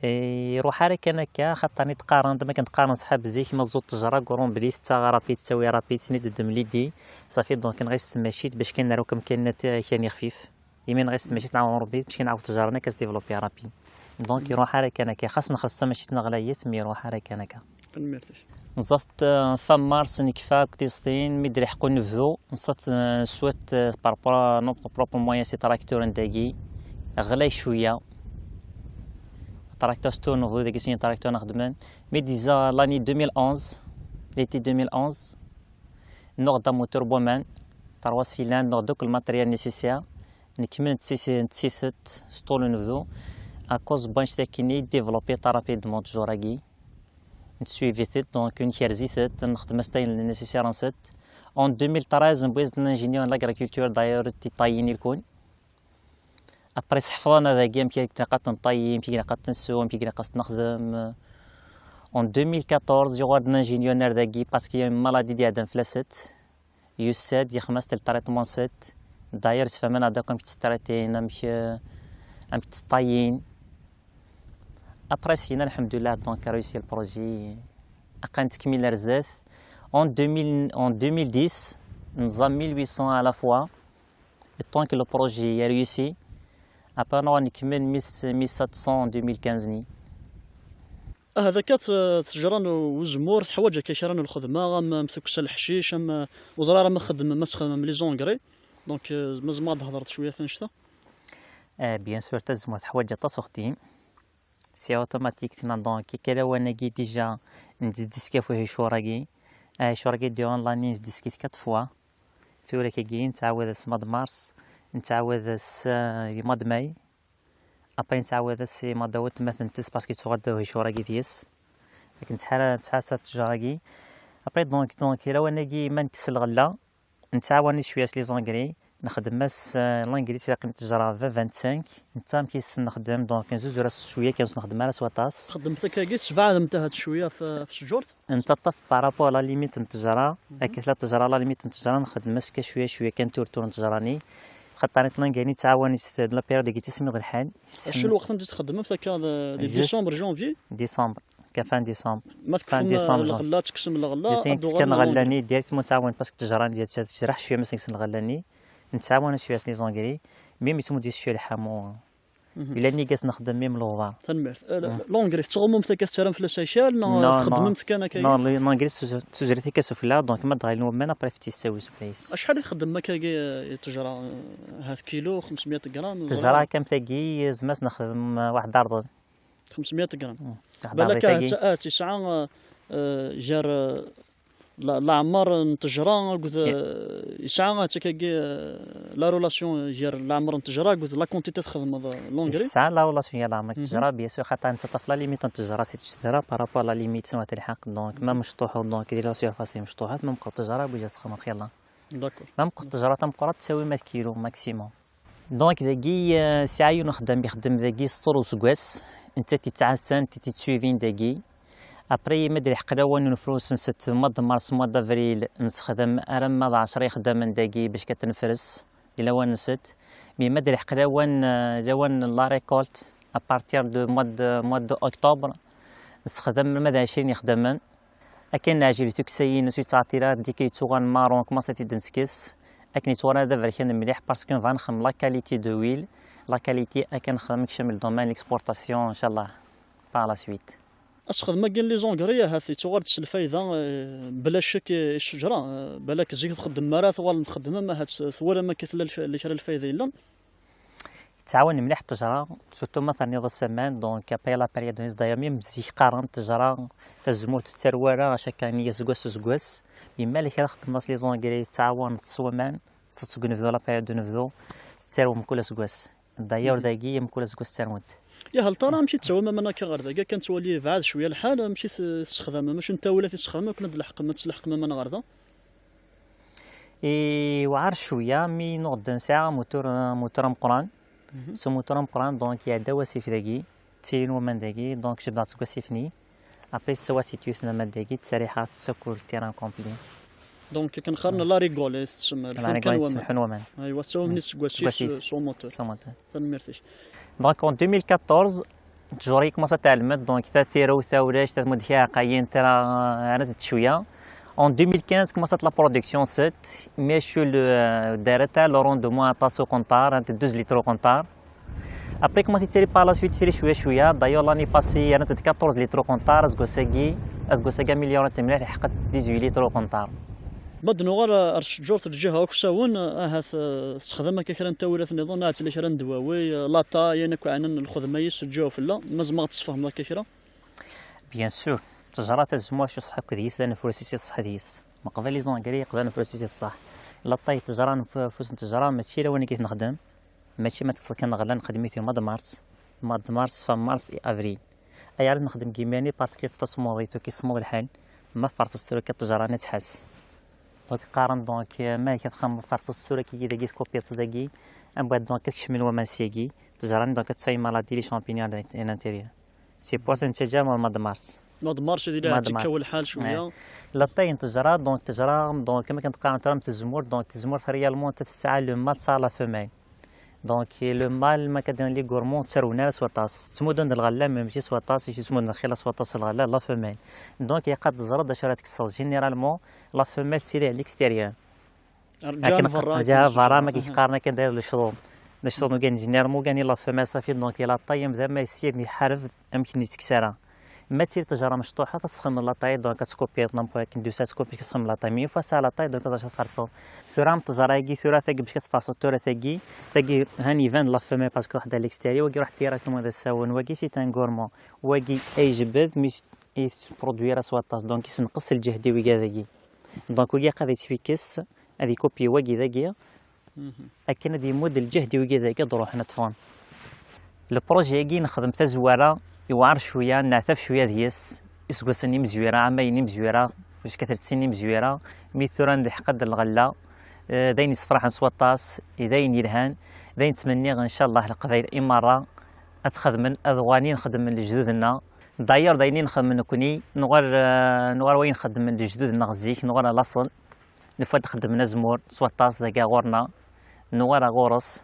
Eh, iruḥ ara kan akka, xaṭer i d-qqaren, am akken d-qqaren ṣṣḥab zik, ma tẓuḍ ttejra deg uṛumbli, tettaɣ rapide, tettawi rapide, sni d-ddem lidi, safi, donc, nɣiz-tt tmacint, bac kan nerra akk amkan-nni kan ixfif. Imi nɣiz-tt tmacint, nɛawen Ṛebbi, bac kan nɛawed ttejra-nni, ad s-développer rapide. Donc, iruḥ ara kan akka, xas nxelleṣ tamacint-nneɣ ɣlayet, mi iruḥ ara kan akka. Tanemmirt-ik. Neẓẓa-t, euh, fin mars, nekfa akk tiẓtin, mi d-ilḥeq unebdu, neẓẓa-t, euh, swat, euh, par rapport à notre propre moyen, si tracteur n dagi, ɣlay cwiya. Tracteur s unebdu, dagi sin tracteur nxedmen. Mi d-yezza l'année deux mille onze, l'été deux mille onze, nuɣ-d amutur n waman, trois cylindres, nuɣ-d akk le matériel nécessaire. Nekmel nettis-, nettiset s ṭul unebdu. À cause n wanect-akkenni, développer très rapidement ttjur-agi. Netsuivi-t, donc, nkerzi-t, nexdem-as ayen nécessaire-nsent. En deux mille treize, newwi-as-d un ingénieur n l'agriculture, d'ailleurs, d tiṭṭayin i lkun. Après, seḥfḍen-aɣ dagi amek i ilaq ad nṭayyi, amek i ilaq ad nsew, amek i ilaq ad nexdem. En deux mille quatorze, yuɣal-d un ingénieur ar dagi, parce qu'il y a une maladie d-iɛeddan fell-asent. Yusa-d, yexdem-as-d le traitement-nsent. D'ailleurs, sfehman-aɣ-d akk amek tt-traitin, amek, euh, amek tt-ṭṭayyin. Après, syin, alḥemdulillah, donc, réussi le projet. Aql-aɣ nettkemmil ar zdat. En deux mille, en deux mille dix, neẓẓa mille huit cents à la fois. Tant que le projet est réussi, après, nuɣ-d nekmel mille, mille sept cents en deux mille quinze-nni. Ahat akka t-, ttejra n uzemmur teḥwaǧ akka kra n lxedma, am, am tukksa n leḥcic, am, ur ẓriɣ ara ma txeddmem, ma txeddmem les engrais. Donc, euh, ma tzemreḍ ad d-thedreḍ cwiya f annect-a? Eh, bien sûr, tazemmurt teḥwaǧ aṭas uxeddim. C'est automatique, tenna, donc, akka lawan-agi déjà, nzid iskaf uhicur-agi. Ahicur-agi, durant l'année, nzid iskif quatre fois. Tura kagi nettɛawad-as mois de mars, nettɛawad-as, euh, mois de mai. Après nettɛawad-as i mois d'août ma tentess parce que yettuɣal-d uhicur-agi deg-s. Akken ttḥara-, ttḥasa ttejra-agi. Après donc, donc, lawan-agi ma nekkes lɣella, nettɛawan-it cwiya s les engrais, nexdem-as, euh, l'engrais tilaqin ttejra vingt-cinq, netta amek i s-nexdem, donc nzuzur-as cwiya kan, ur s-nexdem ara s waṭas. Txeddmemt akkagi, tesbeɛdemt ahat cwiya f-, f ttjurt? Ntaṭṭaf par rapport à la limite n ttejra, akken tella ttejra, la limite n ttejra nxeddem-as kan cwiya cwiya kan tour tour n ttejra-nni. Xaṭer l'engrais-nni yettɛawan-it la période-agi ttismiḍ lḥal. Acu lweqt anda txeddmemt akka d-, di Juste décembre, janvier? Décembre, qu'à fin décembre. Ma fin tekkfem, décembre, euh, janvier. Lɣella, tekksem lɣella, ad d-uɣalen kan lɣella-nni, directement ttɛawan parce que ttejra-nni tejreḥ cwiya ma s-nekksen lɣella-nni. Nettɛawan cwiya s les engrais, même yettmuddu cwiya lḥamu. Mhm. Ila nnig-as nexdem même lɣbar. Tanemmirt. Euh, l'engrais, tettɣummumt akka tettarram fell-as akal, neɣ txeddmemt kan akka? Non, l'engrais tuzret akka sufella, donc ma d-ɣalen waman, après ftis tawi sufella-is. Acḥal i txeddmem akkagi, euh, i ttejra, euh, hat kilo, xemsmya gram? Ttejra kam tagi, zmas nexdem, euh, waḥed arḍen. Xemsmya gram. Mm. Waḥed Balak arḍen tagi. Ahat, ahat yesɛa, euh, euh, gar, euh, la-, leɛmer n ttejra akked, eh, yesɛa ahat akkagi, eh, la relation gar leɛmer n ttejra akked la quantité txedmeḍ, eh, l'engrais? Yesɛa la relation gar leɛmer n ttejra, bien sûr, xaṭer nettaṭṭaf la limite n ttejra si ttejra par rapport à la limite s ma telḥaq. Donc, ma mecṭuḥeḍ, donc, di la surface mecṭuḥat, ma meqqret ttejra, bouge txedmeḍ xilla. D'accord. Ma meqqret ttejra tameqqrant, tettawi ma d kilo maximum. Donc, dagi, euh, sɛiɣ yiwen uxeddam ixeddem dagi sṭur useggas, netta i t-ittɛassan, i t-ittsuivin dagi. Après, ma d-ilḥeq lawan n ufrus-nset, mois de mars, mois d'avril, nessexdem aramma d ɛecra ixeddamen dagi bac ad t-nefres di lawan-nset. Mi ma d-ilḥeq lawan, euh, lawan n la récolte, à partir de mois de, mois de octobre, nessexdem ma d ɛecrin ixeddamen. Akken neɛjel tuksa-ines ur yettɛeṭṭil ara, deg-k yettuɣal marron, commence ad t-id-nettekkes. Akken yettuɣal d aberkan mliḥ, parce que nbɣa nexdem la qualité de l'huile, la qualité akken nexdem nekcem le domaine l'exportation, inchallah, par la suite. Asexdem-agi n les engrais ahat yettuɣal-d s lfayda, eh, bla ccek i ccejra, eh, balak zik ur txeddmem ara, tuɣalem txeddmem, ahat twalam akka tella lf-, kra lfayda yellan. Yettɛawan mliḥ ttejra, surtout ma terniḍ-as aman, donc après la période n d'ailleurs, même zik qqaren ttejra, tazemmurt ur tettarew ara, chaque année, aseggas s useggas. Yemma-k ara txedmeḍ les engrais, tettɛawaneḍ s waman, teṭṭseḍ seg unebdu, la période n unebdu, tettarew mkul aseggas. D'ailleurs, dagi, mkul aseggas ttarwent. Yah, hal tara amek i tettawim aman akka ɣer dagi, akken nettwali yebɛed cwiya lḥal, amek i t-, tessexdamem? Acu n ttawilat i tessexdamem akken ad d-tleḥqem, ad tesleḥqem aman ɣer da? Iwɛer cwiya, mi nuɣ-d nesɛa amutur, amutur ameqqran. Mhm. S umutur ameqqran, donc, iɛedda wasif dagi, ttilin waman dagi, donc, jebdeɣ-tt seg wasif-nni. Après, tettawat-d yiwet n aman dagi, ttserriḥeɣ, tettaker terrain complet. Donc, akken qqaren la rigole, i tettsemma, la rigole, leḥḥun kan waman. Aywa, tettawim-nni seg wasif, seg wasif, s, s umutur. S umutur. Tanemmirt-ik. Donc, en deux mille quatorze, ttjur-agi commence ad tɛelmeḍ, donc, ta tirawt, ta ulac, ta tmudd kra iɛeqqayen, tira, ara tent cwiya. En deux mille quinze, commence la production, set, mais chez le, euh, dara ta, le rendement aṭas uqenṭar, un douze litres uqenṭar. Après, commence yettali par la suite, yettali cwiya cwiya. D'ailleurs, l'année passée, rant-d quatorze litres uqenṭar, aseggas-agi, aseggas-agi améliorant mliḥ, lḥeqq-d dix-huit litres uqenṭar. Ma d-nuɣal ar ttjurt n lǧiha akk s awen, ahat, eh, tessexdam akka kra n ttawilat nniḍen, ahat tella kra n ddwawi, eh, la taille, ayen akk ɛnan lxedma-is, ǧǧiɣ fell-a, ma tzemreḍ ad d-tesfehmeḍ akka kra? Bien sûr, ttejra tazemmurt, acu ṣṣeḥ akk deg-s, d anefrus-is i ṣṣeḥ deg-s. Meqbel les engrais, yeqbel anefrus-is i ṣṣeḥ. La taille n ttejra, anefrus n ttejra, mačči lawan-agi i t-nexdem. Mačči ma tekkseḍ kan lɣella, nexdem-it di mois de mars. Mois de mars, fin mars et avril. Ayɣer i nexdem deg yimir-nni? Parce que f tasmuḍ, i tuk ismuḍ lḥal. Ma tferseḍ tura kan ttejra-nni ad tḥess. Donc qqaren, donc, euh, ma akka txedmeḍ, tferseḍ tura kigi dagi, tkupiḍ dagi, ambaɛd donc ad kecmen waman syagi, ttejra-nni donc ad tesɛu maladie, les champignons à l'intérieur. C'est pour ça nettaǧǧa mois de mars. Mois de mars, di la yekkaw lḥal cwiya. Ouais. La taille n ttejra, donc ttejra, donc, kama kan qqaren tura am tazemmurt, donc tazemmurt réellement tesɛa le mâle tesɛa la femelle. Donc, le mâle, ma kan d les gourmands, ur ttarwen ara s waṭas. Ttmuddun-d lɣella, mais mačči s waṭas, mačči ttmuddun lxila s waṭas lɣella, la femelle. Donc, ilaq ad teẓreḍ d acu ara tekkseḍ. Généralement, la femelle tettili à l'extérieur. Akken berra, berra, ma qqaren akken dayer lecḍum. Lecḍum ugan généralement ugan la femelle, safi, donc, la taille, amdan ma yessi, mi iḥareb, amek n yettekkes ara. Ma d tili ttejra mecṭuḥa, ad txedmeḍ la taille, donc ad tkupiḍ, n'importe quelle douce, ad tkupiḍ, ad txedmeḍ la taille. Mais une fois tesɛiḍ la taille, donc ad tferseḍ. Tura am ttejra-agi, tura tagi, bac ad tferseḍ tura tagi, tagi, han iban la femelle, parce que ruḥ-d à l'extérieur, wagi ruḥ-d directement d asawen, wagi c'est un gourmand, wagi ay ijebbed, mais ur yettproduit ara s waṭas, donc yessenqes lǧehd i wigad-agi. Donc wagi ilaq ad yettwikkes, ad ikupyi wagi dagi, akken ad yemmudd lǧehd i wigi dagi ad ruḥen ad ṭṭfen. Lpruji-agi nexdem tazwara, yewɛer cwiya, neɛtab cwiya deg-s. Iseggasen n imezwira, amayen n imezwira, uskater d sin n imezwira, mi tura nleḥq-d lɣella, eh, d ayen yessefraḥen s waṭas, d ayen yelhan, d ayen ttmenniɣ, ncallah, Leqbayel i merra ad xedmen, ad uɣalen i nxeddmen lejdud-nneɣ. D'ailleurs, d ayen i nxeddem nekni, nuɣal, eh, nuɣal wayen xeddmen lejdud-nneɣ zik, nuɣal à l'asl. Nufa-d xeddmen azemmur s waṭas dagi ɣur-neɣ, nuɣal ɣur-s,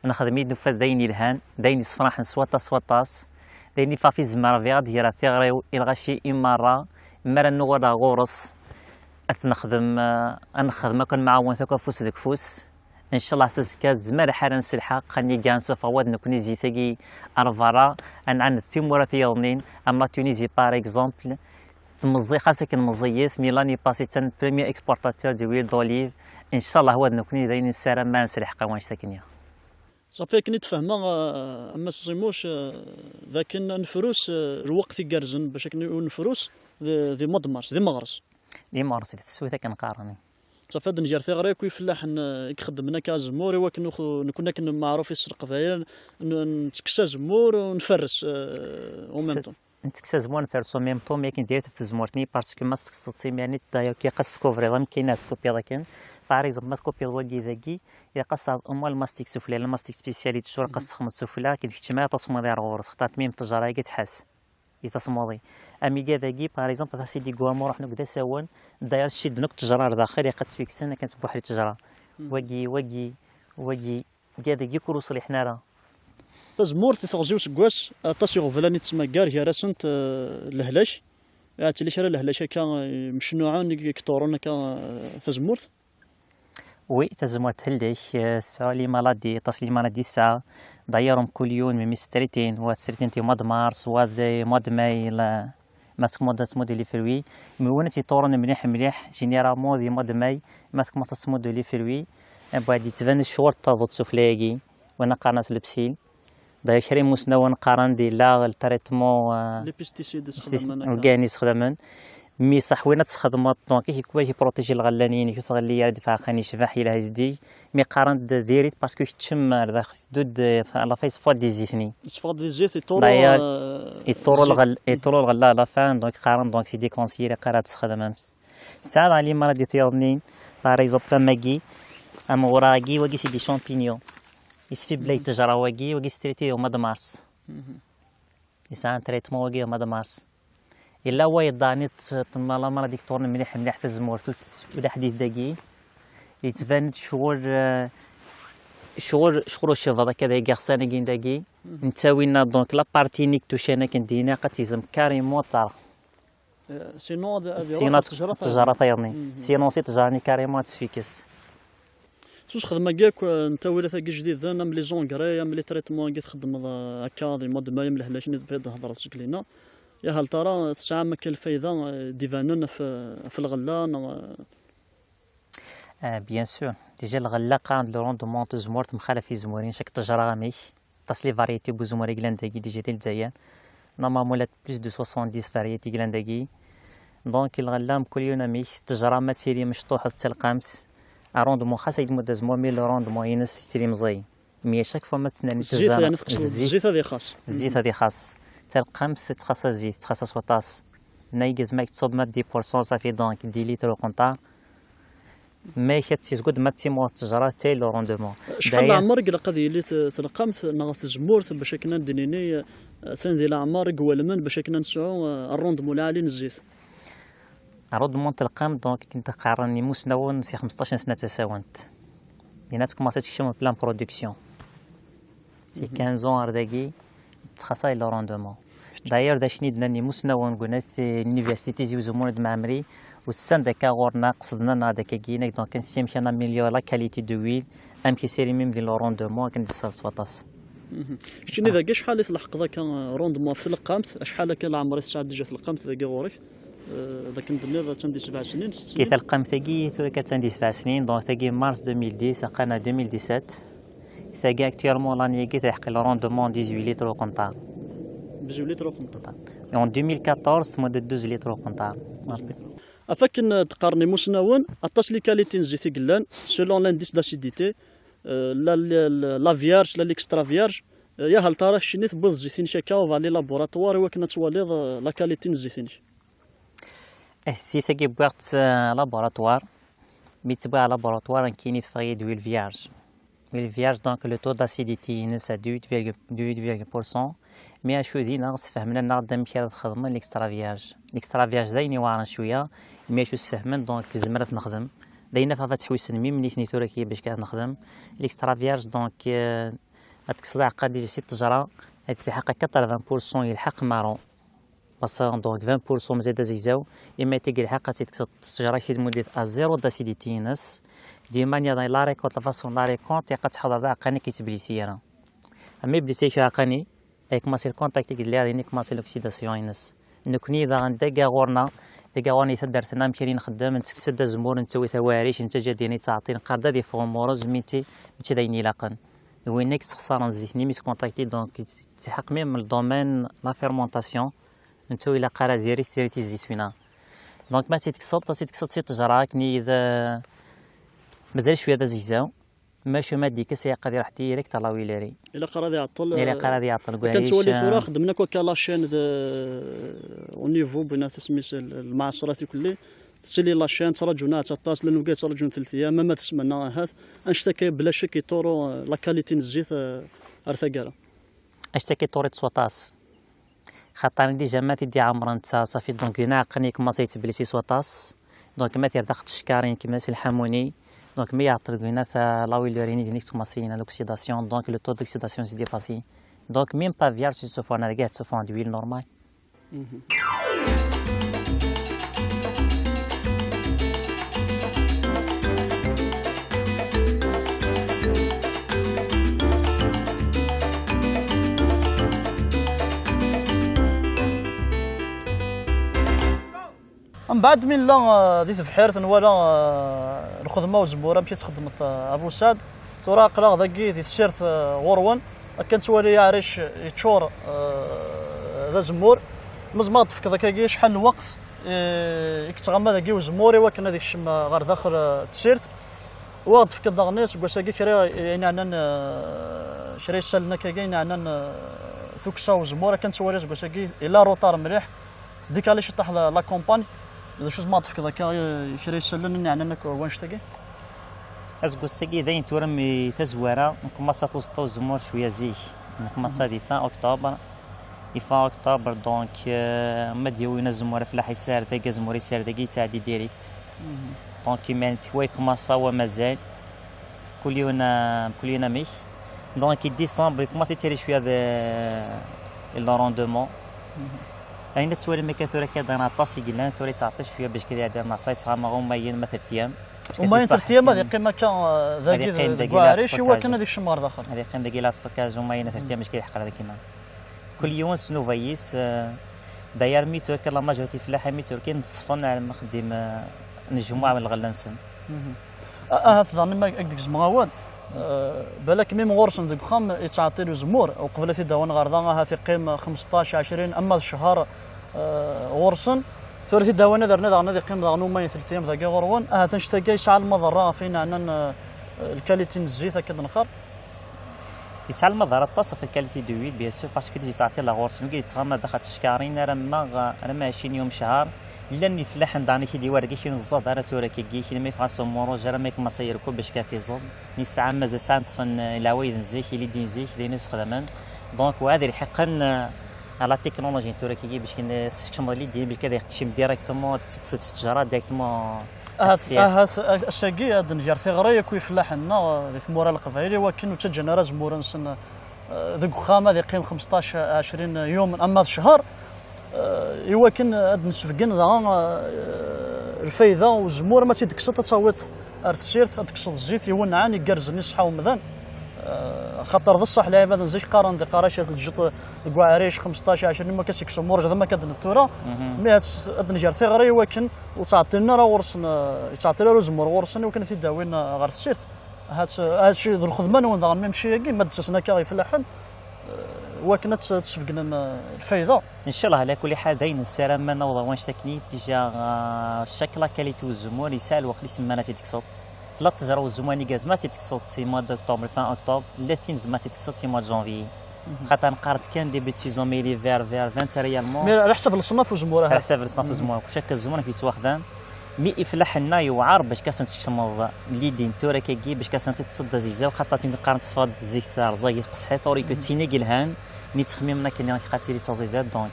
nexdem i d-nufa d ayen yelhan, d ayen yessefraḥen s waṭas, s waṭas, d ayen ifa fi zemreɣ bɣiɣ ad d-greɣ tiɣri-w i lɣaci i merra, mi ara nuɣal ɣur-s, ad t-nexdem, eh, ad nexdem akk, ad nemɛawen akk afus deg ufus. Ncallah s azekka, zmer ḥala nselḥaq, ad niga nsufeɣ wa d nekni zzit-agi ar berra, ad nɛaned timura tiyaḍnin, am la Tunisie par exemple, tmeẓẓi xas akken meẓẓiyet, mi l'année passée d premier exportateur d'huile d'olive. Ncallah wa d nekni d ayen nessaram ma nselḥeq wanect akkenni. Ṣafi, akken i d-fehmeɣ, eh, a Mass Zimuc, eh, d akken ad nefrus, eh, lweqt igerrzen bac akken ur nefrus, d, di mois de mars, di meɣres. Di meɣres, di tefsut akken qqaren. Ṣafi, ad d-nger tiɣri akk i ifellaḥen, eh, i ixeddmen akka azemmur, i wakken ux-, nekni akken meɛruf i s Leqbayel, n-, nettekkes azemmur, nferres, eh, en même temps. Nettekkes azemmur, nferres en même temps, mi akken diri ɣef tezmurt-nni, parce que ma s-tekkseḍ imir-nni, d'ailleurs, ilaq ad s-tkubriḍ, am akken ad s-tkupiḍ akken. Par exemple, ma tkupiḍ wagi dagi, ilaq ad s-tesɛuḍ au moins lmastik sufella, lmastik spécial i tecur, ilaq ad s-texmeḍ sufella, akken kečč ma tasmuḍ ar ɣur-s, xaṭer même ttejra-agi tḥess i tasmuḍi. Am iga dagi, par exemple, ɣas i d-igwa ma ruḥen akk d asawen, d'ailleurs, cidden akk ttejra ar daxel, ilaq ad tt-yekksen akken tbuḥri ttejra. Wagi, wagi, wagi, iga dagi kul ur ṣliḥen ara. Tazemmurt i teɣzi useggas, aṭas iɣeblan i tettmaggar, gar-asent, eh, lehlak. Ur yettili kra lehlak akka, eh, mecnuɛen i yeqṭuren akka, eh, tazemmurt. Oui, tazemmurt thelek, eh, tesɛa les maladies, aṭas les maladies tesɛa. D'ailleurs, mkul yiwen mi s-ttrittin, wa ttrittin di mois de mars, wa di mois de mai, la, ma tkemmleḍ ad tmudd les fruits. Mi win i tt-iṭuren mliḥ mliḥ, généralement di mois de mai, ma tkemmleḍ ad tmudd les fruits. Abɛad yettban ccɣel taḍut sufella-agi, win qqaren-as le psil. D'ailleurs, kra n imusnawen qqaren-d yella le traitement, euh, les pesticides i ssexdamen akka. Ugayen i ssexdamen. Mi ṣaḥ win ad tessexdmeḍ, donc, i k-, i k-protégé lɣella-nni-inek, ur tɣelli ara deg ifaxen yecbeḥ, yelha zeddig. Mi qqaren-d diri-t parce que keččem ar daxel, teddu-d, euh, à la fin, yesseffeɣ-d di zzit-nni. Yesseffeɣ-d di zzit, iṭuru, d'ailleurs, euh, iṭuru zzit. Lɣel-, iṭuru lɣella à la fin, donc qqaren, donc, c'est déconseillé, ilaq ara ad tessexdmemt. Tesɛa daɣ les maladies tiyaḍnin, par exemple, am wagi, am ɣur-agi, wagi c'est des champignons. Yesfi belli ttejra wagi, wagi s traité au mois de mars. Yesɛa un traitement wagi au mois de mars. Yella wayeḍ daɣen i t-, la maladie i iṭuren mliḥ, mliḥ tazemmurt, ur t-, ula ḥdid dagi. Yettban-d ccɣel, eh, ccɣel, ccɣel uciḍeḍ akka dagi, iɣsan-agi dagi. Netta winna, donc, la partie-nni i itucan akken d-yenna, ad tt-yezm carrément ṭṭerf. Eh, sinon ad, ad iruḥ sinon ttejra ttejra tayeḍnin. Sinon si ttejra-nni carrément ad tesfikes. S usexdem-agi akk, eh, n ttawilat-agi jdiden, am les engrais, am les traitements-agi txeddmeḍ, eh, akka di mois de mai, am lehlak-nni d-, d-hedreḍ seg lina. Yahal tara tesɛam akka lfayda, eh, d-ibanen ɣef, ɣef lɣella, neɣ, eh? Eh, bien sûr. Déjà, lɣella qqaren-d le rendement n tezmurt mxalaf tizmurin, chaque ttejra amek. Aṭas les variétés n uzemmur i yellan dagi déjà di Lezzayer. Normalement, la plus de soixante-dix variétés i yellan dagi. Donc, lɣella mkul yiwen amek, ttejra ma tili mecṭuḥet d talqamt, arrondement xas ad yedmu d azemmur, mais le rendement-ines yettili meẓẓi. Mais chaque fois ma tettnerni ttejra, ad ixaṣ. Zzit ad ixaṣ. Talqamt tettxaṣṣa zzit, tettxaṣṣa s waṭas. Nna igez ma yettuḍ ma dix pour cent, ça fait donc dix litres au compteur. Ma akka tizgud ma d timɣur ttejra, tay le rendement. Acḥal leɛmer i ilaq ad yili t-, telqamt neɣ tezmurt bac akken ad d-nini, eh, atan di leɛmer i iwalmen bac akken ad nesɛu, eh, arrondement lɛali n zzit? Arrondement n telqamt, donc, akken qqaren imusnawen, si xmesṭac n sna d tasawent. Dinna tkumaṣi tekcem en pleine production. Si quinze ans ar dagi, tettxaṣṣa le rendement. D'ailleurs, d acu i d-nnan imusnawen deg unat, eh, l'université Tizi Uzzu Lmulud Mɛemmri, ussan-d akka ɣur-neɣ, qesden-aneɣ-d akkagi, donc, amek ad naméliorer la qualité de l'huile, amek ad nessirim le rendement, akken ad d-yesserɣ s waṭas. Keččini dagi acḥal i tleḥqeḍ akka, eh, rendement ɣef tleqqamt? Acḥal akka leɛmer i tesɛa déjà tleqqamt dagi ɣur-k? Eh, d akken tenniḍ attan di sebɛa snin, sett snin. Kif talqamt-agi tura attan di sebɛa snin, donc tagi mars deux mille dix, aqana deux mille dix-sept. Tagi actuellement l'année-agi tleḥq le rendement dix-huit litres au compteur. Dix-huit litres au compteur. Et en deux mille quatorze, tmudd douze litres au compteur. Douze litres. Af akken d-qqaren imusnawen, aṭas les qualités n zzit i yellan, selon l'indice d'acidité, euh, la, la, la, la vierge, la, l'extra vierge, euh, ya hal tara keččini tewwiḍ zzit-inek akka vers les laboratoires i wakken ad twaliḍ, euh, la qualité n zzit-inek. Eh, zzit-agi wwiɣ-t, euh, laboratoire. Mi tt-wwiɣ laboratoire, nekkini teffeɣ-iyi-d huile vierge. Huile vierge, donc, le taux d'acidité-ines à huit virgule, de huit virgule pour cent. Mais acu dinna, sfehmen-aneɣ-d amek ara txedmeḍ l'extra vierge. L'extra vierge d ayen iweɛren cwiya, mais acu sfehmen, donc, tzemr ad t-nexdem. D ayen afaf ad tḥewsen mim nitni tura kya bac ara t-nexdem. L'extra vierge, donc, euh, ad tekkseḍ aɛeqqa déjà si ttejra, ad tliḥaq à quatre-vingts pour cent yelḥaq marron. Parce que donc vingt pour cent mazal d azegzaw, imi ad tt-id-ilḥaq ad tt-id-tekkseḍ ttejra-k si tmuddit à zéro d'acidité-ines. D'une manière, la récolte, la façon de la récolte, ilaq ad tḥadreḍ aɛeqqa-nni ad k-yettblisi ara. Ama iblisi-k aɛeqqa-nni, ad ikumaṣi lkuntakti deg lliɣ, din ikumaṣi l'oxydation-ines. Nekni daɣen dagi ɣur-neɣ, dagi ɣur-neɣ i taddart-nneɣ, amek ara nxeddem, nettekkes-d azemmur, nettawi-t aɛric, nettaǧǧa din yettɛeṭṭil, neqqar-d ad yeffeɣ umuṛez, mi t-, mačči d ayen ilaqen. D winna i yesxeṣaren zzit-nni, mi skuntakti, donc, tliḥaq même le domaine la fermentation. Netta ur ilaq ara ad yiri tiri tizzit winna. Donc, ma tt-id-tekkseḍ, ad tt-id-tekkseḍ si ttejra, akken i d, mazal cwiya d azegzaw. Maca ma d-yekkes, ilaq ad iruḥ direct à la huilerie. Ilaq ara ad iɛeṭṭel, ilaq ara ad iɛeṭṭel deg akken waric, tettwali tura, eh, xeddmen akk akka la chaîne de, au niveau, bnat isem-is, l-, lmaɛṣerat ikelli. Tettili la chaîne, ttraǧun ahat aṭas, llan wigad ttraǧun telt ayyam, ama d ssmana ahat. Annect-agi, bla ccek, yeṭṭuru, eh, la qualité n zzit, eh, ar taggara. Annect-agi yeṭṭuru-t s waṭas. Xaṭer déjà ma t-id-iɛemren netta, ṣafi, donc dinna aɛeqqa-nni yekmaṣ yettblisi s waṭas. Donc ma t-yerr daxel tcekkarin, yekmez lḥamuni. Donc mi iɛeṭṭel dinna ta-, la huilerie-nni din i tettmaṣi l'oxydation. Donc le taux d'oxydation s'est dépassé. Donc même pas vierge, tu te fous, dagi tu te fous d'huile normale. Mbeɛd mi nella, eh, di tebḥirt, nwala, eh, lxedma uzemmur amek i tt-txeddmeḍ, eh, a Busad. Tura aql-aɣ dagi di tessirt, eh, ɣur-wen. Akka nettwali aɛric yeččur, eh, d azemmur. Ma tzemreḍ ad d-tefkeḍ akkagi acḥal n lweqt, eh, i yettɣama dagi uzemmur i wakken ad ikcem, eh, ɣer daxel, eh, tessirt. Wa ɣ-d-tefkeḍ daɣen aseggas-agi kra, eh, ayen yeɛnan, eh, kra isallen akkagi ayen yeɛnan, eh, tukksa uzemmur. Akka nettwali aseggas-agi yella aruṭar mliḥ. Teddikali ciṭṭaḥ la, la campagne. D acu tzemreḍ ad d-tefkeḍ akka, eh, kra isallen ayen yeɛnan akk wannect-agi? Aseggas-agi dayen tura mi tazwara, nkumaṣa tuẓeṭṭa uzemmur cwiya zik. Nkumaṣa di fin octobre. Di fin octobre, donc, euh, ma d-yawin azemmur afellaḥ yessared dagi, azemmur yessared dagi, yettɛeddi direct. Donc, iman tekwa yekumaṣa wa mazal. Kul yiwen, euh, kul yiwen amek. Donc, i décembre, yekumaṣa yettili cwiya d, le rendement. Ayen la tettwalim akka tura, akka d aṭas i yellan, tura yettɛeṭṭil cwiya bac kan iɛeddi nneṣ, yettɣama umayen ma telt ayyam. Umayen telt ayyam ad yeqqim akka, uh, dagi deg uɛric i wakken ad ikcem ɣer daxel. Ad yeqqim dagi la stockage umayen telt ayyam bac kan yeḥqer dagi ma. Kul yiwen s nnuba-is, uh, d'ailleurs mi tura kan la majorité n ifellaḥen mi tura kan ṣeffan ar mexdim, uh, n jmuɛ n lɣella-nsen. Ahat daɣen ma ad k-d-gezmeɣ awal, eh, balak mi ɣur-sen deg uxxam yettɛeṭṭil uzemmur, uqbel ad t-id-awen ɣer da, ahat iqqim xemseṭṭac, ɛecrin, ama d ccher, eh, ɣur-sen. Tura t-id-awen ad rnu daɣen ad iqqim daɣen umayen telt ayyam dagi ɣur-wen. Ahat annect-agi yesɛa lmaḍerra ɣef ayen yeɛnan, eh, lkaliti n zzit, akka d-nxer. Yesɛa lmaḍerra aṭas ɣef lkaliti de huile, bien sûr, parce que déjà yettɛeṭṭil ɣur-sen, wigi yettɣama daxel tcekkarin aramma, aramma ɛecrin yum, ccher. Llan ifellaḥen daɣen i t-id-iwar deg ikri n tẓad ara tura kigi, kini ma yeffeɣ-as umuruj ara ma yekmaṣ yerkub bac kan tiẓeḍ. Nesɛa mazal sɛan ṭṭfen, eh, leɛwayed n zik, ilidi n zik, d ayen i sexdamen. Donc, wa ad ilḥiqen, eh, à la technologie n tura kigi bac kan, eh, teskecmeḍ ilidi, bac kan ad yekcem directement, ad t-, t-, ttejra directement. Ahat, ahat, ass-agi ad d-nger tiɣri akk ifellaḥen-nneɣ, eh, di tmura n Leqbayel, i wakken ur ttaǧǧan ara azemmur-nsen, eh, deg uxxam ad iqqim xemseṭṭac, ɛecrin yum, ama d ccher, eh, i wakken ad d-nesbeggen daɣen, eh, lfayda n uzemmur, ma tt-id-tekkseḍ ad tawiḍ ar tessirt, ad tekkseḍ zzit iwenɛen, igerrzen, iṣeḥḥa umdan. Eh, xaṭer d ṣṣeḥ, lɛibad n zik qqaren-d, iqqar-ak ad teǧǧeḍ deg uɛric xemseṭṭac, ɛecrin, ma akka s-ikkes umuṛej, d ama akka d-ned tura. Mi ad s-, ad d-nger tiɣri i wakken ur ttɛeṭṭilen ara ɣur-sen, eh, yettɛeṭṭil ara uzemmur ɣur-sen, i wakken ad t-id-awin, eh, ɣer tessirt. Ahat, ahat d lxedma-nwen daɣen, mi mačči-agi, ma d-ttasen akka ifellaḥen, eh, Wakken ad tt-, ad tesbegnem, eh, lfayda. Ncallah, ɛla kulli ḥal, d ayen nessaram ma naweḍ ar wanect-akni, déjà, euh, chaque la qualité n uzemmur yesɛa lweqt i s-, ma ad t-id-tekkseḍ. Tella ttejra n uzemmur-nni gar tzemreḍ ad t-id-tekkseḍ si mois d'octobre, fin octobre, tella tin tzemreḍ ad t-id-tekkseḍ si mois de janvier. Xaṭer neqqar-d kan début de saison, mais il est vert, vert, vert, réellement. Mais ɛla ḥsab leṣnaf uzemmur, aha. Ɛla ḥsab leṣnaf uzemmur, kuc akka azemmur amek yettwaxdam. Mi ifellaḥen-a yewɛer bac ad sen-teskecmeḍ l'idée n tura-agi, bac ad sen-id-tekkseḍ d azegzaw, xaṭer tin qqaren teffeɣ-d zik terẓag, tqesḥit, or que d tin i yelhan, mi ttxemmimen akken ad tili d taẓidat, donc.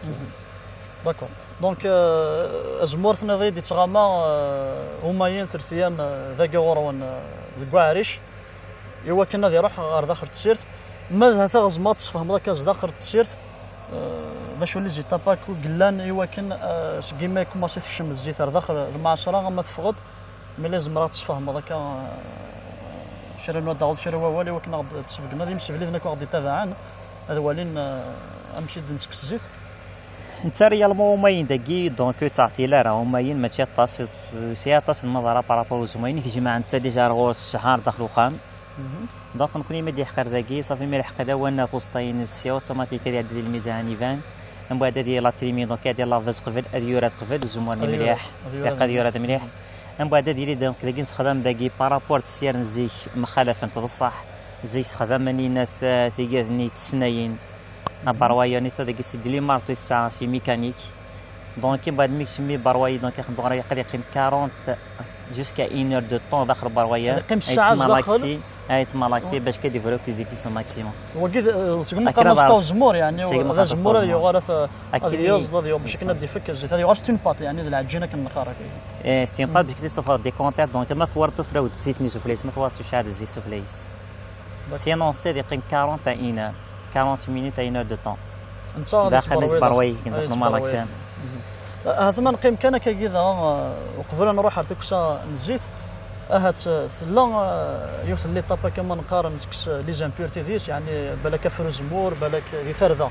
D'accord. Donc, euh, azemmur tenniḍ-iyi-d yettɣama, euh, umayen teltiyam, euh, dagi ɣur-wen, euh, deg uɛric, i wakken ad iruḥ ɣer daxel n tsirt. Ma d hata ɣezmeɣ ad tesfehmeḍ akka zdaxel n tsirt, euh, d acu les étapes akk i yellan i wakken, euh, seg imi ay kumaṣi tekcem zzit ar daxel lmeɛṣra ama teffeɣ-d, mi la zemreɣ ad tesfehmeḍ akka, euh, kra n waddaɣ, kra n wawal i wakken ad ɣ-d-tesbegneḍ imsebliden akk aɣ-d-ittabaɛen ad walin, euh, amek i d-nettekkes zzit. Netta réellement umayen dagi, donc ur yettɛeṭṭil ara, umayen mačči aṭas, sɛiɣ aṭas n lmaḍara par rapport i uzemmur-nni, tejmaɛ netta déjà ar ɣur-s ccehar daxel uxxam. Donc nekkni mi d-yeḥqer dagi, ṣafi mi yeḥqer lawan tuẓṭa-ines, c'est automatique ad iɛeddi di lmizan iban. Mbeɛd ad yili la trimine, donc ad yili la vase qbel, ad yurad qbel, uzemmur-nni mliḥ, ilaq ad yurad mliḥ. Mbeɛd ad yili donc dagi nessexdam dagi par rapport d syer n zik mxalafent d ṣṣeḥ, zik sexdamen inat, eh, tigad-nni n tesnayin. Abarwayer netta dagi c'est de les marteaux tesɛa, c'est mécanique. Donc mbeɛd mi kecmi barwayer, donc ixebbu ɣer yeqqim quarante jusqu'à une heure de temps daxel barwayer. Yeqqim ssaɛa sdaxel? Ay yettmalaksi, ay yettmalaksi bac ad d-ibruk zzit-is maximum. Wagi d, eh, seg umqam azemmur, yeɛni d azemmur ad yuɣal ad, ad yeẓḍ, ad yuɣal bac akken ad d-ifek zzit, ad yuɣal c'est une pâte, yeɛni d lɛeǧǧin akken neqqar akka. Eh, c'est une pâte bac ad d-tessufɣeḍ décanter, donc ma twalaḍ tufrawt zzit-nni sufella-s, ma twalaḍ tucɛad zzit sufella-s. Sinon, c'est des quarante à une heure, quarante minutes à une heure de temps. Netta ad daxel yettberwid. Yettberwid, ad daxel yettberwid. Malaksi. Ahat ma neqqim kan akkagi da, uh, uqbel ad nruḥ ar tukksa n zzit, ahat, uh, tella, uh, yiwet n l'étape akka ma neqqar nettekkes, uh, les impuretés deg-s, yeɛni balak afruzemmur, balak di tarda.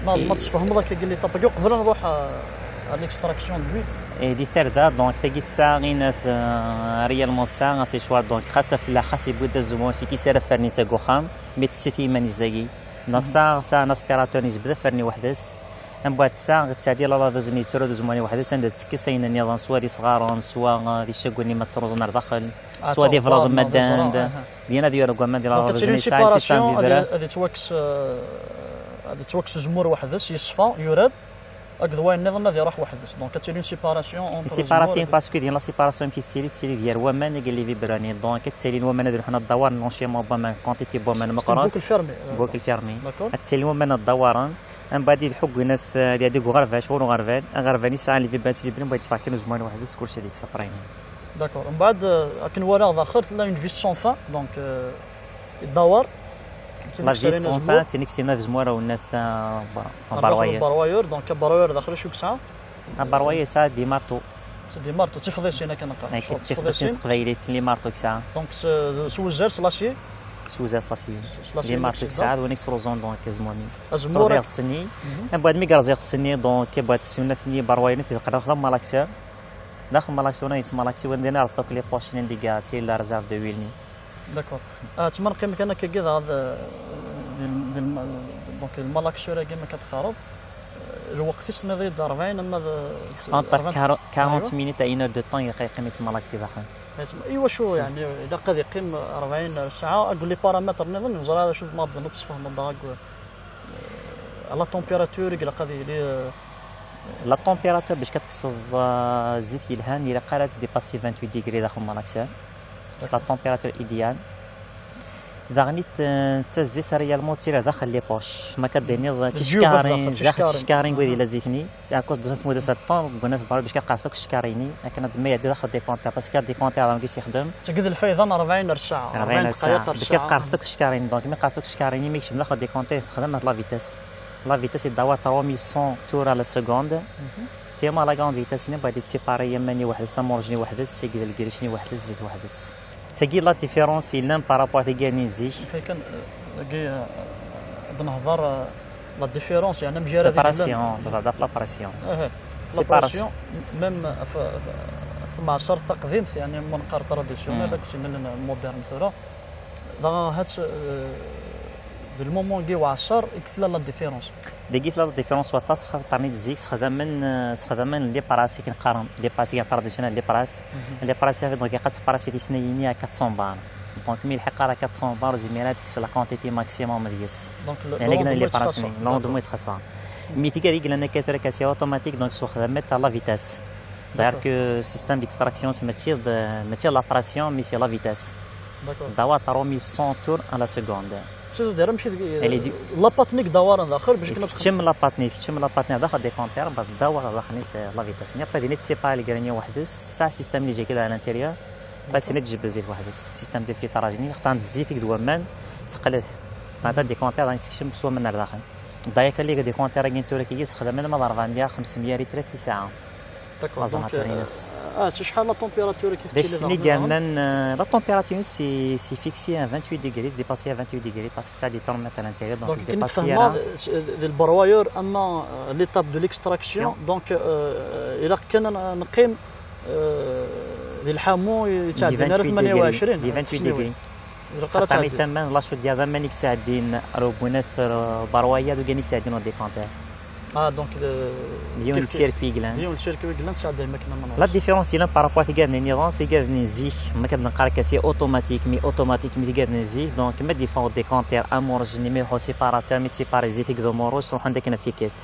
Ma tzemreḍ ad tesfehmeḍ akkagi l'étape-agi uqbel ad nruḥ, uh, à l'extraction de l'huile? Et di tarda, donc, tagi tesɛa inat, euh, réellement tesɛa un séchoir, donc, xas afella, xas yewwi-d azemmur, c'est qui sert à faire netta deg uxxam, mais tekkes-it i yiman-is dagi. Donc, tesɛa, tesɛa un aspirateur-nni yejbed aferni weḥd-s. Mbeɛd tesɛa, tettɛeddi la laveuse-nni yetturad uzemmur-nni weḥd-s, anda tettekkes ayen nniḍen, soit d isɣaren, soit, euh, d icaggun-nni ma ttruẓun ar daxel, soit d iblaḍen ma ddan-d. Din ad yura deg waman di la laveuse-nni, tesɛa un système vibra. Donc, ad yettwakkes, euh, ad yettwakkes uzemmur weḥd-s, yeṣfa, yurad. Akked wayen nniḍen ad iruḥ weḥd-s. Donc, ad tili une séparation entre les séparation, parce que din la séparation amek i tettili, tettili gar waman akked les vibra-nni. Donc, ad ttilin waman ad ruḥen ad dawaren, l'enchaînement n waman, quantité n waman meqqren. C'est une boucle fermée, euh, boucle fermée. D'accord. Ad ttilin waman ad dawaren. Mbeɛd ad ḥuggen, ad, ad iɛeddi deg uɣerbal, ccɣel uɣerbal. Aɣerbal yesɛa les vibra, les vibra, mbeɛd yettfeɣ kan uzemmur weḥd-s, kullec ad yekkes après. D'accord. Mbeɛd, euh, akken walaɣ daxel, tella une vis sans fin. Donc, euh, Dawar. La vis, enfin, d tin i yesɛan azemmur, ad wen-naf, euh, ba-, barwayer. Barwayer, donc barwayer daxel acu yesɛa? Abarwayer yesɛa des marteaux. C'est des marteaux, d tifḍisin akken neqqar. Akken, d tifḍisin s teqbaylit, les marteaux yesɛa. Donc, s, s wuzzal, s l'acier? S wuzzal, s l'acier. S l'acier. Les marteaux yesɛa, d win i yettruẓun, donc, azemmur-nni. Azemmur. Ttruẓu-t s-nni. Mbeɛd mi yerẓa-t s-nni, donc, mbeɛd s-, naf-nni barwayer-nni, t-iqerreb daxel malaksir. Daxel malaksir, wan yettmalaksi, wan din yerẓa akk les poches-nni deg, euh, la réserve de l'huile-nni. D'accord. Ah, tma neqqim kan akkagi daɣ d, di, di, donc, di lmalaksur-agi ma k-teqqareḍ, eh, lweqt-is tenniḍ-iyi-d rebɛin ama d, entre rebɛin, quarante, quarante minutes à une heure de temps, ilaq yeqqim yettmalaksi daxel. Yettma-, i wacu, yeɛni, ilaq ad yeqqim rebɛin ssaɛa, akked les paramètres nniḍen, neẓra d acu ma d-tenniḍ tesfehmeḍ daɣ, akked, eh, la température, ilaq ad yili, eh, La température bac ad tekkseḍ, euh, zzit yelhan, ilaq ara ad tdépassi vingt-huit degrés daxel malaksir. C'est la température idéale. Daɣen, euh, d tazzit réellement ttili daxel les poches. Ma ka d-tiniḍ, d ttcekkarin, daxel ttcekkarin, wid yella zzit-nni. C'est à cause de cette mode de septembre, qulna tebɣa bac ad qerṣeɣ ttcekkarin-nni, akken ad ma iɛeddi daxel décanter, parce que décanter, donc, yessexdem. Tagi d lfayda n rebɛin ar ssaɛa, rebɛin dqayeq ar ssaɛa. Bac ad qerṣeɣ ttcekkarin-nni, donc, mi qerṣeɣ ttcekkarin-nni, mi yekcem daxel décanter, texdem la vitesse. La vitesse yeddawar trois mille cent tours à la seconde. Tellement la grande vitesse-nni, mbeɛd yettséparé aman-nni weḥd-s, amorge-nni weḥd-s, akked lgric-nni weḥd-s, zzit weḥd-s. Tagi la différence yellan par rapport à tagi-nni n zik. Kan, euh, dagi, euh, ad nehḍer, euh, la différence, yeɛni amgarad i yellan. Séparation, la, la, la pression. Aha. La pression, même ɣef, ɣef, ɣef temɛaṣert taqdimt, yeɛni ma neqqar traditionnel, akked tin moderne tura. Dɣa hat, euh, Du moment-agi uɛṣar i tella la différence? Dagi tella la différence waṭas, xaṭer nit zik sexdamen, eh, sexdamen les presses, i ken-qqaren les presses, i traditionnel les presses. Les presses, donc, iqas presses tisnayin à quatre cents bars. Donc, mi lḥiq ara quatre cents bars, ur zmir ad tekkes la quantité maximum deg-s. Donc, le, le rendement yettxaṣṣa. Le rendement yettxaṣṣa. Mi tigad i yellan akka tura kasi automatique, donc, sexdamen la vitesse. D'ailleurs que système d'extraction, c'est métier de, métier de la pression, mais c'est la vitesse. D'accord. Dawa trois mille cent tours à la seconde. C'est-à-dire, ماشي ديك، la pâte-nni dawar daxel, باش كنا تخدم la pâte-nni, تخدم la pâte-nni daxel décompteur, بعد داور داخل نيس la vitesse. Après, ديني تسيبار لي غراني وحدس، سا système اللي جاي كذا à l'intérieur. فاسيني تجيب الزيت وحدس. Système de filtrage، ني خطان الزيت يقدو مان، تقلت. هذا décompteur راني تكشم بسوا من الداخل. D'ailleurs que les décompteurs كاين تورا كي يسخدم ما ضربان بها خمسمية لتر في ساعة. D'accord. Donc, euh, ah, شحال la température كيف تجي؟ La température, c'est, c'est fixé à vingt-huit degrés, c'est dépassé à vingt-huit degrés parce que ça détourne à l'intérieur, donc c'est dépassé à, euh, le broyeur, أما, euh, l'étape de l'extraction, donc, euh, إلا كان نقيم, euh, دي الحامو يتعدى vingt-huit degrés. Vingt-huit degrés. Xaṭer mi tamman la chaudière d aman i yettɛeddin ar ubunat, ar ubarwaya d ugan i yettɛeddin au décompteur. Ah, donc, d yiwen n circuit i yellan. D yiwen n circuit i yellan, tesɛedday lmakna. La différence yellan par rapport tigad-nni niḍen, tigad-nni zik, ma kan nqar kasi automatique, mais automatique, mais tigad-nni zik, donc ma d-yeffeɣ au décompteur am origine, mi iruḥ au séparateur, mi tsépari zzit i yedum rouge, ruḥen d akken ɣef tikkelt.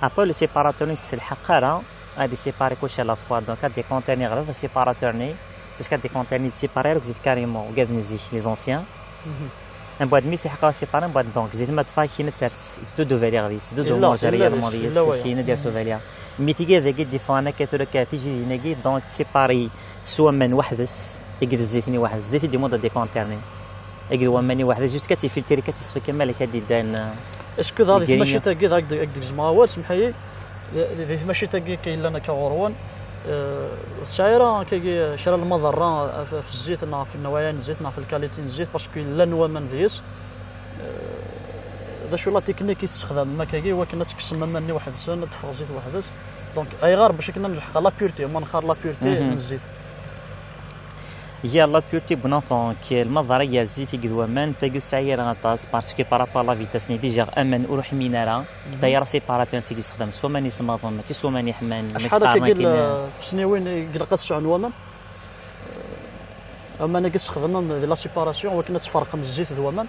Après, le séparateur-nni ur yettelḥaq ara ad yessépari kullec à la fois. Donc, ad décompteur-nni ɣer séparateur-nni, parce que ad décompteur-nni yettsépari akk zzit carrément, ugad n zik, les anciens. Mbeɛd mi s-iḥeqqa séparé, mbeɛd donc zzit ma tfa kina ters, yettduddu valiɣ deg-s, yettduddu yella, yella, yella, yella, yella, kina d-yers uvaliɣ. Mi tigad-agi d-iffɣen akka tura akka tijidin-agi, donc tsépari s waman weḥd-s, akked zzit-nni weḥd-s, zzit i d-imudd ad décompteur-nni. Akked waman-nni weḥd-s, juste ad tifiltri, ad tisfi kamel, ad d-iddan, euh, est-ce que dɣa di tmacint-agi, dɣa ad k-d-, ad k-d-gezmeɣ awal, semḥ-iyi, di, di tmacint-agi akka yellan akka ɣur-wen, euh, ur tesɛi ara akkagi kra n lmaḍerra ɣef, ɣef zzit neɣ ɣef nnwaya n zzit neɣ ɣef lkaliti n zzit, parce que llan waman deg-s, euh, d acu la technique i tessexdamem akkagi i wakken ad tekksem aman-nni weḥd-sen, ad teffeɣ zzit weḥd-s? Donc, ayɣer bac akken ad nelḥeq la pureté, ma nexar la pureté n zzit? Yya la pureté, bon, donc, lmaḍerra gar zzit akked waman, tagi ur tesɛi ara aṭas, parce que par rapport à la vitesse-nni, déjà, aman ur ḥmin ara, d'ailleurs, séparateur-nni i yessexdam, s waman isemmaḍen, mačči s waman iḥman, acḥal akkagi n tesniwin i ilaq ad sɛun waman? Aman-agi tessexdamem di la séparation, wakken ad tferqem zzit d waman?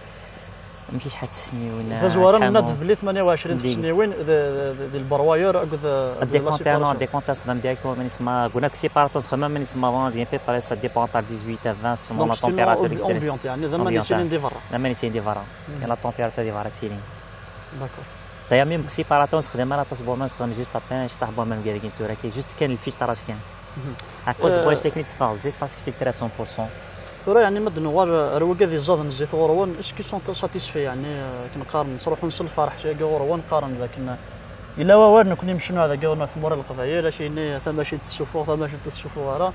Amek i acḥal tesniwin? Tazwara nenna-d belli tmanya u ɛecrin tesniwin d, d, d, di lberwayer akked, euh, ad décompter, non, ad décompter, ad sexdam directement aman isemma, guna séparateur sexdam aman isemmaḍen, bien fait, pareil, ça dépend à dix-huit à vingt selon la température extérieure. Ambiante, yeɛni d aman yettilin di berra. D aman yettilin di berra. Kan la température di berra ttilin. D'accord. D'ailleurs, même séparateur sexdam ara aṭas n waman, sexdam juste à peine, cṭaḥ n waman gar-agi tura, juste kan le filtrage kan. À cause, euh, de ça, c'est que c'est facile parce que filtré à cent pour cent. Tura, yeɛni, ma d-nuɣal ar wigad iẓẓaden zzit ɣur-wen, est-ce qu'ils sont satisfaits, yeɛni, euh, akken qqaren, ttruḥun s lferḥ, agi ɣur-wen, qqaren dakken, euh, yella wawal, nekni mecnuɛ dagi ɣur-neɣ tmura n Leqbayel, acimi tamacint tessufuɣ, tamacint ur tessufuɣ ara,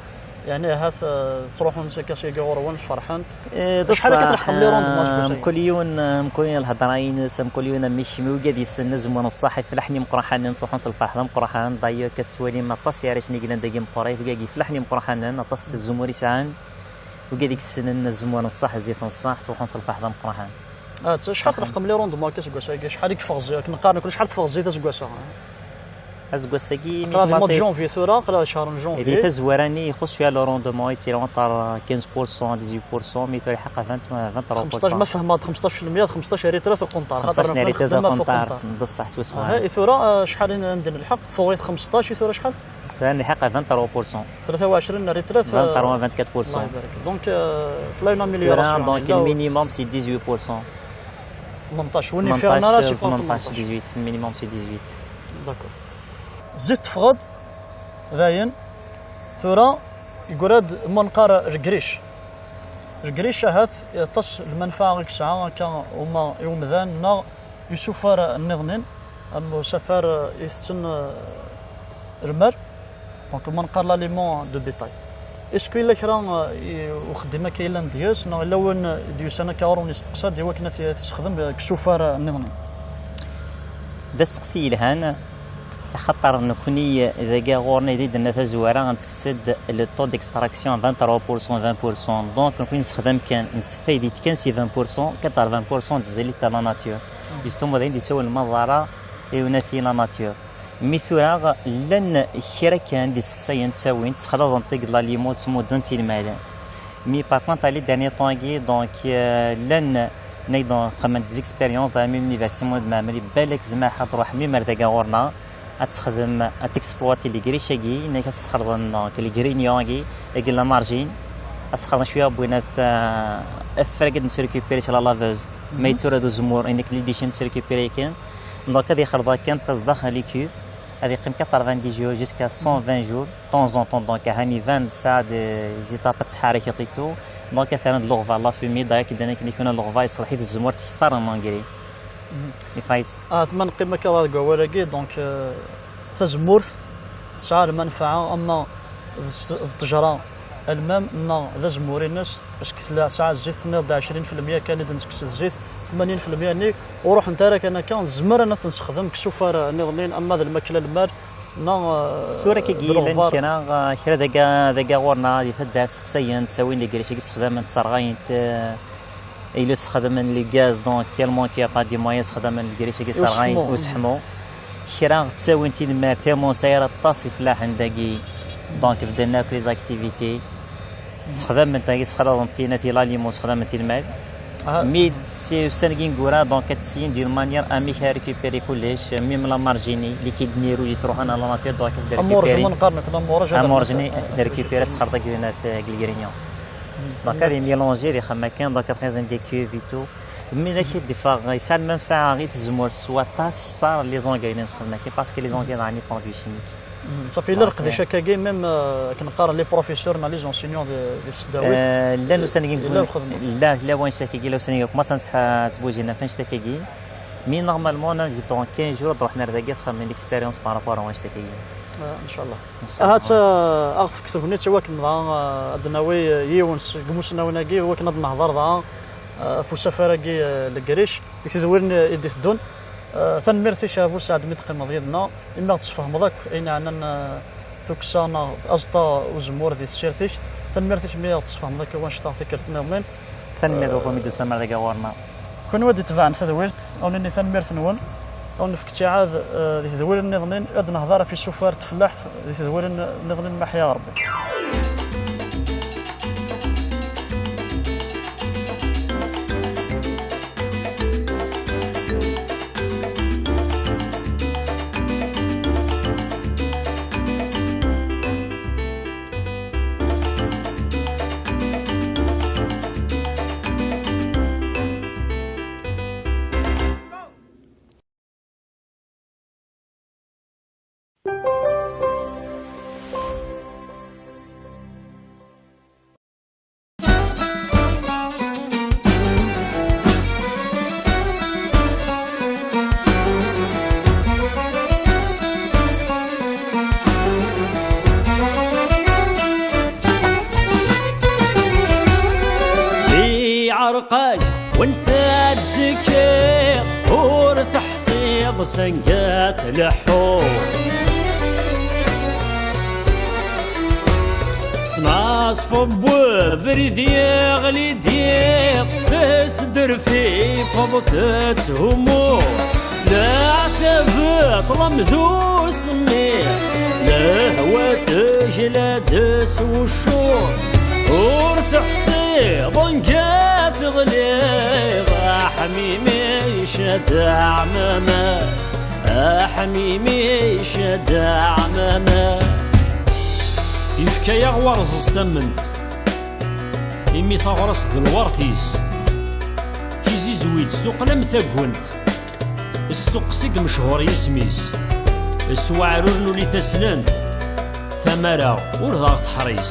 yeɛni, ahat, euh, ttruḥun s akka, s agi ɣur-wen, ferḥen. Eh, d ṣṣeḥ, mkul yiwen, eh, mkul yiwen lhedra-ines, mkul yiwen amek, mi wigad yessen azemmur n ṣṣeḥ, iflaḥen imeqraḥanen, ttruḥun s lferḥ d ameqraḥan. D'ailleurs, ad tettwalim aṭas n yarrac-nni yellan dagi imeqqrit, wigad iflaḥen imeqraḥanen, aṭas n tzemmur i sɛan. Wigad i yessnen azemmur n ṣṣeḥ, zzit n ṣṣeḥ, ttruḥun s lferḥ d ameqraḥan. Ah, acḥal tleḥqem les rendements akka aseggas-agi? Acḥal i yeffeɣ zzit? Akken qqaren, kul acḥal teffeɣ zzit aseggas-a? Aseggas-agi, aql-aɣ di mois de janvier tura, aql-aɣ di ccher n janvier. Di tazwara-nni, ixuṣṣ cwiya le rendement, yettili entre quinze pour cent, dix-huit pour cent, mi tura iḥeqq vingt, vingt-trois pour cent. Xmesṭac, ma fehmeɣ-d, xmesṭac fi lmeyya d xmesṭac n retrait ɣef uqenṭar. Xmesṭac n retrait ɣef uqenṭar, d ṣṣeḥ swaswa. Aha, i tura, eh, acḥal i n-, i n-din lḥeq? Tuɣ-it xmesṭac, i tura acḥal? Tura nlḥeq vingt-trois pour cent. Tlata u ɛecrin n retrait, vingt-trois, vingt-quatre pour cent. Allah ibarek. Donc, euh, tella une amélioration, tura, donc, le minimum, c'est dix-huit pour cent. Tmenṭac, win yeffiɣen ara, c'est tmenṭac, dix-huit, le minimum, c'est dix-huit. D'accord. Zzit teffeɣ-d, dayen, tura, yeggra-d ma neqqar le griche. Le griche, ahat, aṭas n lmanfaɛa i yesɛa akka uma i umdan neɣ isufar nniḍnin, am usafar, eh, itetten, eh, lmal, donc ma neqqar l'aliment de bétail. Est-ce que yella kra, eh, i uxeddim akka yellan deg-s, neɣ yella win, eh, d-yusan akka ɣur-wen yesteqsa-d i wakken ad t-, ad t-yessexdem, eh, deg isufar, eh, nniḍnin? D asteqsi yelhan. Axaṭer nekkni dagi ɣur-neɣ di d-tenna tazwara, nettekkes-d le taux d'extraction vingt-trois pour cent, vingt pour cent. Donc nekkni nessexdam kan, nessefay-d kan si vingt pour cent, quatre-vingts pour cent d zzaylit à la nature. Justement d ayen d-yettawin lmaḍara i unati la nature. Mi tura llan kra kan d iseqsayen ttawin, ssexlaḍen-t deg l'aliment, ttmuddun-t i lmal. Mi par contre, les derniers temps-agi, donc, euh, llan, nek, donc, xedmen des expériences dans la même université, Mulud Mɛemmri, balak tzemreḍ ad truḥeḍ même ar dagi ɣur-neɣ, ad texdem, ad texploiter les griches-agi, nek ad sxelḍen, donc, les grignots-agi, deg la margine, ad sxelḍen cwiya n winat, euh, afrag ad nettrécupérer si la laveuse. Ma yettura d uzemmur, nek les déchets nettrécupérer kan. Donc, ad ixelḍ kan, txelḍeḍ-t daxel les cuves, ad yeqqim quatre-vingt-dix jours jusqu'à cent vingt jours. De temps en temps, donc, hani vingt, ça, des étapes ttḥerrik et tout. Donc, ad terren d leɣbar, la fumée, d'ailleurs, qui donne que nous, leɣbar, yeṣleḥ-it zzmur, tekter en engrais. Mhm. Ifa-, Ah, tma neqqim akka deg wawal-agi, donc, euh, tazemmurt tesɛa lmanfaɛa, ama d s-, d ttejra, almam, neɣ d azemmur-ines, parce que tella tesɛa zzit, tenniḍ-d ɛecrin fi lmeyya kan i d-nettekkes zzit, tmanyin fi lmeyya-nni ur ruḥent ara kan akka, nezmer ad ten-nessexdem deg isufar, eh, nniḍen, ama d lmakla n lmal, neɣ, eh, Tura d kagi llan leɣbar. Kra, eh, kra daga, daga ɣur-neɣ di taddart, seqsayen, ttawin les griches-agi, ssexdamen-t, sserɣayen-t, eh, Ila ssexdamen le gaz, donc, tellement qu'il y a pas de moyens, ssexdamen le griche-agi, sserɣayen, useḥmu. Useḥmu. Kra ttawin-t i lmal, tellement sɛiɣ aṭas ifellaḥen dagi. Donc, bedden akk les activités. Ssexdamen-t dagi, ssexdamen-t i l'aliment, ssexdamen-t i lmal. Ah. Mi t-, ussan-agi ineggura, donc, ad tessin d'une manière amek ad récupérer kullec, même la margine, liquide rouge yettruḥun à la nature, donc, ad récupérer. Amurjum, neqqar nekk, amurjum, ad amurjum, récupérer, ssexdamen-t dagi, deg le grignon. Donc, ad imélangé, ad ixdem akken, donc, ad xezznen des cuves et tout. Mi d ak-id-iffeɣ, yesɛa lmanfaɛa i tzemmurt s waṭas kter les engrais i nessexdem akken, parce que les engrais, yeɛni, produits chimiques. Mhm. Ṣafi, yella leqdic akkagi, même, euh, akken qqaren les professeurs neɣ les enseignants de, de tesdawit. Euh, llan ussan-agi, yella lxedma. La, la wanect akkagi, la ussan-agi, commencent ad ttbujin ɣef wanect akkagi. Mais normalement, dans quinze jours, ad ruḥen ar dagi, ad xedmen l'expérience par rapport à wanect akkagi. Ah, inchallah. Ahat, ah, ad aɣ-tefk tegnit i wakken dɣa, ah, ad d-nawi, ah, yiwen seg imusnawen-agi, i wakken ad nehḍer dɣa, ah, ɣef usafar-agi, ah, n Legric, deg tedwirin i d-iteddun. Ah, tanemmirt-ik a Bu Saɛd mi d-teqqimeḍ yid-neɣ, imi aɣ-d-tesfehmeḍ akk ayen yeɛnan, ah, tukksa neɣ aẓeṭṭa uzemmur di tessirt-ik. Tanemmirt-ik mi aɣ-d-tesfehmeḍ akk wanect-a tikkelt nniḍen. Tanemmirt, ah, ɣef wami d-tusam ar dagi ɣur-neɣ. Kunwi ad d-itebɛen tadwirt, ad wen-nini tanemmirt-nwen, ad wen-nefk ttiɛad, eh, di tedwirin nniḍen, ad nehḍer ɣef isufar n tfellaḥt di tedwirin nniḍen ma ḥya Rebbi. Iɛreq-ak wansa d-tekkiḍ, ur teḥṣiḍ sanga tleḥḥuḍ. Tnaṣfeḍ webrid yeɣli-d yiḍ, tesderfifeḍ tetthummuḍ. Leɛtab ṭṭlem d usemmiḍ, lehwa tejla-d s wuccuḍ. Ur teḥṣiḍ anga teɣliḍ, aḥmimi icad aɛmama. Aḥmimi icad aɛmama. Yefka-yaɣ warẓez tamment, imi taɣrest d lwert-is. Tizizwit s tuqqna am taggent, s tuqqsi i mechur yisem-is. S weɛrur n uli taslent, tamara ur d aɣ-teḥris.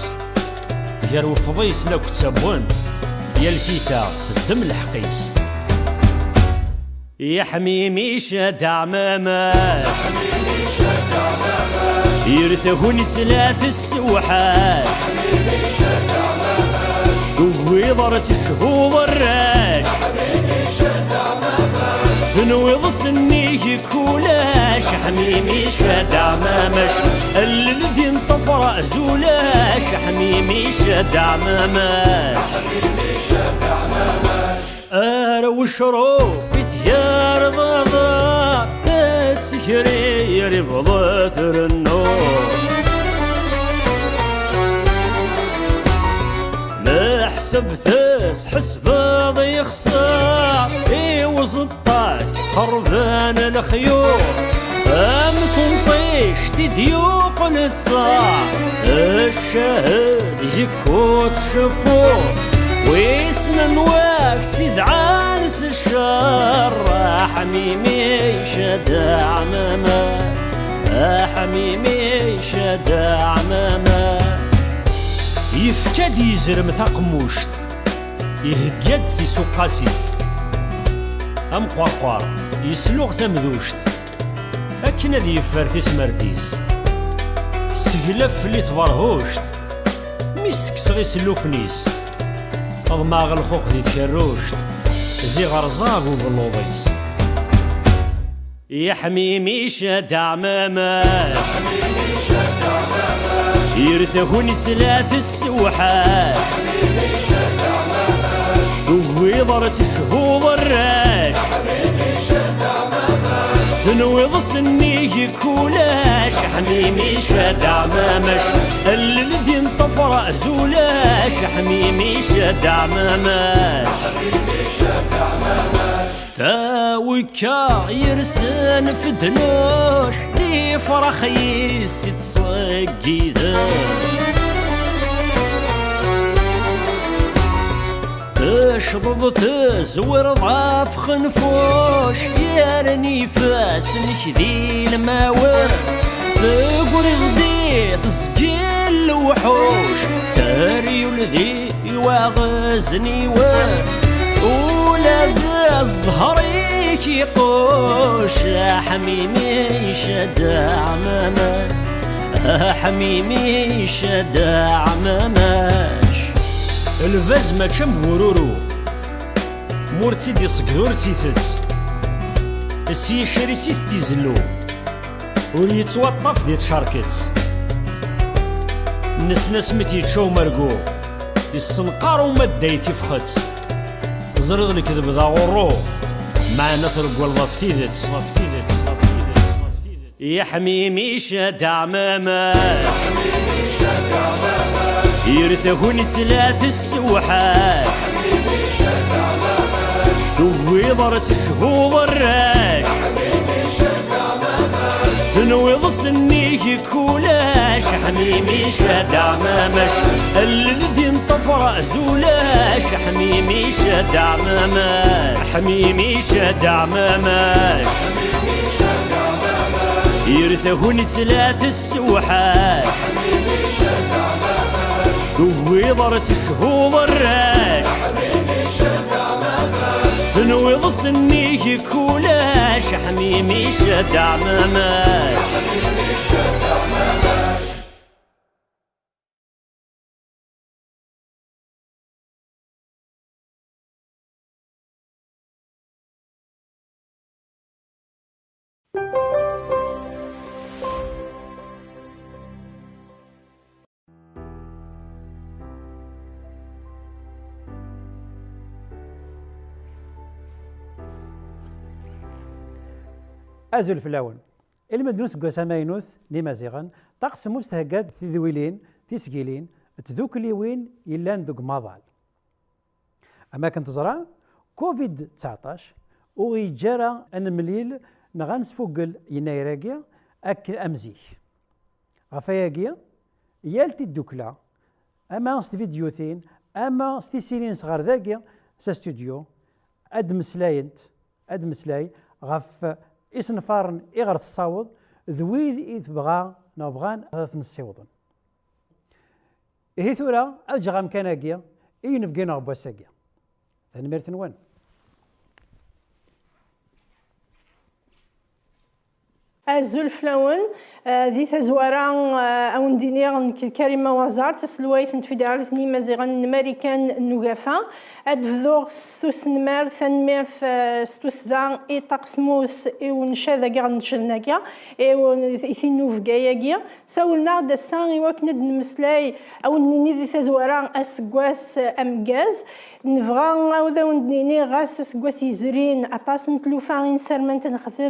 Gar wefḍis n akk d tawwent, yal tita teddem lḥeqq-is. Iḥmimi icad aɛmama. Yir tagnit la tessewḥal. Tugiḍ ar tecbuḍ arrac. Tenwiḍ s nnig Jikulac, ḥmimi, cad ɛmamac. Allel din ṭṭefra, zulac, ḥmimi, cad ɛmamac. Ar wecruf i tgar baba, tettegrir ibḍa trennu. Meḥseb tesḥesbeḍ yexṣer i uẓeṭṭa. Qerben lexyuḍ am tunṭict i d-yuqen ttaṛ. Ccahad yekkuḍ ceffuḍ, wissen anwa k-sidɛan s ccer. Aḥmimi, cad ɛmama, aḥmimi, cad ɛmama. Yefka-d yizrem taqemmuct, ihegga-d tisuqqas-is. Amqerqer yesluɣ tamduct akken ad yeffer tismert-is. Tesseglaf fell-i tberhuct, mi s-tekkseɣ isellufen-is. Ḍemɛeɣ lxux di tkerruct, ziɣ rẓaɣ ubelluḍ-is. Iḥmimi, cad ɛmamac. Yir tagnit la tessewḥac. Tugiḍ ar tecbuḍ arrac. Tenwiḍ sennig kulac. Ḥmimi, cad ɛmamac. Allel din ṭṭefra, zulac. Ḥmimi, cad ɛmamac. Tawekka yersen fednuc, d ifrax yis i ttṣeggiden. Tecḍeḍ tezwireḍ ɣef xenfuc, yerna ifassen-ik d ilmawen. Tegriḍ di teẓgi n lewḥuc, teryul di i waɣezniwen, ula d zzher-ik iquc. Aḥmimi, cad ɛmamac. Aḥmimi, cad ɛmamac. Lbaz mačči am bururu, ma ur tt-id-iṣegged ur tt-itett. S yiccer-is i t-izellu, ur yettwaṭṭaf di tcerket. Nessen asmi t-yečča umergu, yessenqar umadday tifxet. Teẓriḍ lekdeb d aɣurru, meɛna treggleḍ ɣef tidet. Ɣef tidet, ɣef tidet, ɣef tidet. Iḥmimi, cad ɛmamac. Yir tagnit la tessewḥac. Tugiḍ ar tecbuḍ arrac. Tenwiḍ sennig kulac. Ḥmimi, cad ɛmamac. Allel din ṭṭefra, zulac. Ḥmimi, cad ɛmamac. Ḥmimi, cad ɛmamac. Yir tagnit la tessewḥac. Tugiḍ ar tecbuḍ arrac. Tenwiḍ sennig kulac. Ḥmimi, cad ɛmamac. Azul fell-awen. Ilmend n useggas amaynut n Imaziɣen, Ṭaq Semmus thegga-d tidwilin, tisgilin, d tdukliwin yellan deg umaḍal. Am akken teẓram, covid tseɛṭac ur ɣ-yeǧǧi ara ad nemlil neɣ ad nesfugel yennayer-agi akken am zik. Ɣef wayagi, yal tiddukla, ama s tvidyutin, ama s tisirin s ɣer dagi, s astudyu, ad d-meslayent, ad d-meslay ɣef isenfaren i ɣer tessaweḍ d wid i tebɣa neɣ bɣan ad ten-ssiwḍen. Ihi tura, ad ǧǧeɣ amkan-agi i yinebgi-nneɣ n wass-agi. Tanemmirt-nwen. Azul fell-awen. Eh, di tazwara, eh, a wen-d-iniɣ nekk d Karima Wazar, taselwayt n Tfidiralit n Yimaziɣen n Marikan n Ugafa. Ad bduɣ s tusnemmart, tanemmirt, eh, s tussda i Ṭaqesmus, i uncad-agi ɣ-ncednagi, i un-, i tinnubga-agi. Sawlen-aɣ-d ass-a i wakken ad d-nemmeslay, a wen-nini di tazwara aseggas, eh, ameggaz. Nebɣa ad wen-d-nini ɣas aseggas yezrin, aṭas n tlufa i nesserman ad t-nexdem,